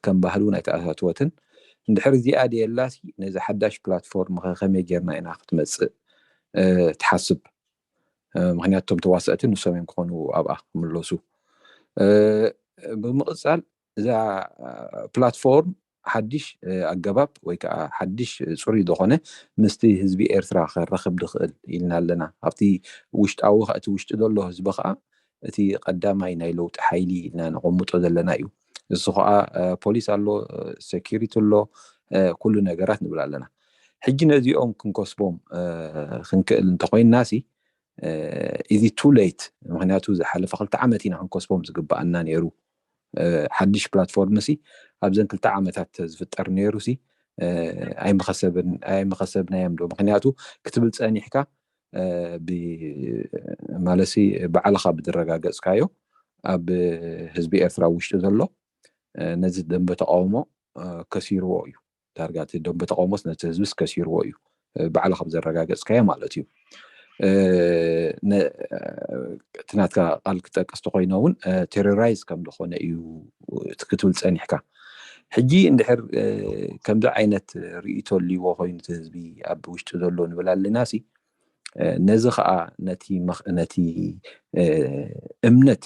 ከም ባህሊ እውን ኣይተኣታትወትን እንድሕር እዚኣ ድየላሲ ነዚ ሓዳሽ ፕላትፎርም ከ ከመይ ጌርና ኢና ክትመፅእ ትሓስብ ምክንያቱ እቶም ተዋሰእቲ ንሶም እዮም ክኾኑ ኣብኣ ክምለሱ ብምቕፃል እዛ ፕላትፎርም ሓድሽ ኣገባብ ወይ ከዓ ሓድሽ ፅሩይ ዝኾነ ምስቲ ህዝቢ ኤርትራ ክረኽብ ድኽእል ኢልና ኣለና ኣብቲ ውሽጣዊ እቲ ውሽጢ ዘሎ ህዝቢ ከዓ እቲ ቀዳማይ ናይ ለውጢ ሓይሊ ኢልና ነቐምጦ ዘለና እዩ እሱ ከዓ ፖሊስ ኣሎ ሴኪሪቲ ኣሎ ኩሉ ነገራት ንብል ኣለና ሕጂ ነዚኦም ክንከስቦም ክንክእል እንተኮይንና ሲ ኢዚ ቱ ሌት ምክንያቱ ዝሓለፈ ክልተ ዓመት ኢና ክንከስቦም ዝግበኣና ነይሩ ሓድሽ ፕላትፎርም ሲ ኣብዘን ክልተ ዓመታት ዝፍጠር ነይሩ ሲ ኣይምኸሰብን ኣይምኸሰብናዮም ዶ? ምክንያቱ ክትብል ጸኒሕካ፣ ማለሲ፣ ባዕልኻ ብዝረጋገጽካዮ ኣብ ህዝቢ ኤርትራ ውሽጢ ዘሎ ነዚ ደንበ ተቃውሞ ከሲርዎ እዩ። ዳርጋ እቲ ደንበ ተቃውሞስ ነቲ ህዝብስ ከሲርዎ እዩ፣ ባዕልኻ ብዘረጋገጽካዮ ማለት እዩ። እቲ ናትካ ቃል ክጠቅስ ተኮይነ እውን ቴሮራይዝ ከም ዝኾነ እዩ ክትብል ጸኒሕካ። ሕጂ እንድሕር ከምዚ ዓይነት ርእይቶ ኣልዎ ኮይኑ እቲ ህዝቢ ኣብ ውሽጢ ዘሎ ንብል ኣለና ሲ፣ ነዚ ከዓ ነቲ ነቲ እምነት፣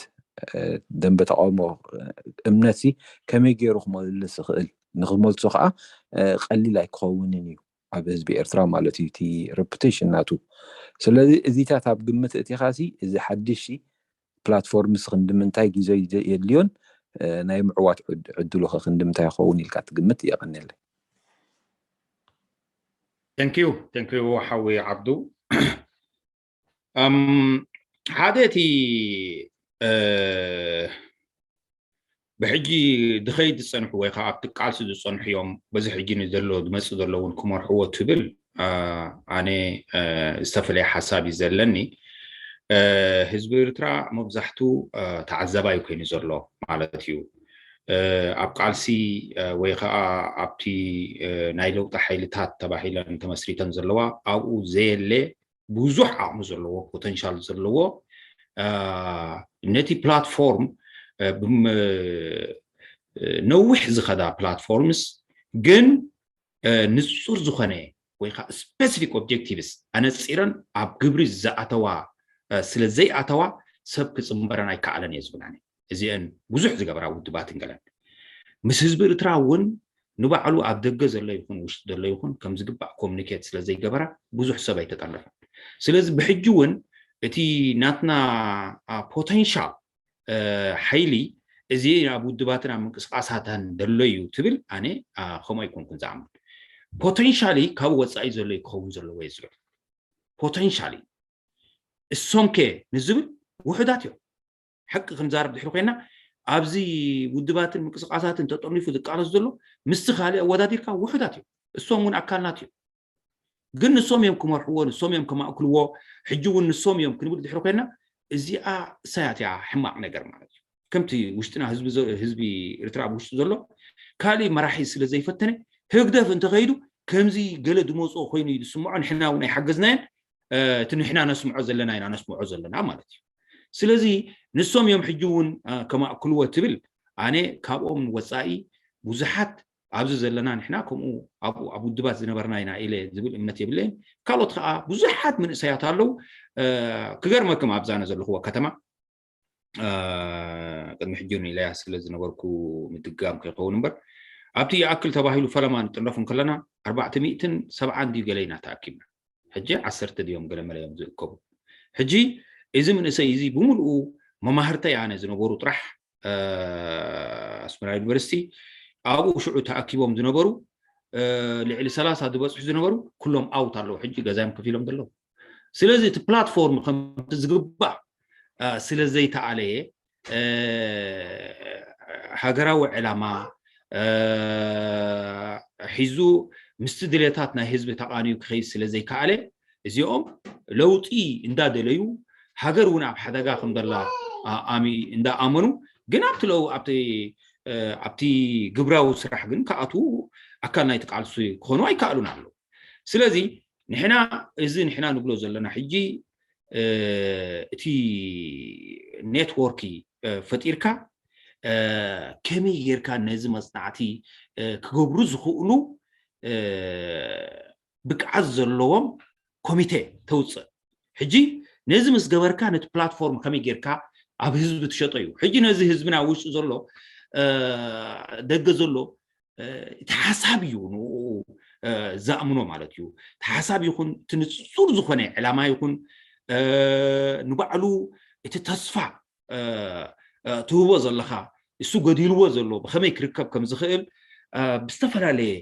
ደንበ ተቃውሞ እምነት ሲ ከመይ ገይሩ ክመልስ ይኽእል? ንክመልሶ ከዓ ቀሊል ኣይክኸውንን እዩ ኣብ ህዝቢ ኤርትራ ማለት እዩ፣ እቲ ሬፑቴሽን ናቱ። ስለዚ እዚታት ኣብ ግምት እቲኻ ሲ፣ እዚ ሓድሽ ሲ ፕላትፎርምስ ክንዲ ምንታይ ግዜ የድልዮን ናይ ምዕዋት ዕድሉ ከ ክንዲ ምንታይ ይኸውን ኢልካ ትግምት? የቐንየለይ። Thank you, thank you ሓዊ ዓብዱ። ሓደ እቲ ብሕጂ ድኸይድ ዝፀንሑ ወይ ከዓ ኣብቲ ቃልሲ ዝፀንሑ እዮም በዚ ሕጂ ንዘሎ ዝመፅእ ዘሎ እውን ክመርሕዎ ትብል ኣነ ዝተፈለየ ሓሳብ እዩ ዘለኒ። ህዝቢ ኤርትራ መብዛሕቱ ተዓዛባይ ኮይኑ ዘሎ ማለት እዩ። ኣብ ቃልሲ ወይ ከዓ ኣብቲ ናይ ለውጢ ሓይልታት ተባሂለን ተመስሪተን ዘለዋ ኣብኡ ዘየለ ብዙሕ ዓቕሚ ዘለዎ ፖተንሻል ዘለዎ ነቲ ፕላትፎርም ነዊሕ ዝኸዳ ፕላትፎርምስ ግን ንፁር ዝኾነ ወይ ከዓ ስፔሲፊክ ኦብጀክቲቭስ ኣነፂረን ኣብ ግብሪ ዝኣተዋ ስለ ዘይኣተዋ ሰብ ክፅምበረን ኣይከኣለን እየ ዝብል ኣነ። እዚአን ብዙሕ ዝገበራ ውድባትን ገለን ምስ ህዝቢ ኤርትራ እውን ንባዕሉ ኣብ ደገ ዘሎ ይኹን ውሽጢ ዘሎ ይኹን ከም ዝግባእ ኮሚኒኬት ስለ ዘይገበራ ብዙሕ ሰብ ኣይተጠለፈን። ስለዚ ብሕጂ እውን እቲ ናትና ፖቴንሻል ሓይሊ እዚ ኣብ ውድባትን ኣብ ምንቅስቃሳትን ዘሎ እዩ ትብል ኣነ ከምኡ ኣይኮንኩን ዝኣምን። ፖቴንሻሊ ካብ ወፃኢ ዘሎ እዩ ክኸውን ዘለዎ እየ ዝብል። ፖቴንሻሊ እሶም ከ ንዝብል ውሑዳት እዮም። ሓቂ ክንዛረብ ድሕሪ ኮይና ኣብዚ ውድባትን ምንቅስቃሳትን ተጠርኒፉ ዝቃለስ ዘሎ ምስቲ ካልእ ኣወዳዲርካ ውሑዳት እዮም። እሶም እውን ኣካል ናት እዮም። ግን ንሶም እዮም ክመርሕዎ፣ ንሶም እዮም ከማእክልዎ። ሕጂ እውን ንሶም እዮም ክንብል ድሕሪ ኮይና እዚኣ እሳያት እያ ሕማቕ ነገር ማለት እዩ። ከምቲ ውሽጥና ህዝቢ ኤርትራ ኣብ ውሽጢ ዘሎ ካልእ መራሒ ስለ ዘይፈተነ ህግደፍ እንተኸይዱ ከምዚ ገለ ዝመፅኦ ኮይኑ እዩ ዝስምዖ። ንሕና እውን ኣይሓገዝናዮን እቲ ንሕና ነስምዖ ዘለና ኢና ነስምዖ ዘለና ማለት እዩ። ስለዚ ንሶም እዮም ሕጂ እውን ከማእክልዎ ትብል ኣነ ካብኦም ወፃኢ ብዙሓት ኣብዚ ዘለና ንሕና ከምኡ ኣብ ውድባት ዝነበርና ኢና ኢለ ዝብል እምነት የብለይን። ካልኦት ከዓ ብዙሓት መንእሰያት ኣለዉ። ክገርመክም ኣብዛ ኣነ ዘለኽዎ ከተማ ቅድሚ ሕጂ እውን ኢለያ ስለ ዝነበርኩ ምድጋም ከይኸውን እምበር ኣብቲ ይኣክል ተባሂሉ ፈለማ ንጥንረፍ እንከለና ኣርባዕተ ሚእትን ሰብዓን ድዩ ገለ ኢና ተኣኪብና። ሕጂ ዓሰርተ ድዮም ገለመለ እዮም ዝእከቡ። ሕጂ እዚ መንእሰይ እዚ ብምልኡ መማህርተይ ኣነ ዝነበሩ ጥራሕ ኣስመራ ዩኒቨርሲቲ ኣብኡ ሽዑ ተኣኪቦም ዝነበሩ ልዕሊ ሰላሳ ዝበፅሑ ዝነበሩ ኩሎም ኣውት ኣለዉ። ሕጂ ገዛዮም ከፊሎም ዘለዉ። ስለዚ እቲ ፕላትፎርም ከምቲ ዝግባእ ስለ ዘይተኣለየ ሃገራዊ ዕላማ ሒዙ ምስቲ ድሌታት ናይ ህዝቢ ተቓንዩ ክኸይድ ስለ ዘይከኣለ እዚኦም ለውጢ እንዳደለዩ ሃገር እውን ኣብ ሓደጋ ከም ዘላ እንዳኣመኑ ግን ኣብቲ ለው ኣብቲ ግብራዊ ስራሕ ግን ክኣትዉ ኣካል ናይቲ ቃልሲ ክኾኑ ኣይከኣሉን ኣለዉ። ስለዚ ንሕና እዚ ንሕና ንብሎ ዘለና ሕጂ እቲ ኔትወርክ ፈጢርካ ከመይ ጌርካ ነዚ መፅናዕቲ ክገብሩ ዝኽእሉ ብቅዓት ዘለዎም ኮሚቴ ተውፅእ። ሕጂ ነዚ ምስ ገበርካ ነቲ ፕላትፎርም ከመይ ጌርካ ኣብ ህዝቢ ትሸጦ እዩ። ሕጂ ነዚ ህዝብና ውሽጢ ዘሎ ደገ ዘሎ እቲ ሓሳብ እዩ ንኡ ዝኣምኖ ማለት እዩ። እቲ ሓሳብ ይኹን እቲ ንፁር ዝኾነ ዕላማ ይኹን ንባዕሉ እቲ ተስፋ ትህቦ ዘለኻ እሱ ገዲልዎ ዘሎ ብኸመይ ክርከብ ከም ዝኽእል ብዝተፈላለየ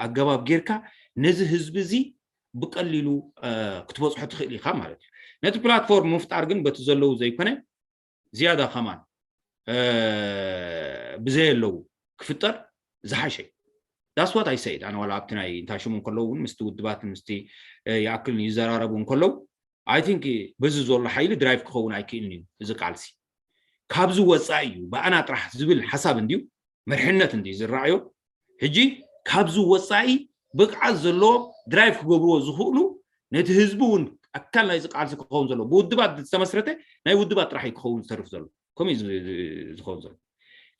ኣገባብ ጌርካ ነዚ ህዝቢ እዚ ብቀሊሉ ክትበፅሖ ትኽእል ኢኻ ማለት እዩ። ነቲ ፕላትፎርም ምፍጣር ግን በቲ ዘለዉ ዘይኮነ ዝያዳ ከማን ብዘየለዉ ክፍጠር ዝሓሸ እዩ። That's what I said. ኣነ ዋላ ኣብቲ ናይ እንታይ ሽሙ እንከለዉ እውን ምስቲ ውድባት ምስቲ ይኣክል ይዘራረቡ እንከለዉ I think በዚ ዘሎ ሓይሊ ድራይቭ ክኸውን ኣይክእልን እዩ እዚ ቃልሲ። ካብዚ ወፃኢ እዩ ብኣና ጥራሕ ዝብል ሓሳብ እንድዩ መርሕነት እንድዩ ዝረኣዮ። ሕጂ ካብዚ ወፃኢ ብቕዓት ዘለዎም ድራይቭ ክገብርዎ ዝኽእሉ ነቲ ህዝቢ እውን ኣካል ናይዚ ቃልሲ ክኸውን ዘለዎ ብውድባት ዝተመስረተ ናይ ውድባት ጥራሕ እዩ ክኸውን ዝተርፍ ዘሎ ከምኡ ዝኸውን ዘሎ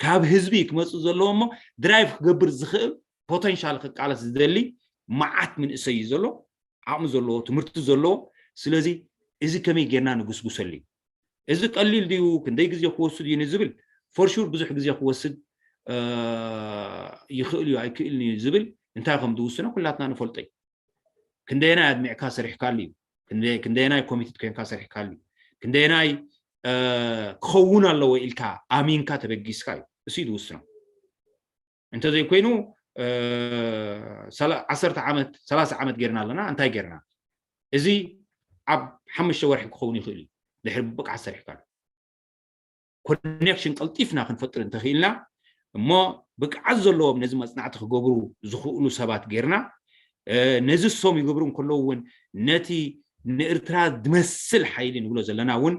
ካብ ህዝቢ ክመፅእ ዘለዎ እሞ ድራይቭ ክገብር ዝኽእል ፖተንሻል ክቃለስ ዝደሊ መዓት ምንእሰይ እዩ ዘሎ ዓቕሚ ዘለዎ ትምህርቲ ዘለዎ ስለዚ እዚ ከመይ ጌርና ንጉስጉሰሉ እዩ እዚ ቀሊል ድዩ ክንደይ ግዜ ክወስድ እዩ ንዝብል ፎርሹር ብዙሕ ግዜ ክወስድ ይኽእል እዩ ኣይክእልን እዩ ዝብል እንታይ ከም ዝውስኖ ኩላትና ንፈልጦ እዩ ክንደየናይ ኣድሚዕካ ሰሪሕካሉ እዩ ክንደየናይ ኮሚትድ ኮይንካ ሰሪሕካሉ እዩ ክንደየናይ ክኸውን ኣለዎ ኢልካ ኣሚንካ ተበጊስካ እዩ እሱ እዩ ዝውስኖ እንተዘይኮይኑ ዓሰርተ ዓመት ሰላሳ ዓመት ጌርና ኣለና እንታይ ጌርና እዚ ኣብ ሓሙሽተ ወርሒ ክኸውን ይኽእል እዩ ድሕሪ ብብቅዓት ሰሪሕካሉ ኮኔክሽን ቀልጢፍና ክንፈጥር እንተኽኢልና እሞ ብቅዓት ዘለዎም ነዚ መፅናዕቲ ክገብሩ ዝኽእሉ ሰባት ጌርና ነዚ ሶም ይገብሩ እንከለዉ እውን ነቲ ንኤርትራ ዝመስል ሓይሊ ንብሎ ዘለና እውን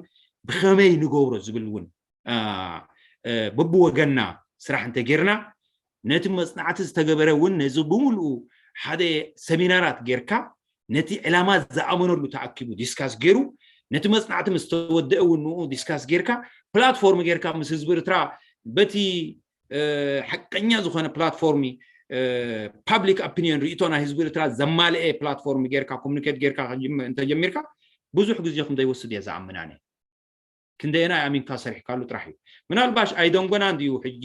ብኸመይ ንገብሮ ዝብል እውን በብወገንና ስራሕ እንተጌርና ነቲ መፅናዕቲ ዝተገበረ እውን ነዚ ብምልኡ ሓደ ሰሚናራት ጌርካ ነቲ ዕላማ ዝኣመነሉ ተኣኪቡ ዲስካስ ገይሩ ነቲ መፅናዕቲ ምስ ተወደአ እውን ንኡ ዲስካስ ጌርካ ፕላትፎርም ጌርካ ምስ ህዝቢ ኤርትራ በቲ ሓቀኛ ዝኾነ ፕላትፎርም ፓብሊክ ኦፒኒዮን ርእቶ ናይ ህዝቢ ኤርትራ ዘማልአ ፕላትፎርም ጌርካ ኮሚኒኬት ጌርካ እንተጀሚርካ ብዙሕ ግዜ ከም ዘይወስድ እየ ዝኣምን ኣነ ክንደየናይ ኣሚንካ ሰሪሕካሉ ጥራሕ እዩ ምናልባሽ ኣይደንጎና እንድዩ ሕጂ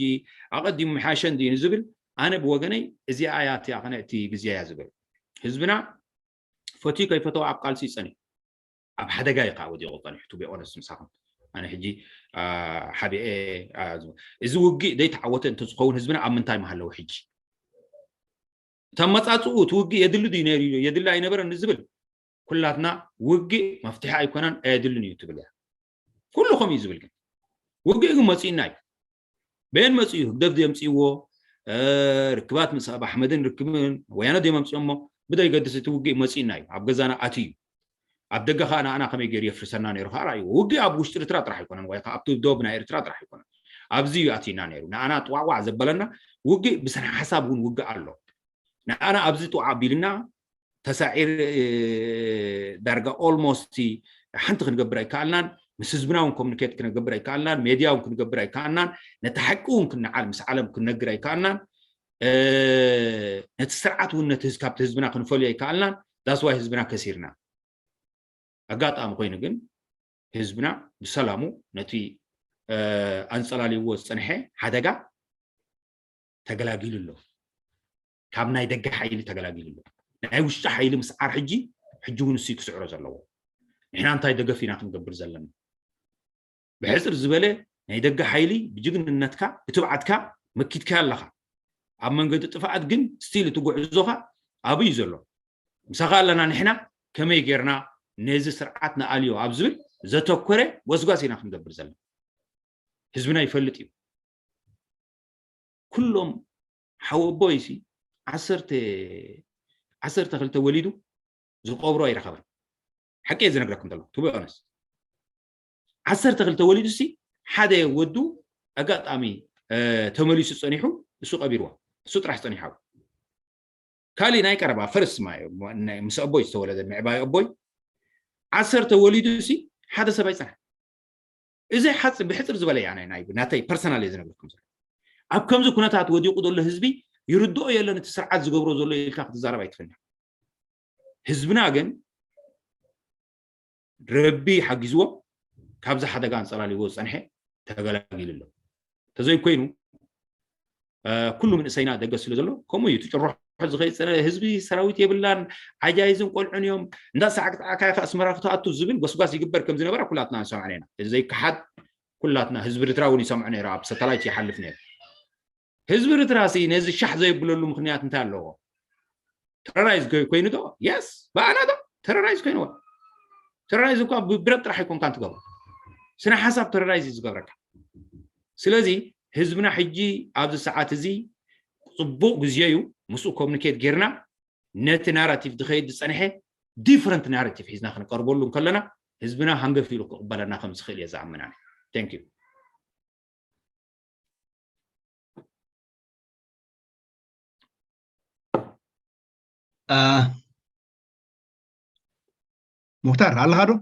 ኣቐዲሙ ምሓሸ እንድዩ ንዝብል ኣነ ብወገነይ እዚኣ እያ እቲኣ ኸነ እቲ ግዜ እያ ዝብል ህዝብና ፈትዩ ከይፈተው ኣብ ቃልሲ ይጸኒ ኣብ ሓደጋ እዩ ከዓ ወዲቑ ጸኒሑ ቱ ቢኦነስ ምሳኹም ኣነ ሕጂ ሓቢኤ እዚ ውግእ ዘይተዓወተ እንተዝኸውን ህዝብና ኣብ ምንታይ መሃለዉ ሕጂ እታ መፃፅኡ እቲ ውግእ የድሊ ድዩ ነይሩ የድሊ ኣይነበረን ንዝብል ኩላትና ውግእ መፍትሒ ኣይኮነን ኣየድልን እዩ ትብል እያ ኩሉ ከምኡ እዩ ዝብል ግን ውግእ ግን መፂኡና እዩ በየን መፂኡ ህግደፍ የምፅእዎ ርክባት ምስ ኣብ ኣሕመድን ርክብን ወያነ ድዮም ኣምፅኦሞ ብደይገድስ እቲ ውግእ መፂኡና እዩ ኣብ ገዛና ኣትዩ ኣብ ደገ ከዓ ንኣና ከመይ ገይሩ የፍርሰና ነይሩ ከዓ ራእይዎ ውግእ ኣብ ውሽጢ ኤርትራ ጥራሕ ኣይኮነን ወይ ከዓ ኣብቲ ዶብ ናይ ኤርትራ ጥራሕ ኣይኮነን ኣብዚ እዩ ኣትዩና ነይሩ ንኣና ጥዋዕዋዕ ዘበለና ውግእ ብስነ ሓሳብ እውን ውግእ ኣሎ ንኣና ኣብዚ ጥዋዕ ኣቢልና ተሳዒር ዳርጋ ኦልሞስት ሓንቲ ክንገብር ኣይከኣልናን ምስ ህዝብና እውን ኮሚኒኬት ክንገብር ኣይከኣልናን ሜድያ እውን ክንገብር ኣይከኣልናን ነቲ ሓቂ እውን ክንዓል ምስ ዓለም ክንነግር ኣይከኣልናን ነቲ ስርዓት እውን ነቲ ካብቲ ህዝብና ክንፈልዮ ኣይከኣልናን that's why ህዝብና ከሲርና ኣጋጣሚ ኮይኑ ግን ህዝብና ብሰላሙ ነቲ ኣንፀላልይዎ ዝፀንሐ ሓደጋ ተገላጊሉ ኣሎ ካብ ናይ ደገ ሓይሊ ተገላጊሉ ኣሎ ናይ ውሽጢ ሓይሊ ምስዓር ሕጂ ሕጂ እውን እሱ ክስዕሮ ዘለዎ ንሕና እንታይ ደገፍ ኢና ክንገብር ዘለና ብሕፅር ዝበለ ናይ ደገ ሓይሊ ብጅግንነትካ ብትብዓትካ መኪትካ ኣለኻ ኣብ መንገዲ ጥፍኣት ግን ስቲል እቲ ጉዕዞኻ ኣብዩ ዘሎ ምሳኻ ኣለና ንሕና ከመይ ጌርና ነዚ ስርዓት ንኣልዮ ኣብ ዝብል ዘተኮረ ጎስጓስ ኢና ክንገብር ዘለና ህዝብና ይፈልጥ እዩ ኩሎም ሓወቦይ ሲ ዓሰርተ ዓሰርተ ክልተ ወሊዱ ዝቆብሮ ኣይረኸበን ሓቂ እየ ዝነግረኩም ዘሎ ቱ ቢኦነስ ዓሰርተ ክልተ ወሊዱ ሲ ሓደ ወዱ ኣጋጣሚ ተመሊሱ ፀኒሑ እሱ ቀቢርዋ እሱ ጥራሕ ፀኒሑ ካሊእ ናይ ቀረባ ፈርስት ምስ ኣቦይ ዝተወለደ ምዕባይ ኣቦይ ዓሰርተ ወሊዱ ሲ ሓደ ሰብ ኣይፀንሐ እዚ ሓፂ ብሕፅር ዝበለ እያ ናይ ናተይ ፐርሰናል እየ ዝነግረኩም ዘሎ ኣብ ከምዚ ኩነታት ወዲቁ ዘሎ ህዝቢ ይርድኦ የለን እቲ ስርዓት ዝገብሮ ዘሎ ኢልካ ክትዛረብ ኣይትኽእልና ህዝብና ግን ረቢ ሓጊዝዎ ካብዚ ሓደጋ ኣንፀላልዎ ዝፀንሐ ተገላጊሉ ኣሎ ተዘይኮይኑ ኩሉ መንእሰይና ደገ ስለ ዘሎ ከምኡ እዩ ትጭርሖ ዝኸይድ ዝፀነ ህዝቢ ሰራዊት የብላን ዓጃይዝን ቆልዑን እዮም እንዳ ሰዓቅጣዕካ ኢኻ ኣስመራ ክትኣቱ ዝብል ጎስጓስ ይግበር ከም ዝነበረ ኩላትና ንሰምዐና ኢና እዚ ዘይከሓድ ኩላትና ህዝቢ ኤርትራ እውን ይሰምዖ ነይሩ ኣብ ሳተላይት ይሓልፍ ነይሩ ህዝቢ ኤርትራ ሲ ነዚ ሻሕ ዘየብለሉ ምክንያት እንታይ ኣለዎ ተረራይዝ ኮይኑ ዶ የስ ብኣና ዶ ተረራይዝ ኮይንዎ ተረራይዝ እኳ ብብረት ጥራሕ ኣይኮንካን ትገብሮ ስነ ሓሳብ ተረራይዝ እዩ ዝገብረካ ስለዚ ህዝብና ሕጂ ኣብዚ ሰዓት እዚ ፅቡቅ ግዜ እዩ ምስኡ ኮሙኒኬት ጌርና ነቲ ናራቲቭ ዝኸይድ ዝፀንሐ ዲፍረንት ናራቲቭ ሒዝና ክንቀርበሉ እንከለና ህዝብና ሃንገፍ ኢሉ ክቕበለና ከም ዝኽእል እየ ዝኣምን ኣነ። Thank you። ሙክታር ኣለኻ ዶ?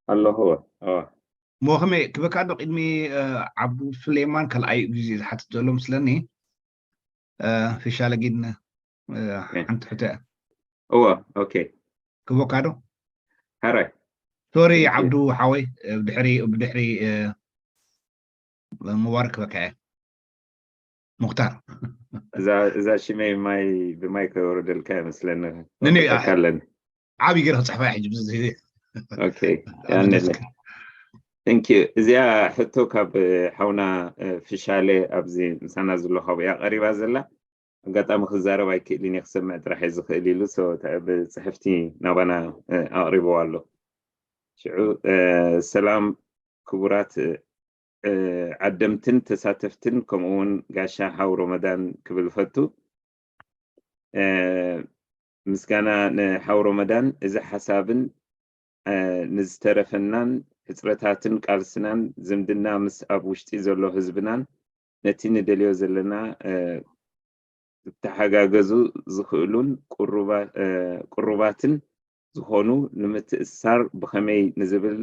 ኣለኹ። ሞ ከመይ ክበካ ዶ? ቅድሚ ዓብዱ ሱሌማን ካልኣይ ግዜ ዝሓትት ዘሎ ምስለኒ ፊሻለ ጊድነ ሓንቲ ሕቶ እያ። እወ ኦኬ። ክበካ ዶ? ሕራይ ሶሪ ዓብዱ ሓወይ፣ ብድሕሪ ብድሕሪ ምባር ክበካ እየ። ሙክታር እዛ ሽመይ ማይ ብማይ ከወርደልካ ይመስለኒ። ዓብይ ገይረ ክፅሕፋ ሕጂ ቴንክ ዩ። እዚኣ ሕቶ ካብ ሓውና ፊሻሌ ኣብዚ ምሳና ዘሎ ካብኡ እያ ቀሪባ ዘላ። ኣጋጣሚ ክዛረብ ኣይክእልን እየ ክሰምዕ ጥራሕ እየ ዝኽእል ኢሉ ብፅሕፍቲ ናባና ኣቕሪብዋ ኣሎ። ሽዑ ሰላም ክቡራት ዓደምትን ተሳተፍትን ከምኡ እውን ጋሻ ሓው ሮመዳን ክብል ፈቱ። ምስጋና ንሓው ሮመዳን። እዚ ሓሳብን ንዝተረፈናን ሕፅረታትን ቃልስናን ዝምድና ምስ ኣብ ውሽጢ ዘሎ ህዝብናን ነቲ ንደልዮ ዘለና ክተሓጋገዙ ዝኽእሉን ቅሩባትን ዝኾኑ ንምትእስሳር ብኸመይ ንዝብል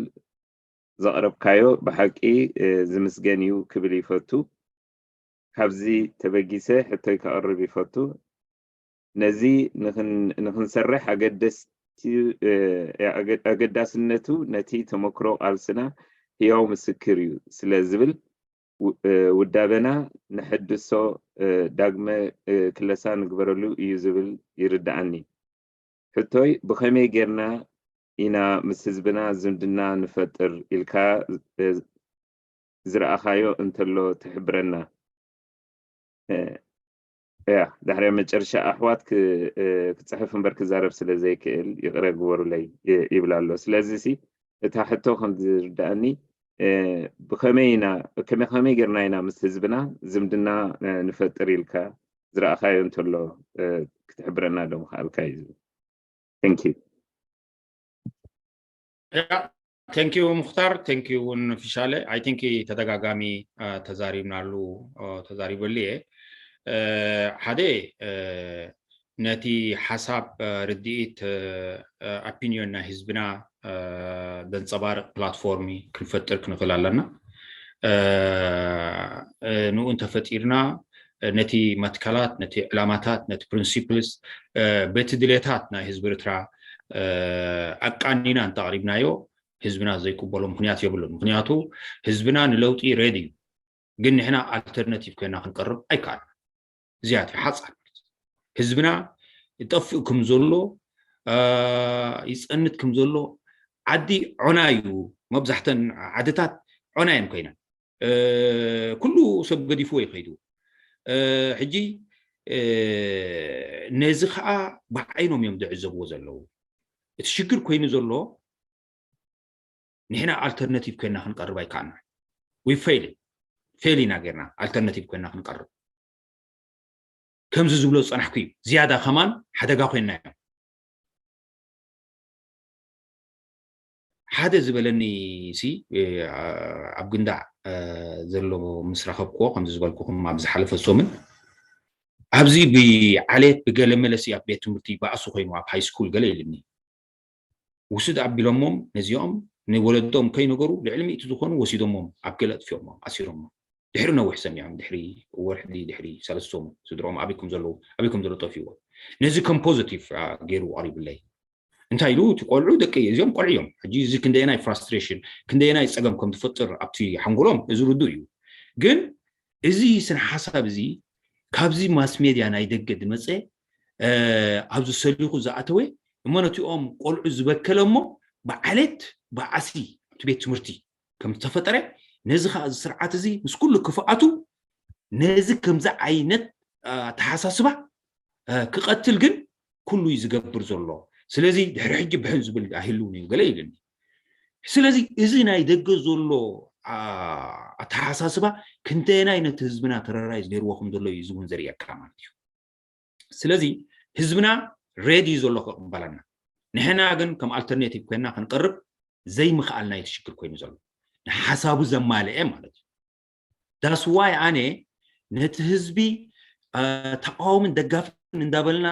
ዘቕረብካዮ ብሓቂ ዝምስገን እዩ ክብል ይፈቱ። ካብዚ ተበጊሰ ሕቶይ ከቕርብ ይፈቱ። ነዚ ንኽንሰርሕ ኣገዳስነቱ ነቲ ተመክሮ ቃልስና ህያው ምስክር እዩ ስለ ዝብል ውዳበና ንሕድሶ ዳግመ ክለሳ ንግበረሉ እዩ ዝብል ይርድኣኒ። ሕቶይ ብኸመይ ጌርና ኢና ምስ ህዝብና ዝምድና ንፈጥር ኢልካ ዝረኣኻዮ እንተሎ ትሕብረና። ያ ድሕሪ መጨረሻ ኣሕዋት ክፅሕፍ እምበር ክዛረብ ስለ ዘይክእል ይቕረ ግበሩለይ ይብል ኣሎ። ስለዚ ሲ እታ ሕቶ ከም ዝርዳእኒ ብኸመይ ኢና ከመይ ከመይ ጌርና ኢና ምስ ህዝብና ዝምድና ንፈጥር ኢልካ ዝረኣኻዮ እንተሎ ክትሕብረና ዶ ምኽኣልካ እዩ ዝብል። Thank you። ያ thank you ሙክታር፣ thank you እውን ፊሻለ። I think ተደጋጋሚ ተዛሪብናሉ ተዛሪበሉ እየ። ሓደ ነቲ ሓሳብ ርድኢት ኣፒኒዮን ናይ ህዝብና ዘንፀባርቕ ፕላትፎርም ክንፈጥር ክንኽእል ኣለና። ንኡ እንተፈጢርና ነቲ መትከላት፣ ነቲ ዕላማታት፣ ነቲ ፕሪንሲፕልስ፣ በቲ ድሌታት ናይ ህዝቢ ኤርትራ ኣቃኒና እንተቕሪብናዮ ህዝብና ዘይቅበሎ ምክንያት የብሉን። ምክንያቱ ህዝብና ንለውጢ ሬዲ እዩ፣ ግን ንሕና ኣልተርናቲቭ ኮይና ክንቀርብ ኣይከኣልና። እዚኣ እያ ሓፃር። ህዝብና ይጠፍእ ከም ዘሎ ይፀንት ከም ዘሎ ዓዲ ዖና እዩ። መብዛሕተን ዓድታት ዖና እየን ኮይነን። ኩሉ ሰብ ገዲፍዎ ይኸይዱ። ሕጂ ነዚ ከዓ ብዓይኖም እዮም ዝዕዘብዎ ዘለዉ። እቲ ሽግር ኮይኑ ዘሎ ንሕና ኣልተርናቲቭ ኮይና ክንቀርብ ኣይከኣልና። ዊ ፌል ፌል ኢና ጌርና ኣልተርናቲቭ ኮይና ክንቀርብ። ከምዚ ዝብሎ ዝፀናሕኩ እዩ ዝያዳ ከማን ሓደጋ ኮይና እዮም። ሓደ ዝበለኒ ሲ ኣብ ግንዳዕ ዘሎ ምስ ረኸብክዎ ከምዚ ዝበልኩኹም ኣብ ዝሓለፈ ሰሙን ኣብዚ ብዓሌት ብገለ መለሲ ኣብ ቤት ትምህርቲ ባእሲ ኮይኑ ኣብ ሃይ ስኩል ገለ ኢልኒ። ውስድ ኣቢሎሞም ነዚኦም ንወለዶም ከይነገሩ ልዕሊ ሚእቲ ዝኾኑ ወሲዶሞም ኣብ ገለ ኣጥፊኦሞም ኣሲሮሞም። ድሕሪ ነዊሕ ሰሚዖም ድሕሪ ወርሒ ድሕሪ ሰለስተ ሰሙን ስድሮም ኣበይ ከም ዘለዉ ኣበይ ከም ዘሎ ጠፊእዎም። ነዚ ከም ፖዘቲቭ ገይሩ ቀሪብለይ። እንታይ ኢሉ እቲ ቆልዑ ደቂ እዚኦም ቆልዑ እዮም። ሕጂ እዚ ክንደየናይ ፍራስትሬሽን ክንደየናይ ፀገም ከም ዝፈጥር ኣብቲ ሓንጎሎም እዚ ርዱእ እዩ። ግን እዚ ስነ ሓሳብ እዚ ካብዚ ማስ ሜድያ ናይ ደገ ዝመፀ ኣብዚ ሰሊኹ ዝኣተወ እሞ ነቲኦም ቆልዑ ዝበከለ እሞ ብዓሌት ብዓሲ ኣብቲ ቤት ትምህርቲ ከም ዝተፈጠረ ነዚ ከዓ እዚ ስርዓት እዚ ምስ ኩሉ ክፍኣቱ ነዚ ከምዚ ዓይነት ኣተሓሳስባ ክቐትል ግን ኩሉ እዩ ዝገብር ዘሎ። ስለዚ ድሕሪ ሕጂ ብሕን ዝብል ኣይህልውን እዩ ገለ ኢልኒ። ስለዚ እዚ ናይ ደገ ዘሎ ኣተሓሳስባ ክንደየናይ ነቲ ህዝብና ተረራይ ነይርዎ ከም ዘሎ እዩ እዚ እውን ዘርእየካ ማለት እዩ። ስለዚ ህዝብና ሬዲ እዩ ዘሎ ከቕበለና። ንሕና ግን ከም ኣልተርኔቲቭ ኮይና ክንቀርብ ዘይምኽኣልና እዩ እቲ ሽግር ኮይኑ ዘሎ። ንሓሳቡ ዘማልአ ማለት እዩ። ዳስ ዋይ ኣነ ነቲ ህዝቢ ተቃዋምን ደጋፍን እንዳበልና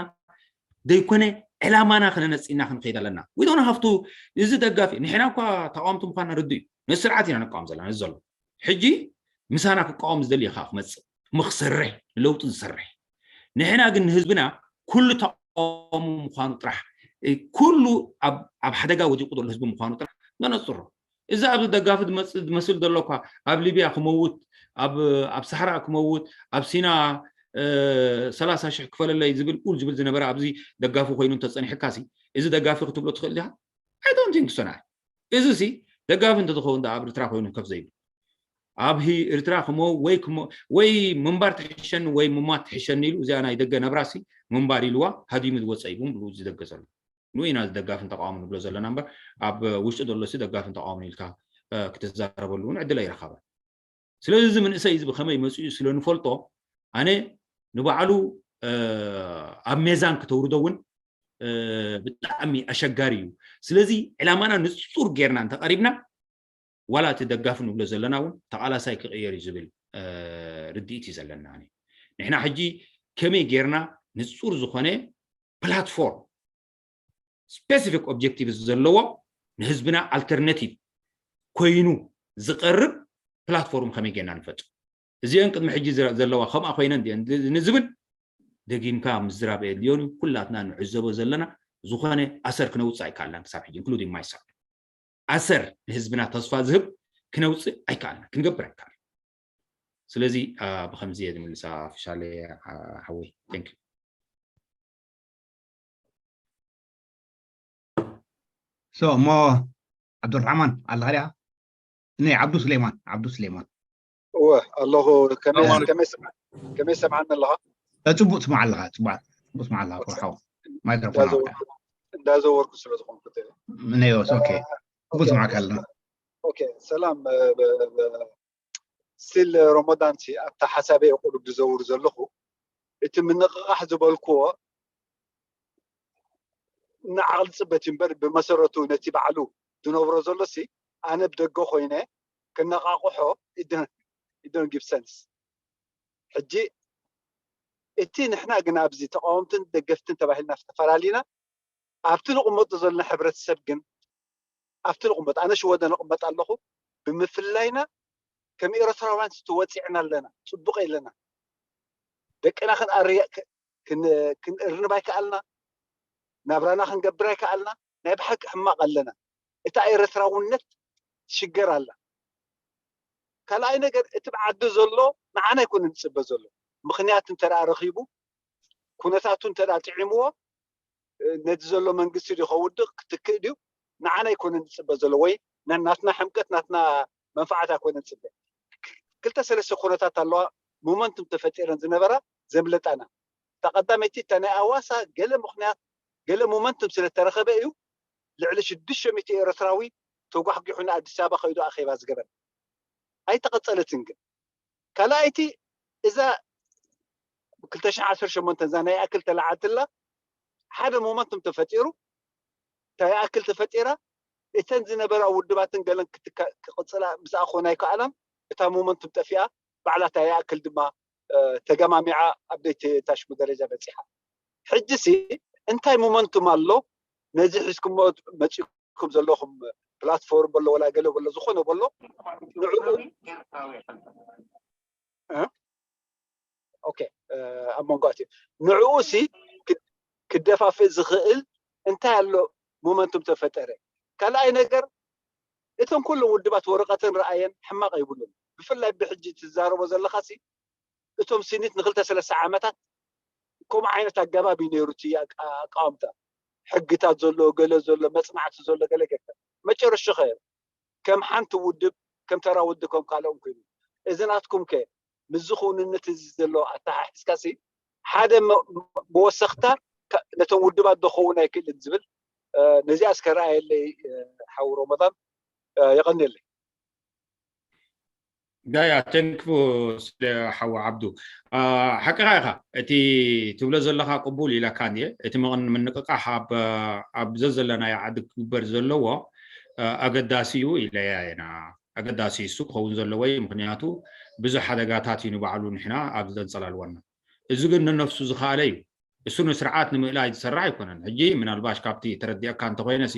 ዘይኮነ ዕላማና ክነነፅና ክንከይድ ኣለና። ዊዶን ሃፍቱ እዚ ደጋፊ ንሕና እኳ ተቃወምቲ ምኳና ርዱ እዩ። ነዚ ስርዓት ኢና ንቃወም ዘለና ነዚ ዘሎ ሕጂ ምሳና ክቃወም ዝደሊ ከዓ ክመፅእ ምክሰርሕ ንለውጢ ዝሰርሕ ንሕና ግን ንህዝብና ኩሉ ተቃውሞ ምኳኑ ጥራሕ ኩሉ ኣብ ሓደጋ ወዲቁ ዘሎ ህዝቢ ምኳኑ ጥራሕ ነነፅሮ። እዚ ኣብዚ ደጋፊ ዝመስል ዘሎ እኳ ኣብ ሊብያ ክመውት ኣብ ሳሕራ ክመውት ኣብ ሲና ሰላሳ ሽሕ ክፈለለይ ዝብል ቁል ዝብል ዝነበረ ኣብዚ ደጋፊ ኮይኑ እንተፀኒሕካ ሲ እዚ ደጋፊ ክትብሎ ትኽእል ዲኻ? ኣይዶንቲንክ ሶናይ እዚ ሲ ደጋፊ እንተዝኸውን ኣብ ኤርትራ ኮይኑ ከፍ ዘይብል ኣብ ኤርትራ ክሞ ወይ ክሞ ወይ ምንባር ትሕሸኒ ወይ ምማት ትሕሸኒ ኢሉ እዚኣ ናይ ደገ ነብራሲ ምንባር ኢልዋ ሃዲሙ ዝወፀ ይቡን ብሉ ዝደገ ዘሎ ንኢና ደጋፍን ተቃዋምን ንብሎ ዘለና እምበር ኣብ ውሽጢ ዘሎ ሲ ደጋፍን ተቃዋምን ኢልካ ክትዛረበሉ እውን ዕድል ኣይረኸበን። ስለዚ እዚ መንእሰይ እዚ ብከመይ መፅኡ ስለ ንፈልጦ ኣነ ንባዕሉ ኣብ ሜዛን ክተውርዶ እውን ብጣዕሚ ኣሸጋሪ እዩ። ስለዚ ዕላማና ንፁር ጌርና እንተቀሪብና ዋላ እቲ ደጋፊ ንብሎ ዘለና እውን ተቃላሳይ ክቅየር እዩ ዝብል ርድኢት እዩ ዘለና። ንሕና ሕጂ ከመይ ጌርና ንፁር ዝኾነ ፕላትፎርም ስፔሲፊክ ኦብጀክቲቭ ዘለዎ ንህዝብና ኣልተርናቲቭ ኮይኑ ዝቀርብ ፕላትፎርም ከመይ ጌርና ንፈጥር እዚአን ቅድሚ ሕጂ ዘለዋ ከምኣ ኮይነን ንዝብል ደጊምካ ምዝራብ የድልዮን እዩ። ኩላትና ንዕዘቦ ዘለና ዝኾነ ኣሰር ክነውፅእ ኣይከኣልናን ክሳብ ሕጂ ኢንክሉዲንግ ማይሰልፍ ኣሰር ንህዝብና ተስፋ ዝህብ ክነውፅእ ኣይከኣልና ክንገብር ኣይከኣል። ስለዚ ብከምዚ እየ ዝምልሳ ፍሻለ ሓወይ። Thank you። So እሞ ዓብዱራሕማን ኣለኻ ዲኣ? ናይ ዓብዱ ስሌማን ዓብዱ ስሌማን እወ ኣለኹ። ከመይ ሰምዓኒ ኣለኻ? ጽቡቅ ስማዕ ኣለኻ። ጽቡቅ ጽቡቅ ስማዕ ኣለኻ። ኩርሓው ማይክሮፎን ኣውጣ። እንዳዘወርኩ ስለ ዝኾንኩ ነዮስ ኦኬ። ጽቡቅ ስማዕ ካልና ኦኬ። ሰላም ስቲል ሮሞዳን ሲ ኣብታ ሓሳበይ ቁሩብ ዝዘውር ዘለኹ እቲ ምንቕቓሕ ዝበልክዎ ንዓቕሊ ጽበት እዩ እምበር ብመሰረቱ ነቲ ባዕሉ ዝነብሮ ዘሎ ሲ ኣነ ብደገ ኮይነ ክነቓቕሖ ኢደን ጊቭ ሰንስ። ሕጂ እቲ ንሕና ግን ኣብዚ ተቃወምትን ደገፍትን ተባሂልና ተፈላሊና ኣብቲ ንቕመጡ ዘለና ሕብረተሰብ ግን ኣብቲ ንቕመጥ ኣነ ሽወደ ንቕመጥ ኣለኹ ብምፍላይና ከም ኤርትራውያን ስትወፂዕና ኣለና። ፅቡቅ የለና ደቅና ክንርንብ ኣይከኣልና፣ ናብራና ክንገብር ኣይከኣልና። ናይ ብሓቂ ሕማቕ ኣለና። እታ ኤርትራውነት ሽገር ኣላ። ካልኣይ ነገር እቲ ብዓዲ ዘሎ ንዓና ኣይኮነ ዝፅበ ዘሎ ምክንያት እንተ ረኺቡ ኩነታቱ እንተ ጥዒምዎ ነዚ ዘሎ መንግስቲ ድዩ ከውድቕ ክትክእ ድዩ ንዓና ኣይኮነ ዝፅበ ዘሎ ወይ ናትና ሕምቀት ናትና መንፋዓት ኣይኮነ ዝፅበ። ክልተ ሰለስተ ኩነታት ኣለዋ ሞመንቱም ተፈጢረን ዝነበራ ዘምለጣና። እታ ቀዳመይቲ እታ ናይ ኣዋሳ ገለ ምክንያት ገለ ሞመንቱም ስለተረኸበ እዩ ልዕሊ ሽዱሽተ ሚእቲ ኤርትራዊ ተጓሕጒሑ ንኣዲስ ኣበባ ከይዱ ኣኼባ ዝገበረ። ኣይተቐጸለትን ግን ካልኣይቲ እዛ ክልተ ሽሕ ዓሰርተ ሸሞንተ እዛ ናይ ኣክል ተለዓልትላ ሓደ ሞመንቱም ተፈጢሩ እንታይ ኣክል ተፈጢራ እተን ዝነበራ ውድባትን ገለን ክቕፅላ ምስኣ ክኾና ኣይከኣላን እታ ሞመንቱም ጠፊኣ ባዕላ እንታይ ኣክል ድማ ተገማሚዓ ኣብ ደይተ ታሽሙ ደረጃ በፂሓ ሕጂ ሲ እንታይ ሞመንቱም ኣሎ ነዚ ሒዝኩሞ መፂኩም ዘለኹም ፕላትፎርም በሎ ወላ ገለ በሎ ዝኾነ በሎ ንዕኡ ኣብ መንጎ ኣትዩ ንዕኡ ሲ ክደፋፍእ ዝኽእል እንታይ ኣሎ ሞመንቱም ተፈጠረ ካልኣይ ነገር እቶም ኩሎም ውድባት ወረቐተን ረኣየን ሕማቕ ኣይብሉን ብፍላይ ብሕጂ ትዛረቦ ዘለኻ ሲ እቶም ሲኒት ንክልተ ሰለስተ ዓመታት ከምኡ ዓይነት ኣገባብ እዩ ነይሩ እቲ ኣቃወምታ ሕግታት ዘሎ ገለ ዘሎ መፅናዕቲ ዘሎ ገለ ገለ መጨረሻ ከ ከም ሓንቲ ውድብ ከም ተራ ውድብ ከም ካልኦም ኮይኑ እዚ ናትኩም ከ ምስዚ ክውንነት እዚ ዘሎ ኣተሓሒዝካ ሲ ሓደ መወሰኽታ ነቶም ውድባት ዶ ክኸውን ኣይክእልን ዝብል ነዚኣ እስከ ረኣየለይ ሓው ሮመዳን የቐንየለይ። ጋያ፣ ተንክፉ ስለ ሓው ዓብዱ። ሓቅኻ ኢኻ፣ እቲ ትብሎ ዘለኻ ቅቡል ኢለካ እንድየ። እቲ ምንቅቃሕ ኣብ ዘዘለናዮ ዓዲ ክግበር ዘለዎ ኣገዳሲ እዩ ኢለያ ኢና። ኣገዳሲ እሱ ክኸውን ዘለዎ እዩ። ምክንያቱ ብዙሕ ሓደጋታት እዩ ንባዕሉ ንሕና ኣብ ዘንፀላልወና። እዚ ግን ንነፍሱ ዝኸኣለ እዩ። እሱ ንስርዓት ንምእላይ ዝሰርሕ ኣይኮነን። ሕጂ ምናልባሽ ካብቲ ተረዲአካ እንተኮይነሲ፣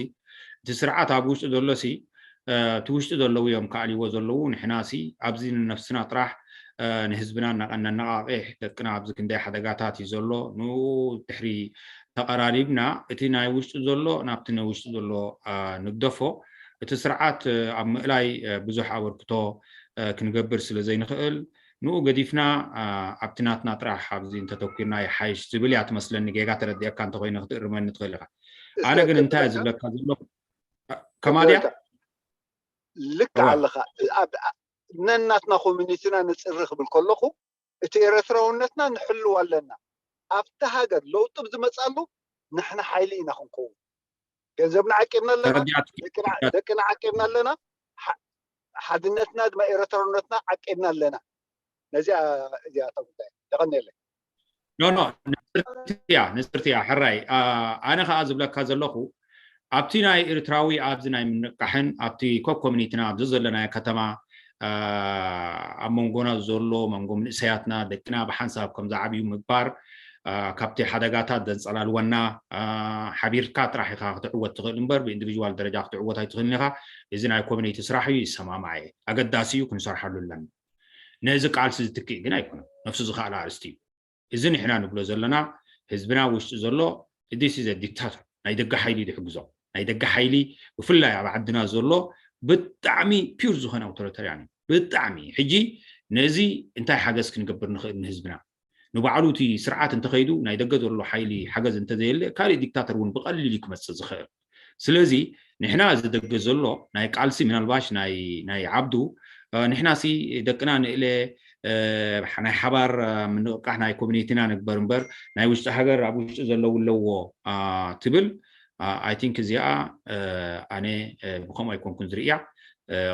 እቲ ስርዓት ኣብ ውሽጢ ዘሎሲ እቲ ውሽጢ ዘለዉ እዮም ከኣልይዎ ዘለዉ። ንሕናሲ ኣብዚ ንነፍስና ጥራሕ ንህዝብና ነነቃቂሕ። ደቅና ኣብዚ ክንደይ ሓደጋታት እዩ ዘሎ። ንኡ ድሕሪ ተቐራሪብና እቲ ናይ ውሽጢ ዘሎ ናብቲ ናይ ውሽጢ ዘሎ ንግደፎ። እቲ ስርዓት ኣብ ምእላይ ብዙሕ ኣበርክቶ ክንገብር ስለ ዘይንኽእል፣ ንኡ ገዲፍና ኣብቲ ናትና ጥራሕ ኣብዚ እንተተኪርና ይሓይሽ ዝብል እያ ትመስለኒ። ጌጋ ተረዲአካ እንተኮይነ ክትእርመኒ ትኽእል ኢኻ። ኣነ ግን እንታይ ዝብለካ ዘሎ ከማድያ ልክ ኣለኻ። ነናትና ኮሚኒቲና ንፅሪ ክብል ከለኹ እቲ ኤረትራውነትና ንሕልው ኣለና። ኣብቲ ሃገር ለውጢ ብዝመፃሉ ንሕና ሓይሊ ኢና ክንከውን። ገንዘብና ዓቂብና ኣለና፣ ደቅና ዓቂብና ኣለና፣ ሓድነትና ድማ ኤረትራውነትና ዓቂብና ኣለና። ነዚኣ እዚኣ እታ ጉዳይ የቐንየለይ። ኖ ኖ ንፅርትያ ንፅርትያ ሕራይ። ኣነ ከዓ ዝብለካ ዘለኹ ኣብቲ ናይ ኤርትራዊ ኣብዚ ናይ ምንቃሕን ኣብቲ ኮብ ኮሚኒቲና ኣብዚ ዘለናዮ ከተማ ኣብ መንጎና ዘሎ መንጎ መንእሰያትና ደቅና ብሓንሳብ ከም ዝዓብዩ ምግባር ካብቲ ሓደጋታት ዘንፀላልወና ሓቢርካ ጥራሕ ኢኻ ክትዕወት ትኽእል እምበር ብኢንዲቪጅዋል ደረጃ ክትዕወት ኣይትኽእልን ኢኻ። እዚ ናይ ኮሚኒቲ ስራሕ እዩ፣ ይሰማማዕ እየ። ኣገዳሲ እዩ፣ ክንሰርሓሉ ኣለና። ነዚ ቃልሲ ዝትክእ ግን ኣይኮነን። ነፍሱ ዝኸኣለ ኣርእስቲ እዩ። እዚ ንሕና ንብሎ ዘለና ህዝብና ውሽጢ ዘሎ this is a dictator፣ ናይ ደገ ሓይሊ ዝሕግዞ ናይ ደገ ሓይሊ ብፍላይ ኣብ ዓድና ዘሎ ብጣዕሚ ፒውር ዝኾነ ኣውቶሪታርያን እዩ። ብጣዕሚ ሕጂ ነዚ እንታይ ሓገዝ ክንገብር ንኽእል ንህዝብና? ንባዕሉ እቲ ስርዓት እንተኸይዱ ናይ ደገ ዘሎ ሓይሊ ሓገዝ እንተዘየለ ካሊእ ዲክታተር እውን ብቐሊል እዩ ክመፅእ ዝኽእል። ስለዚ ንሕና እዚ ደገ ዘሎ ናይ ቃልሲ ምናልባሽ ናይ ናይ ዓብዱ ንሕና ሲ ደቅና ንእለ ናይ ሓባር ምንቕቃሕ ናይ ኮሚኒቲና ንግበር እምበር ናይ ውሽጢ ሃገር ኣብ ውሽጢ ዘለዉ ኣለዎ ትብል። ኣይ ቲንክ እዚኣ ኣነ ብከምኡ ኣይኮንኩን ዝርእያ።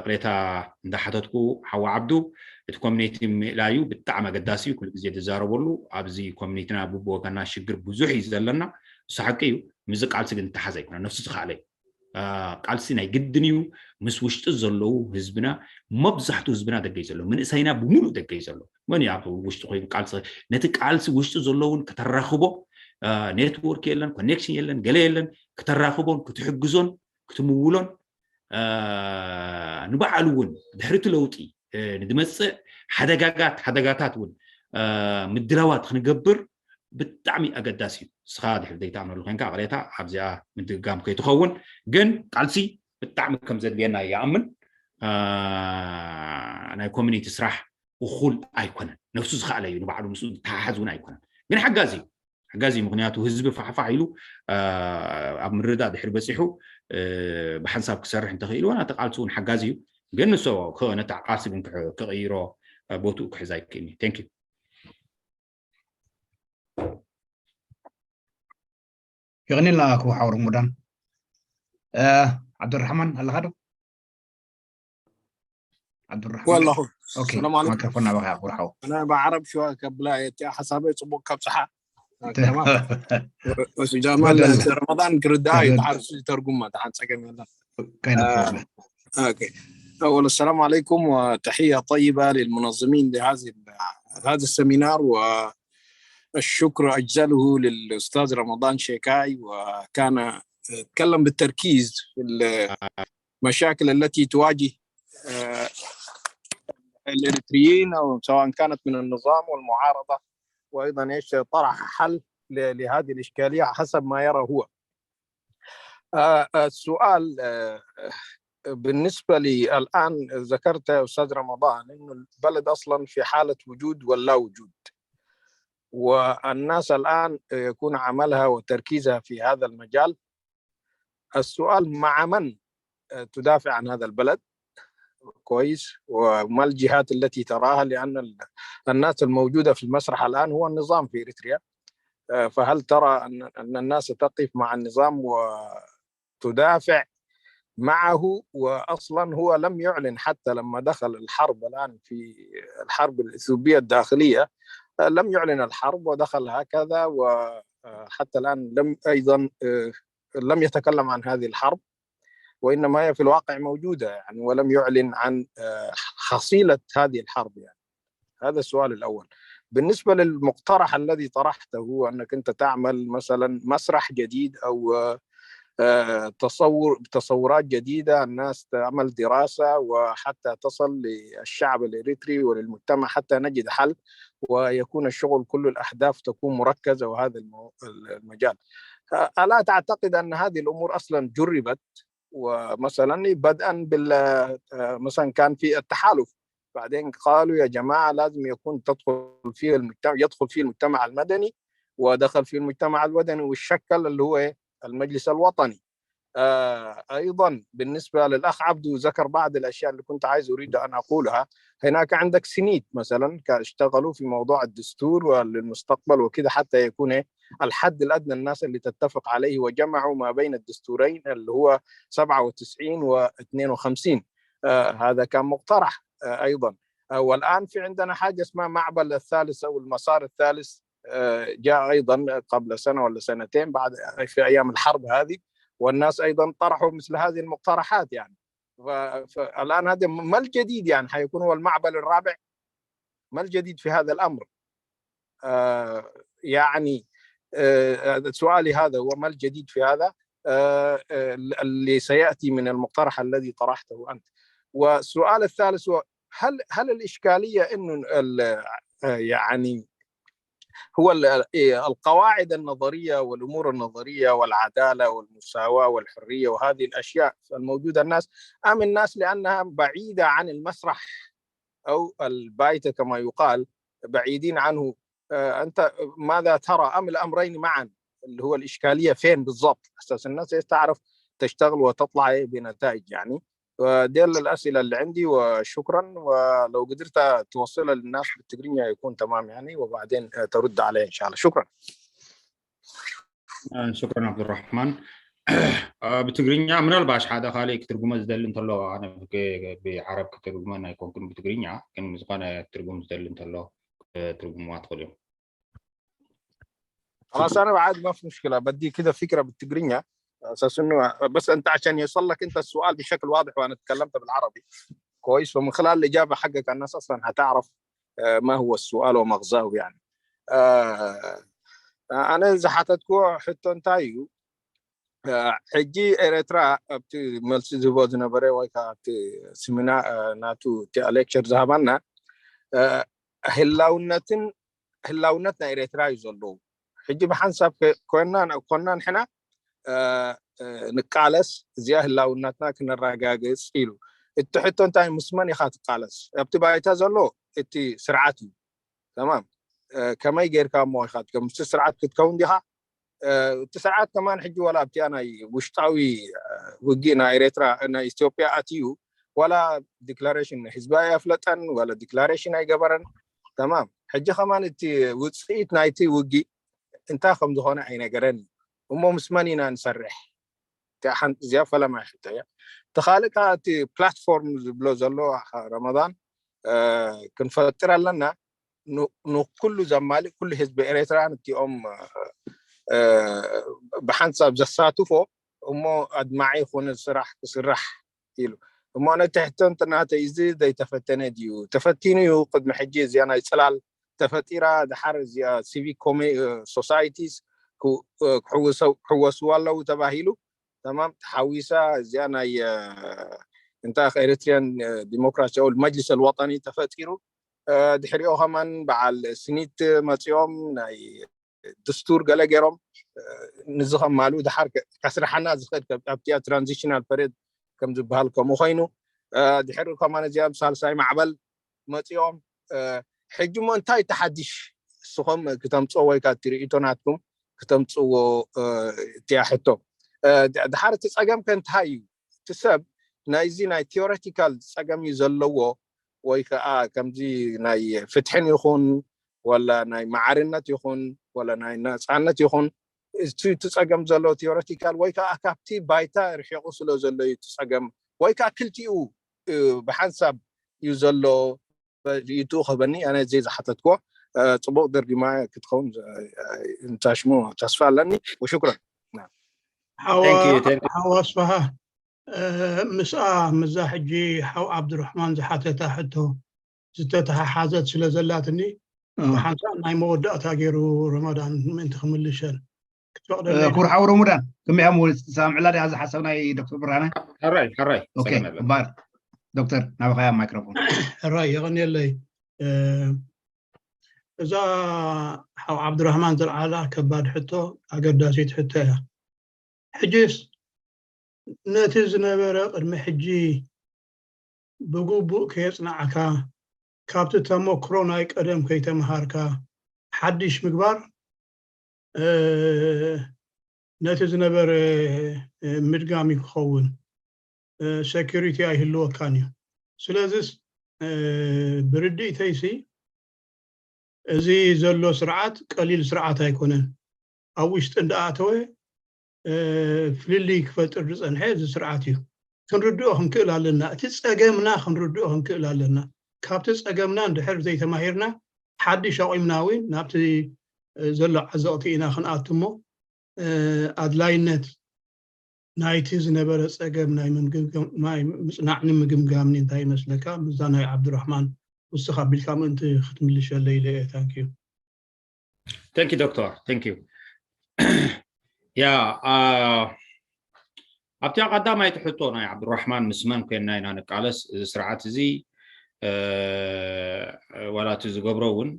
ቅሬታ እንዳሓተትኩ ሓዋ ዓብዱ እቲ ኮሚኒቲ ምእላዩ ብጣዕሚ ኣገዳሲ እዩ። ኩሉ ግዜ ዝዛረበሉ ኣብዚ ኮሚኒቲና ብብወገና ሽግር ብዙሕ እዩ ዘለና። እሱ ሓቂ እዩ። ምዚ ቃልሲ ግን ተሓዝ ኣይኮነ ነፍሱ ዝኸኣለ እዩ። ቃልሲ ናይ ግድን እዩ። ምስ ውሽጢ ዘለዉ ህዝብና መብዛሕትኡ ህዝብና ደገይ ዘሎ መንእሰይና ብምሉእ ደገይ ዘሎ መን ኣብ ውሽጢ ኮይኑ ቃልሲ ነቲ ቃልሲ ውሽጢ ዘለውን ከተራኽቦ ኔትወርክ የለን፣ ኮኔክሽን የለን፣ ገለ የለን። ከተራኽቦን ክትሕግዞን ክትምውሎን ንባዕሉ እውን ድሕርቲ ለውጢ ንድመፅእ ሓደጋጋት ሓደጋታት እውን ምድላዋት ክንገብር ብጣዕሚ ኣገዳሲ እዩ። ንስኻ ድሕሪ ዘይትኣምነሉ ኮይንካ ቅሬታ ኣብዚኣ ምድግጋም ከይትኸውን። ግን ቃልሲ ብጣዕሚ ከም ዘድልየና ይኣምን። ናይ ኮሚኒቲ ስራሕ እኹል ኣይኮነን። ነፍሱ ዝኸኣለ እዩ፣ ንባዕሉ ምስኡ ዝተሓሓዝ እውን ኣይኮነን። ግን ሓጋዚ እዩ፣ ሓጋዚ እዩ። ምክንያቱ ህዝቢ ፋሕፋሕ ኢሉ ኣብ ምርዳእ ድሕሪ በፂሑ ብሓንሳብ ክሰርሕ እንተኽኢልዎ ናቲ ቃልሲ እውን ሓጋዚ እዩ። ግን ንሶ ነቲ ቃልሲ ግን ክቕይሮ ቦትኡ ክሕዝ ኣይክእልኒ። Thank you። የቕኒልና ክቡር ሓው ረመዳን። ዓብዱራሕማን ኣለኻ ዶ? ዓብዱራሕማን ወላሁ። ኦኬ፣ ሰላም ዓለይኩም። ማይክሮፎን ናባኻ ክቡር ሓው። ኣነ ብዓረብ ሽዋ ከብላ እየ፣ እቲኣ ሓሳበይ ጽቡቕ ከብጽሓ። ተማም። ወስ ጃማል ረመዳን ክርዳእ እዩ፣ ተዓርሱ ዝተርጉማ ተሓን ጸገም የለን። Okay, no problem. أوكي. أول السلام عليكم وتحية طيبة للمنظمين لهذه هذا السمينار، والشكر أجزله للأستاذ رمضان شيكاي، وكان يتكلم بالتركيز في المشاكل التي تواجه الإريتريين، أو سواء كانت من النظام والمعارضة، وأيضا إيش طرح حل لهذه الإشكالية حسب ما يرى هو. السؤال بالنسبة لي الآن، ذكرت يا أستاذ رمضان إنه البلد أصلا في حالة وجود ولا وجود، والناس الآن يكون عملها وتركيزها في هذا المجال. السؤال مع من تدافع عن هذا البلد؟ كويس، وما الجهات التي تراها؟ لأن الناس الموجودة في المسرح الآن هو النظام في إريتريا. فهل ترى أن الناس تقف مع النظام وتدافع معه، وأصلا هو لم يعلن حتى لما دخل الحرب الآن في الحرب الإثيوبية الداخلية، لم يعلن الحرب ودخل هكذا، وحتى الآن لم أيضا لم يتكلم عن هذه الحرب، وإنما هي في الواقع موجودة يعني، ولم يعلن عن حصيلة هذه الحرب يعني. هذا السؤال الأول. بالنسبة للمقترح الذي طرحته، أنك أنت تعمل مثلا مسرح جديد أو تصور تصورات جديدة، الناس تعمل دراسة وحتى تصل للشعب الإريتري وللمجتمع حتى نجد حل، ويكون الشغل كل الأحداث تكون مركزة، وهذا المجال. ألا تعتقد أن هذه الأمور أصلا جربت؟ ومثلا بدءا بال مثلا كان في التحالف، بعدين قالوا يا جماعة لازم يكون تدخل فيه المجتمع، يدخل فيه المجتمع المدني، ودخل فيه المجتمع المدني والشكل اللي هو المجلس الوطني. آه ايضا بالنسبه للاخ عبدو ذكر بعض الاشياء اللي كنت عايز اريد ان اقولها. هناك عندك سنيد مثلا اشتغلوا في موضوع الدستور وللمستقبل وكده، حتى يكون الحد الادنى الناس اللي تتفق عليه، وجمعوا ما بين الدستورين اللي هو سبعة وتسعين و52. آه هذا كان مقترح آه ايضا. آه والان في عندنا حاجه اسمها معبل الثالث او المسار الثالث، آه جاء ايضا قبل سنه ولا سنتين بعد، في ايام الحرب هذه، والناس ايضا طرحوا مثل هذه المقترحات يعني. فالان هذا ما الجديد يعني؟ حيكون هو المعبل الرابع؟ ما الجديد في هذا الامر؟ آه يعني آه سؤالي هذا هو، ما الجديد في هذا؟ آه اللي سياتي من المقترح الذي طرحته انت. والسؤال الثالث هو، هل هل الاشكاليه انه يعني هو القواعد النظريه والامور النظريه والعداله والمساواه والحريه وهذه الاشياء الموجوده الناس، ام الناس لانها بعيده عن المسرح او البايته كما يقال، بعيدين عنه؟ انت ماذا ترى؟ ام الامرين معا؟ اللي هو الاشكاليه فين بالضبط؟ اساس الناس تعرف تشتغل وتطلع بنتائج يعني. وديل الاسئله اللي عندي، وشكرا. ولو قدرت توصلها للناس بالتقرينيا يكون تمام يعني، وبعدين ترد علي ان شاء الله. شكرا. شكرا عبد الرحمن. ብትግርኛ ምናልባሽ ሓደ ካልእ ክትርጉመ ዝደሊ እንተሎ፣ ኣነ ብዓረብ ክትርጉመ ኣይኮንኩን ብትግርኛ፣ ግን ዝኾነ ትርጉም ዝደሊ እንተሎ ክትርጉምዋ ትኽእሉ እዮም። خلاص، انا بعد ما في مشكله، بدي كده فكره بالتقرينيا اساس انه، بس انت عشان يوصل لك انت السؤال بشكل واضح، وانا تكلمت بالعربي كويس، فمن خلال الاجابه حقك الناس اصلا حتعرف ما هو السؤال ومغزاه يعني. ኣነ ዝሓተትኩ ሕቶ እንታይ እዩ? ሕጂ ኤርትራ ኣብቲ መልሲ ዝህቦ ዝነበረ ወይ ከዓ ኣብቲ ስሚና ናቱ እቲ ሌክቸር ዝሃባና ህላውነትን ህላውነት ናይ ኤርትራ እዩ ዘለዉ። ሕጂ ብሓንሳብ ኮይና ኮና ንሕና ንቃለስ እዚኣ ህላውነትና ክነረጋግፅ ኢሉ። እቲ ሕቶ እንታይ፣ ምስ መን ኢኻ ትቃለስ? ኣብቲ ባይታ ዘሎ እቲ ስርዓት እዩ። ተማም። ከመይ ጌርካ እሞ ኢኻ ምስ ስርዓት ክትከውን ዲኻ? እቲ ስርዓት ከማን ሕጂ ዋላ ኣብቲኣ ናይ ውሽጣዊ ውግእ ናይ ኤርትራ ናይ ኢትዮጵያ ኣትዩ ዋላ ዲክላሬሽን ንህዝቢ ኣየፍለጠን ዋላ ዲክላሬሽን ኣይገበረን። ተማም። ሕጂ ከማን እቲ ውፅኢት ናይቲ ውግእ እንታይ ከም ዝኾነ ኣይነገረን እዩ። እሞ ምስ መን ኢና ንሰርሕ? እዚኣ ፈለማ ይሕቶ እያ። እቲ ካልእ ከዓ እቲ ፕላትፎርም ዝብሎ ዘሎ ረመዳን ክንፈጥር ኣለና። ንኩሉ ዘማልእ ኩሉ ህዝቢ ኤርትራ ነቲኦም ብሓንሳብ ዘሳትፎ እሞ ኣድማዒ ይኹን ስራሕ ክስራሕ ኢሉ እሞ ነቲ ሕቶ እንተናተይ እዚ ዘይተፈተነ ድዩ? ተፈቲኑ እዩ። ቅድሚ ሕጂ እዚኣ ናይ ፅላል ተፈጢራ ድሓር እዚኣ ሲቪክ ሶሳይቲስ ክሕወስዋ ኣለዉ ተባሂሉ። ተማም ተሓዊሳ እዚኣ ናይ እንታይ ኤሪትሪያን ዲሞክራሲያዊ መጅልስ ኣልወጠኒ ተፈጢሩ። ድሕሪኦ ከማን በዓል ስኒት መፂኦም ናይ ድስቱር ገለ ገይሮም ንዚ ከማሉ ድሓር ከስርሓና ዝኽእል ኣብቲኣ ትራንዚሽናል ፐሬድ ከም ዝበሃል ከምኡ ኮይኑ ድሕሪ ከማን እዚኣ ሳልሳይ ማዕበል መፂኦም ሕጂ ሞ እንታይ ተሓዲሽ ንስኹም ክተምፅኦ ወይ ካብ ትርኢቶ ናትኩም ክተምፅዎ እቲያ ሕቶ። ድሓር እቲ ፀገም ከ እንታይ እዩ? እቲ ሰብ ናይዚ ናይ ቴዎሬቲካል ፀገም እዩ ዘለዎ ወይ ከዓ ከምዚ ናይ ፍትሕን ይኹን ወላ ናይ ማዕርነት ይኹን ወላ ናይ ነፃነት ይኹን እቲ እቲ ጸገም ዘሎ ቴዎሬቲካል ወይ ከዓ ካብቲ ባይታ ርሒቑ ስለ ዘሎ እዩ እቲ ጸገም፣ ወይ ከዓ ክልቲኡ ብሓንሳብ እዩ ዘሎ። ርእይትኡ ክህበኒ ኣነ ዘይ ዝሓተትክዎ። ጽቡቕ ድርጊማ ክትኸውን እንታሽሙ ተስፋ ኣለኒ። ወሽኩረን። ሓዋ ኣስፋሃ፣ ምስኣ ምዛ ሕጂ ሓው ዓብዱራሕማን ዝሓተታ ሕቶ ዝተተሓሓዘት ስለ ዘላትኒ፣ ሓንሳእ ናይ መወዳእታ ገይሩ ረመዳን ምእንቲ ክምልሸን ክትፈቕደለይ። ክቡር ሓው ረመዳን፣ ከመይ ኢኻ? ሰምዕላ ዲኻ እዚ ሓሳብ ናይ ዶክተር ብርሃነ? ሕራይ ሕራይ። ኦኬ፣ ሰላም ያለ። እምበኣር ዶክተር፣ ናባኻ እያ ማይክሮፎን። ሕራይ፣ የቐንየለይ። እዛ ሓው ዓብዱራህማን ዘልዓላ ከባድ ሕቶ፣ ኣገዳሲት ሕቶ እያ። ሕጅስ ነቲ ዝነበረ ቅድሚ ሕጂ ብግቡእ ከየጽናዕካ፣ ካብቲ ተመክሮ ናይ ቀደም ከይተምሃርካ ሓድሽ ምግባር ነቲ ዝነበረ ምድጋም እዩ ክኸውን። ሰኪሪቲ ኣይህልወካን እዩ። ስለዚስ ብርድኢተይሲ እዚ ዘሎ ስርዓት ቀሊል ስርዓት ኣይኮነን። ኣብ ውሽጢ እንዳኣተወ ፍልልይ ክፈጥር ዝፀንሐ እዚ ስርዓት እዩ። ክንርድኦ ክንክእል ኣለና። እቲ ፀገምና ክንርድኦ ክንክእል ኣለና። ካብቲ ፀገምና እንድሕር ዘይተማሂርና ሓድሽ ኣቑምና እውን ናብቲ ዘሎ ዓዘቕቲ ኢና ክንኣቱ እሞ ኣድላይነት ናይቲ ዝነበረ ፀገም ናይ ምምግምጋም ናይ ምፅናዕን ምግምጋምን እንታይ ይመስለካ? ምስዛ ናይ ዓብዱራሕማን ውስኽ ኣቢልካ ምእንቲ ክትምልሸለይ ኢለ እየ። ታንኪዩ። Thank you ዶክተር፣ thank you። ያ ኣብቲ ቀዳማይቲ ሕቶ ናይ ዓብዱራሕማን ምስ መን ኮይንና ኢና ንቃለስ? እዚ ስርዓት እዚ ዋላ እቲ ዝገብሮ እውን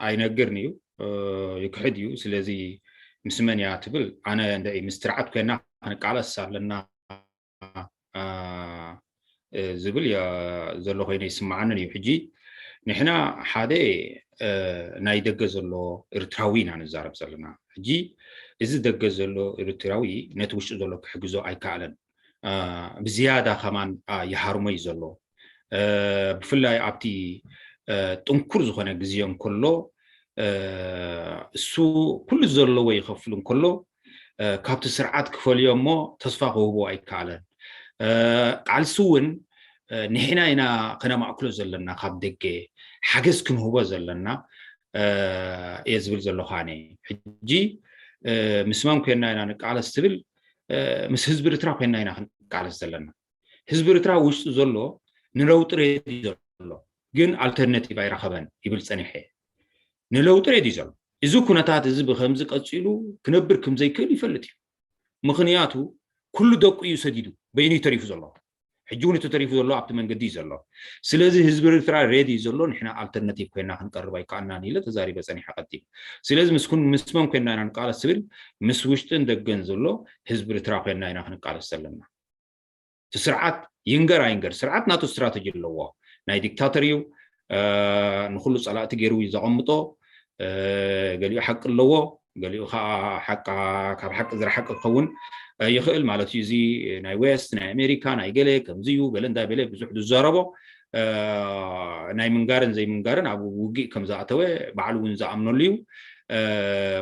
ኣይነግርን እዩ፣ ይክሕድ እዩ። ስለዚ ምስ መን እያ ትብል? ኣነ እንደ ምስ ስርዓት ኮይና ክንቃለስ ኣለና ዝብል ዘሎ ኮይኑ ይስምዓንን እዩ። ሕጂ ንሕና ሓደ ናይ ደገ ዘሎ ኤርትራዊ ኢና ንዛረብ ዘለና። ሕጂ እዚ ደገ ዘሎ ኤርትራዊ ነቲ ውሽጢ ዘሎ ክሕግዞ ኣይከኣለን። ብዝያዳ ከማን ይሃርሞ እዩ ዘሎ። ብፍላይ ኣብቲ ጥንኩር ዝኾነ ግዜ እንከሎ እሱ ኩሉ ዘለዎ ይኸፍል እንከሎ ካብቲ ስርዓት ክፈልዮ እሞ ተስፋ ክህቦ ኣይከኣለን። ቃልሲ እውን ንሕና ኢና ከነማእክሎ ዘለና፣ ካብ ደገ ሓገዝ ክንህቦ ዘለና እየ ዝብል ዘለኹ ኣነ። ሕጂ ምስ መን ኮይና ኢና ንቃለስ ትብል? ምስ ህዝቢ ኤርትራ ኮይና ኢና ክንቃለስ ዘለና። ህዝቢ ኤርትራ ውሽጢ ዘሎ ንለውጢ ሬዲ ዘሎ ግን ኣልተርናቲቭ ኣይረኸበን ይብል ጸኒሐ። ንለውጢ ሬዲ ዘሎ እዚ ኩነታት እዚ ብከምዚ ቀጺሉ ክነብር ከም ዘይክእል ይፈልጥ እዩ። ምኽንያቱ ኩሉ ደቁ እዩ ሰዲዱ፣ በይኑ እዩ ተሪፉ ዘሎ። ሕጂ እውን እቲ ተሪፉ ዘሎ ኣብቲ መንገዲ እዩ ዘሎ። ስለዚ ህዝቢ ኤርትራ ሬዲ እዩ ዘሎ፣ ንሕና ኣልተርናቲቭ ኮይና ክንቀርብ ኣይከኣልናን ኢለ ተዛሪበ ጸኒሐ ቀዲም። ስለዚ ምስ ኩን ምስ መን ኮይና ኢና ንቃለስ ትብል? ምስ ውሽጥን ደገን ዘሎ ህዝቢ ኤርትራ ኮይና ኢና ክንቃለስ ዘለና። እቲ ስርዓት ይንገር ኣይንገር ስርዓት ናቱ ስትራተጂ ኣለዎ። ናይ ዲክታተር እዩ። ንኩሉ ፀላእቲ ገይሩ እዩ ዘቐምጦ። ገሊኡ ሓቂ ኣለዎ፣ ገሊኡ ከዓ ሓቃ ካብ ሓቂ ዝረሓቀ ክኸውን ይኽእል ማለት እዩ። እዚ ናይ ዌስት ናይ ኣሜሪካ ናይ ገለ ከምዚ እዩ ገለ እንዳበለ ብዙሕ ዝዛረቦ ናይ ምንጋርን ዘይምንጋርን ኣብ ውግእ ከም ዝኣተወ ባዕሉ እውን ዝኣምነሉ እዩ።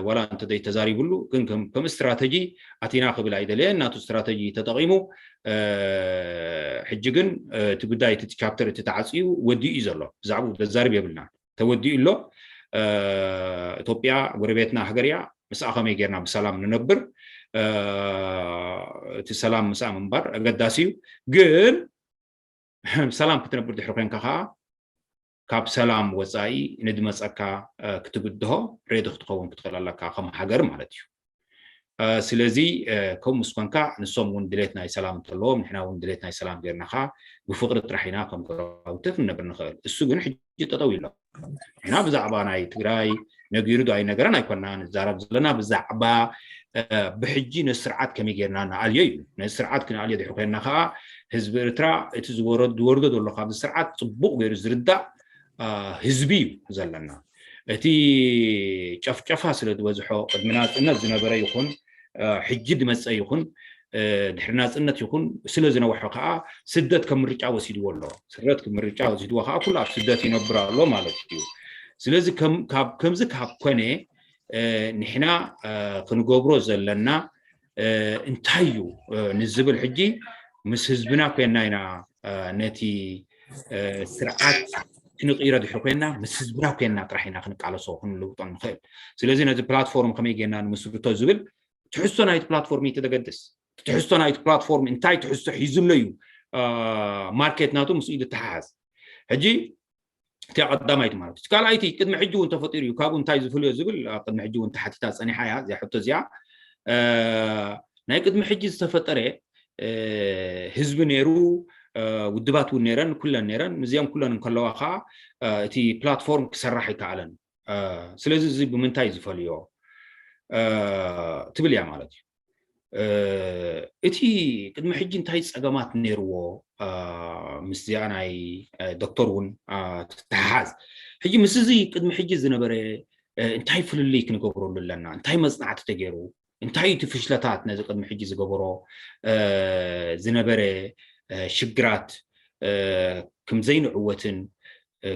ዋላ እንተ ዘይተዛሪብሉ ግን ከም ስትራተጂ ኣቲና ክብል ኣይደለየን። ናቱ ስትራተጂ ተጠቒሙ ሕጂ ግን እቲ ጉዳይ እቲ ቻፕተር እቲ ተዓፅዩ ወዲኡ እዩ ዘሎ። ብዛዕባኡ ዘዛርብ የብልና፣ ተወዲኡ ኣሎ። ኢትዮጵያ ጎረቤትና ሃገር እያ። ምስኣ ከመይ ጌርና ብሰላም ንነብር? እቲ ሰላም ምስኣ ምንባር ኣገዳሲ እዩ። ግን ሰላም ክትነብር ድሕሪ ኮንካ ከዓ ካብ ሰላም ወፃኢ ንድመፀካ ክትብድሆ ሬዲ ክትኸውን ክትኽእል ኣለካ ከም ሃገር ማለት እዩ። ስለዚ ከምኡ ምስ ኮንካ ንሶም እውን ድሌት ናይ ሰላም እንተለዎም ንሕና እውን ድሌት ናይ ሰላም ጌርና ከዓ ብፍቅሪ ጥራሕ ኢና ከም ጎረባብቲ ክንነብር ንኽእል። እሱ ግን ሕጂ ጠጠው ኢሎ። ንሕና ብዛዕባ ናይ ትግራይ ነጊሩ ዶ ኣይነገረን ኣይኮና ንዛረብ ዘለና፣ ብዛዕባ ብሕጂ ነዚ ስርዓት ከመይ ጌርና ንኣልዮ እዩ። ነዚ ስርዓት ክንኣልዮ ድሕሪ ኮይንና ከዓ ህዝቢ ኤርትራ እቲ ዝወርዶ ዘሎ ካብዚ ስርዓት ፅቡቅ ገይሩ ዝርዳእ ህዝቢ እዩ ዘለና። እቲ ጨፍጨፋ ስለ ዝበዝሖ ቅድሚ ናፅነት ዝነበረ ይኹን ሕጂ ዝመፀ ይኹን ድሕሪ ናፅነት ይኹን ስለ ዝነውሐ ከዓ ስደት ከም ምርጫ ወሲድዎ ኣሎ። ስደት ከም ምርጫ ወሲድዎ ከዓ ኩሉ ኣብ ስደት ይነብር ኣሎ ማለት እዩ። ስለዚ ከምዚ ካብ ኮነ ንሕና ክንገብሮ ዘለና እንታይ እዩ ንዝብል ሕጂ ምስ ህዝብና ኮይና ኢና ነቲ ስርዓት ክንቕይሮ ድሕሪ ኮይና ምስ ህዝብና ኮይና ጥራሕ ኢና ክንቃለሶ ክንልውጦ ንኽእል። ስለዚ ነዚ ፕላትፎርም ከመይ ጌርና ንምስርቶ ዝብል ትሕዝቶ ናይቲ ፕላትፎርም እዩ ተገድስ። ትሕዝቶ ናይቲ ፕላትፎርም እንታይ ትሕዝቶ ሒዙ ኣሎ እዩ ማርኬት ናቱ ምስኡ እዩ ዝተሓሓዝ። ሕጂ እቲኣ ቀዳማይቲ ማለት እዩ። ካልኣይቲ ቅድሚ ሕጂ እውን ተፈጢሩ እዩ፣ ካብኡ እንታይ ዝፍልዮ ዝብል ቅድሚ ሕጂ እውን ተሓቲታ ፀኒሓ እያ እዚኣ ሕቶ እዚኣ። ናይ ቅድሚ ሕጂ ዝተፈጠረ ህዝቢ ነይሩ፣ ውድባት እውን ነይረን፣ ኩለን ነይረን። ምስዚኦም ኩለን እንከለዋ ከዓ እቲ ፕላትፎርም ክሰራሕ ኣይከኣለን። ስለዚ እዚ ብምንታይ ዝፈልዮ ትብል እያ ማለት እዩ። እቲ ቅድሚ ሕጂ እንታይ ፀገማት ነይርዎ ምስዚኣ ናይ ዶክተር እውን ትተሓሓዝ። ሕጂ ምስ እዚ ቅድሚ ሕጂ ዝነበረ እንታይ ፍልልይ ክንገብረሉ ኣለና? እንታይ መፅናዕቲ ተገይሩ? እንታይ እቲ ፍሽለታት ነዚ ቅድሚ ሕጂ ዝገበሮ ዝነበረ ሽግራት ክምዘይንዕወትን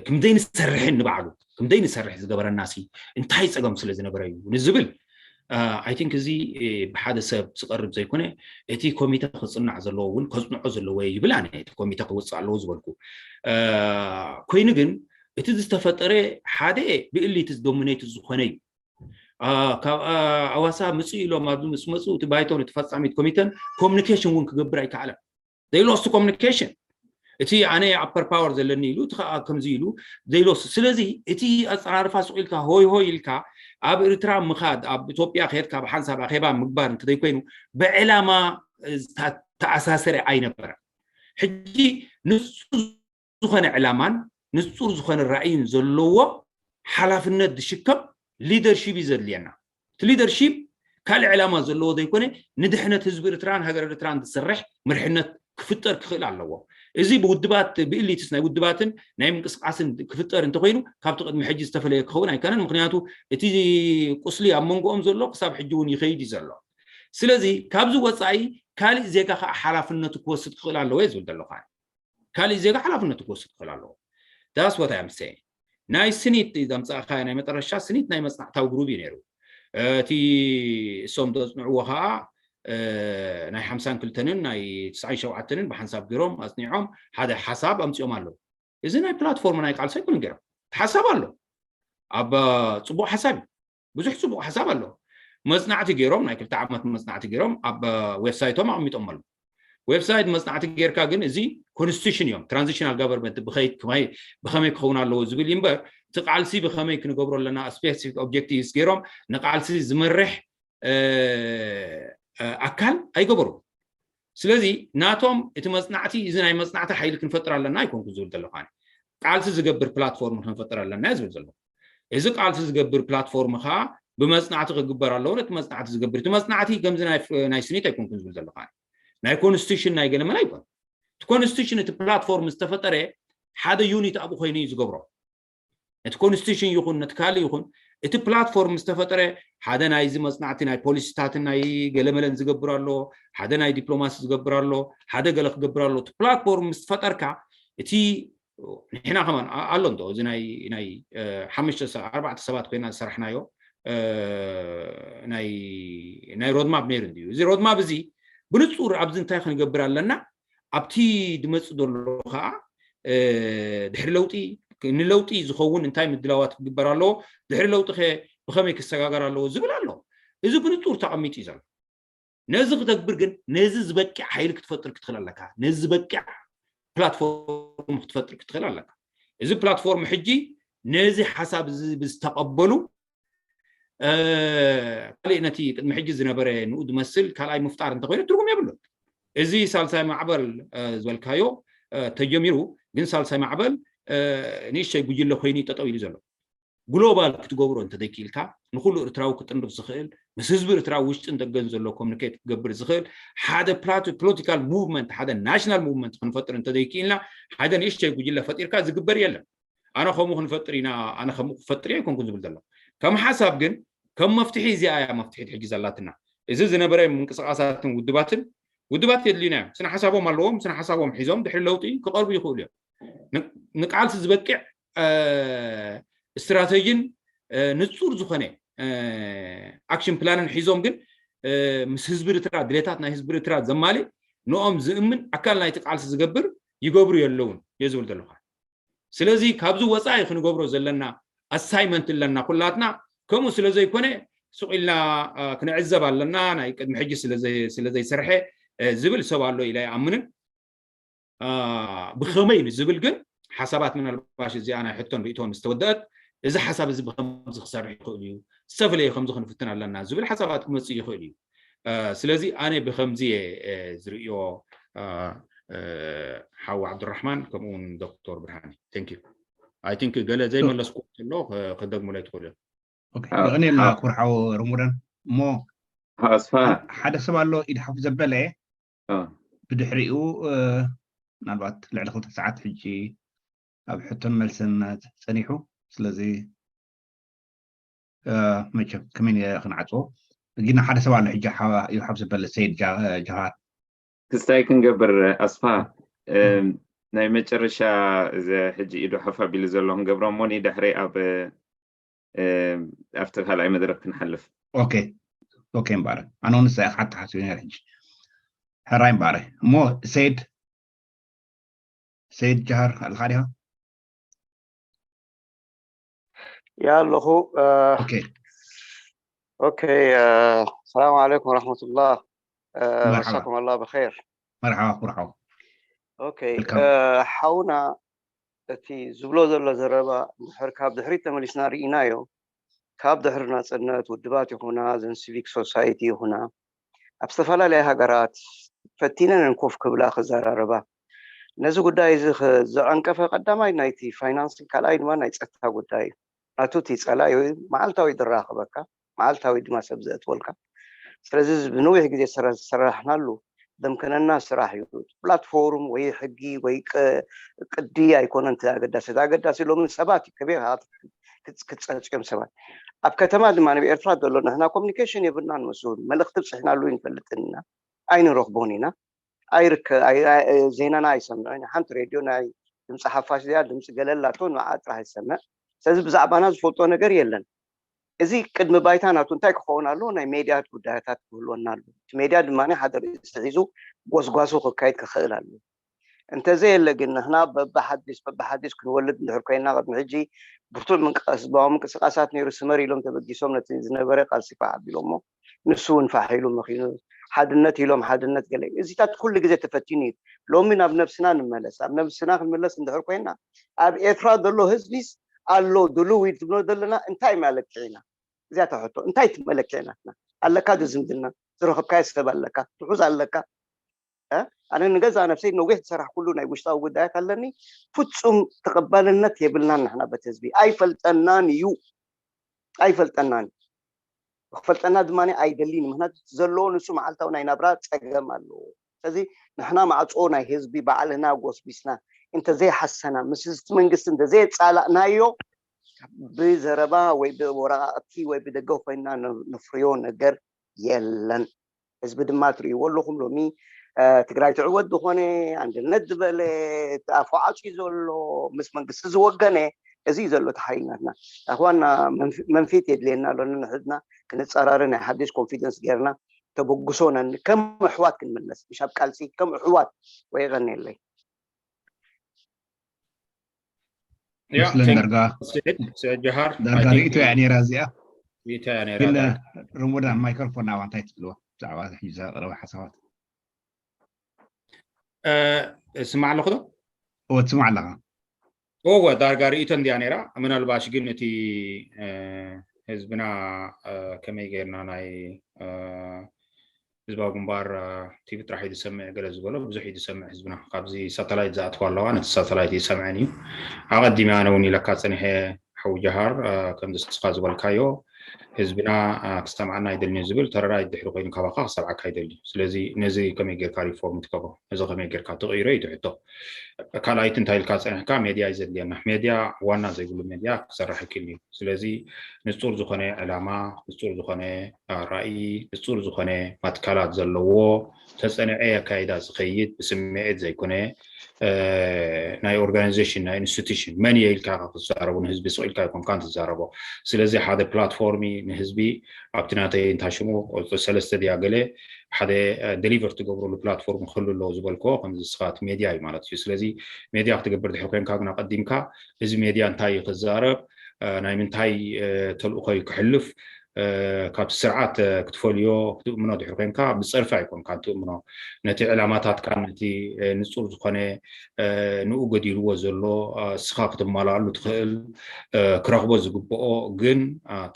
ክምዘይንሰርሕን ንባዕሉ ክምዘይንሰርሕ ዝገበረና ሲ እንታይ ፀገም ስለ ዝነበረ እዩ ንዝብል ኣይ ቲንክ እዚ ብሓደ ሰብ ዝቐርብ ዘይኮነ እቲ ኮሚተ ክፅናዕ ዘለዎ እውን ከፅንዖ ዘለዎ ይብል ኣነ እቲ ኮሚተ ክወፅእ ኣለዎ ዝበልኩ ኮይኑ ግን እቲ ዝተፈጠረ ሓደ ብእሊት ዝዶሚኔት ዝኾነ እዩ ካብ ኣዋሳ ምፅእ ኢሎም ኣብዚ ምስ መፁ እቲ ባይቶን እቲ ፈፃሚት ኮሚተን ኮሚኒኬሽን እውን ክገብር ኣይከኣለን they lost communication እቲ ኣነ ኣፐር ፓወር ዘለኒ ኢሉ እቲ ከዓ ከምዚ ኢሉ they lost ስለዚ እቲ ኣፀራርፋ ስቕ ኢልካ ሆይ ሆይ ኢልካ ኣብ ኤርትራ ምኻድ ኣብ ኢትዮጵያ ከድካ ብሓንሳብ ኣኼባ ምግባር እንተዘይኮይኑ ብዕላማ ተኣሳሰረ ኣይነበረ ሕጂ ንፁር ዝኾነ ዕላማን ንፁር ዝኾነ ራእይን ዘለዎ ሓላፍነት ዝሽከም ሊደርሺፕ እዩ ዘድልየና እቲ ሊደርሺፕ ካልእ ዕላማ ዘለዎ ዘይኮነ ንድሕነት ህዝቢ ኤርትራን ሃገር ኤርትራን ዝሰርሕ መርሕነት ክፍጠር ክኽእል ኣለዎ እዚ ብውድባት ብእሊትስ ናይ ውድባትን ናይ ምንቅስቃስን ክፍጠር እንተኮይኑ ካብቲ ቅድሚ ሕጂ ዝተፈለየ ክኸውን ኣይከነን ምክንያቱ እቲ ቁስሊ ኣብ መንጎኦም ዘሎ ክሳብ ሕጂ እውን ይኸይድ እዩ ዘሎ ስለዚ ካብዚ ወፃኢ ካልእ ዜጋ ከዓ ሓላፍነቱ ክወስድ ክኽእል ኣለዎ እየ ዝብል ዘለኹ ካልእ ዜጋ ሓላፍነቱ ክወስድ ክኽእል ኣለዎ that's what I'm saying ናይ ስኒት ዘምፃእካ ናይ መጠረሻ ስኒት ናይ መፅናዕታዊ ግሩብ እዩ ነይሩ እቲ እሶም ዘፅንዕዎ ከዓ ናይ ሓምሳን ክልተንን ናይ ትስዓን ሸውዓተንን ብሓንሳብ ገይሮም ኣፅኒዖም ሓደ ሓሳብ ኣምፅኦም ኣለዉ እዚ ናይ ፕላትፎርም ናይ ቃልሲ ኣይኮነ ገይሮም ሓሳብ ኣሎ ኣብ ፅቡቅ ሓሳብ እዩ ብዙሕ ፅቡቅ ሓሳብ ኣሎ መፅናዕቲ ገይሮም ናይ ክልተ ዓመት መፅናዕቲ ገይሮም ኣብ ዌብሳይቶም ኣቐሚጦም ኣለዉ ዌብሳይት መፅናዕቲ ጌርካ ግን እዚ ኮንስቲቱሽን እዮም ትራንዚሽናል ጋቨርንመንት ብኸመይ ክኸውን ኣለዎ ዝብል እዩ እምበር እቲ ቃልሲ ብኸመይ ክንገብሮ ኣለና ስፔሲፊክ ኦብጀክቲቭስ ገይሮም ንቃልሲ ዝመርሕ ኣካል ኣይገበሩ ስለዚ ናቶም እቲ መፅናዕቲ እዚ ናይ መፅናዕቲ ሓይሊ ክንፈጥር ኣለና ኣይኮንኩ ዝብል ዘለኹ ቃልሲ ዝገብር ፕላትፎርም ክንፈጥር ኣለና ዝብል ዘለኹ እዚ ቃልሲ ዝገብር ፕላትፎርም ከዓ ብመፅናዕቲ ክግበር ኣለዎ ነቲ መፅናዕቲ ዝገብር እቲ መፅናዕቲ ከምዚ ናይ ስኒት ኣይኮንኩን ዝብል ዘለኹ ናይ ኮንስቲቱሽን ናይ ገለመን ኣይኮን እቲ ኮንስቲቱሽን እቲ ፕላትፎርም ዝተፈጠረ ሓደ ዩኒት ኣብኡ ኮይኑ እዩ ዝገብሮ ነቲ ኮንስቲቱሽን ይኹን ነቲ ካልእ ይኹን እቲ ፕላትፎርም ዝተፈጠረ ሓደ ናይዚ መፅናዕቲ ናይ ፖሊሲታትን ናይ ገለመለን ዝገብር ኣሎ ሓደ ናይ ዲፕሎማሲ ዝገብር ኣሎ ሓደ ገለ ክገብር ኣሎ እቲ ፕላትፎርም ምስ ፈጠርካ እቲ ንሕና ከማን ኣሎ እንዶ እዚ ናይ ናይ ሓሙሽተ ኣርባዕተ ሰባት ኮይና ዝሰራሕናዮ ናይ ናይ ሮድማፕ ነይሩ እንድዩ እዚ ሮድማፕ እዚ ብንፁር ኣብዚ እንታይ ክንገብር ኣለና ኣብቲ ድመፅእ ዘሎ ከዓ ድሕሪ ለውጢ ንለውጢ ዝኸውን እንታይ ምድላዋት ክግበር ኣለዎ ድሕሪ ለውጢ ከ ብኸመይ ክሰጋገር ኣለዎ ዝብል ኣሎ እዚ ብንፁር ተቐሚጡ እዩ ዘሎ ነዚ ክተግብር ግን ነዚ ዝበቅዕ ሓይሊ ክትፈጥር ክትኽእል ኣለካ ነዚ ዝበቅዕ ፕላትፎርም ክትፈጥር ክትኽእል ኣለካ እዚ ፕላትፎርም ሕጂ ነዚ ሓሳብ እዚ ብዝተቐበሉ ካልእ ነቲ ቅድሚ ሕጂ ዝነበረ ንኡ ዝመስል ካልኣይ ምፍጣር እንተኮይኑ ትርጉም የብሉን እዚ ሳልሳይ ማዕበል ዝበልካዮ ተጀሚሩ ግን ሳልሳይ ማዕበል ንእሽተይ ጉጅለ ኮይኑ ጠጠው ኢሉ ዘሎ ግሎባል ክትገብሮ እንተዘይክኢልካ ንኩሉ ኤርትራዊ ክጥንርፍ ዝኽእል ምስ ህዝቢ ኤርትራ ውሽጥን ደገን ዘሎ ኮሚኒኬት ክገብር ዝኽእል ሓደ ፖለቲካል ሙቭመንት ሓደ ናሽናል ሙቭመንት ክንፈጥር እንተዘይክኢልና ሓደ ንእሽተይ ጉጅለ ፈጢርካ ዝግበር የለን ኣነ ከምኡ ክንፈጥር ኢና ኣነ ከምኡ ክፈጥር እየ ኣይኮንኩን ዝብል ዘሎ ከም ሓሳብ ግን ከም መፍትሒ እዚኣ እያ መፍትሒት ሕጂ ዘላትና እዚ ዝነበረ ምንቅስቃሳትን ውድባትን ውድባት የድልዩና እዮም ስነ ሓሳቦም ኣለዎም ስነ ሓሳቦም ሒዞም ድሕሪ ለውጢ ክቀርቡ ይኽእሉ እዮም ንቃልሲ ዝበቅዕ ስትራተጂን ንፁር ዝኾነ ኣክሽን ፕላንን ሒዞም ግን ምስ ህዝቢ ኤርትራ ድሌታት ናይ ህዝቢ ኤርትራ ዘማልእ ንኦም ዝእምን ኣካል ናይቲ ቃልሲ ዝገብር ይገብሩ የለውን እየ ዝብል ዘለኹ። ስለዚ ካብዚ ወፃኢ ክንገብሮ ዘለና ኣሳይመንት ኣለና ኩላትና። ከምኡ ስለ ዘይኮነ ስቕ ኢልና ክንዕዘብ ኣለና። ናይ ቅድሚ ሕጂ ስለዘይሰርሐ ዝብል ሰብ ኣሎ ኢለ ኣይኣምንን። ብኸመይ ንዝብል ግን ሓሳባት ምናልባሽ እዚኣ ናይ ሕቶን ርእቶን ዝተወደአት እዚ ሓሳብ እዚ ብከምዚ ክሰርሕ ይኽእል እዩ፣ ዝተፈለየ ከምዚ ክንፍትን ኣለና ዝብል ሓሳባት ክመፅእ ይኽእል እዩ። ስለዚ ኣነ ብከምዚ እየ ዝርእዮ። ሓዊ ዓብዱራሕማን ከምኡውን ዶክተር ብርሃኒ። Thank you። I think ገለ ዘይመለስኩ ዘሎ ክደግሙለይ ትኽእሉ እዮም። የቐኔልና ክቡር ሓው ረሙዳን። እሞ ኣስፋ ሓደ ሰብ ኣሎ ኢድ ሓፍ ዘበለ፣ ብድሕሪኡ ምናልባት ልዕሊ ክልተ ሰዓት ሕጂ ኣብ ሕቶን መልስን ፀኒሑ። ስለዚ መቸም ከመይ ክንዓፅዎ ግን ሓደ ሰብ ኣሎ ሕጂ ኢድ ሓፍ ዘበለ፣ ሰይድ ጃሃር። ክስታይ ክንገብር ኣስፋ፣ ናይ መጨረሻ እዚ ሕጂ ኢዱ ሓፍ ኣቢሉ ዘሎ ክንገብሮ እሞ ንድሕሪ ኣብ ኣብቲ ካልኣይ መድረክ ክንሓልፍ። ኦኬ ኦኬ። እምበኣር ኣነ እውን ንሳ ኢኻ ሓንቲ ሓሲበ ነይረ። ሕጂ ሕራይ እምበኣር። እሞ ሰይድ ሰይድ ጃሃር ኣለኻ ዲኻ? ያ ኣለኹ። ኦኬ ኦኬ። ሰላም ዓለይኩም ወረሕመቱላህ። መሳኩም ኣላ ብኸይር። መርሓባ ኩርሓው። ኦኬ ሓውና፣ እቲ ዝብሎ ዘሎ ዘረባ እንድሕር ካብ ድሕሪት ተመሊስና ርኢናዮ፣ ካብ ድሕሪ ናፅነት ውድባት ይኹና፣ ዘን ሲቪክ ሶሳይቲ ይኹና፣ ኣብ ዝተፈላለያ ሃገራት ፈቲነን ኮፍ ክብላ ክዘራረባ። ነዚ ጉዳይ እዚ ዘዐንቀፈ ቀዳማይ ናይቲ ፋይናንስን ካልኣይ ድማ ናይ ፀጥታ ጉዳይ እዩ። ናቱ እቲ ፀላኢ መዓልታዊ ድራኸበካ፣ መዓልታዊ ድማ ሰብ ዘእትወልካ። ስለዚ ብነዊሕ ግዜ ዝሰራሕናሉ ዘምከነና ስራሕ እዩ። ፕላትፎርም ወይ ሕጊ ወይ ቅዲ ኣይኮነን እቲ ኣገዳሲ። እቲ ኣገዳሲ ሎሚ ሰባት እዩ ከበይ ክትፀፅዮም ሰባት ኣብ ከተማ ድማ ንብ ኤርትራ ዘሎ ንሕና ኮሚኒኬሽን የብልናን፣ ምስ መልእክቲ ብፅሕናሉ ይንፈልጥን ኢና፣ ኣይንረኽቦን ኢና። ኣይርከ ዜናና ኣይሰምዕን። ሓንቲ ሬድዮ ናይ ድምፂ ሓፋሽ እዚኣ ድምፂ ገለላቶ ንዓ ጥራሕ ይሰምዕ። ስለዚ ብዛዕባና ዝፈልጦ ነገር የለን። እዚ ቅድሚ ባይታ ናቱ እንታይ ክኸውን ኣለዎ? ናይ ሜድያ ጉዳያታት ክህልወና ኣለዎ። እቲ ሜድያ ድማ ሓደ ርእሲ ሒዙ ጎስጓሱ ክካየድ ክኽእል ኣለዎ። እንተዘየለ ግን ንሕና በብሓድሽ በብሓድሽ ክንወልድ እንድሕር ኮይና ቅድሚ ሕጂ ብርቱዕ ምንቅስቃስ ህዝባዊ ምንቅስቃሳት ነይሩ። ስመር ኢሎም ተበጊሶም ነቲ ዝነበረ ቃልሲ ፋሕ ኣቢሎሞ ንሱ እውን ፋሕ ኢሉ መኺኑ ሓድነት ኢሎም ሓድነት ገለ እዚታት ኩሉ ግዜ ተፈቲኑ እዩ። ሎሚ ናብ ነብስና ንመለስ። ኣብ ነብስና ክንምለስ እንድሕር ኮይና ኣብ ኤርትራ ዘሎ ህዝቢስ ኣሎ ድልው እዩ ትብሎ ዘለና እንታይ መለክዒ ኢና? እዚኣ ተሕቶ እንታይ ትመለክዒ ናትና ኣለካ? ዶ ዝምድና ዝረኸብካዮ ሰብ ኣለካ? ትሑዝ ኣለካ? ኣነ ንገዛ ነብሰይ ነዊሕ ዝሰራሕኩሉ ናይ ውሽጣዊ ጉዳያት ኣለኒ። ፍፁም ተቐባልነት የብልናን ንሕና በቲ ህዝቢ ኣይፈልጠናን እዩ። ኣይፈልጠናን እዩ። ክፈልጠና ድማ ኣይደሊን። ምክንያቱ ዘለዎ ንሱ መዓልታዊ ናይ ናብራ ፀገም ኣለዎ። ስለዚ ንሕና ማዕፆ ናይ ህዝቢ ባዕልና ጎስቢስና እንተዘይሓሰና ምስ ህዝቲ መንግስቲ እንተዘየፃላእናዮ ብዘረባ ወይ ብወረቃቅቲ ወይ ብደገ ኮይና ነፍርዮ ነገር የለን። ህዝቢ ድማ ትርእይዎ ኣለኹም ሎሚ ትግራይ ትዕወት ዝኾነ፣ ኣንድነት ዝበለ፣ ኣፉ ዓፅዩ ዘሎ፣ ምስ መንግስቲ ዝወገነ፣ እዚ እዩ ዘሎ ተሓይልናትና ኣኽዋና። መንፊት የድልየና ኣሎ ንሕድና ክንፀራረ ናይ ሓድሽ ኮንፊደንስ ጌርና ተበግሶ ነን ከም ኣሕዋት ክንምለስ ምሽ ኣብ ቃልሲ ከም ኣሕዋት። ወይ ቀኒየለይ። ዳርጋ ዳርጋ ርእቶ እያ ነይራ እዚኣ። ግን ረሞዳን ማይክሮፎን ናባ እንታይ ትብልዎ ብዛዕባ ሕጂ ዘቅረበ ሓሳባት? ስማዕ ኣለኹ ዶ? እወ ትስማዕ ኣለኻ። እወ ዳርጋ ርእቶ እንድያ ነይራ። ምናልባሽ ግን እቲ ህዝብና ከመይ ገይርና ናይ ህዝባዊ ግንባር ቲቪ ጥራሕ እዩ ዝሰምዕ ገለ ዝበሎ ብዙሕ እዩ ዝሰምዕ ህዝብና። ካብዚ ሳተላይት ዝኣትዋ ኣለዋ፣ ነቲ ሳተላይት ይሰምዐን እዩ። ኣቐዲመ ኣነ እውን ኢለካ ፀኒሐ ሓው ጀሃር፣ ከምዚ እስኻ ዝበልካዮ ህዝብና ክሰምዓና ኣይደልንዩ ዝብል ተረራይ ድሕሪ ኮይኑ ካባካ ክሰምዓካ ኣይደልንዩ። ስለዚ ነዚ ከመይ ጌርካ ሪፎርም ትገብሮ፣ ነዚ ከመይ ጌርካ ትቕይሮ እዩ እቲ ሕቶ። ካልኣይቲ እንታይ ኢልካ ፀኒሕካ፣ ሜድያ እዩ ዘድልየና። ሜድያ ዋና ዘይብሉ ሜድያ ክሰርሕ ይክእል እዩ። ስለዚ ንፁር ዝኾነ ዕላማ፣ ንፁር ዝኾነ ራእይ፣ ንፁር ዝኾነ ማትካላት ዘለዎ ተፀንዐ ኣካይዳ ዝኸይድ ብስምዒት ዘይኮነ ናይ organization ናይ institution መን እየ ኢልካ ክትዛረቡ ንህዝቢ ስቕ ኢልካ ይኮንካ ትዛረቦ። ስለዚ ሓደ ፕላትፎርም ንህዝቢ ኣብቲ ናተይ እንታይ ሽሙ ቁፅሪ ሰለስተ ድያ ገለ ሓደ deliver ትገብረሉ ፕላትፎርም ክህሉ ኣለዎ ዝበልክዎ ከምዚ ስኻት ሜድያ እዩ ማለት እዩ። ስለዚ ሜድያ ክትገብር ድሕር ኮንካ ግን ኣቀዲምካ እዚ ሜድያ እንታይ እዩ ክዛረብ፣ ናይ ምንታይ ተልእኾ እዩ ክሕልፍ፣ ካብቲ ስርዓት ክትፈልዮ ክትእምኖ ድሕር ኮንካ ብፀርፊ ኣይኮንካ ትእምኖ። ነቲ ዕላማታትካ ነቲ ንፁር ዝኾነ ንኡ ገዲልዎ ዘሎ እስኻ ክትማላኣሉ ትኽእል ክረኽቦ ዝግብኦ ግን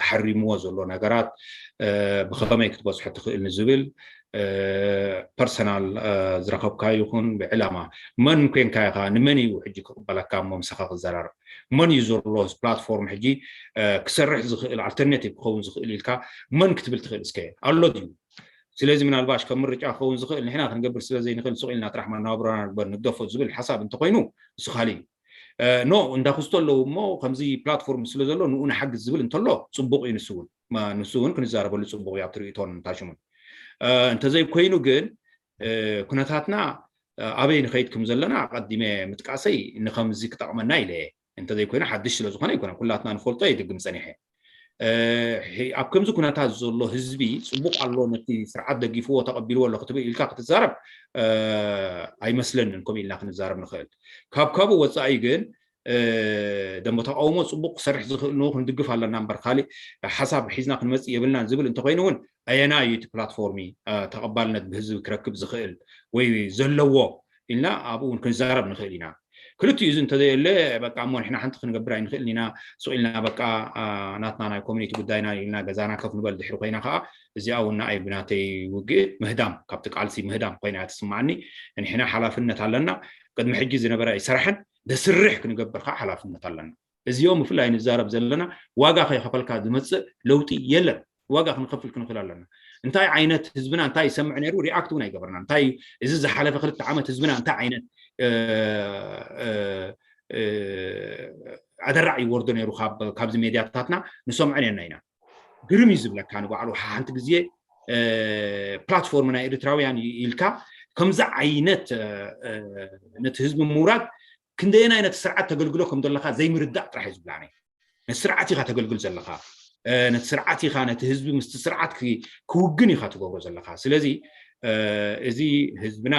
ተሓሪምዎ ዘሎ ነገራት ብኸመይ ክትበፅሖ ትኽእል ንዝብል ፐርሰናል ዝረኸብካ ይኹን ብዕላማ መን ኮንካ ኢኻ ንመን እዩ ሕጂ ክቕበለካ እሞ ምሳኻ ክዘራረብ መን እዩ ዘሎ ፕላትፎርም ሕጂ ክሰርሕ ዝኽእል ኣልተርናቲቭ ክኸውን ዝኽእል ኢልካ መን ክትብል ትኽእል እስከ ኣሎ ድዩ? ስለዚ ምናልባሽ ከም ምርጫ ክኸውን ዝኽእል ንሕና ክንገብር ስለ ዘይንኽእል ስቕ ኢልና ጥራሕ መናብሮና ንግበር ንግደፎ ዝብል ሓሳብ እንተኮይኑ እሱ ካሊእ እዩ። ኖ እንዳክስቶ ኣለዉ እሞ ከምዚ ፕላትፎርም ስለ ዘሎ ንኡ ንሓግዝ ዝብል እንተሎ ፅቡቅ እዩ። ንሱ እውን ንሱ እውን ክንዛረበሉ ፅቡቅ እዩ ኣብቲ ርእቶን ታሽሙን እንተዘይኮይኑ ግን ኩነታትና ኣበይ ንኸይድ ከም ዘለና ኣቐዲመ ምጥቃሰይ ንኸምዚ ክጠቕመና ኢለ እየ። እንተዘይኮይኑ ሓድሽ ስለ ዝኾነ ኣይኮነን ኩላትና ንፈልጦ የድግም ፀኒሐ። ኣብ ከምዚ ኩነታት ዘሎ ህዝቢ ፅቡቅ ኣሎ ነቲ ስርዓት ደጊፍዎ ተቐቢልዎ ኣሎ ክትብል ኢልካ ክትዛረብ ኣይመስለንን። ከምኡ ኢልና ክንዛረብ ንኽእል። ካብ ካብኡ ወፃኢ ግን ደንበ ተቃውሞ ፅቡቅ ክሰርሕ ዝኽእል ንኡ ክንድግፍ ኣለና እምበር ካሊእ ሓሳብ ሒዝና ክንመፅእ የብልናን ዝብል እንተኮይኑ እውን ኣየና እዩ እቲ ፕላትፎርሚ ተቐባልነት ብህዝቢ ክረክብ ዝኽእል ወይ ዘለዎ ኢልና ኣብኡ እውን ክንዛረብ ንኽእል ኢና። ክልቲኡ እዚ እንተዘየለ በቃ እሞ ንሕና ሓንቲ ክንገብር ኣይንኽእልን ኢና ሱቕ ኢልና በቃ ናትና ናይ ኮሚኒቲ ጉዳይና ኢልና ገዛና ከፍ ንበል ድሕሪ ኮይና ከዓ እዚኣ እውን ንኣይ ብናተይ ውግእ ምህዳም ካብቲ ቃልሲ ምህዳም ኮይና እያ ትስማዓኒ። ንሕና ሓላፍነት ኣለና። ቅድሚ ሕጂ ዝነበረ ኣይሰራሕን ደስርሕ ክንገብር ከዓ ሓላፍነት ኣለና። እዚኦም ብፍላይ ንዛረብ ዘለና ዋጋ ከይኸፈልካ ዝመፅእ ለውጢ የለን። ዋጋ ክንኸፍል ክንኽእል ኣለና። እንታይ ዓይነት ህዝብና እንታይ ይሰምዕ ነይሩ ሪኣክት እውን ኣይገበርና። እንታይ እዚ ዝሓለፈ ክልተ ዓመት ህዝብና እንታይ ዓይነት ኣደራዕ ይወርዶ ነይሩ ካብዚ ሜድያታትና ንሰምዖ ነርና ኢና። ግርም እዩ ዝብለካ ንባዕሉ ሓንቲ ግዜ ፕላትፎርም ናይ ኤርትራውያን ኢልካ ከምዚ ዓይነት ነቲ ህዝቢ ምውራድ ክንደየናይ ነቲ ስርዓት ተገልግሎ ከም ዘለካ ዘይምርዳእ ጥራሕ እዩ ዝብላኒ። ነቲ ስርዓት ኢኻ ተገልግል ዘለኻ፣ ነቲ ስርዓት ኢኻ ነቲ ህዝቢ ምስቲ ስርዓት ክውግን ኢኻ ትገብሮ ዘለኻ። ስለዚ እዚ ህዝብና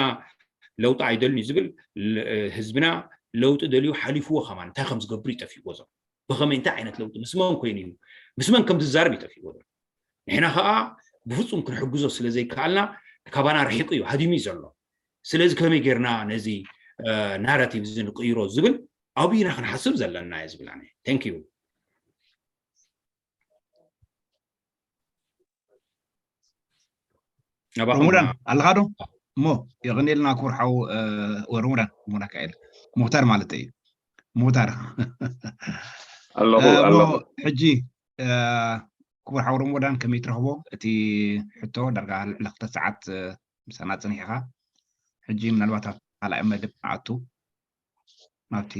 ለውጢ ኣይደልን እዩ ዝብል ህዝብና ለውጢ ደልዩ ሓሊፍዎ ከማን እንታይ ከም ዝገብር ይጠፍእዎ ዘሎ ብኸመይ እንታይ ዓይነት ለውጢ ምስ መን ኮይኑ እዩ ምስ መን ከም ዝዛረብ ይጠፍእዎ ዘሎ። ንሕና ከዓ ብፍፁም ክንሕግዞ ስለ ዘይከኣልና ካባና ርሒቁ እዩ ሃዲሙ እዩ ዘሎ። ስለዚ ከመይ ጌርና ነዚ ናራቲቭ እዚ ንቅይሮ ዝብል ኣብይና ክንሓስብ ዘለና እየ ዝብል ኣነ። Thank you። ረሙዳን ኣለኻ ዶ? እሞ የቐኒልና ክቡር ሓው ረሙዳን ሞናካኤል ሙክታር ማለት እዩ። ሙክታር ኣለኹ ኣለኹ። ሕጂ ክቡር ሓው ረሙዳን ከመይ ትረኽቦ እቲ ሕቶ ዳርጋ ልዕሊ ክልተ ሰዓት ምሳና ጽኒሕኻ። ሕጂ ምናልባት ኣብ ካልኣይ መደብ ንኣቱ ናብቲ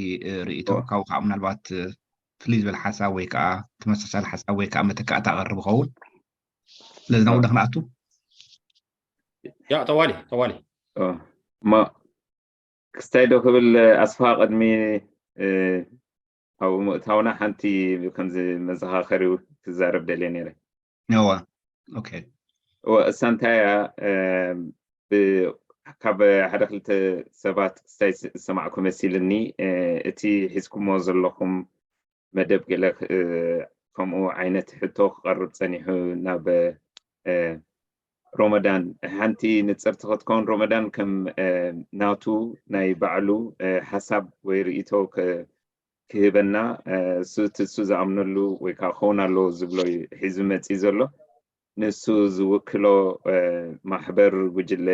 ርእይቶ ካብኡ ከዓ ምናልባት ፍልይ ዝበለ ሓሳብ ወይ ከዓ ተመሳሳሊ ሓሳብ ወይ ከዓ መተካእታ ኣቐርብ ኸውን ስለዚ ናብኡ ዶ ክንኣቱ? ያ ጠዋሊ ጠዋሊ እማ ክስታይ ዶ ክብል ኣስፋ ቅድሚ ኣብኡ ምእታውና ሓንቲ ከምዚ መዘኻኸሪ ክዛረብ ደልየ ነይረ። እወ እወ እሳ እንታይ እያ ካብ ሓደ ክልተ ሰባት ክስታይ ዝሰማዕኩ መሲልኒ እቲ ሒዝኩሞ ዘለኹም መደብ ገለ ከምኡ ዓይነት ሕቶ ክቐርብ ጸኒሑ ናብ ሮመዳን ሓንቲ ንጽርቲ ክትከውን ሮመዳን ከም ናቱ ናይ ባዕሉ ሓሳብ ወይ ርእይቶ ክህበና እሱ እቲ እሱ ዝኣምነሉ ወይ ከዓ ክኸውን ኣለዎ ዝብሎ እዩ ሒዙ መፂ ዘሎ ንሱ ዝውክሎ ማሕበር ጉጅለ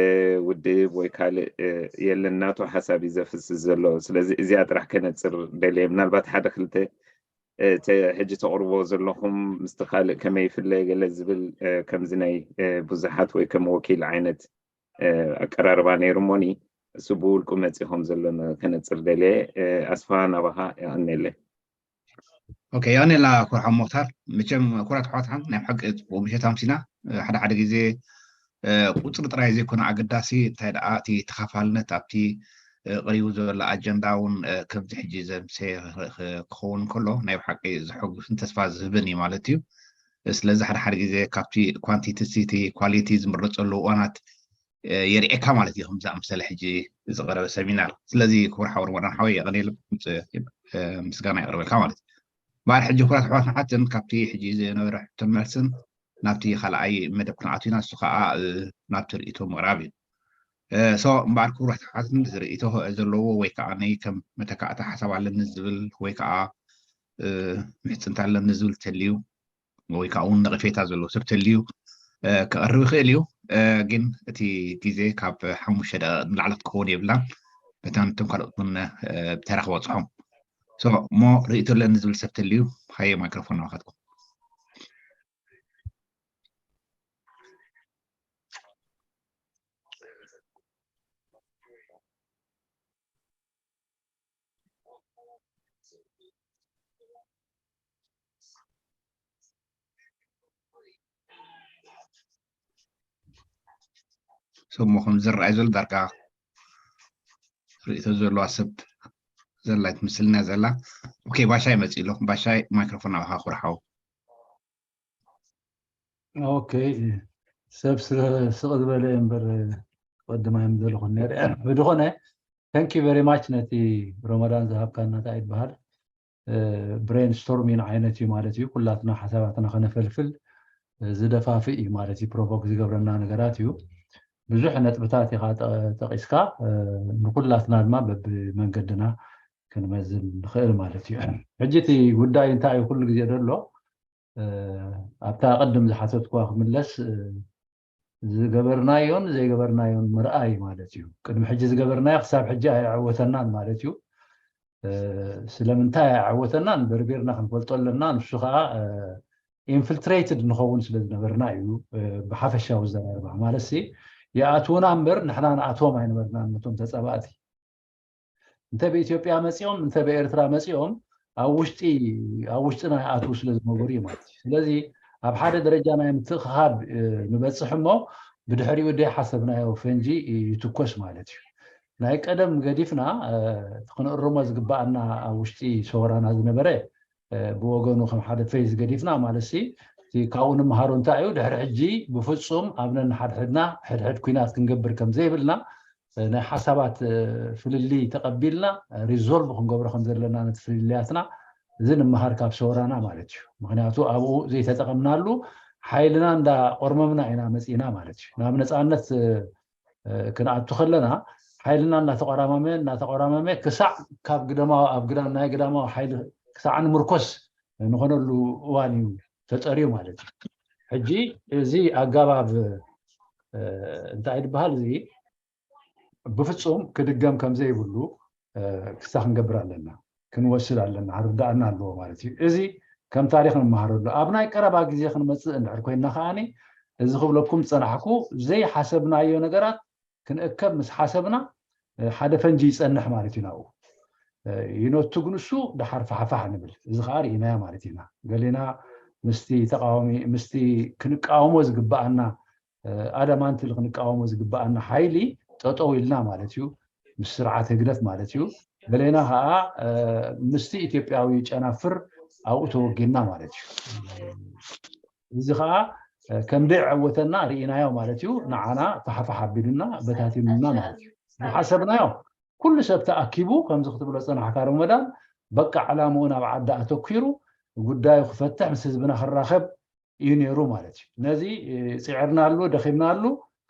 ውድብ ወይ ካልእ የለን ናቱ ሓሳብ እዩ ዘፍስስ ዘሎ ስለዚ እዚኣ ጥራሕ ከነፅር ደልየ ምናልባት ሓደ ክልተ ሕጂ ተቕርቦ ዘለኹም ምስቲ ካልእ ከመይ ይፍለ ገለ ዝብል ከምዚ ናይ ብዙሓት ወይ ከም ወኪል ዓይነት ኣቀራርባ ነይሩ እሞኒ እሱ ብውልቁ መፂ ከም ዘሎ ከነፅር ደልየ ኣስፋ ናባኻ የቐኔለ ኦኬ የቐኔልና ኩርሓ ሞክታር መቸም ኩራት ኣሕዋት ሓን ናይ ብሓቂ ፅቡቅ ምሸት ኣምሲና ሓደ ሓደ ግዜ ቁፅሪ ጥራይ ዘይኮነ ኣገዳሲ እንታይ ደኣ እቲ ተኻፋልነት ኣብቲ ቀሪቡ ዘሎ ኣጀንዳ እውን ከምዚ ሕጂ ዘምሰ ክኸውን ከሎ ናይ ብሓቂ ዘሐጉስን ተስፋ ዝህብን እዩ ማለት እዩ። ስለዚ ሓደ ሓደ ግዜ ካብቲ ኳንቲቲቲ ኳሊቲ ዝምረፀሉ እዋናት የርኤካ ማለት እዩ። ከምዚ ኣምሰለ ሕጂ ዝቐረበ ሰሚናር። ስለዚ ክቡር ሓወር መዳን ሓወይ የቐኔል ምስጋና የቕርበልካ ማለት እዩ። በዓል ሕጂ ክቡራት ኣሕዋትን ሓትን ካብቲ ሕጂ ዝነበረ ሕቶን መልስን ናብቲ ካልኣይ መደብ ክንኣቱ ኢና። እሱ ከዓ ናብቲ ርእይቶ ምቕራብ እዩ። ሶ እምበኣር ክቡራት ኣሕዋትን ርእይቶ ዘለዎ ወይ ከዓ ነይ ከም መተካእታ ሓሳብ ኣለኒ ዝብል ወይ ከዓ ምሕፅንታ ኣለኒ ዝብል ተልዩ ወይ ከዓ እውን ነቐፌታ ዘለዎ ሰብ ተልዩ ክቐርብ ይኽእል እዩ። ግን እቲ ግዜ ካብ ሓሙሽተ ደቂቕ ንላዕሊ ክትከውን የብላን። በታ ነቶም ካልኦት እውን ብተራ ክበፅሖም እሞ ርእይቶ ኣለኒ ዝብል ሰብ ተልዩ ሃየ ማይክሮፎን ናባኻትኩም። ሰሞ ከም ዝረኣይ ዘሎ ዳርጋ ርእቶ ዘለዋ ሰብ ዘላ ትምስልና ዘላ። ኦኬ፣ ባሻይ መፂ ኣሎ። ባሻይ ማይክሮፎን ናባኻ ኩርሓው። ኦኬ፣ ሰብ ስቕ ዝበለ እምበር ቀድማይ ምደለኹ ነረ። ብድኾነ thank you very much ነቲ ረመዳን ዝሃብካና እንታይ ይበሃል ብሬን ስቶርሚን ዓይነት እዩ ማለት እዩ። ኩላትና ሓሳባትና ከነፈልፍል ዝደፋፍእ እዩ ማለት እዩ። ፕሮቮክ ዝገብረና ነገራት እዩ። ብዙሕ ነጥብታት ኢኻ ጠቂስካ፣ ንኩላትና ድማ በብመንገድና ክንመዝን ንኽእል ማለት እዩ። ሕጂ እቲ ጉዳይ እንታይ እዩ ኩሉ ግዜ ዘሎ ኣብታ ቅድም ዝሓተትኳ ክምለስ ዝገበርናዮን ዘይገበርናዮን ምርኣይ ማለት እዩ። ቅድሚ ሕጂ ዝገበርናዮ ክሳብ ሕጂ ኣይዕወተናን ማለት እዩ። ስለምንታይ ኣይዕወተናን በርቢርና ክንፈልጦ ኣለና። ንሱ ከዓ ኢንፍልትሬትድ ንኸውን ስለ ዝነበርና እዩ። ብሓፈሻዊ ዘራርባ ማለት ሲ ይኣትውና እምበር ንሕና ንኣትዎም ኣይነበርናን ነቶም ተፀባእቲ። እንተ ብኢትዮጵያ መፂኦም እንተ ብኤርትራ መፂኦም ኣብ ውሽጢ ኣብ ውሽጥና ይኣትዉ ስለ ዝነበሩ እዩ ማለት እዩ። ስለዚ ኣብ ሓደ ደረጃ ናይ ምትእኽኻብ ንበፅሕ እሞ ብድሕሪኡ ደይ ሓሰብናዮ ፈንጂ ይትኮስ ማለት እዩ። ናይ ቀደም ገዲፍና ክንእርሞ ዝግባኣና ኣብ ውሽጢ ሰወራና ዝነበረ ብወገኑ ከም ሓደ ፌዝ ገዲፍና ማለት ሲ ካብኡ ንምሃሮ እንታይ እዩ ድሕሪ ሕጂ ብፍፁም ኣብ ነንሓድሕድና ሕድሕድ ኩናት ክንገብር ከም ዘይብልና ናይ ሓሳባት ፍልልይ ተቐቢልና ሪዞልቭ ክንገብሮ ከም ዘለና ነቲ ፍልልያትና እዚ ንምሃር ካብ ሰውራና ማለት እዩ። ምክንያቱ ኣብኡ ዘይተጠቐምናሉ ሓይልና እንዳ ቆርመምና ኢና መፂና ማለት እዩ። ናብ ነፃነት ክንኣቱ ከለና ሓይልና እናተቆራማመ እናተቆራማመ ክሳዕ ካብ ግደማዊ ኣብ ግዳ ናይ ግዳማዊ ሓይሊ ክሳዕ ንምርኮስ ንኾነሉ እዋን እዩ ተጠርዩ ማለት እዩ። ሕጂ እዚ ኣጋባብ እንታይ ድበሃል እዚ ብፍፁም ክድገም ከምዘይብሉ ክሳ ክንገብር ኣለና ክንወስድ ኣለና ርዳእና ኣለዎ ማለት እዩ። እዚ ከም ታሪክ ንመሃረሉ ኣብ ናይ ቀረባ ግዜ ክንመፅእ እንድሕር ኮይና ከዓኒ እዚ ክብለኩም ዝፀናሕኩ ዘይሓሰብናዮ ነገራት ክንእከብ ምስ ሓሰብና ሓደ ፈንጂ ይፀንሕ ማለት እዩ ናብኡ ይነቱ ግንሱ ድሓር ፋሕፋሕ ንብል እዚ ከዓ ርኢናዮ ማለት ኢና። ገሌና ምስቲ ተቃዋሚ ምስቲ ክንቃወሞ ዝግበኣና ኣዳማንት ክንቃወሞ ዝግበኣና ሓይሊ ጠጠው ኢልና ማለት እዩ ምስ ስርዓት ህግደፍ ማለት እዩ። ገሌና ከዓ ምስቲ ኢትዮጵያዊ ጨናፍር ኣብኡ ተወጊና ማለት እዩ። እዚ ከዓ ከም ደይዐወተና ርኢናዮ ማለት እዩ። ንዓና ፋሕፋሕ ኣቢሉና በታቲኑና ማለት እዩ። ዝሓሰብናዮ ኩሉ ሰብ ተኣኪቡ ከምዚ ክትብሎ ፀናሕካ ረመዳን በቃ ዕላምኡ ናብ ዓዲ ኣተኪሩ ጉዳዩ ክፈትሕ ምስ ህዝብና ክራኸብ እዩ ነይሩ ማለት እዩ። ነዚ ፅዕርናሉ ደኺምናሉ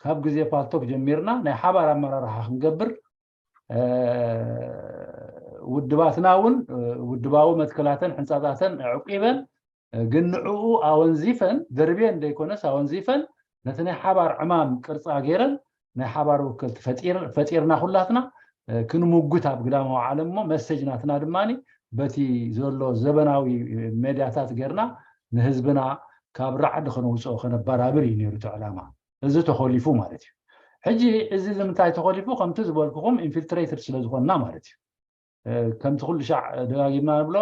ካብ ግዜ ፓልቶክ ጀሚርና ናይ ሓባር ኣመራርሓ ክንገብር ውድባትና እውን ውድባዊ መትከላተን ሕንፃፃተን ኣዕቂበን ግን ንዕኡ ኣወንዚፈን ደርብየን ዘይኮነስ ኣወንዚፈን ነቲ ናይ ሓባር ዕማም ቅርፃ ገይረን ናይ ሓባር ወከልቲ ፈጢርና ኩላትና ክንምጉት ኣብ ግዳማዊ ዓለም እሞ መሰጅ ናትና ድማ በቲ ዘሎ ዘበናዊ ሜድያታት ገይርና ንህዝብና ካብ ራዕዲ ከነውፅኦ ከነበራብር እዩ ነይሩ እቲ ዕላማ። እዚ ተኾሊፉ ማለት እዩ። ሕጂ እዚ ንምንታይ ተኾሊፉ ከምቲ ዝበልኩኹም ኢንፊልትሬትድ ስለ ዝኾንና ማለት እዩ። ከምቲ ኩሉ ሻዕ ደጋጊምና ንብሎ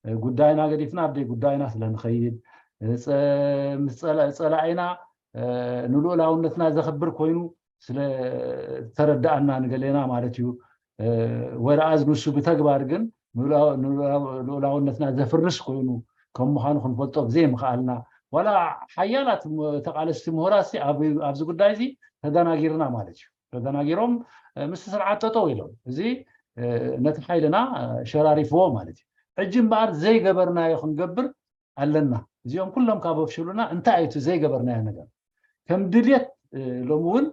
ጉዳይና ገዲፍና ኣብ ደይ ጉዳይና ስለ ንኸይድ ምስ ፀላኢና ንልኡላውነትና ዘኽብር ኮይኑ ስለ ተረዳኣና ንገሌና ማለት እዩ። ወረኣዝ ንሱ ብተግባር ግን ልኡላውነትና ዘፍርስ ኮይኑ ከም ምዃኑ ክንፈልጦ ብዘይምኽኣልና፣ ዋላ ሓያላት ተቃለስቲ ምሁራት ኣብዚ ጉዳይ እዚ ተደናጊርና ማለት እዩ። ተደናጊሮም ምስ ስርዓት ጠጠው ኢሎም፣ እዚ ነቲ ሓይልና ሸራሪፍዎ ማለት እዩ። ሕጂ እምበኣር ዘይገበርናዮ ክንገብር ኣለና። እዚኦም ኩሎም ካብ ኣፍሽሉና እንታይ እዩ እቲ ዘይገበርናዮ ነገር? ከም ድልየት ሎሚ እውን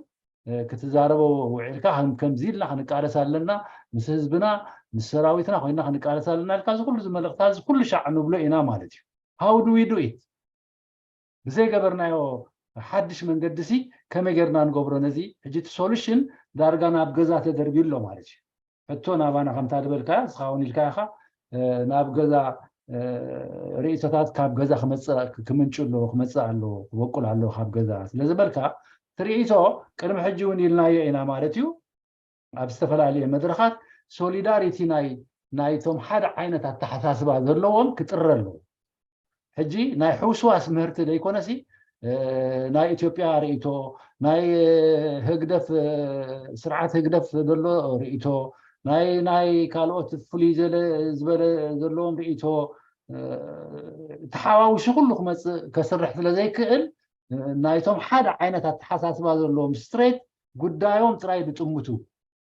ክትዛረቦ ውዒልካ፣ ከምዚ ኢልና ክንቃለስ ኣለና፣ ምስ ህዝብና ምስ ሰራዊትና ኮይና ክንቃለስ ኣለና ኢልካ፣ እዚ ኩሉ ዝመልእክታ እዚ ኩሉ ሻዕ ንብሎ ኢና ማለት እዩ። How do we do it? ብዘይገበርናዮ ሓድሽ መንገዲ ሲ ከመይ ጌርና ንገብሮ? ነዚ ሕጂ እቲ ሶሉሽን ዳርጋ ናብ ገዛ ተደርብዩ ኣሎ ማለት እዩ። ሕቶ ናባና ከምታ ዝበልካ እስኻ እውን ኢልካ ኢኻ፣ ናብ ገዛ ርእይቶታት ካብ ገዛ ክመፅእ ክምንጩ ኣለዎ፣ ክመፅእ ኣለዎ፣ ክበቁል ኣለዎ ካብ ገዛ ስለ ዝበልካ፣ እቲ ርእይቶ ቅድሚ ሕጂ እውን ኢልናዮ ኢና ማለት እዩ። ኣብ ዝተፈላለየ መድረኻት ሶሊዳሪቲ ናይ ናይቶም ሓደ ዓይነት ኣተሓሳስባ ዘለዎም ክጥረ ኣለዎ። ሕጂ ናይ ሕውስዋስ ምህርቲ ዘይኮነሲ ናይ ኢትዮጵያ ርእይቶ፣ ናይ ህግደፍ ስርዓት ህግደፍ ዘሎ ርእይቶ፣ ናይ ናይ ካልኦት ፍሉይ ዝበለ ዘለዎም ርእይቶ ተሓዋዊሱ ኩሉ ክመፅእ ከስርሕ ስለ ዘይክእል ናይቶም ሓደ ዓይነት ኣተሓሳስባ ዘለዎም ስትሬት ጉዳዮም ጥራይ ዝጥምቱ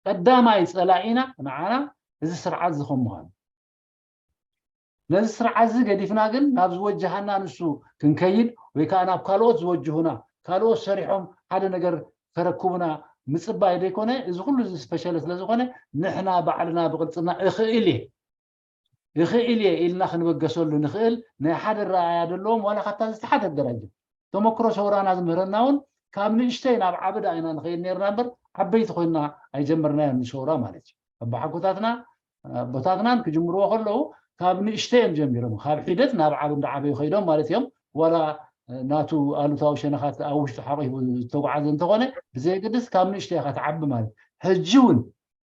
ቀዳማይ ፀላኢና ንዓና እዚ ስርዓት እዚ ከም ምዃኑ ነዚ ስርዓት እዚ ገዲፍና ግን ናብ ዝወጀሃና ንሱ ክንከይድ ወይ ከዓ ናብ ካልኦት ዝወጅሁና ካልኦት ሰሪሖም ሓደ ነገር ከረክቡና ምፅባይ ዘይኮነ እዚ ኩሉ ዝፈሸለ ስለ ዝኾነ ንሕና ባዕልና ብቅልፅና እኽእል እየ ይኽእል እየ ኢልና ክንበገሰሉ ንኽእል ናይ ሓደ ረኣያ ዘለዎም ዋላ ካብታ ዝተሓተት ደረጃ ተመክሮ ሰውራና ዝምህረና እውን ካብ ንእሽተይ ናብ ዓቢ ዳ ኢና ንኸይድ ነርና እምበር ዓበይቲ ኮይና ኣይጀመርናዮን ንሰውራ ማለት እዩ ኣባሓጎታትና ኣቦታትናን ክጅምርዎ ከለዉ ካብ ንእሽተይ እዮም ጀሚሮም ካብ ሒደት ናብ ዓቢ እንዳዓበዩ ከይዶም ማለት እዮም ዋላ ናቱ ኣሉታዊ ሸነኻት ኣብ ውሽጡ ሓቂፉ ዝተጓዓዘ እንተኾነ ብዘየገድስ ካብ ንእሽተይ ኢኻ ትዓቢ ማለት ሕጂ እውን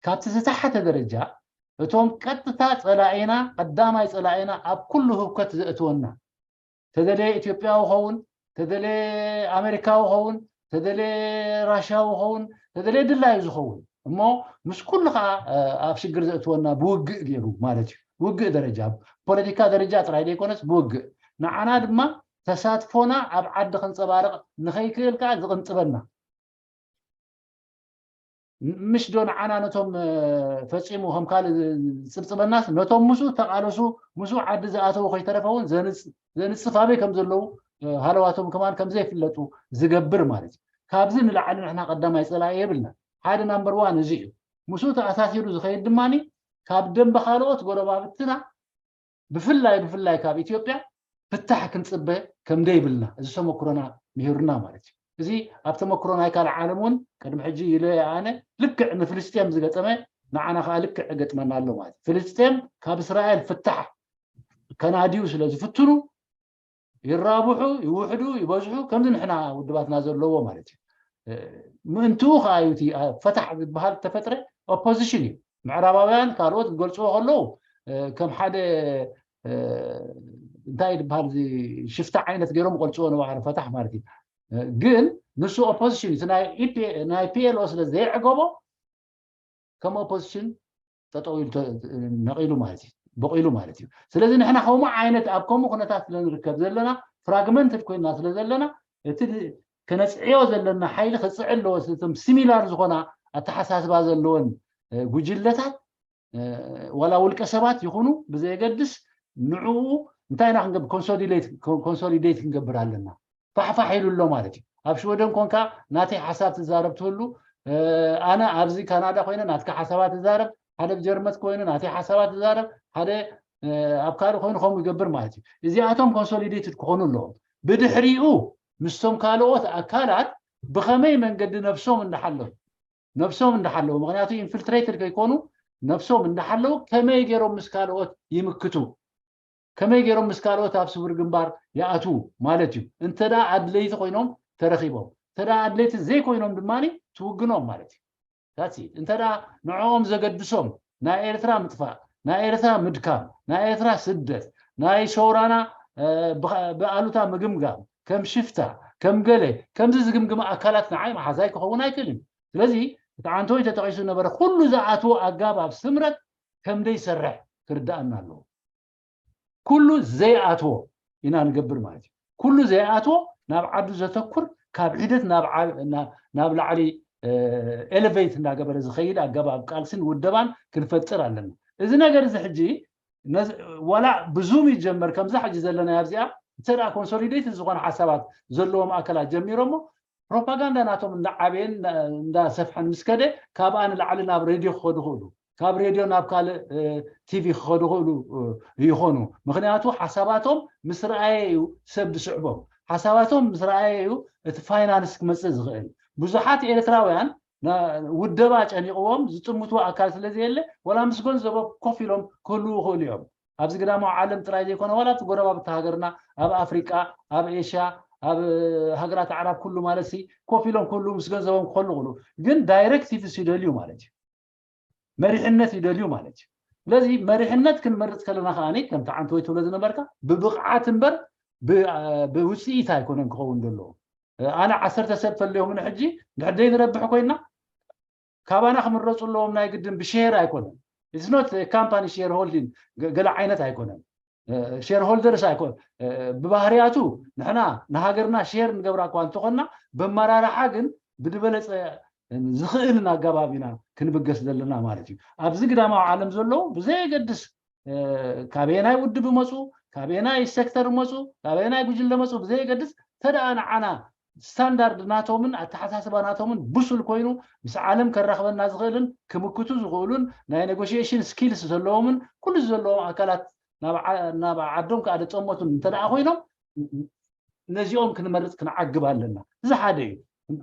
ካብቲ ዝተሓተ ደረጃ እቶም ቀጥታ ፀላኢና ቀዳማይ ፀላኢና ኣብ ኩሉ ህውከት ዘእትወና ተደለየ ኢትዮጵያዊ ኸውን ተደለየ ኣሜሪካዊ ኸውን ተደለየ ራሽያዊ ኸውን ተደለየ ድላዩ ዝኸውን እሞ ምስ ኩሉ ከዓ ኣብ ሽግር ዘእትወና ብውግእ ገይሩ ማለት እዩ ውግእ ደረጃ ፖለቲካ ደረጃ ጥራይ ዘይኮነስ ብውግእ ንዓና ድማ ተሳትፎና ኣብ ዓዲ ከንፀባርቕ ንኸይክእል ከዓ ዝቕንፅበና ምሽ ዶ ንዓና ነቶም ፈፂሙ ከም ካልእ ዝፅብፅበናስ ነቶም ምስኡ ተቃለሱ ምስኡ ዓዲ ዝኣተዉ ከይተረፈ እውን ዘንፅፍ ኣበይ ከም ዘለዉ ሃለዋቶም ከማን ከም ዘይፍለጡ ዝገብር ማለት እዩ ካብዚ ንላዕሊ ንሕና ቀዳማይ ፀላኢ የብልና ሓደ ናምበር ዋን እዚ እዩ ምስኡ ተኣሳሲሩ ዝኸይድ ድማ ካብ ደንበ ካልኦት ጎረባብትና ብፍላይ ብፍላይ ካብ ኢትዮጵያ ፍታሕ ክንፅበ ከም ደይብልና እዚ ተመክሮና ምሂሩና ማለት እዩ እዚ ኣብ ተመክሮ ናይ ካልእ ዓለም እውን ቅድሚ ሕጂ ኢለ ኣነ ልክዕ ንፍልስጤም ዝገጠመ ንዓና ከዓ ልክዕ ገጥመና ኣሎ ማለት ፍልስጤም ካብ እስራኤል ፍታሕ ከናድዩ ስለ ዝፍትኑ ይራብሑ ይውሕዱ ይበዝሑ ከምዚ ንሕና ውድባትና ዘለዎ ማለት እዩ ምእንትኡ ከዓ እዩ ፈታሕ ዝበሃል ተፈጥረ ኦፖዚሽን እዩ ምዕራባውያን ካልኦት ዝገልፅዎ ከለዉ ከም ሓደ እንታይ ዝበሃል ሽፍታ ዓይነት ገይሮም ይቆልፅዎ ንባዕሉ ፈታሕ ማለት እዩ ግን ንሱ ኦፖዚሽን እዩ ናይ ፒኤልኦ ስለ ዘይዕገቦ ከም ኦፖዚሽን ጠጠው ኢሉ ነቂሉ ማለት እዩ በቂሉ ማለት እዩ ስለዚ ንሕና ከምኡ ዓይነት ኣብ ከምኡ ኩነታት ስለ ንርከብ ዘለና ፍራግመንትድ ኮይና ስለ ዘለና እቲ ከነፅዕዮ ዘለና ሓይሊ ክፅዕ ኣለዎ ስለቶም ሲሚላር ዝኾና ኣተሓሳስባ ዘለወን ጉጅለታት ዋላ ውልቀ ሰባት ይኹኑ ብዘየገድስ ንዕኡ እንታይ ኢና ክንገብር ኮንሶሊዴት ክንገብር ኣለና ፋሕፋሕ ኢሉ ኣሎ ማለት እዩ ኣብ ሽወደን ኮንካ ናተይ ሓሳብ ትዛረብ ትህሉ ኣነ ኣብዚ ካናዳ ኮይነ ናትካ ሓሳባት ትዛረብ ሓደ ጀርመት ኮይኑ ናተይ ሓሳባት ትዛረብ ሓደ ኣብ ካልእ ኮይኑ ከምኡ ይገብር ማለት እዩ እዚኣቶም ኮንሶሊዴትድ ክኾኑ ኣለዎም ብድሕሪኡ ምስቶም ካልኦት ኣካላት ብኸመይ መንገዲ ነብሶም እንዳሓለፉ ነብሶም እንዳሓለዉ ምክንያቱ ኢንፍልትሬትድ ከይኮኑ ነብሶም እንዳሓለዉ ከመይ ገይሮም ምስ ካልኦት ይምክቱ ከመይ ገይሮም ምስ ካልኦት ኣብ ስውር ግንባር ይኣትዉ ማለት እዩ እንተ ኣድለይቲ ኮይኖም ተረኺቦም እንተ ኣድለይቲ ዘይኮይኖም ድማ ትውግኖም ማለት እዩ እንተ ንዕኦም ዘገድሶም ናይ ኤርትራ ምጥፋእ ናይ ኤርትራ ምድካም ናይ ኤርትራ ስደት ናይ ሸውራና ብኣሉታ ምግምጋም ከም ሽፍታ ከም ገለ ከምዚ ዝግምግም ኣካላት ንዓይ መሓዛይ ክኸውን ኣይክእልን ስለዚ እቲ ዓንተወይ ተጠቒሱ ነበረ። ኩሉ ዝኣትዎ ኣጋባብ ስምረት ከም ዘይሰርሕ ክርዳኣና ኣለዎ። ኩሉ ዘይኣትዎ ኢና ንገብር ማለት እዩ። ኩሉ ዘይኣትዎ ናብ ዓዱ ዘተኩር፣ ካብ ሒደት ናብ ዓ- ና- ናብ ላዕሊ ኤሌቬት እናገበረ ዝኸይድ ኣገባብ ቃልስን ውደባን ክንፈጥር ኣለና። እዚ ነገር እዚ ሕጂ ነዚ- ዋላ ብዙም ይጀመር ከምዛ ሕጂ ዘለና ኣብዚኣ እንተ ደኣ ኮንሶሊዴት ዝኾነ ሓሳባት ዘለዎም ኣካላት ጀሚሮሞ ፕሮፓጋንዳ ናቶም እንዳዓበየን እንዳሰፍሐን ምስ ከደ ካብኣ ንላዕሊ ናብ ሬድዮ ክኸዱ ክእሉ፣ ካብ ሬድዮ ናብ ካልእ ቲቪ ክኸዱ ክእሉ ይኾኑ። ምክንያቱ ሓሳባቶም ምስ ረኣየ እዩ ሰብ ዝስዕቦም። ሓሳባቶም ምስ ረኣየ እዩ እቲ ፋይናንስ ክመፅእ ዝኽእል። ብዙሓት ኤርትራውያን ውደባ ጨኒቕዎም ዝጥምትዎ ኣካል ስለ ዘየለ ዋላ ምስ ገንዘቦም ኮፍ ኢሎም ክህልዉ ይኽእሉ እዮም። ኣብዚ ግዳማዊ ዓለም ጥራይ ዘይኮነ ዋላ ኣብቲ ጎረባብቲ ሃገርና ኣብ ኣፍሪቃ፣ ኣብ ኤሽያ፣ ኣብ ሃገራት ኣዕራብ ኩሉ ማለት ሲ ኮፍ ኢሎም ክህልዉ ምስ ገንዘቦም ክኸሉ ይኽእሉ። ግን ዳይሬክቲቭስ ይደልዩ ማለት እዩ። መሪሕነት ይደልዩ ማለት እዩ። ስለዚ መሪሕነት ክንመርፅ ከለና ከዓኒ ከምቲ ዓንተወይ ትብሎ ዝነበርካ ብብቕዓት እምበር ብውፅኢት ኣይኮነን ክኸውን ዘለዎ። ኣነ ዓሰርተ ሰብ ተልዮም ንሕጂ እንድሕር ዘይንረብሕ ኮይና ካባና ክምረፁ ኣለዎም ናይ ግድን ብሼር ኣይኮነን። It's not company share holding ገለ ዓይነት ኣይኮነን። ሼር ሆልደርስ ኣይኮን ብባህርያቱ ንሕና ንሃገርና ሼር ንገብራ እኳ እንተኾንና ብመራርሓ ግን ብድበለፀ ዝኽእልን ኣገባብ ኢና ክንብገስ ዘለና ማለት እዩ። ኣብዚ ግዳማዊ ዓለም ዘለዉ ብዘየገድስ ካበየናይ ውድብ መፁ፣ ካበየናይ ሴክተር መፁ፣ ካበየናይ ጉጅለ መፁ ብዘየገድስ ተደኣ ንዓና ስታንዳርድ ናቶምን ኣተሓሳስባ ናቶምን ብሱል ኮይኑ ምስ ዓለም ከራኽበና ዝኽእልን ክምክቱ ዝኽእሉን ናይ ኔጎሽሽን ስኪልስ ዘለዎምን ኩሉ ዘለዎም ኣካላት ናብ ዓዶም ከዓ ደፀመቱን እንተደኣ ኮይኖም ነዚኦም ክንመርፅ ክንዓግብ ኣለና። እዚ ሓደ እዩ። እቲ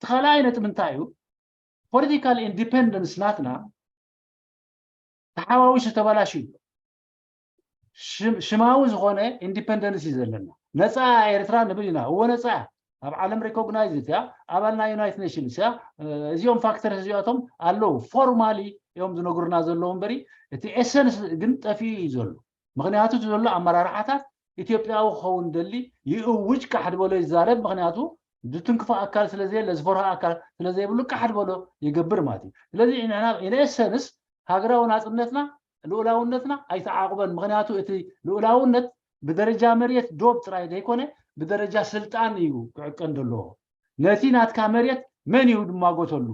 ካልኣይ ነጥቢ እንታይ እዩ? ፖለቲካል ኢንዲፐንደንስ ናትና ተሓዋዊሱ ተበላሽዩ ሽማዊ ዝኾነ ኢንዲፐንደንስ እዩ ዘለና። ነፃ ኤርትራ ንብል ኢና። እወ ነፃ እያ። ኣብ ዓለም ሪኮግናይዝ እያ። ኣባል ናይ ዩናይትድ ኔሽንስ እያ። እዚኦም ፋክተርስ እዚኣቶም ኣለዉ። ፎርማሊ እዮም ዝነግሩና ዘለዉ እምበሪ እቲ ኤሰንስ ግን ጠፊኡ እዩ ዘሎ። ምክንያቱ እቲ ዘሎ ኣመራርሓታት ኢትዮጵያዊ ክኸውን ደሊ ይእውጅ፣ ቃሕ ድበሎ ይዛረብ። ምክንያቱ ዝትንክፎ ኣካል ስለዘየለ ዝፈርሆ ኣካል ስለዘይብሉ ቃሕ ድበሎ ይገብር ማለት እዩ። ስለዚ ንሕና ኢንኤሰንስ ሃገራዊ ናፅነትና ልኡላውነትና ኣይተዓቑበን። ምክንያቱ እቲ ልኡላውነት ብደረጃ መሬት ዶብ ጥራይ ዘይኮነ ብደረጃ ስልጣን እዩ ክዕቀን ዘለዎ። ነቲ ናትካ መሬት መን እዩ ድማጎተሉ?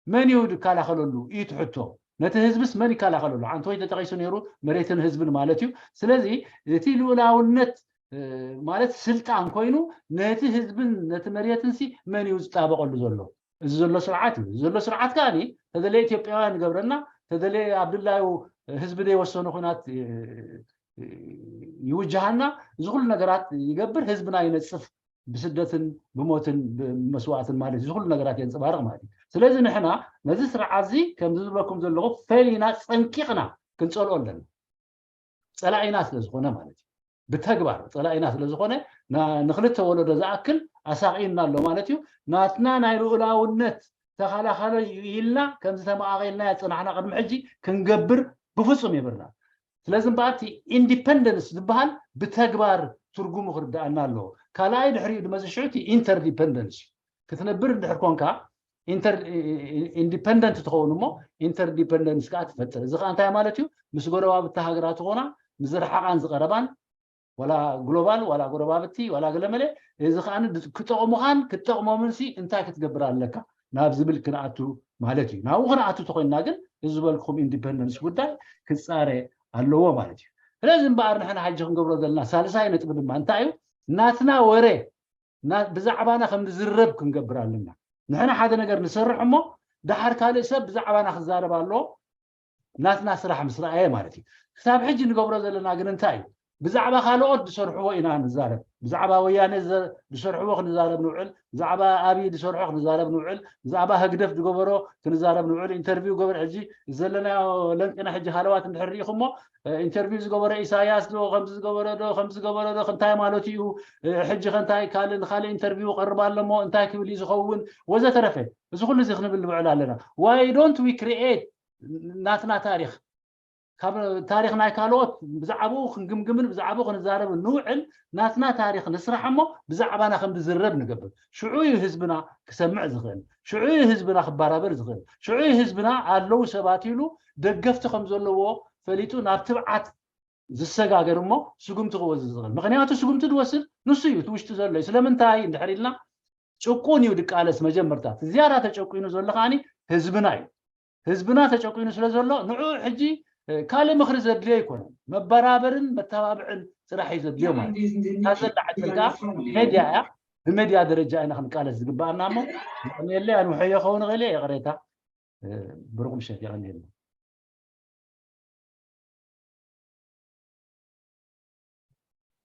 መን እዩ ድከላኸለሉ እዩ ትሕቶ። ነቲ ህዝብስ መን ይከላኸለሉ? ዓንተወይ ተጠቒሱ ነይሩ መሬትን ህዝብን ማለት እዩ። ስለዚ እቲ ልኡላውነት ማለት ስልጣን ኮይኑ ነቲ ህዝብን ነቲ መሬትንሲ መን እዩ ዝጣበቐሉ ዘሎ? እዚ ዘሎ ስርዓት እዩ። እዚ ዘሎ ስርዓት ከኣ ተደለየ ኢትዮጵያውያን ይገብረና፣ ተደለየ ኣብ ድላዩ ህዝቢ ዘይወሰኖ ኩናት ይውጅሃና፣ እዚ ኩሉ ነገራት ይገብር፣ ህዝብና ይነፅፍ ብስደትን ብሞትን ብመስዋእትን ማለት እዚ ኩሉ ነገራት የንፅባርቕ ማለት እዩ። ስለዚ ንሕና ነዚ ስርዓት እዚ ከምዚ ዝብለኩም ዘለኹ ፈሊና ፀንቂቕና ክንፀልኦ ኣለና። ፀላኢና ስለ ዝኾነ ማለት እዩ። ብተግባር ፀላኢና ስለ ዝኾነ ንክልተ ወለዶ ዝኣክል ኣሳቒና ኣሎ ማለት እዩ። ናትና ናይ ልኡላውነት ተኸላኸሎ እዩ ኢልና ከምዚ ተመቓቒልና ያፀናሕና ቅድሚ ሕጂ ክንገብር ብፍፁም የብርና። ስለዚ እምበኣር እቲ ኢንዲፐንደንስ ዝበሃል ብተግባር ትርጉሙ ክርዳኣና ኣለዎ። ካልኣይ ድሕሪኡ ድመፅእ ሽዑ እቲ ኢንተርዲፐንደንስ እዩ። ክትነብር እንድሕር ኮንካ ኢንዲፐንደንት ትኸውን እሞ ኢንተርዲፐንደንስ ከዓ ትፈጥር። እዚ ከዓ እንታይ ማለት እዩ? ምስ ጎረባብቲ ሃገራት ኾና ምስ ዝረሓቓን ዝቐረባን ዋላ ግሎባል ዋላ ጎረባብቲ ዋላ ገለመለ እዚ ከዓ ክጠቕሙኻን ክትጠቕሞምን ሲ እንታይ ክትገብር ኣለካ ናብ ዝብል ክንኣቱ ማለት እዩ። ናብኡ ክንኣቱ ተኮይንና ግን እዚ ዝበልኩም ኢንዲፐንደንስ ጉዳይ ክፃረ ኣለዎ ማለት እዩ። ስለዚ እምበኣር ንሕና ሓጂ ክንገብሮ ዘለና ሳልሳይ ነጥቢ ድማ እንታይ እዩ? ናትና ወረ ብዛዕባና ከም ዝዝረብ ክንገብር ኣለና። ንሕና ሓደ ነገር ንሰርሕ እሞ ደሓር ካልእ ሰብ ብዛዕባና ክዛረብ ኣለዎ ናትና ስራሕ ምስ ረኣየ ማለት እዩ። ክሳብ ሕጂ ንገብሮ ዘለና ግን እንታይ እዩ? ብዛዕባ ካልኦት ዝሰርሕዎ ኢና ንዛረብ። ብዛዕባ ወያነ ዝሰርሕዎ ክንዛረብ ንውዕል፣ ብዛዕባ ኣብይ ዝሰርሖ ክንዛረብ ንውዕል፣ ብዛዕባ ህግደፍ ዝገበሮ ክንዛረብ ንውዕል። ኢንተርቪው ገበር ሕጂ ዘለናዮ ለንቅና ሕጂ ሃለዋት እንድሕር ርኢኹሞ ኢንተርቪው ዝገበረ ኢሳያስ ዶ ከምዚ ዝገበረ ዶ ከምዚ ዝገበረ ዶ እንታይ ማለት እዩ? ሕጂ ከንታይ ካልእ ንካልእ ኢንተርቪው ቀርብ ኣለሞ እንታይ ክብል እዩ ዝኸውን ወዘተረፈ። እዚ ኩሉ እዚ ክንብል ንውዕል ኣለና። Why don't we create ናትና ታሪኽ? ካብ ታሪኽ ናይ ካልኦት ብዛዕባኡ ክንግምግምን ብዛዕባኡ ክንዛረብን ንውዕል፣ ናትና ታሪኽ ንስራሕ እሞ ብዛዕባና ከም ዝዝረብ ንገብር። ሽዑ እዩ ህዝብና ክሰምዕ ዝኽእል፣ ሽዑ እዩ ህዝብና ክበራበር ዝኽእል፣ ሽዑ እዩ ህዝብና ኣለዉ ሰባት ኢሉ ደገፍቲ ከም ዘለዎ ፈሊጡ ናብ ትብዓት ዝሰጋገር እሞ ስጉምቲ ክወስድ ዝኽእል። ምክንያቱ ስጉምቲ ዝወስድ ንሱ እዩ፣ እቲ ውሽጢ ዘሎ እዩ። ስለምንታይ እንድሕር ኢልና፣ ጭቁን እዩ ድቃለስ መጀመርታ። እቲ ዝያዳ ተጨቁኑ ዘሎ ከዓኒ ህዝብና እዩ። ህዝብና ተጨቁኑ ስለ ዘሎ ንዑ ሕጂ ካልእ ምኽሪ ዘድልዮ ኣይኮነን። መበራበርን መተባብዕን ጥራሕ እዩ ዘድልዮ ማለት እዩ። እታ ዘላ ዕድል ከዓ ሜድያ እያ። ብሜድያ ደረጃ ኢና ክንቃለስ ዝግባኣና እሞ፣ የቐንየለይ። ኣንውሐዮ ክኸውን ይኽእል እየ፣ ይቕሬታ። ብሩኽ ምሸት፣ የቐንየለይ።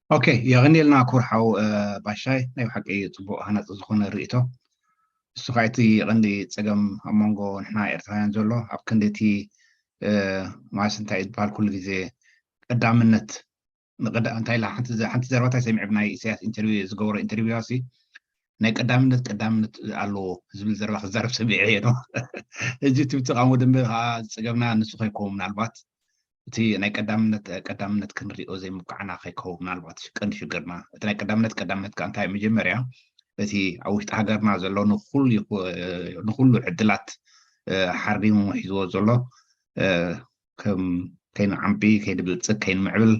ኦኬ፣ የቐንየልና ክቡር ሓው ባሻይ፣ ናይ ብሓቂ ጽቡቕ ሃናጺ ዝኾነ ርእይቶ። እሱ ከዓ እቲ ቀንዲ ጸገም ኣብ መንጎ ንሕና ኤርትራውያን ዘሎ ኣብ ክንዲ እቲ ማለት እንታይ እዩ ዝበሃል ኩሉ ግዜ ቀዳምነት ንቀዳ እንታይ ኢላ ሓንቲ ሓንቲ ዘረባታይ ሰሚዐ ብናይ ኢሳያስ ኢንተርቪው ዝገበሮ ኢንተርቪው ሲ ናይ ቀዳምነት ቀዳምነት ኣለዎ ዝብል ዘረባ ክዛረብ ሰሚዐ እየ ነው። ሕጂ እቲ ብተቃውሞ ደንበ ከዓ ዝፀገምና ንሱ ከይከውን ምናልባት እቲ ናይ ቀዳምነት ቀዳምነት ክንሪኦ ዘይምብቃዕና ከይከውን ምናልባት ቀንዲ ሽግርና እቲ ናይ ቀዳምነት ቀዳምነት ከዓ እንታይ መጀመርያ እቲ ኣብ ውሽጢ ሃገርና ዘሎ ንኩሉ ዕድላት ሓሪሙ ሒዝዎ ዘሎ ከም ከይንዓምቢ ከይንብልፅግ ከይንምዕብል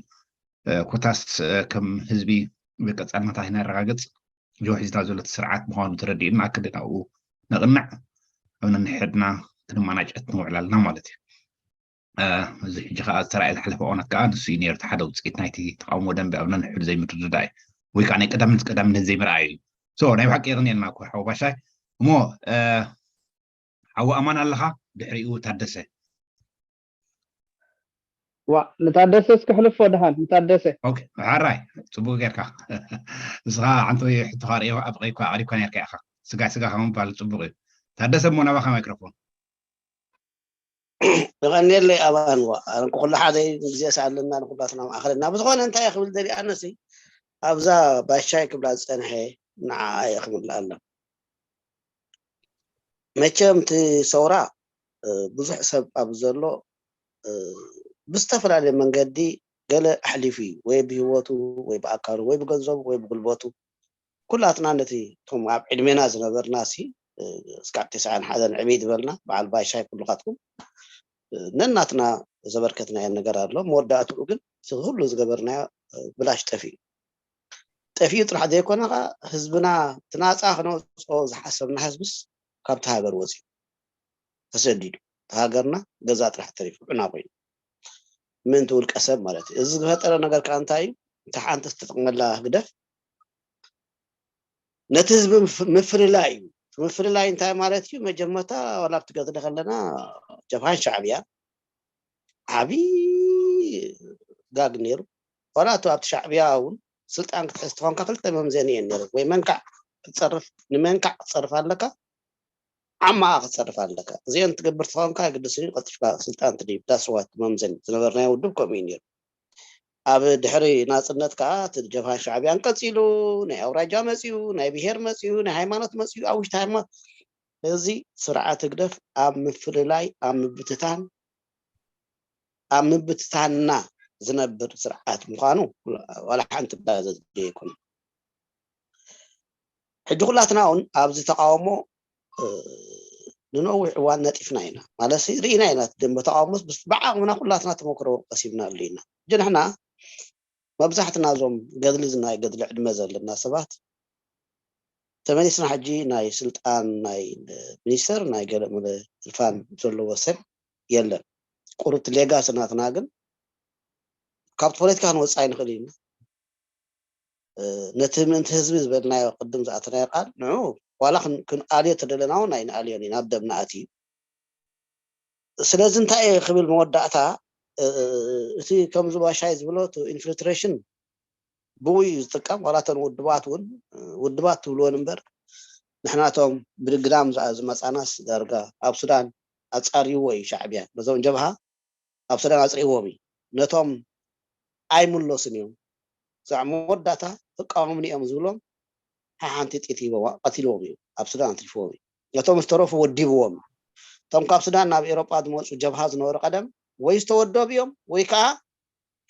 ኮታስ ከም ህዝቢ ብቀፃልነታ ከይነረጋግፅ ጆ ሒዝና ዘሎ እቲ ስርዓት ምኳኑ ተረዲእና ክንዲ ናብኡ ነቕንዕ ኣብ ነንሕድና ክንመናጨት ንውዕል ኣለና ማለት እዩ። እዚ ሕጂ ከዓ ዝተረኣየ ዝሓለፈ እዋናት ከዓ ንሱ እዩ ነይሩ እቲ ሓደ ውፅኢት ናይቲ ተቃውሞ ደንበ ኣብ ነንሕዱ ዘይምርድዳእ እዩ ወይ ከዓ ናይ ቀዳምነት ቀዳምነት ዘይምርኣይ እዩ። ሶ ናይ ብሓቂ የቕንየልና እኮ ሓው ባሻይ እሞ ሓው ኣማን ኣለኻ ድሕሪኡ ታደሰ ዋ ንታደሰ እስኪ ሕልፎ ደሃን ንታደሰ ኦኬ ሓራይ ፅቡቅ ጌርካ እስኻ ዓንቶ ሕቶኻ ርእዮ ኣብ ቀይኳ ኣቅሪብካ ነርካ ኢኻ ስጋ ስጋ ካብ ምባል ፅቡቅ እዩ ታደሰ እሞ ናባኻ ማይክሮፎን የቐንየለይ ኣባን ዋ ኣረንኩ ኩሉ ሓደ ግዜ ሰኣለና ንኩላትና ማእኸልና ብዝኾነ እንታይ ክብል ደሊ ኣነሲ ኣብዛ ባሻይ ክብላ ዝፀንሐ ንዓ እየ ክምልኣላ መቸም እቲ ሰውራ ብዙሕ ሰብ ኣብ ዘሎ ብዝተፈላለየ መንገዲ ገለ ኣሕሊፉ እዩ ወይ ብህይወቱ ወይ ብኣካሉ ወይ ብገንዘቡ ወይ ብጉልበቱ ኩላትና ነቲ እቶም ኣብ ዕድሜና ዝነበርና ሲ እስካብ ተስዓን ሓደን ዕብይ ዝበልና በዓል ባሻይ ኩልኻትኩም ነናትና ዘበርከትናዮ ነገር ኣሎ መወዳእትኡ ግን እቲ ኩሉ ዝገበርናዮ ብላሽ ጠፊኡ ጠፊኡ ጥራሕ ዘይኮነ ከዓ ህዝብና ትናፃ ክነውፅኦ ዝሓሰብና ህዝብስ ካብቲ ሃገር ወፂኡ ተሰዲዱ ሃገርና ገዛ ጥራሕ ተሪፉ ዕና ኮይኑ ምእንቲ ውልቀ ሰብ ማለት እዩ እዚ ዝፈጠረ ነገር ከዓ እንታይ እዩ እቲ ሓንቲ ዝተጠቅመላ ህግደፍ ነቲ ህዝቢ ምፍልላይ እዩ ምፍልላይ እንታይ ማለት እዩ መጀመርታ ዋላ ኣብቲ ገዝሊ ከለና ጀብሃን ሻዕብያ ዓብዪ ጋግ ነይሩ ዋላ እቲ ኣብቲ ሻዕብያ እውን ስልጣን ክትሕዝ ተኾንካ ክልተ መምዘኒ እየን ነይረን ወይ መንካዕ ክትፀርፍ ንመንካዕ ክትፀርፍ ኣለካ ዓማኣ ክትፀርፍ ኣለካ እዚአን ትገብር ተኾንካ ግድስን እዩ ቀልጢፍካ ስልጣን ትድይብ that's what መምዘኒ ዝነበርናዮ ውድብ ከምኡ እዩ ነይሩ ኣብ ድሕሪ ናፅነት ከዓ እቲ ጀብሃን ሻዕብያን ቀፂሉ ናይ ኣውራጃ መፅዩ ናይ ብሄር መፅዩ ናይ ሃይማኖት መፅዩ ኣብ ውሽጢ ሃይማኖት እዚ ስርዓት ህግደፍ ኣብ ምፍልላይ ኣብ ምብትታን ኣብ ምብትታንና ዝነብር ስርዓት ምዃኑ ዋላ ሓንቲ ዳ ዘድልዮ ኣይኮነን። ሕጂ ኩላትና እውን ኣብዚ ተቃውሞ ንነዊሕ እዋን ነጢፍና ኢና ማለት ርኢና ኢና ደንበ ተቃውሞስ ብዓቅምና ኩላትና ተመክሮ ቀሲብናሉ ኢና ሕጂ ንሕና መብዛሕትና እዞም ገድሊ ናይ ገድሊ ዕድመ ዘለና ሰባት ተመሊስና ሕጂ ናይ ስልጣን ናይ ሚኒስተር ናይ ገለ መለ እልፋን ዘለዎ ሰብ የለን ቁሩብ እቲ ሌጋሲ ናትና ግን ካብቲ ፖለቲካ ክንወፅእ ኣይንኽእል ኢና ነቲ ምእንቲ ህዝቢ ዝበልናዮ ቅድም ዝኣተናዮ ቃል ንዑ ዋላ ክንኣልዮ ተደለና እውን ኣይንኣልዮን ኢና ኣብ ደምና ኣትዩ ስለዚ እንታይ እየ ክብል መወዳእታ እቲ ከምዚ ባሻይ ዝብሎ ኢንፊልትሬሽን ብኡ እዩ ዝጥቀም ዋላ እተን ውድባት እውን ውድባት ትብልወን እምበር ንሕናቶም ብድግዳም ዝመፃናስ ዳርጋ ኣብ ሱዳን ኣፃርይዎ እዩ ሻዕብያ ነዞም ጀብሃ ኣብ ሱዳን ኣፅርይዎም እዩ ነቶም ኣይምለሱን እዮም ዛዕ መወዳእታ ተቃወምኒ እዮም ዝብሎም ሓሓንቲ ጥይት ሂቦም ቀቲልዎም እዩ ኣብ ሱዳን ኣትሪፍዎም እዩ ነቶም ዝተረፉ ወዲብዎም እዩ እቶም ካብ ሱዳን ናብ ኤሮጳ ዝመፁ ጀብሃ ዝነበሩ ቀደም ወይ ዝተወደቡ እዮም ወይ ከዓ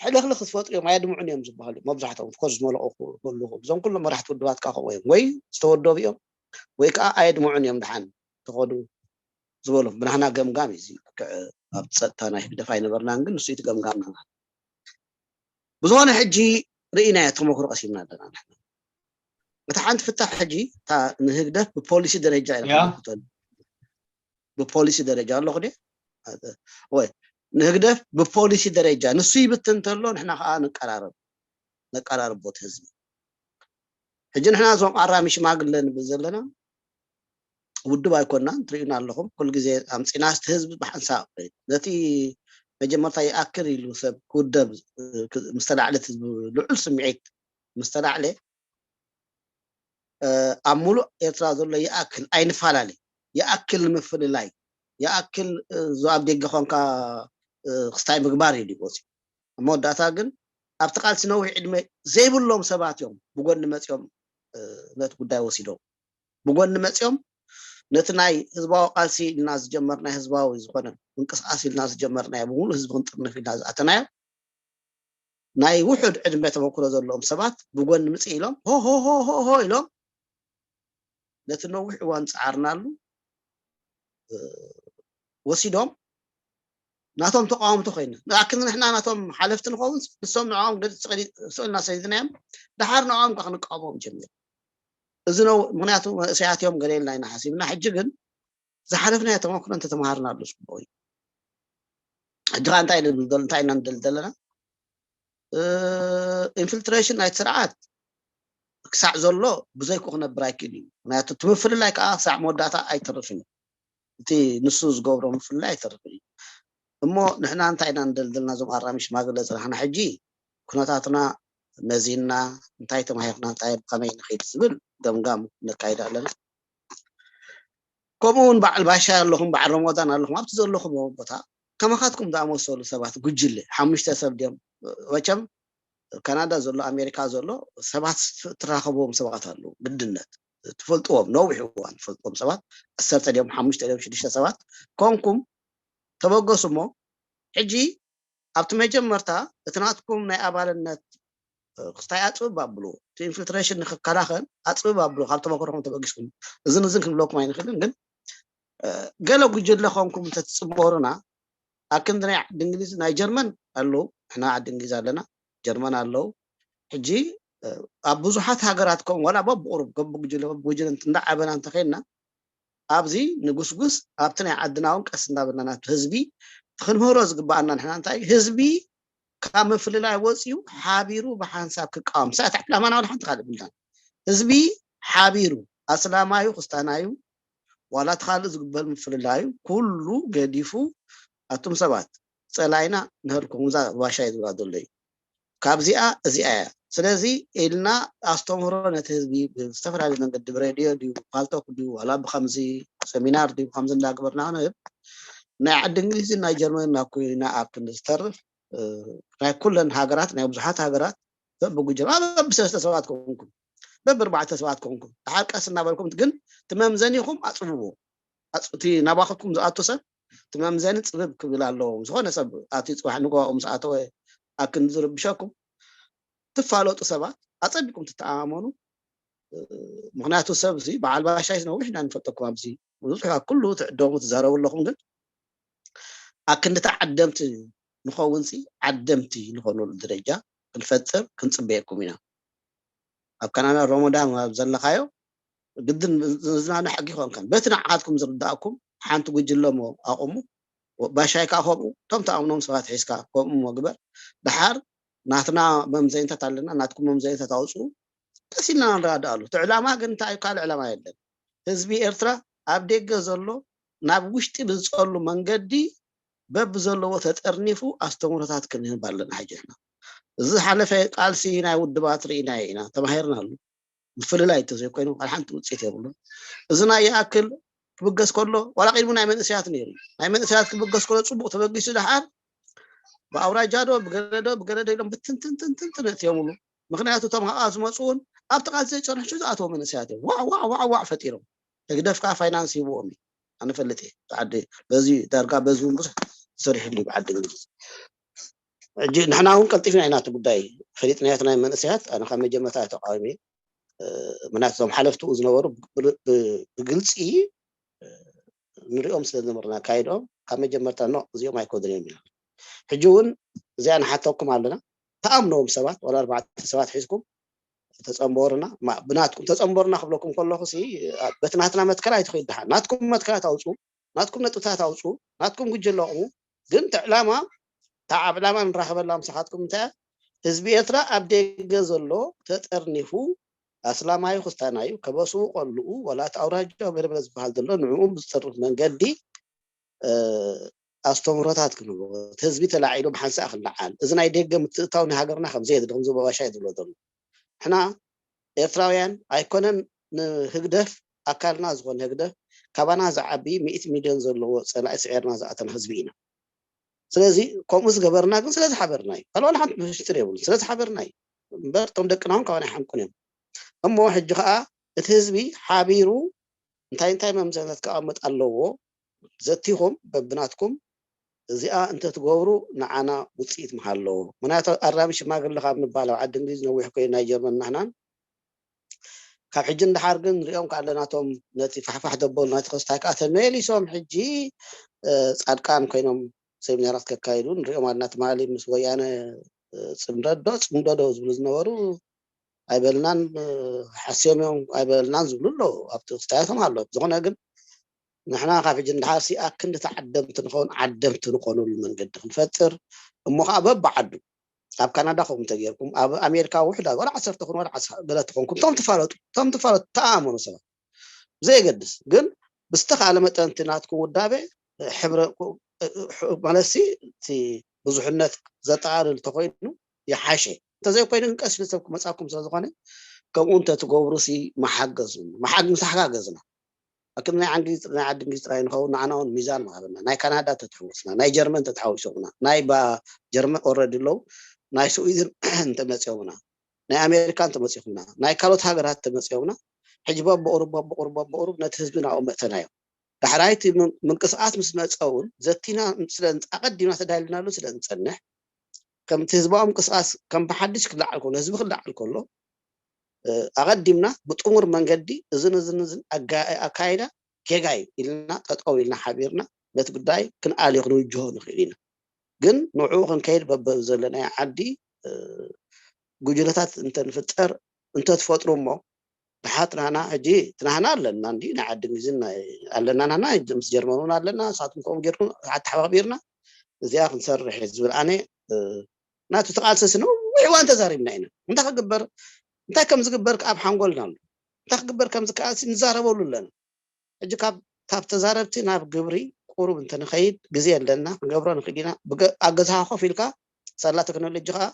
ሕልኽልኽ ዝፈጥሩ እዮም፣ ኣየድምዑን እዮም ዝበሃሉ መብዛሕትኦም። ኦፍኮርስ ዝመለቑ ክህሉ ይኽእሉ። እዞም ኩሎም መራሕቲ ውድባት ከዓ ከምኡ እዮም፣ ወይ ዝተወደቡ እዮም ወይ ከዓ ኣየድምዑን እዮም። ደሓን ተኸዱ ዝበሎም ብናህና ገምጋም እዩ። እዚ ልክዕ ኣብ ጸጥታ ናይ ህግደፍ ኣይነበርናን፣ ግን ንሱ እቲ ገምጋም ናና። ብዝኾነ ሕጂ ርኢናዮ ተመክሮ ቀሲምና ኣለና ንሕና። እታ ሓንቲ ፍታሕ ሕጂ እታ ንህግደፍ ብፖሊሲ ደረጃ ኢና ክንምክተሉ። ብፖሊሲ ደረጃ ኣለኹ ድየ? ወይ ንህግደፍ ብፖሊሲ ደረጃ ንሱ ይብትን እንተሎ ንሕና ከዓ ንቀራረብ፣ ነቀራርቦት ህዝቢ። ሕጂ ንሕና እዞም ኣራሚ ሽማግለ ንብል ዘለና ውድብ ኣይኮናን፣ ትርእዩና ኣለኹም። ኩሉ ግዜ ኣምፂና እቲ ህዝቢ ብሓንሳብ ነቲ መጀመርታ ይኣክል ኢሉ ሰብ ክውደብ ምስ ተላዕለት ህዝቢ ልዑል ስምዒት ምስ ተላዕለ ኣብ ሙሉእ ኤርትራ ዘሎ ይኣክል ኣይንፈላለ፣ ይኣክል ንምፍልላይ፣ ይኣክል እዚ ኣብ ደገ ኮንካ ክስታይ ምግባር ኢሉ ይወፅእ። ኣብ መወዳእታ ግን ኣብቲ ቃልሲ ነዊሕ ዕድመ ዘይብሎም ሰባት እዮም ብጎኒ መፂኦም ነቲ ጉዳይ ወሲዶም። ብጎኒ መፂኦም ነቲ ናይ ህዝባዊ ቃልሲ ኢልና ዝጀመርናዮ፣ ህዝባዊ ዝኾነ ምንቅስቃስ ኢልና ዝጀመርናዮ፣ ብሙሉእ ህዝቢ ክንጥርንፍ ኢልና ዝኣተናዮ ናይ ውሑድ ዕድመ ተመክሮ ዘለዎም ሰባት ብጎኒ ምፅእ ኢሎም ሆ ሆ ሆ ሆ ሆ ኢሎም ነቲ ነዊሕ እዋን ዝፀዓርናሉ ወሲዶም ናቶም ተቃወምቲ ኮይና። ንኣክል ንሕና ናቶም ሓለፍቲ ንኸውን፣ ንሶም ንዕኦም ስቕ ኢልና ሰዲድናዮም፣ ደሓር ንዕኦም ከዓ ክንቃወሞም ጀሚሩ። እዚ ነው ምክንያቱ መንእሰያት እዮም ገለ ኢልና ኢና ሓሲብና። ሕጂ ግን ዝሓለፍናዮ ተመክሮ እንተተምሃርናሉ ፅቡቅ እዩ። ሕጂ ከዓ እንታይ ንብል ዘሎ እንታይ ኢና ንደሊ ዘለና? ኢንፊልትሬሽን ናይቲ ስርዓት ክሳዕ ዘሎ ብዘይኩ ክነብር ኣይክእል እዩ። ምክንያቱ እቲ ምፍልላይ ከዓ ክሳዕ መወዳእታ ኣይተርፍን እዩ። እቲ ንሱ ዝገብሮ ምፍልላይ ኣይተርፍን እዩ። እሞ ንሕና እንታይ ኢና ንደልደልና እዞም ኣራሚ ሽማግለ ፅናሕና ሕጂ ኩነታትና መዚንና እንታይ ተማሂርና እንታይ ከመይ ንኸይድ ዝብል ገምጋም ነካይድ ኣለና። ከምኡ እውን በዓል ባሻ ኣለኹም በዓል ረመዳን ኣለኹም ኣብቲ ዘለኹም ቦታ ከማኻትኩም ዝኣመሰሉ ሰባት ጉጅለ ሓሙሽተ ሰብ ድዮም መቸም ካናዳ ዘሎ ኣሜሪካ ዘሎ ሰባት ትራኸብዎም ሰባት ኣለዉ ግድነት ትፈልጥዎም ነዊሕ እዋን ትፈልጥዎም ሰባት ዓሰርተ ድዮም ሓሙሽተ ድዮም ሽዱሽተ ሰባት ኮንኩም ተበገሱ እሞ ሕጂ ኣብቲ መጀመርታ እቲ ናትኩም ናይ ኣባልነት ክስታይ ኣፅብብ ኣብሉ እቲ ኢንፊልትሬሽን ንክከላኸል ኣፅብብ ኣብሉ ካብ ተመክሮኩም ተበጊስኩም እዝን እዝን ክንብለኩም ኣይንክእልን ግን ገለ ጉጅለ ኮንኩም እንተትፅበሩና ኣብ ክንዲ ናይ ዓዲ እንግሊዝ ናይ ጀርመን ኣለዉ ንሕና ዓዲ እንግሊዝ ኣለና ጀርመን ኣለዉ ሕጂ ኣብ ብዙሓት ሃገራት ከም ዋላ በብቁሩብ በብጉጅለ በብጉጅለ እንዳዓበና እንተኸይድና ኣብዚ ንጉስጉስ ኣብቲ ናይ ዓድና እውን ቀስ እንዳበልና ናብቲ ህዝቢ ክንምህሮ ዝግባኣና ንሕና እንታይ ህዝቢ ካብ ምፍልላይ ወፂኡ ሓቢሩ ብሓንሳብ ክቃወም ሳት ዕላማና ዋላ ሓንቲ ካልእ ብልናን ህዝቢ ሓቢሩ ኣስላማዩ ክስታናዩ ዋላ እቲ ካልእ ዝግበር ምፍልላዩ ኩሉ ገዲፉ ኣቱም ሰባት ፀላይና ንህልኩም እዛ ባሻይ ዝብላ ዘሎ እዩ ካብዚኣ እዚኣ እያ ስለዚ ኢልና ኣስተምህሮ ነቲ ህዝቢ ብዝተፈላለዩ መንገዲ ብሬድዮ ድዩ ፓልቶክ ድዩ ዋላ ብከምዚ ሰሚናር ድዩ ከምዚ እንዳግበርና ክንህብ ናይ ዓዲ እንግሊዝን ናይ ጀርመን ናብ ኩና ኣብ ክንዲ ዝተርፍ ናይ ኩለን ሃገራት ናይ ብዙሓት ሃገራት በብጉጀማ በብሰለስተ ሰባት ከውንኩም በብርባዕተ ሰባት ከውንኩም ድሓር ቀስ እናበልኩም ግን ትመምዘኒኹም ኣፅብዎ እቲ ናባኸትኩም ዝኣቱ ሰብ እቲ መምዘኒ ፅብብ ክብል ኣለዎም ዝኾነ ሰብ ኣቲ ፅባሕ ንግባኡ ምስ ኣተወ ኣክንዲ ዝርብሸኩም ትፋለጡ ሰባት ኣፀቢቁም ትተኣማመኑ ምክንያቱ ሰብ እዚ በዓል ባሻይ ነዊሕ ኢና ንፈልጠኩም ኣብዚ ብዙሕ ኩሉ ትዕደሙ ትዛረቡ ኣለኹም ግን ኣክንዲ ተዓደምቲ ንኸውን ሲ ዓደምቲ ንኾነሉ ደረጃ ክንፈጥር ክንፅበየኩም ኢና ኣብ ካናዳ ሮሞዳን ኣብ ዘለኻዮ ግድን ዝዝናነ ሕጊ ይኾንከን በቲ ንዓኻትኩም ዝርዳእኩም ሓንቲ ጉጅለሞ ኣቑሙ ባሻይ ከዓ ከምኡ እቶም ተኣምኖም ሰባት ሒዝካ ከምኡ ግበር ድሓር ናትና መምዘኒታት ኣለና ናትኩም መምዘኒታት ኣውፅኡ ቀስ ኢልና ንረዳኣሉ እቲ ዕላማ ግን እንታይ ካልእ ዕላማ የለን ህዝቢ ኤርትራ ኣብ ደገ ዘሎ ናብ ውሽጢ ብዝፀሉ መንገዲ በብዘለዎ ተጠርኒፉ ኣስተምህሮታት ክንህብ ኣለና ሕጂ ንሕና እዚ ዝሓለፈ ቃልሲ ናይ ውድባት ርኢናዮ ኢና ተማሂርናሉ ምፍልላይ እንተዘይኮይኑ ካልእ ሓንቲ ውፅኢት የብሉን እዚ ናይ ይኣክል ክብገስ ከሎ ዋላ ቅድሚ ናይ መንእሰያት ነይሩ ናይ መንእሰያት ክብገስ ከሎ ፅቡቅ ተበጊሱ ደሓር ብኣውራጃዶ ብገለዶ ብገለዶ ኢሎም ብትንትንትንትን ነእትዮምሉ ምክንያቱ እቶም ሃኣ ዝመፁ እውን ኣብቲ ቃልሲ ዘይፀንሑ ዝኣተዎ መንእሰያት እዮም ዋዕ ዋዕ ዋዕ ዋዕ ፈጢሮም ህግደፍ ከዓ ፋይናንስ ሂብዎም እዩ ኣነ ፈልጥ እየ ዓዲ በዚ ዳርጋ በዚ እውን ብዙሕ ዝሰሪሕሉ እዩ ብዓዲ እንግሊዝ። ሕጂ ንሕና እውን ቀልጢፍና ኢና እቲ ጉዳይ ፈሊጥናዮ፣ እቲ ናይ መንእሰያት። ኣነ ካብ መጀመርታ ተቃዊመ። ምክንያቱ እዞም ሓለፍትኡ ዝነበሩ ብግልፂ ንሪኦም ስለ ዝነበርና ኣካይድኦም ካብ መጀመርታ ኖ እዚኦም ኣይኮድን እዮም ኢና። ሕጂ እውን እዚኣ ንሓተኩም ኣለና። ተኣምነዎም ሰባት ዋላ ኣርባዕተ ሰባት ሒዝኩም ተፀንበሩና። ብናትኩም ተፀንበሩና ክብለኩም ከለኹ በቲ ናትና መትከል ኣይትኸይዱ። ደሓን ናትኩም መትከላት ኣውፁ፣ ናትኩም ነጥብታት ኣውፁ፣ ናትኩም ጉጅለ ኣቑሙ። ግን እቲ ዕላማ፣ እታ ዓብ ዕላማ ንራኸበላ ምሳኻትኩም እንታይ እያ? ህዝቢ ኤርትራ ኣብ ደገ ዘሎ ተጠርኒፉ ኣስላማዩ ክስታናዩ ከበስኡ ቆልኡ ወላ እቲ ኣውራጃ በለበለ ዝበሃል ዘሎ ንዕኡ ብዝጠርፍ መንገዲ ኣስተምህሮታት ክንህቦ፣ እቲ ህዝቢ ተላዒሉ ብሓንሳእ ክለዓል፣ እዚ ናይ ደገ ምትእታው ንሃገርና ከም ዘየድሊ ከም ዘበባሻ እዩ ዝብሎ ዘሎ። ንሕና ኤርትራውያን ኣይኮነን ንህግደፍ ኣካልና ዝኾነ ህግደፍ ካባና ዝዓቢ ሚእቲ ሚልዮን ዘለዎ ጸላኢ ስዒርና ዝኣተና ህዝቢ ኢና። ስለዚ ከምኡ ዝገበርና ግን ስለ ዝሓበርና እዩ። ካልእ ዋላ ሓንቲ ምስጢር የብሉ። ስለ ዝሓበርና እዩ እምበር እቶም ደቅና እውን ካባና ይሓምቁን እዮም። እሞ ሕጂ ከዓ እቲ ህዝቢ ሓቢሩ እንታይ እንታይ መምዘነት ክቐምጥ ኣለዎ ዘቲኹም በብናትኩም እዚኣ እንተትገብሩ ንዓና ውፅኢት ምሃለዎ። ምክንያቱ ኣራሚ ሽማግለ ካብ ንባል ኣብ ዓዲ እንግሊዝ ነዊሕ ኮይኑ ናይ ጀርመን ናህናን ካብ ሕጂ ንድሓር ግን ንሪኦም ከዓ ኣለናቶም ነቲ ፋሕፋሕ ደበሉ ናይቲ ክስታይ ከዓ ተመሊሶም ሕጂ ፃድቃን ኮይኖም ሴሚናራት ከካይዱ ንሪኦም ኣለና። ትማሊ ምስ ወያነ ፅምደዶ ፅምደዶ ዝብሉ ዝነበሩ ኣይበልናን ሓስዮም እዮም ኣይበልናን ዝብሉ ኣለዉ። ኣብቲ ክስታያቶም ኣሎ። ዝኾነ ግን ንሕና ካብ ሕጂ ንድሓር ሲ ኣክንዲ ተዓደምቲ ንኸውን ዓደምቲ ንኾነሉ መንገዲ ክንፈጥር እሞ ከዓ በብዓዱ ኣብ ካናዳ ከምኡ እንተጌርኩም ኣብ ኣሜሪካ ውሕድ ወላ ዓሰርተ ኹን ወላ ገለ ትኾንኩም እቶም ትፋለጡ እቶም ትፋለጡ ተኣመኑ ሰባት ብዘየገድስ ግን ብዝተኻለ መጠን እቲ ናትኩም ውዳቤ ሕብረ ማለት ሲ እቲ ብዙሕነት ዘጠቓልል እንተኮይኑ ይሓሸ። እንተዘይኮይኑ ግን ቀስ ኢሉ ሰብ ክመፃኩም ስለዝኾነ ከምኡ እንተትገብሩ ሲ መሓገዙ መሓግ ምሳሓጋገዝና ኣክም ናይ ዓንጊ ናይ ዓዲ እንግሊዝ ጥራይ ንኸውን ንዓና እውን ሚዛን ምሃበና ናይ ካናዳ ተተሓወስና ናይ ጀርመን ተተሓዊሶምና ናይ ባ ጀርመን ኦረዲ ኣለዉ ናይ ስዊድን እንተመፂኦምና ናይ ኣሜሪካ እንተመፂኹምና ናይ ካልኦት ሃገራት እንተመፂኦምና ሕጂ በብቁሩብ በብቁሩብ በብቁሩብ ነቲ ህዝቢ ናብኡ መእተናዮ ዳሕራይቲ ምንቅስቃስ ምስ መፀ እውን ዘቲና ስለ ኣቀዲምና ተዳሊናሉ ስለ እንፀንሕ ከምቲ ህዝባዊ ምንቅስቃስ ከም ብሓድሽ ክለዓል ከሎ ህዝቢ ክለዓል ከሎ ኣቐዲምና ብጥሙር መንገዲ እዝን እዝን እዝን ኣካይዳ ጌጋ እዩ ኢልና ጠጠው ኢልና ሓቢርና ነቲ ጉዳይ ክንኣልዮ ክንውጅሆ ንኽእል ኢና። ግን ንዕኡ ክንከይድ በበብ ዘለናዮ ዓዲ ጉጅለታት እንተንፍጠር እንተትፈጥሩ እሞ ንሓትናና ሕጂ ትናህና ኣለና እንዲ ናይ ዓዲ እንግሊዝን ኣለና ናና ምስ ጀርመን እውን ኣለና ንሳትኩም ከምኡ ጌርኩም ኣተሓባቢርና እዚኣ ክንሰርሕ ዝብል ኣነ ናቱ ተቃልሰ ስነ ውሕዋን ተዛሪብና ኢና እንታይ ክግበር እንታይ ከም ዝግበር ኣብ ሓንጎልና ኣሎ እንታይ ክግበር ከም ዝከኣል ንዛረበሉ ኣለና ሕጂ ካብ ካብ ተዛረብቲ ናብ ግብሪ ቁሩብ እንተንኸይድ ግዜ ኣለና ክንገብሮ ንኽእል ኢና ኣብ ገዛኻ ኮፍ ኢልካ ሳላ ቴክኖሎጂ ከዓ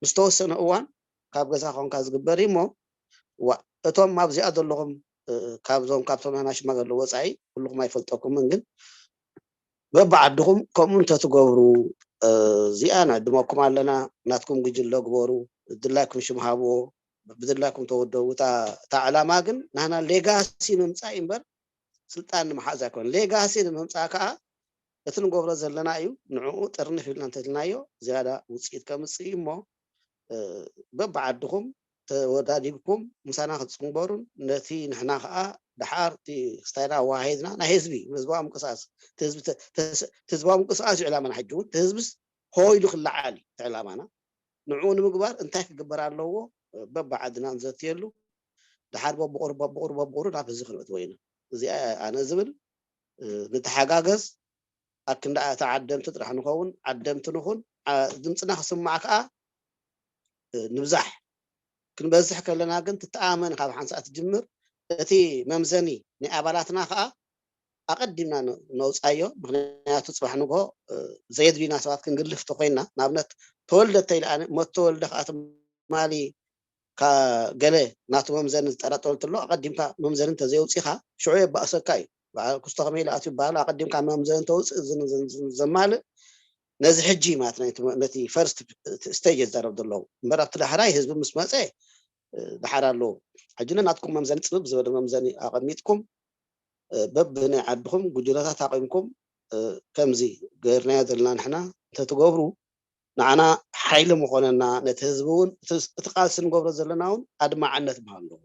ምስ ተወሰነ እዋን ካብ ገዛ ኮንካ ዝግበር እዩ እሞ እቶም ኣብዚኣ ዘለኹም ካብዞም ካብቶም ናና ሽማገለ ወፃኢ ኩልኹም ኣይፈልጠኩምን ግን በብዓድኹም ከምኡ እንተትገብሩ እዚኣ ንዕድመኩም ኣለና ናትኩም ጉጅለ ግበሩ ድላይኩም ሽም ሃብዎ ብድላይኩም ተወደቡ እታ ዕላማ ግን ናና ሌጋሲ ምምፃእ እዩ እምበር ስልጣን ንምሓዝ ኣይኮነ ሌጋሲ ንምምፃእ ከዓ እቲ ንገብሮ ዘለና እዩ ንዕኡ ጥርንፍ ኢልና እንተልናዮ ዝያዳ ውፅኢት ከምፅእ እዩ እሞ በብዓድኹም ተወዳዲብኩም ምሳና ክትፅንበሩን ነቲ ንሕና ከዓ ደሓር እቲ ክስታይና ኣዋሃሂድና ናይ ህዝቢ ህዝባዊ ምንቅስቃስ ህዝባዊ ምንቅስቃስ እዩ ዕላማና ሕጂ እውን ህዝብስ ሆ ኢሉ ክለዓል እዩ ዕላማና ንዕኡ ንምግባር እንታይ ክግበር ኣለዎ በብዓድና ንዘትየሉ ደሓር በብቁሩ በብቁሩ በብቁሩ ናብ ህዝቢ ክንእትዎ ኢና እዚኣ ኣነ ዝብል ንተሓጋገዝ ኣክንዳ ተዓደምቲ ጥራሕ ንኸውን ዓደምቲ ንኹን ድምፅና ክስማዕ ከዓ ንብዛሕ ክንበዝሕ ከለና ግን ትተኣመን ካብ ሓንሳእ ትጅምር እቲ መምዘኒ ናይ ኣባላትና ከዓ ኣቐዲምና ነውፃዮ ምክንያቱ ፅባሕ ንግሆ ዘየድልዩና ሰባት ክንግልፍ ተኮይንና ንኣብነት ተወልደ ተይልኣነ ሞት ተወልደ ከዓ ትማሊ ገለ ናቱ መምዘኒ ዝጠራጠሩ እንተሎ ኣቐዲምካ መምዘኒ እንተዘየውፂኻ ሽዑ የባእሰካ እዩ። በዓል ኩስቶ ከመይ ኢሉ ኣትዩ ይበሃል ኣቐዲምካ መምዘኒ እንተውፅእ እዝን እዝን እዝን ዘማልእ ነዚ ሕጂ ማለት ናይ ነቲ ፈርስት ስቴጅ ዝዛረብ ዘለዉ እምበር ኣብቲ ዳሕራይ ህዝቢ ምስ መፀ ዳሓር ኣለዉ ሕጂ ናትኩም መምዘኒ ፅብብ ዝበለ መምዘኒ ኣቐሚጥኩም በብናይ ዓድኹም ጉጅለታት ኣቒምኩም ከምዚ ገርናዮ ዘለና ንሕና እንተትገብሩ ንዓና ሓይሊ ምኾነና፣ ነቲ ህዝቢ እውን እቲ ቃልሲ ንገብሮ ዘለና እውን ኣድማዕነት ምሃለዎ።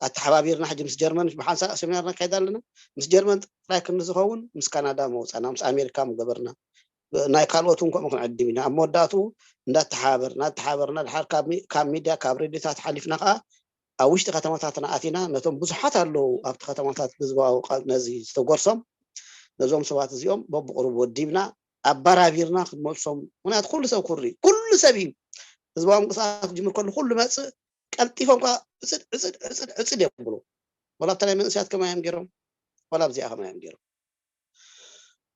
ኣተሓባቢርና ሕጂ ምስ ጀርመን ብሓንሳእ ሰሚናር ነካይድ ኣለና። ምስ ጀርመን ጥራይ ክንዝኸውን ምስ ካናዳ መውፃና፣ ምስ ኣሜሪካ ምገበርና፣ ናይ ካልኦት እውን ከምኡ ክንዕድም ኢና። ኣብ መወዳእትኡ እንዳተሓባበርና ኣተሓባበርና ድሓር ካብ ሚድያ ካብ ሬድዮታት ሓሊፍና ከዓ ኣብ ውሽጢ ከተማታትና ኣቲና ነቶም ብዙሓት ኣለዉ ኣብቲ ከተማታት ህዝባዊ ነዚ ዝተጎርሶም ነዞም ሰባት እዚኦም በብቕሩብ ወዲብና ኣባራቢርና ክንመልሶም። ምክንያቱ ኩሉ ሰብ ኩሪ ኩሉ ሰብ እዩ ህዝባዊ ምንቅስቃስ ክጅምር ከሉ ኩሉ መፅእ ቀልጢፎም ከዓ ዕፅድ ዕፅድ ዕፅድ ዕፅድ የብሉ። ወላ ኣብታ ናይ መንእሰያት ከማይ እዮም ገይሮም፣ ወላ ኣብዚኣ ከማይ እዮም ገይሮም።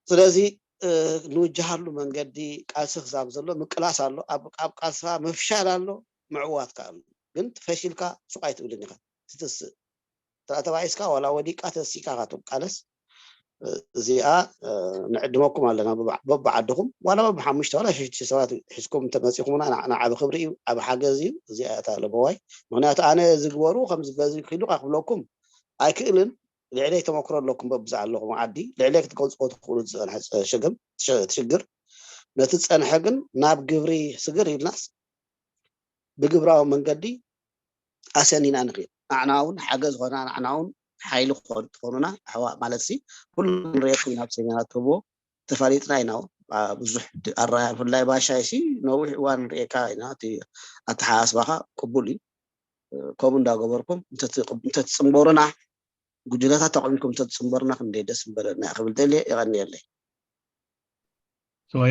ስለዚ ንውጀሃሉ መንገዲ ቃልሲ ክሳብ ዘሎ ምቅላስ ኣሎ፣ ኣብ ቃልስኻ ምፍሻል ኣሎ፣ ምዕዋት ከ ኣሎ። ግን ፈሺልካ ሱቕ ኣይትብልን ኢኻ፣ ትትስእ። ተባኢስካ ዋላ ወዲቃ ተሲእካ ኢኻ ትቃለስ። እዚኣ ንዕድመኩም ኣለና በብዓድኹም ዋላ በብሓሙሽተ ዋላ ሽዱሽተ ሰባት ሒዝኩም እንተመፂኹምና ንዓቢ ክብሪ እዩ፣ ዓቢ ሓገዝ እዩ። እዚኣ እታ ለበዋይ ምክንያቱ ኣነ ዝግበሩ ከምዚ በዚ ክኢሉ ክብለኩም ኣይክእልን። ልዕለይ ተመክሮ ኣለኩም በብዛ ኣለኹም ዓዲ ልዕለይ ክትገልፅዎ ትኽእሉ ዝፀንሐ ሸገም ትሽግር ነቲ ዝፀንሐ ግን ናብ ግብሪ ስግር ኢልናስ ብግብራዊ መንገዲ ኣሰኒና ንኽእል። ንዓና እውን ሓገዝ ኾና ንዓና እውን ሓይሊ ትኾኑና ኣሕዋ ማለት ሲ ኩሉ ንሪኤኩም ናብ ሰሚናር ትህብዎ ተፋሊጥና ኢና። ብዙሕ ኣረኣያ ብፍላይ ባሻይ ሲ ነዊሕ እዋን ንሪኤካ ኢና። እቲ ኣተሓሳስባኻ ቅቡል እዩ። ከምኡ እንዳገበርኩም እንተትፅምበሩና ጉጅለታት ኣቑሚኩም እንተትፅምበሩና ክንደይ ደስ ምበለና ክብል ደልየ። የቐንየለይ።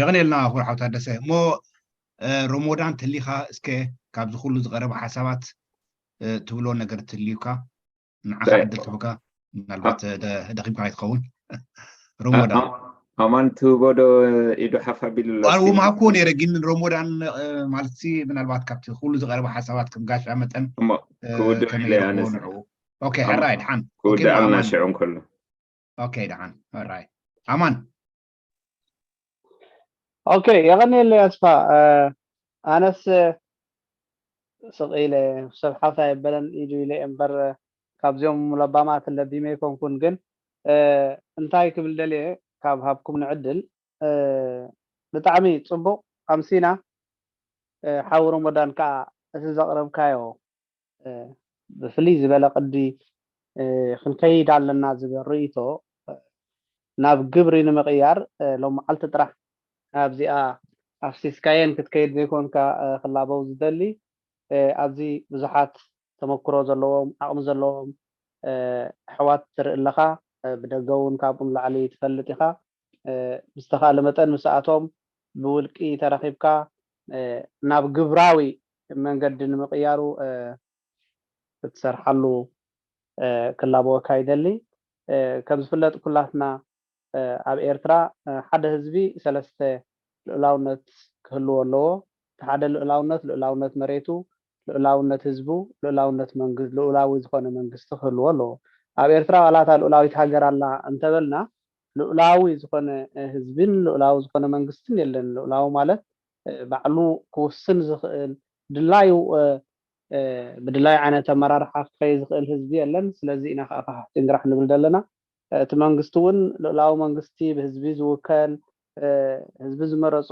የቐንየልና ክቡር ሓው ታደሰ። እሞ ሮሞዳን ተሊኻ እስከ ካብዚ ኩሉ ዝቐረበ ሓሳባት ትብሎ ነገር ትልዩካ ንዓኻ ዕድል ትህብካ ምናልባት ደኺምካ ኣይትኸውን። ሮሞዳን ኣማን ትህቦ ዶ ኢዱ ሓፍ ኣቢሉ ኣሎ። ምሃብኩዎ ነይረ ግን ሮሞዳን ማለት ምናልባት ካብቲ ኩሉ ዝቐረበ ሓሳባት ከም ጋሻ መጠን ክውድእ ኢለ ኣነስ ኦኬ ሕራይ ድሓን ክውድእ ኣልና ሽዑ እንከሎ ኦኬ ድሓን ሕራይ ኣማን ኦኬ የቐንየለይ ኣስፋ። ኣነስ ስቕ ኢለ ሰብ ሓፍ ኣይበለን ኢዱ ኢለ እየ እምበር ካብዚኦም ለባማት ለቢመ ኣይኮንኩን። ግን እንታይ ክብል ደልየ ካብ ሃብኩም ንዕድል ብጣዕሚ ፅቡቕ ኣምሲና። ሓው ሮሞዳን ከዓ እቲ ዘቕረብካዮ ብፍልይ ዝበለ ቅዲ ክንከይድ ኣለና ዝብል ርእይቶ ናብ ግብሪ ንምቕያር ሎም መዓልቲ ጥራሕ ኣብዚኣ ኣፍሲስካየን ክትከይድ ዘይኮንካ ክላበው ዝደሊ ኣብዚ ብዙሓት ተመክሮ ዘለዎም ዓቕሚ ዘለዎም ኣሕዋት ትርኢ ኣለኻ። ብደገ እውን ካብኡ ንላዕሊ ትፈልጥ ኢኻ። ብዝተኻእለ መጠን ምስኣቶም ብውልቂ ተራኺብካ ናብ ግብራዊ መንገዲ ንምቕያሩ ክትሰርሓሉ ክላበወካ ይደሊ። ከም ዝፍለጥ ኩላትና ኣብ ኤርትራ ሓደ ህዝቢ ሰለስተ ልኡላውነት ክህልዎ ኣለዎ። እቲ ሓደ ልኡላውነት ልኡላውነት መሬቱ፣ ልኡላውነት ህዝቡ፣ ልኡላውነት መንግስቲ፣ ልኡላዊ ዝኾነ መንግስቲ ክህልዎ ኣለዎ። ኣብ ኤርትራ ዋላ እታ ልኡላዊት ሃገር ኣላ እንተበልና ልኡላዊ ዝኾነ ህዝብን ልኡላዊ ዝኾነ መንግስትን የለን። ልኡላዊ ማለት ባዕሉ ክውስን ዝኽእል ድላዩ ብድላይ ዓይነት ኣመራርሓ ክኸይ ዝኽእል ህዝቢ የለን። ስለዚ ኢና ከዓ ፋሕፍቲ እንግራሕ ንብል ዘለና። እቲ መንግስቲ እውን ልኡላዊ መንግስቲ ብህዝቢ ዝውከል ህዝቢ ዝመረፆ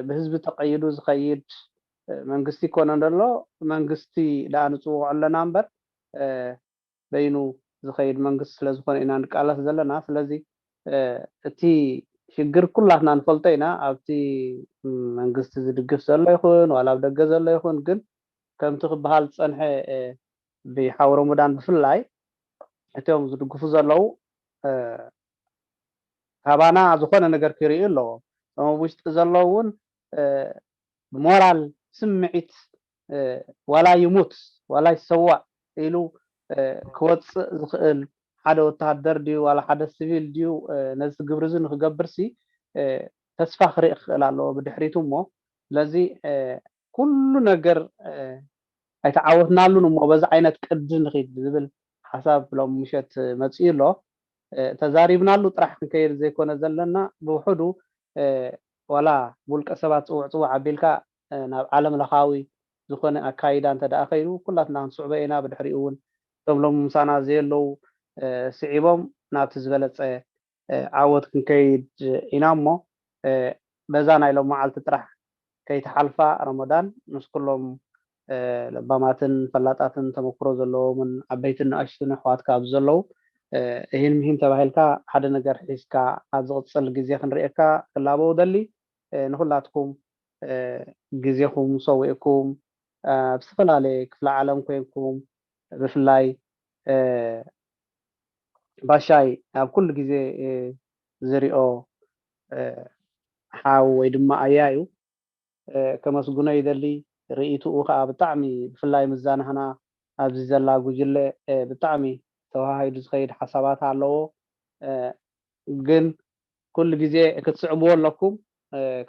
ብህዝቢ ተቐይዱ ዝኸይድ መንግስቲ ይኮነ ዘሎ። መንግስቲ ደኣ ንፅውዖ ኣለና እምበር በይኑ ዝኸይድ መንግስቲ ስለዝኾነ ኢና ንቃለስ ዘለና። ስለዚ እቲ ሽግር ኩላትና ንፈልጦ ኢና። ኣብቲ መንግስቲ ዝድግፍ ዘሎ ይኹን ዋላ ኣብ ደገ ዘሎ ይኹን ግን ከምቲ ክበሃል ዝፀንሐ ብሓው ሮሞዳን ብፍላይ እቲኦም ዝድግፉ ዘለዉ ካባና ዝኾነ ነገር ክርእዩ ኣለዎም። እቶም ኣብ ውሽጢ ዘለዉ እውን ብሞራል ስምዒት ዋላ ይሙት ዋላ ይሰዋእ ኢሉ ክወፅእ ዝኽእል ሓደ ወተሃደር ድዩ ዋላ ሓደ ስቪል ድዩ ነዚ ግብሪ እዚ ንክገብርሲ ተስፋ ክርኢ ክኽእል ኣለዎ ብድሕሪቱ እሞ ስለዚ ኩሉ ነገር ኣይተዓወትናሉን እሞ በዚ ዓይነት ቅዲ ንኺድ ዝብል ሓሳብ ሎም ምሸት መፅኡ ኣሎ። ተዛሪብናሉ ጥራሕ ክንከይድ ዘይኮነ ዘለና ብውሕዱ ዋላ ብውልቀ ሰባት ፅውዕ ፅውዕ ኣቢልካ ናብ ዓለም ለኻዊ ዝኾነ ኣካይዳ እንተ ደኣ ከይዱ ኩላትና ክንስዕቦ ኢና። ብድሕሪኡ እውን እቶም ሎም ምሳና ዘየለዉ ስዒቦም ናብቲ ዝበለፀ ዓወት ክንከይድ ኢና እሞ በዛ ናይ ሎም መዓልቲ ጥራሕ ከይትሓልፋ ረመዳን ምስ ኩሎም ለባማትን ፈላጣትን ተመክሮ ዘለዎምን ዓበይትን ንኣሽቱን ኣሕዋትካ ኣብዚ ዘለዉ እሂን ምሂን ተባሂልካ ሓደ ነገር ሒዝካ ኣብ ዝቕፅል ግዜ ክንርእየካ ክላበው ደሊ ንኩላትኩም ግዜኹም ሰዊእኩም ኣብ ዝተፈላለየ ክፍለ ዓለም ኮይንኩም ብፍላይ ባሻይ ኣብ ኩሉ ግዜ ዝሪኦ ሓው ወይ ድማ ኣያ እዩ። ከመስግኖ ይደሊ። ርእይትኡ ከዓ ብጣዕሚ ብፍላይ ምዛናህና ኣብዚ ዘላ ጉጅለ ብጣዕሚ ተዋሃሂዱ ዝኸይድ ሓሳባት ኣለዎ። ግን ኩሉ ግዜ ክትስዕብዎ ኣለኩም።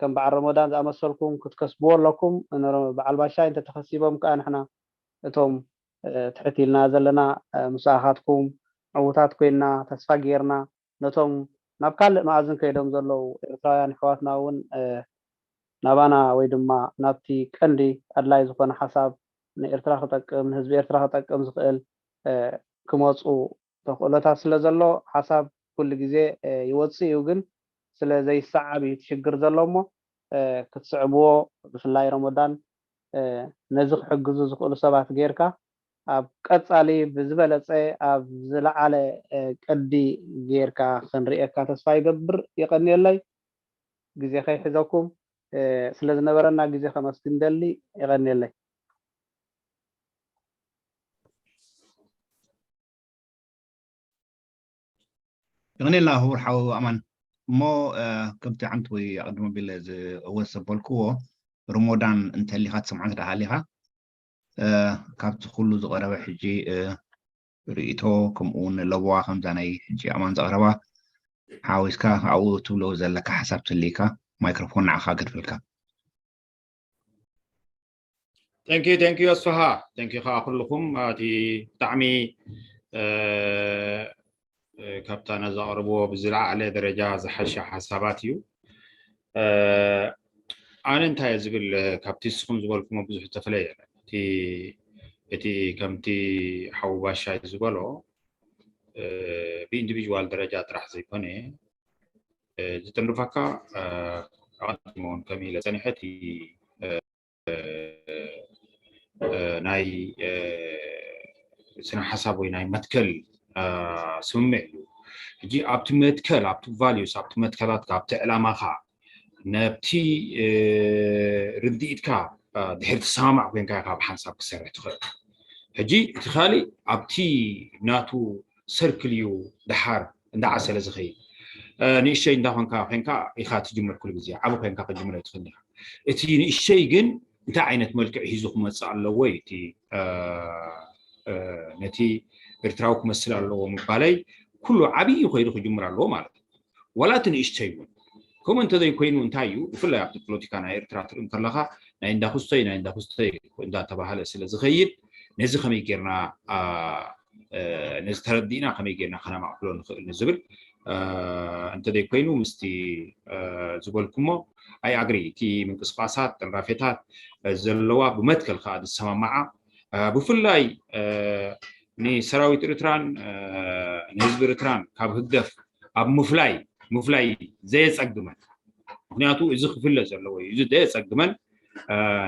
ከም በዓል ረመዳን ዝኣመሰልኩም ክትከስብዎ ኣለኩም። በዓል ባሻይ እንተተኸሲቦም ከዓ ንሕና እቶም ትሕት ኢልና ዘለና ምስኣኻትኩም ዕዉታት ኮይንና ተስፋ ጌርና ነቶም ናብ ካልእ መኣዝን ከይዶም ዘለዉ ኤርትራውያን ኣሕዋትና እውን ናባና ወይ ድማ ናብቲ ቀንዲ ኣድላይ ዝኾነ ሓሳብ ንኤርትራ ክጠቅም ንህዝቢ ኤርትራ ክጠቅም ዝኽእል ክመፁ ተኽእሎታት ስለ ዘሎ ሓሳብ ኩሉ ግዜ ይወፅእ እዩ፣ ግን ስለ ዘይሰዓብ እዩ እቲ ሽግር ዘሎ እሞ ክትስዕብዎ ብፍላይ ረመዳን ነዚ ክሕግዙ ዝኽእሉ ሰባት ጌርካ ኣብ ቀጻሊ ብዝበለጸ ኣብ ዝለዓለ ቅዲ ጌርካ ክንርእየካ ተስፋ ይገብር። የቐንየለይ ግዜ ከይሕዘኩም ስለ ዝነበረና ግዜ ከመስግን ደሊ። የቐንየለይ። የቐንየልና ክቡር ሓው ኣማን። እሞ ከምቲ ሓንቲ ወይ ኣቐድሞ ቢለ ዝእወት ዘበልክዎ ርሞዳን እንተሊኻ ትሰምዖ እንተ ሃሊኻ ካብቲ ኩሉ ዝቐረበ ሕጂ ርእይቶ ከምኡ እውን ለበዋ ከምዛ ናይ ሕጂ ኣማን ዘቕረባ ሓዊስካ ኣብኡ ትብሎ ዘለካ ሓሳብ ተሊካ ማይክሮፎን ንዓኻ ገድፈልካ። Thank you, thank you ኣስፍሃ፣ thank you ከዓ ኩልኹም እቲ ብጣዕሚ ካብታ ነዛ ኣቕርብዎ ብዝለዓለ ደረጃ ዝሓሸ ሓሳባት እዩ። ኣነ እንታይ ዝብል ካብቲ ንስኹም ዝበልኩሞ ብዙሕ ተፈለየ እቲ ከምቲ ሓው ባሻይ ዝበሎ ብኢንዲቪጅዋል ደረጃ ጥራሕ ዘይኮነ ዝጥንርፋካ ኣቐዲሞ እውን ከም ኢለ ፀኒሐ እቲ ናይ ስነ ሓሳብ ወይ ናይ መትከል ስምምዕ እዩ። ሕጂ ኣብቲ መትከል ኣብቲ ቫልዩስ ኣብቲ መትከላትካ ኣብቲ ዕላማኻ ነብቲ ርድኢትካ ድሕሪ ትሰማማዕ ኮይንካ ካብ ሓንሳብ ክሰርሕ ትኽእል። ሕጂ እቲ ካሊእ ኣብቲ ናቱ ሰርክል እዩ ድሓር እንዳዓሰለ ዝኸይድ። ንእሸይ እንዳኾንካ ኮይንካ ኢኻ ትጅምር ኩሉ ግዜ ዓቢ ኮይንካ ክጅምር ኣይትኽእልን ኢኻ። እቲ ንእሸይ ግን እንታይ ዓይነት መልክዕ ሒዙ ክመፅእ ኣለዎ እዩ እቲ ነቲ ኤርትራዊ ክመስል ኣለዎ ምባለይ ኩሉ ዓብዪ ኮይዱ ክጅምር ኣለዎ ማለት እዩ። ዋላ እቲ ንእሽተይ እውን ከምኡ እንተዘይኮይኑ እንታይ እዩ ብፍላይ ኣብቲ ፖለቲካ ናይ ኤርትራ ትርኢ እንከለኻ ናይ እንዳኹስተይ ናይ እንዳኹስተይ እንዳተባሃለ ስለ ዝኸይድ ነዚ ከመይ ጌርና ነዚ ተረዲእና ከመይ ጌርና ከነማዕብሎ ንኽእል ንዝብል እንተዘይኮይኑ ምስቲ ዝበልኩሞ ኣይ ኣግሪ እቲ ምንቅስቃሳት ጥንራፌታት ዘለዋ ብመትከል ከዓ ዝሰማማዓ ብፍላይ ንሰራዊት ኤርትራን ንህዝቢ ኤርትራን ካብ ህግደፍ ኣብ ምፍላይ ምፍላይ ዘየፀግመን ምክንያቱ እዚ ክፍለጥ ዘለዎ እዩ። እዚ ዘየፀግመን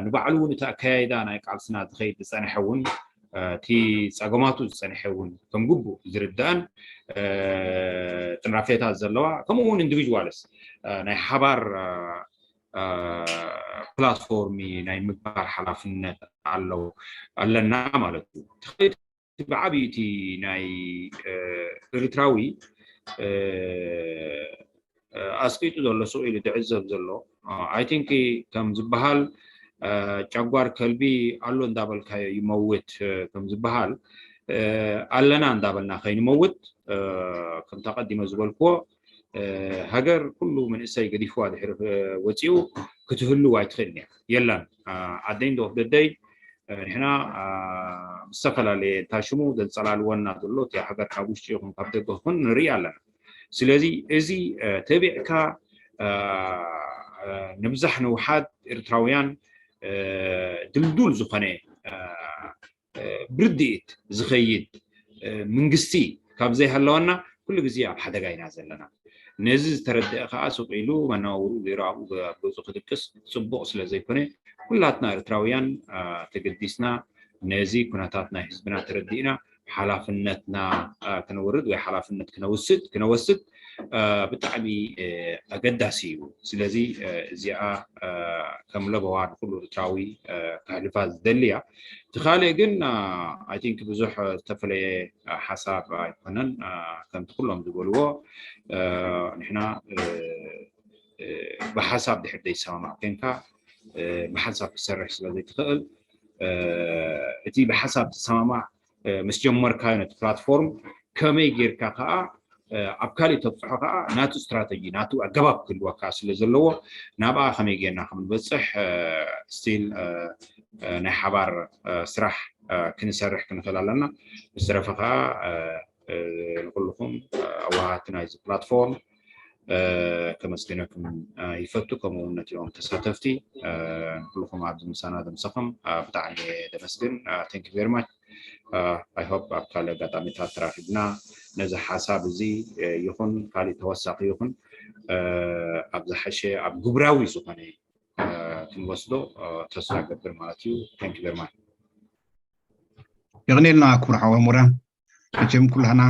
ንባዕሉ እውን እቲ ኣከያይዳ ናይ ቃልስና ዝኸይድ ዝፀንሐ እውን እቲ ፀገማቱ ዝፀንሐ እውን ከም ግቡእ ዝርዳእን ጥንራፌታት ዘለዋ ከምኡ እውን ኢንዲቪጅዋልስ ናይ ሓባር ፕላትፎርም ናይ ምግባር ሓላፍነት ኣለዎ ኣለና ማለት እዩ። ብዓብዩ እቲ ናይ ኤርትራዊ ኣስቂጡ ዘሎ ስቕ ኢሉ ዝዕዘብ ዘሎ ኣይ ቲንክ ከም ዝበሃል ጨጓር ከልቢ ኣሎ እንዳበልካዮ ይመውት ከም ዝበሃል ኣለና እንዳበልና ከይንመውት ከምታ ቀዲመ ዝበልክዎ ሃገር ኩሉ መንእሰይ ገዲፍዋ ድሕሪ ወፂኡ ክትህልው ኣይትኽእልን እያ የላን ኣደይን ዶፍ ደደይ ንሕና ዝተፈላለየ እንታይ ሽሙ ዘንፀላልወና ዘሎ እቲ ሃገር ካብ ውሽጢ ይኹን ካብ ደገ ክኹን ንርኢ ኣለና። ስለዚ እዚ ተቢዕካ ንብዛሕ ንውሓት ኤርትራውያን ድልዱል ዝኾነ ብርድኢት ዝኸይድ መንግስቲ ካብ ዘይሃለወና ኩሉ ግዜ ኣብ ሓደጋ ኢና ዘለና። ነዚ ዝተረደአ ከዓ ስቕ ኢሉ መናውሩ ገይሩ ኣብኡ ገ- ገጹ ክድቅስ ጽቡቕ ስለ ዘይኮነ፣ ኩላትና ኤርትራውያን አ፣ ተገዲስና ነዚ ኩነታት ናይ ህዝብና ተረዲእና ሓላፍነትና አ፣ ክነውርድ ወይ ሓላፍነት ክነውስድ ክነወስድ አ፣ ብጣዕሚ አ፣ ኣገዳሲ እዩ። ስለዚ አ፣ እዚኣ አ፣ ከም ለበዋ ንኩሉ ኤርትራዊ አ፣ ከሕልፋ ዝደሊ እያ። እቲ ካልእ ግን I think ብዙሕ ዝተፈለየ ሓሳብ ኣይኮነን። ከምቲ ኩሎም ዝበልዎ ንሕና ብሓሳብ ድሕር ዘይሰማማዕ ኮንካ ብሓሳብ ክትሰርሕ ስለ ዘይትኽእል፣ እቲ ብሓሳብ ትሰማማዕ ምስ ጀመርካዮ ነቲ ፕላትፎርም ከመይ ጌርካ ከዓ ኣብ ካሊእ ተብፅሖ ከዓ ናቱ ስትራተጂ ናቱ ኣገባብ ክህልወካ ስለ ዘለዎ ናብኣ ከመይ ጌርና ከም ንበፅሕ ስቲል ናይ ሓባር ስራሕ ክንሰርሕ ክንኽእል ኣለና። ብዝተረፈ ከዓ ንኩልኩም ኣዋሃድቲ ናይዚ ፕላትፎርም ከመስግነኩም ይፈቱ። ከምኡ እውን ነቲኦም ተሳተፍቲ ንኩልኩም ኣብዚ ምሳና ዘምሰኹም ብጣዕሚ ደመስግን። Thank you very much. I hope ኣብ ካልእ ኣጋጣሚታት ተራኺብና ነዚ ሓሳብ እዚ ይኹን ካሊእ ተወሳኺ ይኹን ኣብ ዝሓሸ ኣብ ግብራዊ ዝኾነ ክንወስዶ ተስፋ ገብር ማለት እዩ። Thank you very much. የቕኔልና ክቡር ሓወ ሙራን። መቸም ኩላህና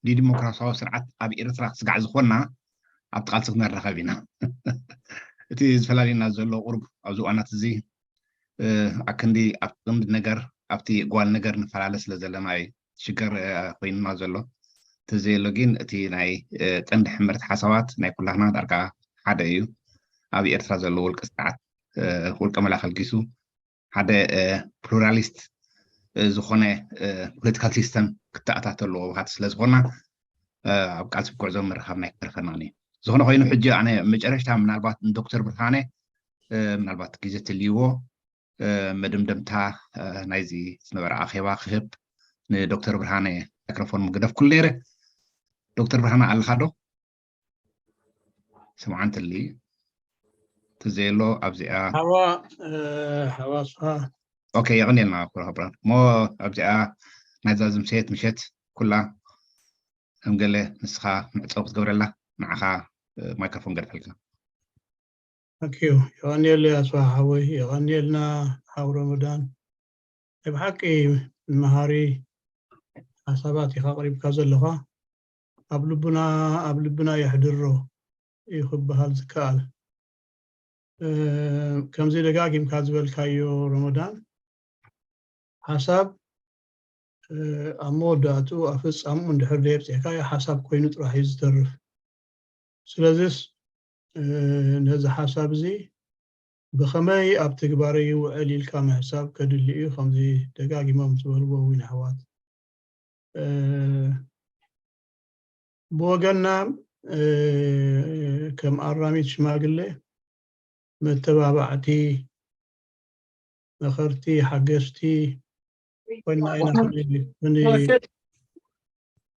ንዲሞክራሲያዊ ስርዓት ኣብ ኤርትራ ክስጋዕ ዝኾንና ኣብቲ ቃልሲ ክንራኸብ ኢና። እቲ ዝፈላልየና ዘሎ ቁሩብ ኣብዚ እዋናት እዚ ኣክንዲ ኣብቲ ቀንዲ ነገር ኣብቲ ጓል ነገር ንፈላለ ስለ ዘለና እዩ ሽገር ኮይንና ዘሎ። ተዘየሎ ግን እቲ ናይ ቀንዲ ሕምርቲ ሓሳባት ናይ ኩላህና ዳርጋ ሓደ እዩ። ኣብ ኤርትራ ዘሎ ውልቀ ስርዓት ውልቀ መላኸ ልጊሱ ሓደ ፕሉራሊስት ዝኾነ ፖለቲካል ሲስተም ክተኣታተ ኣለዎ ባህቲ ስለ ዝኾንና ኣብ ቃልሲ ጉዕዞ ምርኻብና ኣይክተርፈናን እዩ። ዝኾነ ኮይኑ ሕጂ ኣነ መጨረሽታ ምናልባት ንዶክተር ብርሃነ ምናልባት ግዜ ትልይዎ መደምደምታ ናይዚ ዝነበረ ኣኼባ ክህብ ንዶክተር ብርሃነ ማይክሮፎን ምገደፍኩሉ ነይረ። ዶክተር ብርሃነ ኣለኻ ዶ? ስምዓንትሊ ትዘየሎ ኣብዚኣ ሓዋ ሓዋ ስኻ ኦኬ የቐንየልና ኩራ ብራን እሞ ኣብዚኣ ናይዛ ዝምሰየት ምሸት ኩላ ከም ገለ ንስኻ ምዕፀው ክትገብረላ ንዓኻ ማይክሮፎን ገድፈልካ ኣኪዩ የቐንየሉ ኣስፋ ሓወይ የቐንየልና ሓው ረመዳን ናይ ብሓቂ መሃሪ ሓሳባት ኢኻ ኣቕሪብካ ዘለኻ ኣብ ልቡና ኣብ ልብና የሕድሮ እዩ ክበሃል ዝከኣል ከምዚ ደጋጊምካ ዝበልካዮ ረመዳን ሓሳብ ኣብ መወዳእቱ ኣፈፃምኡ እንድሕር ደየብፅሕካዮ ሓሳብ ኮይኑ ጥራሕ እዩ ዝተርፍ ስለዚስ ነዚ ሓሳብ እዚ ብኸመይ ኣብ ትግባር ይውዕል ኢልካ ምሕሳብ ከድሊ እዩ ከምዚ ደጋጊሞም ዝበልዎ እውን ኣሕዋት ብወገንና ከም ኣራሚት ሽማግሌ መተባባዕቲ መኸርቲ ሓገዝቲ ኮይና ኢና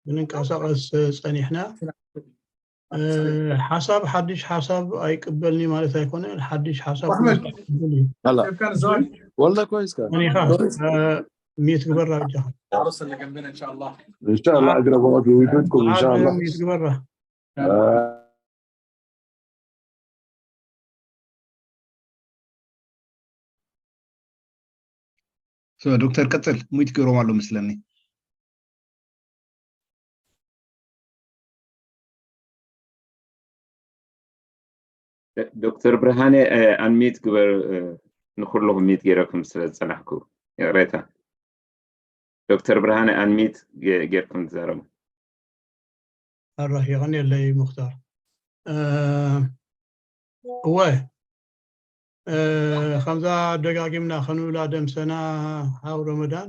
ክንንቀሳቐስ ፀኒሕና ሓሳብ ሓድሽ ሓሳብ ኣይቅበልኒ ማለት ኣይኮነ ሓድሽ ሓሳብ ወላ ኮይስካ ሚት ግበራ ብጃኻ እንሻላ እግረ ብዖት ውይፈትኩም እንሻላ ሚት ግበራ ዶክተር ቀፅል ሙይት ገይሮም ኣሎ መስለኒ ዶክተር ብርሃነ ኣንሚት ግበር ንኩልኹም ሚት ገይረኩም ስለ ዝፀናሕኩ ይቕሬታ ዶክተር ብርሃነ ኣንሚት ጌርኩም ትዛረቡ ኣራህ የቐንየለይ ሙክታር እወ ከምዛ ደጋጊምና ከንብላ ደምሰና ሓው ረመዳን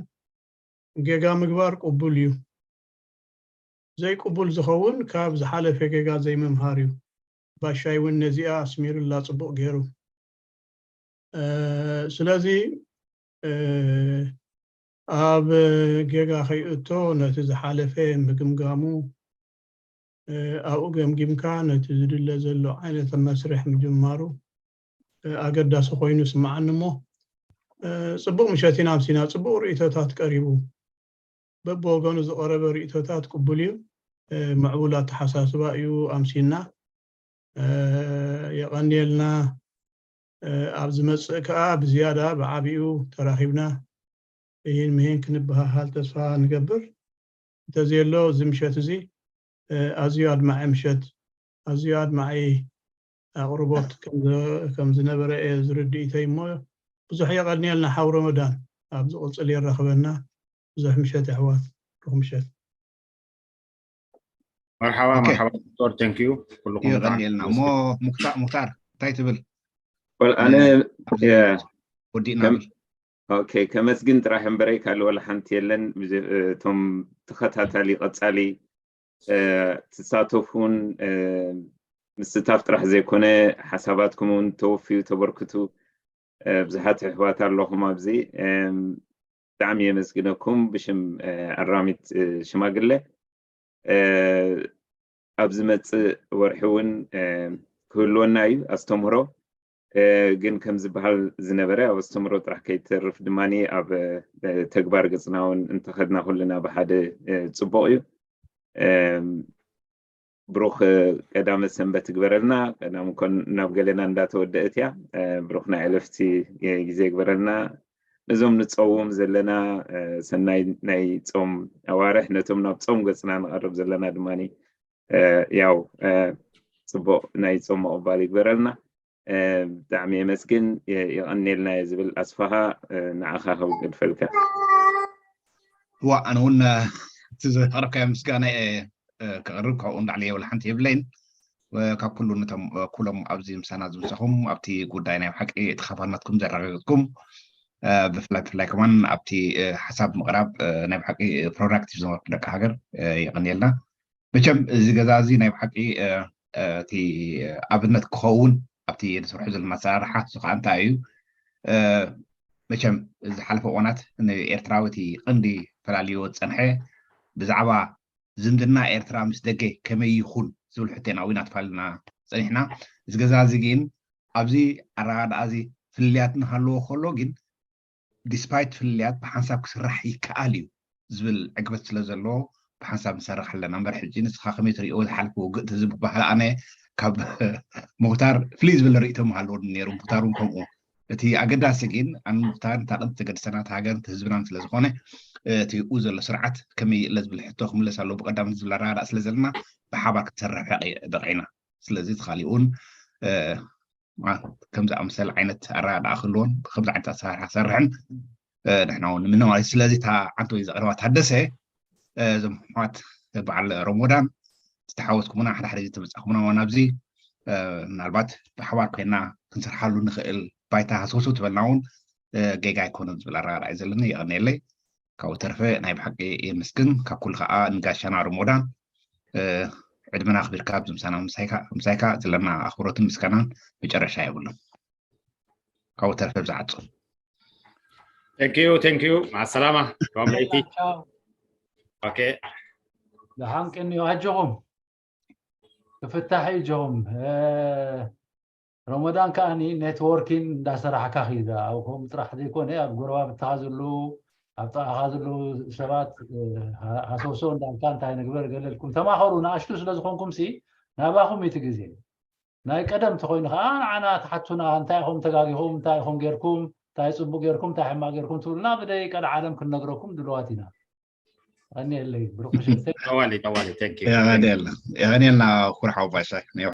ጌጋ ምግባር ቅቡል እዩ ዘይቅቡል ዝኸውን ካብ ዝሓለፈ ጌጋ ዘይምምሃር እዩ ባሻይ እውን ነዚኣ ኣስሚሩላ ፅቡቕ ገይሩ ስለዚ ኣብ ጌጋ ከይእቶ ነቲ ዝሓለፈ ምግምጋሙ ኣብኡ ገምጊምካ ነቲ ዝድለ ዘሎ ዓይነት መስርሕ ምጅማሩ ኣገዳሲ ኮይኑ ስምዓኒ እሞ ፅቡቕ ምሸት ኢና ኣምሲና ፅቡቕ ርእቶታት ቀሪቡ በብወገኑ ዝቐረበ ርእቶታት ቅቡል እዩ ምዕቡል ኣተሓሳስባ እዩ ኣምሲልና። የቐንየልና። ኣብ ዝመጽእ ከኣ ብዝያዳ ብዓቢኡ ተራኺብና ይህን ምሂን ክንበሃሃል ተስፋ ንገብር። እንተዘየሎ እዚ ምሸት እዚ ኣዝዩ ኣድማዒ ምሸት፣ ኣዝዩ ኣድማዒ ኣቕርቦት ከም ዝነበረ እየ ዝርድኢተይ። እሞ ብዙሕ የቐንየልና ሓው ረመዳን። ኣብ ዝቕጽል የራኽበና። ብዙሕ ምሸት የሕዋት። ሩኽ ምሸት። መርሓባ መርሓባ ዶክተር፣ ቴንክ ዩ ኩልኩም። የቐንየልና። እሞ ሙክታር እንታይ ትብል? ኣነ ወዲእና። ኦኬ፣ ከመስግን ጥራሕ እምበረይ ካልእ ወላ ሓንቲ የለን። እቶም ተኸታታሊ ቀጻሊ ትሳተፉን ምስታፍ ጥራሕ ዘይኮነ ሓሳባትኩም እውን ተወፍዩ ተበርክቱ ብዙሓት ኣሕዋት ኣለኹም ኣብዚ። ብጣዕሚ የመስግነኩም ብሽም ኣራሚት ሽማግለ። ኣብ ዝመፅእ ወርሒ እውን ክህልወና እዩ ኣስተምህሮ። ግን ከም ዝበሃል ዝነበረ ኣብ ኣስተምህሮ ጥራሕ ከይተርፍ ድማ ኣብ ተግባር ገፅና እውን እንተኸድና ኩልና ብሓደ ፅቡቕ እዩ። ብሩኽ ቀዳመ ሰንበት ይግበረልና። ቀዳም እኮ ናብ ገለና እንዳተወደአት እያ። ብሩኽ ናይ ዕለፍቲ ግዜ ይግበረልና። ነዞም ንፀውም ዘለና ሰናይ ናይ ፆም ኣዋርሕ፣ ነቶም ናብ ፆም ገፅና ንቐርብ ዘለና ድማ ያው ፅቡቕ ናይ ፆም ምቕባል ይግበረልና። ብጣዕሚ የመስግን። የቐኔልና እየ ዝብል ኣስፋሃ፣ ንዓኻ ከውግድፈልካ። ዋ ኣነ እውን እቲ ዘቕረብካዮ ምስጋና እየ ከቕርብ፣ ካብኡ ንላዕሊ የብላ ሓንቲ የብለይን። ካብ ኩሉ ነቶም ኩሎም ኣብዚ ምሳና ዝምሰኹም ኣብቲ ጉዳይ ናይ ብሓቂ ተኻፋልነትኩም ዘረጋገፅኩም ብፍላይ ብፍላይ ከማን ኣብቲ ሓሳብ ምቕራብ ናይ ብሓቂ ፕሮዳክቲቭ ዝነበርኩም ደቂ ሃገር የቐንየልና። መቸም እዚ ገዛ እዚ ናይ ብሓቂ እቲ ኣብነት ክኸውን ኣብቲ ንሰርሖ ዘለና ኣሰራርሓ እሱ ከዓ እንታይ እዩ? መቸም ዝሓለፈ እዋናት ንኤርትራዊ እቲ ቀንዲ ፈላልዮ ዝፀንሐ ብዛዕባ ዝምድና ኤርትራ ምስ ደገ ከመይ ይኹን ዝብል ሕቶ ኢና ዊና ተፋልና ፀኒሕና። እዚ ገዛ እዚ ግን ኣብዚ ኣረዳድኣ እዚ ፍልልያት እናሃለዎ ከሎ ግን ዲስፓይት ፍልልያት ብሓንሳብ ክስራሕ ይከኣል እዩ ዝብል ዕግበት ስለ ዘለዎ ብሓንሳብ ንሰርሕ ኣለና እምበር ሕጂ ንስኻ ከመይ ትሪኦ ዝሓለፈ ውግእ ትዝብ ክበሃል ኣነ ካብ ሙክታር ፍልይ ዝበለ ርእቶ ምሃለዎ ነይሩ። ሙክታር እውን ከምኡ። እቲ ኣገዳሲ ግን ኣን ሙክታር እንታ ቅንት ተገድሰና እቲ ሃገርን እቲ ህዝብናን ስለ ዝኾነ እቲ ኡ ዘሎ ስርዓት ከመይ ይእለ ዝብል ሕቶ ክምለስ ኣለዎ ብቀዳምነት ዝብል ኣረዳድኣ ስለ ዘለና ብሓባር ክትሰርሕ በቂዕና። ስለዚ እቲ ካሊኡን ከም ዝኣመሰለ ዓይነት ኣረዳድኣ ክህልዎን ብከምዚ ዓይነት ኣሰራርሓ ክሰርሕን ንሕና እውን ንምነ ማለት እዩ። ስለዚ እታ ዓንተ ወይ ዘቕረባ ታደሰ እዞም ሕማት በዓል ሮሞዳን ዝተሓወስኩምና ሓደ ሓደ ግዜ ተመፃእኩምና ዋ ናብዚ ምናልባት ብሓባር ኮይና ክንሰርሓሉ ንኽእል ባይታ ሃሰውሰው ትበልና እውን ጌጋ ኣይኮነን ዝብል ኣረዳድኣ እዩ ዘለኒ። የቐንየለይ። ካብኡ ተርፈ ናይ ብሓቂ የመስግን። ካብ ኩሉ ከዓ ንጋሻና ሮሞዳን ዕድመና ኣኽቢርካ ኣብዚ ምሳና ምሳይካ ዘለና ኣኽብሮትን ምስጋናን መጨረሻ የብሉን። ካብኡ ተርፈ ብዝዓጹ Thank you, thank you. ማሰላማ። ሮም ለይቲ። ኦኬ። ደሓን ቅንዩ ኣጆኹም። ክፍታሕ እዩ ጆም። ረመዳን ከዓኒ ኔትወርኪን እንዳሰራሕካ ኺድ ኣብ ከምኡ ጥራሕ ዘይኮነ ኣብ ጎረባብትኻ ዘለዉ ኣብ ጥቓኻ ዘለዉ ሰባት ሃሰውሰው እንዳልካ እንታይ ንግበር ገለልኩም ተማኸሩ። ንኣሽቱ ስለ ዝኾንኩም ሲ ናባኹም እቲ ግዜ ናይ ቀደም ተኾይኑ ከዓ ንዓና ትሓቱና እንታይ ኢኹም ተጋጊኹም እንታይ ኢኹም ጌርኩም እንታይ ፅቡቅ ጌርኩም እንታይ ሕማቅ ጌርኩም ትብሉና ብደይ ቀድ ዓለም ክንነግረኩም ድልዋት ኢና። ቀኒየለይ ብሩክ ምሸት። ጠዋሊ ጠዋሊ thank you። የቐንየልና የቐንየልና ኩርሓው ባሻይ።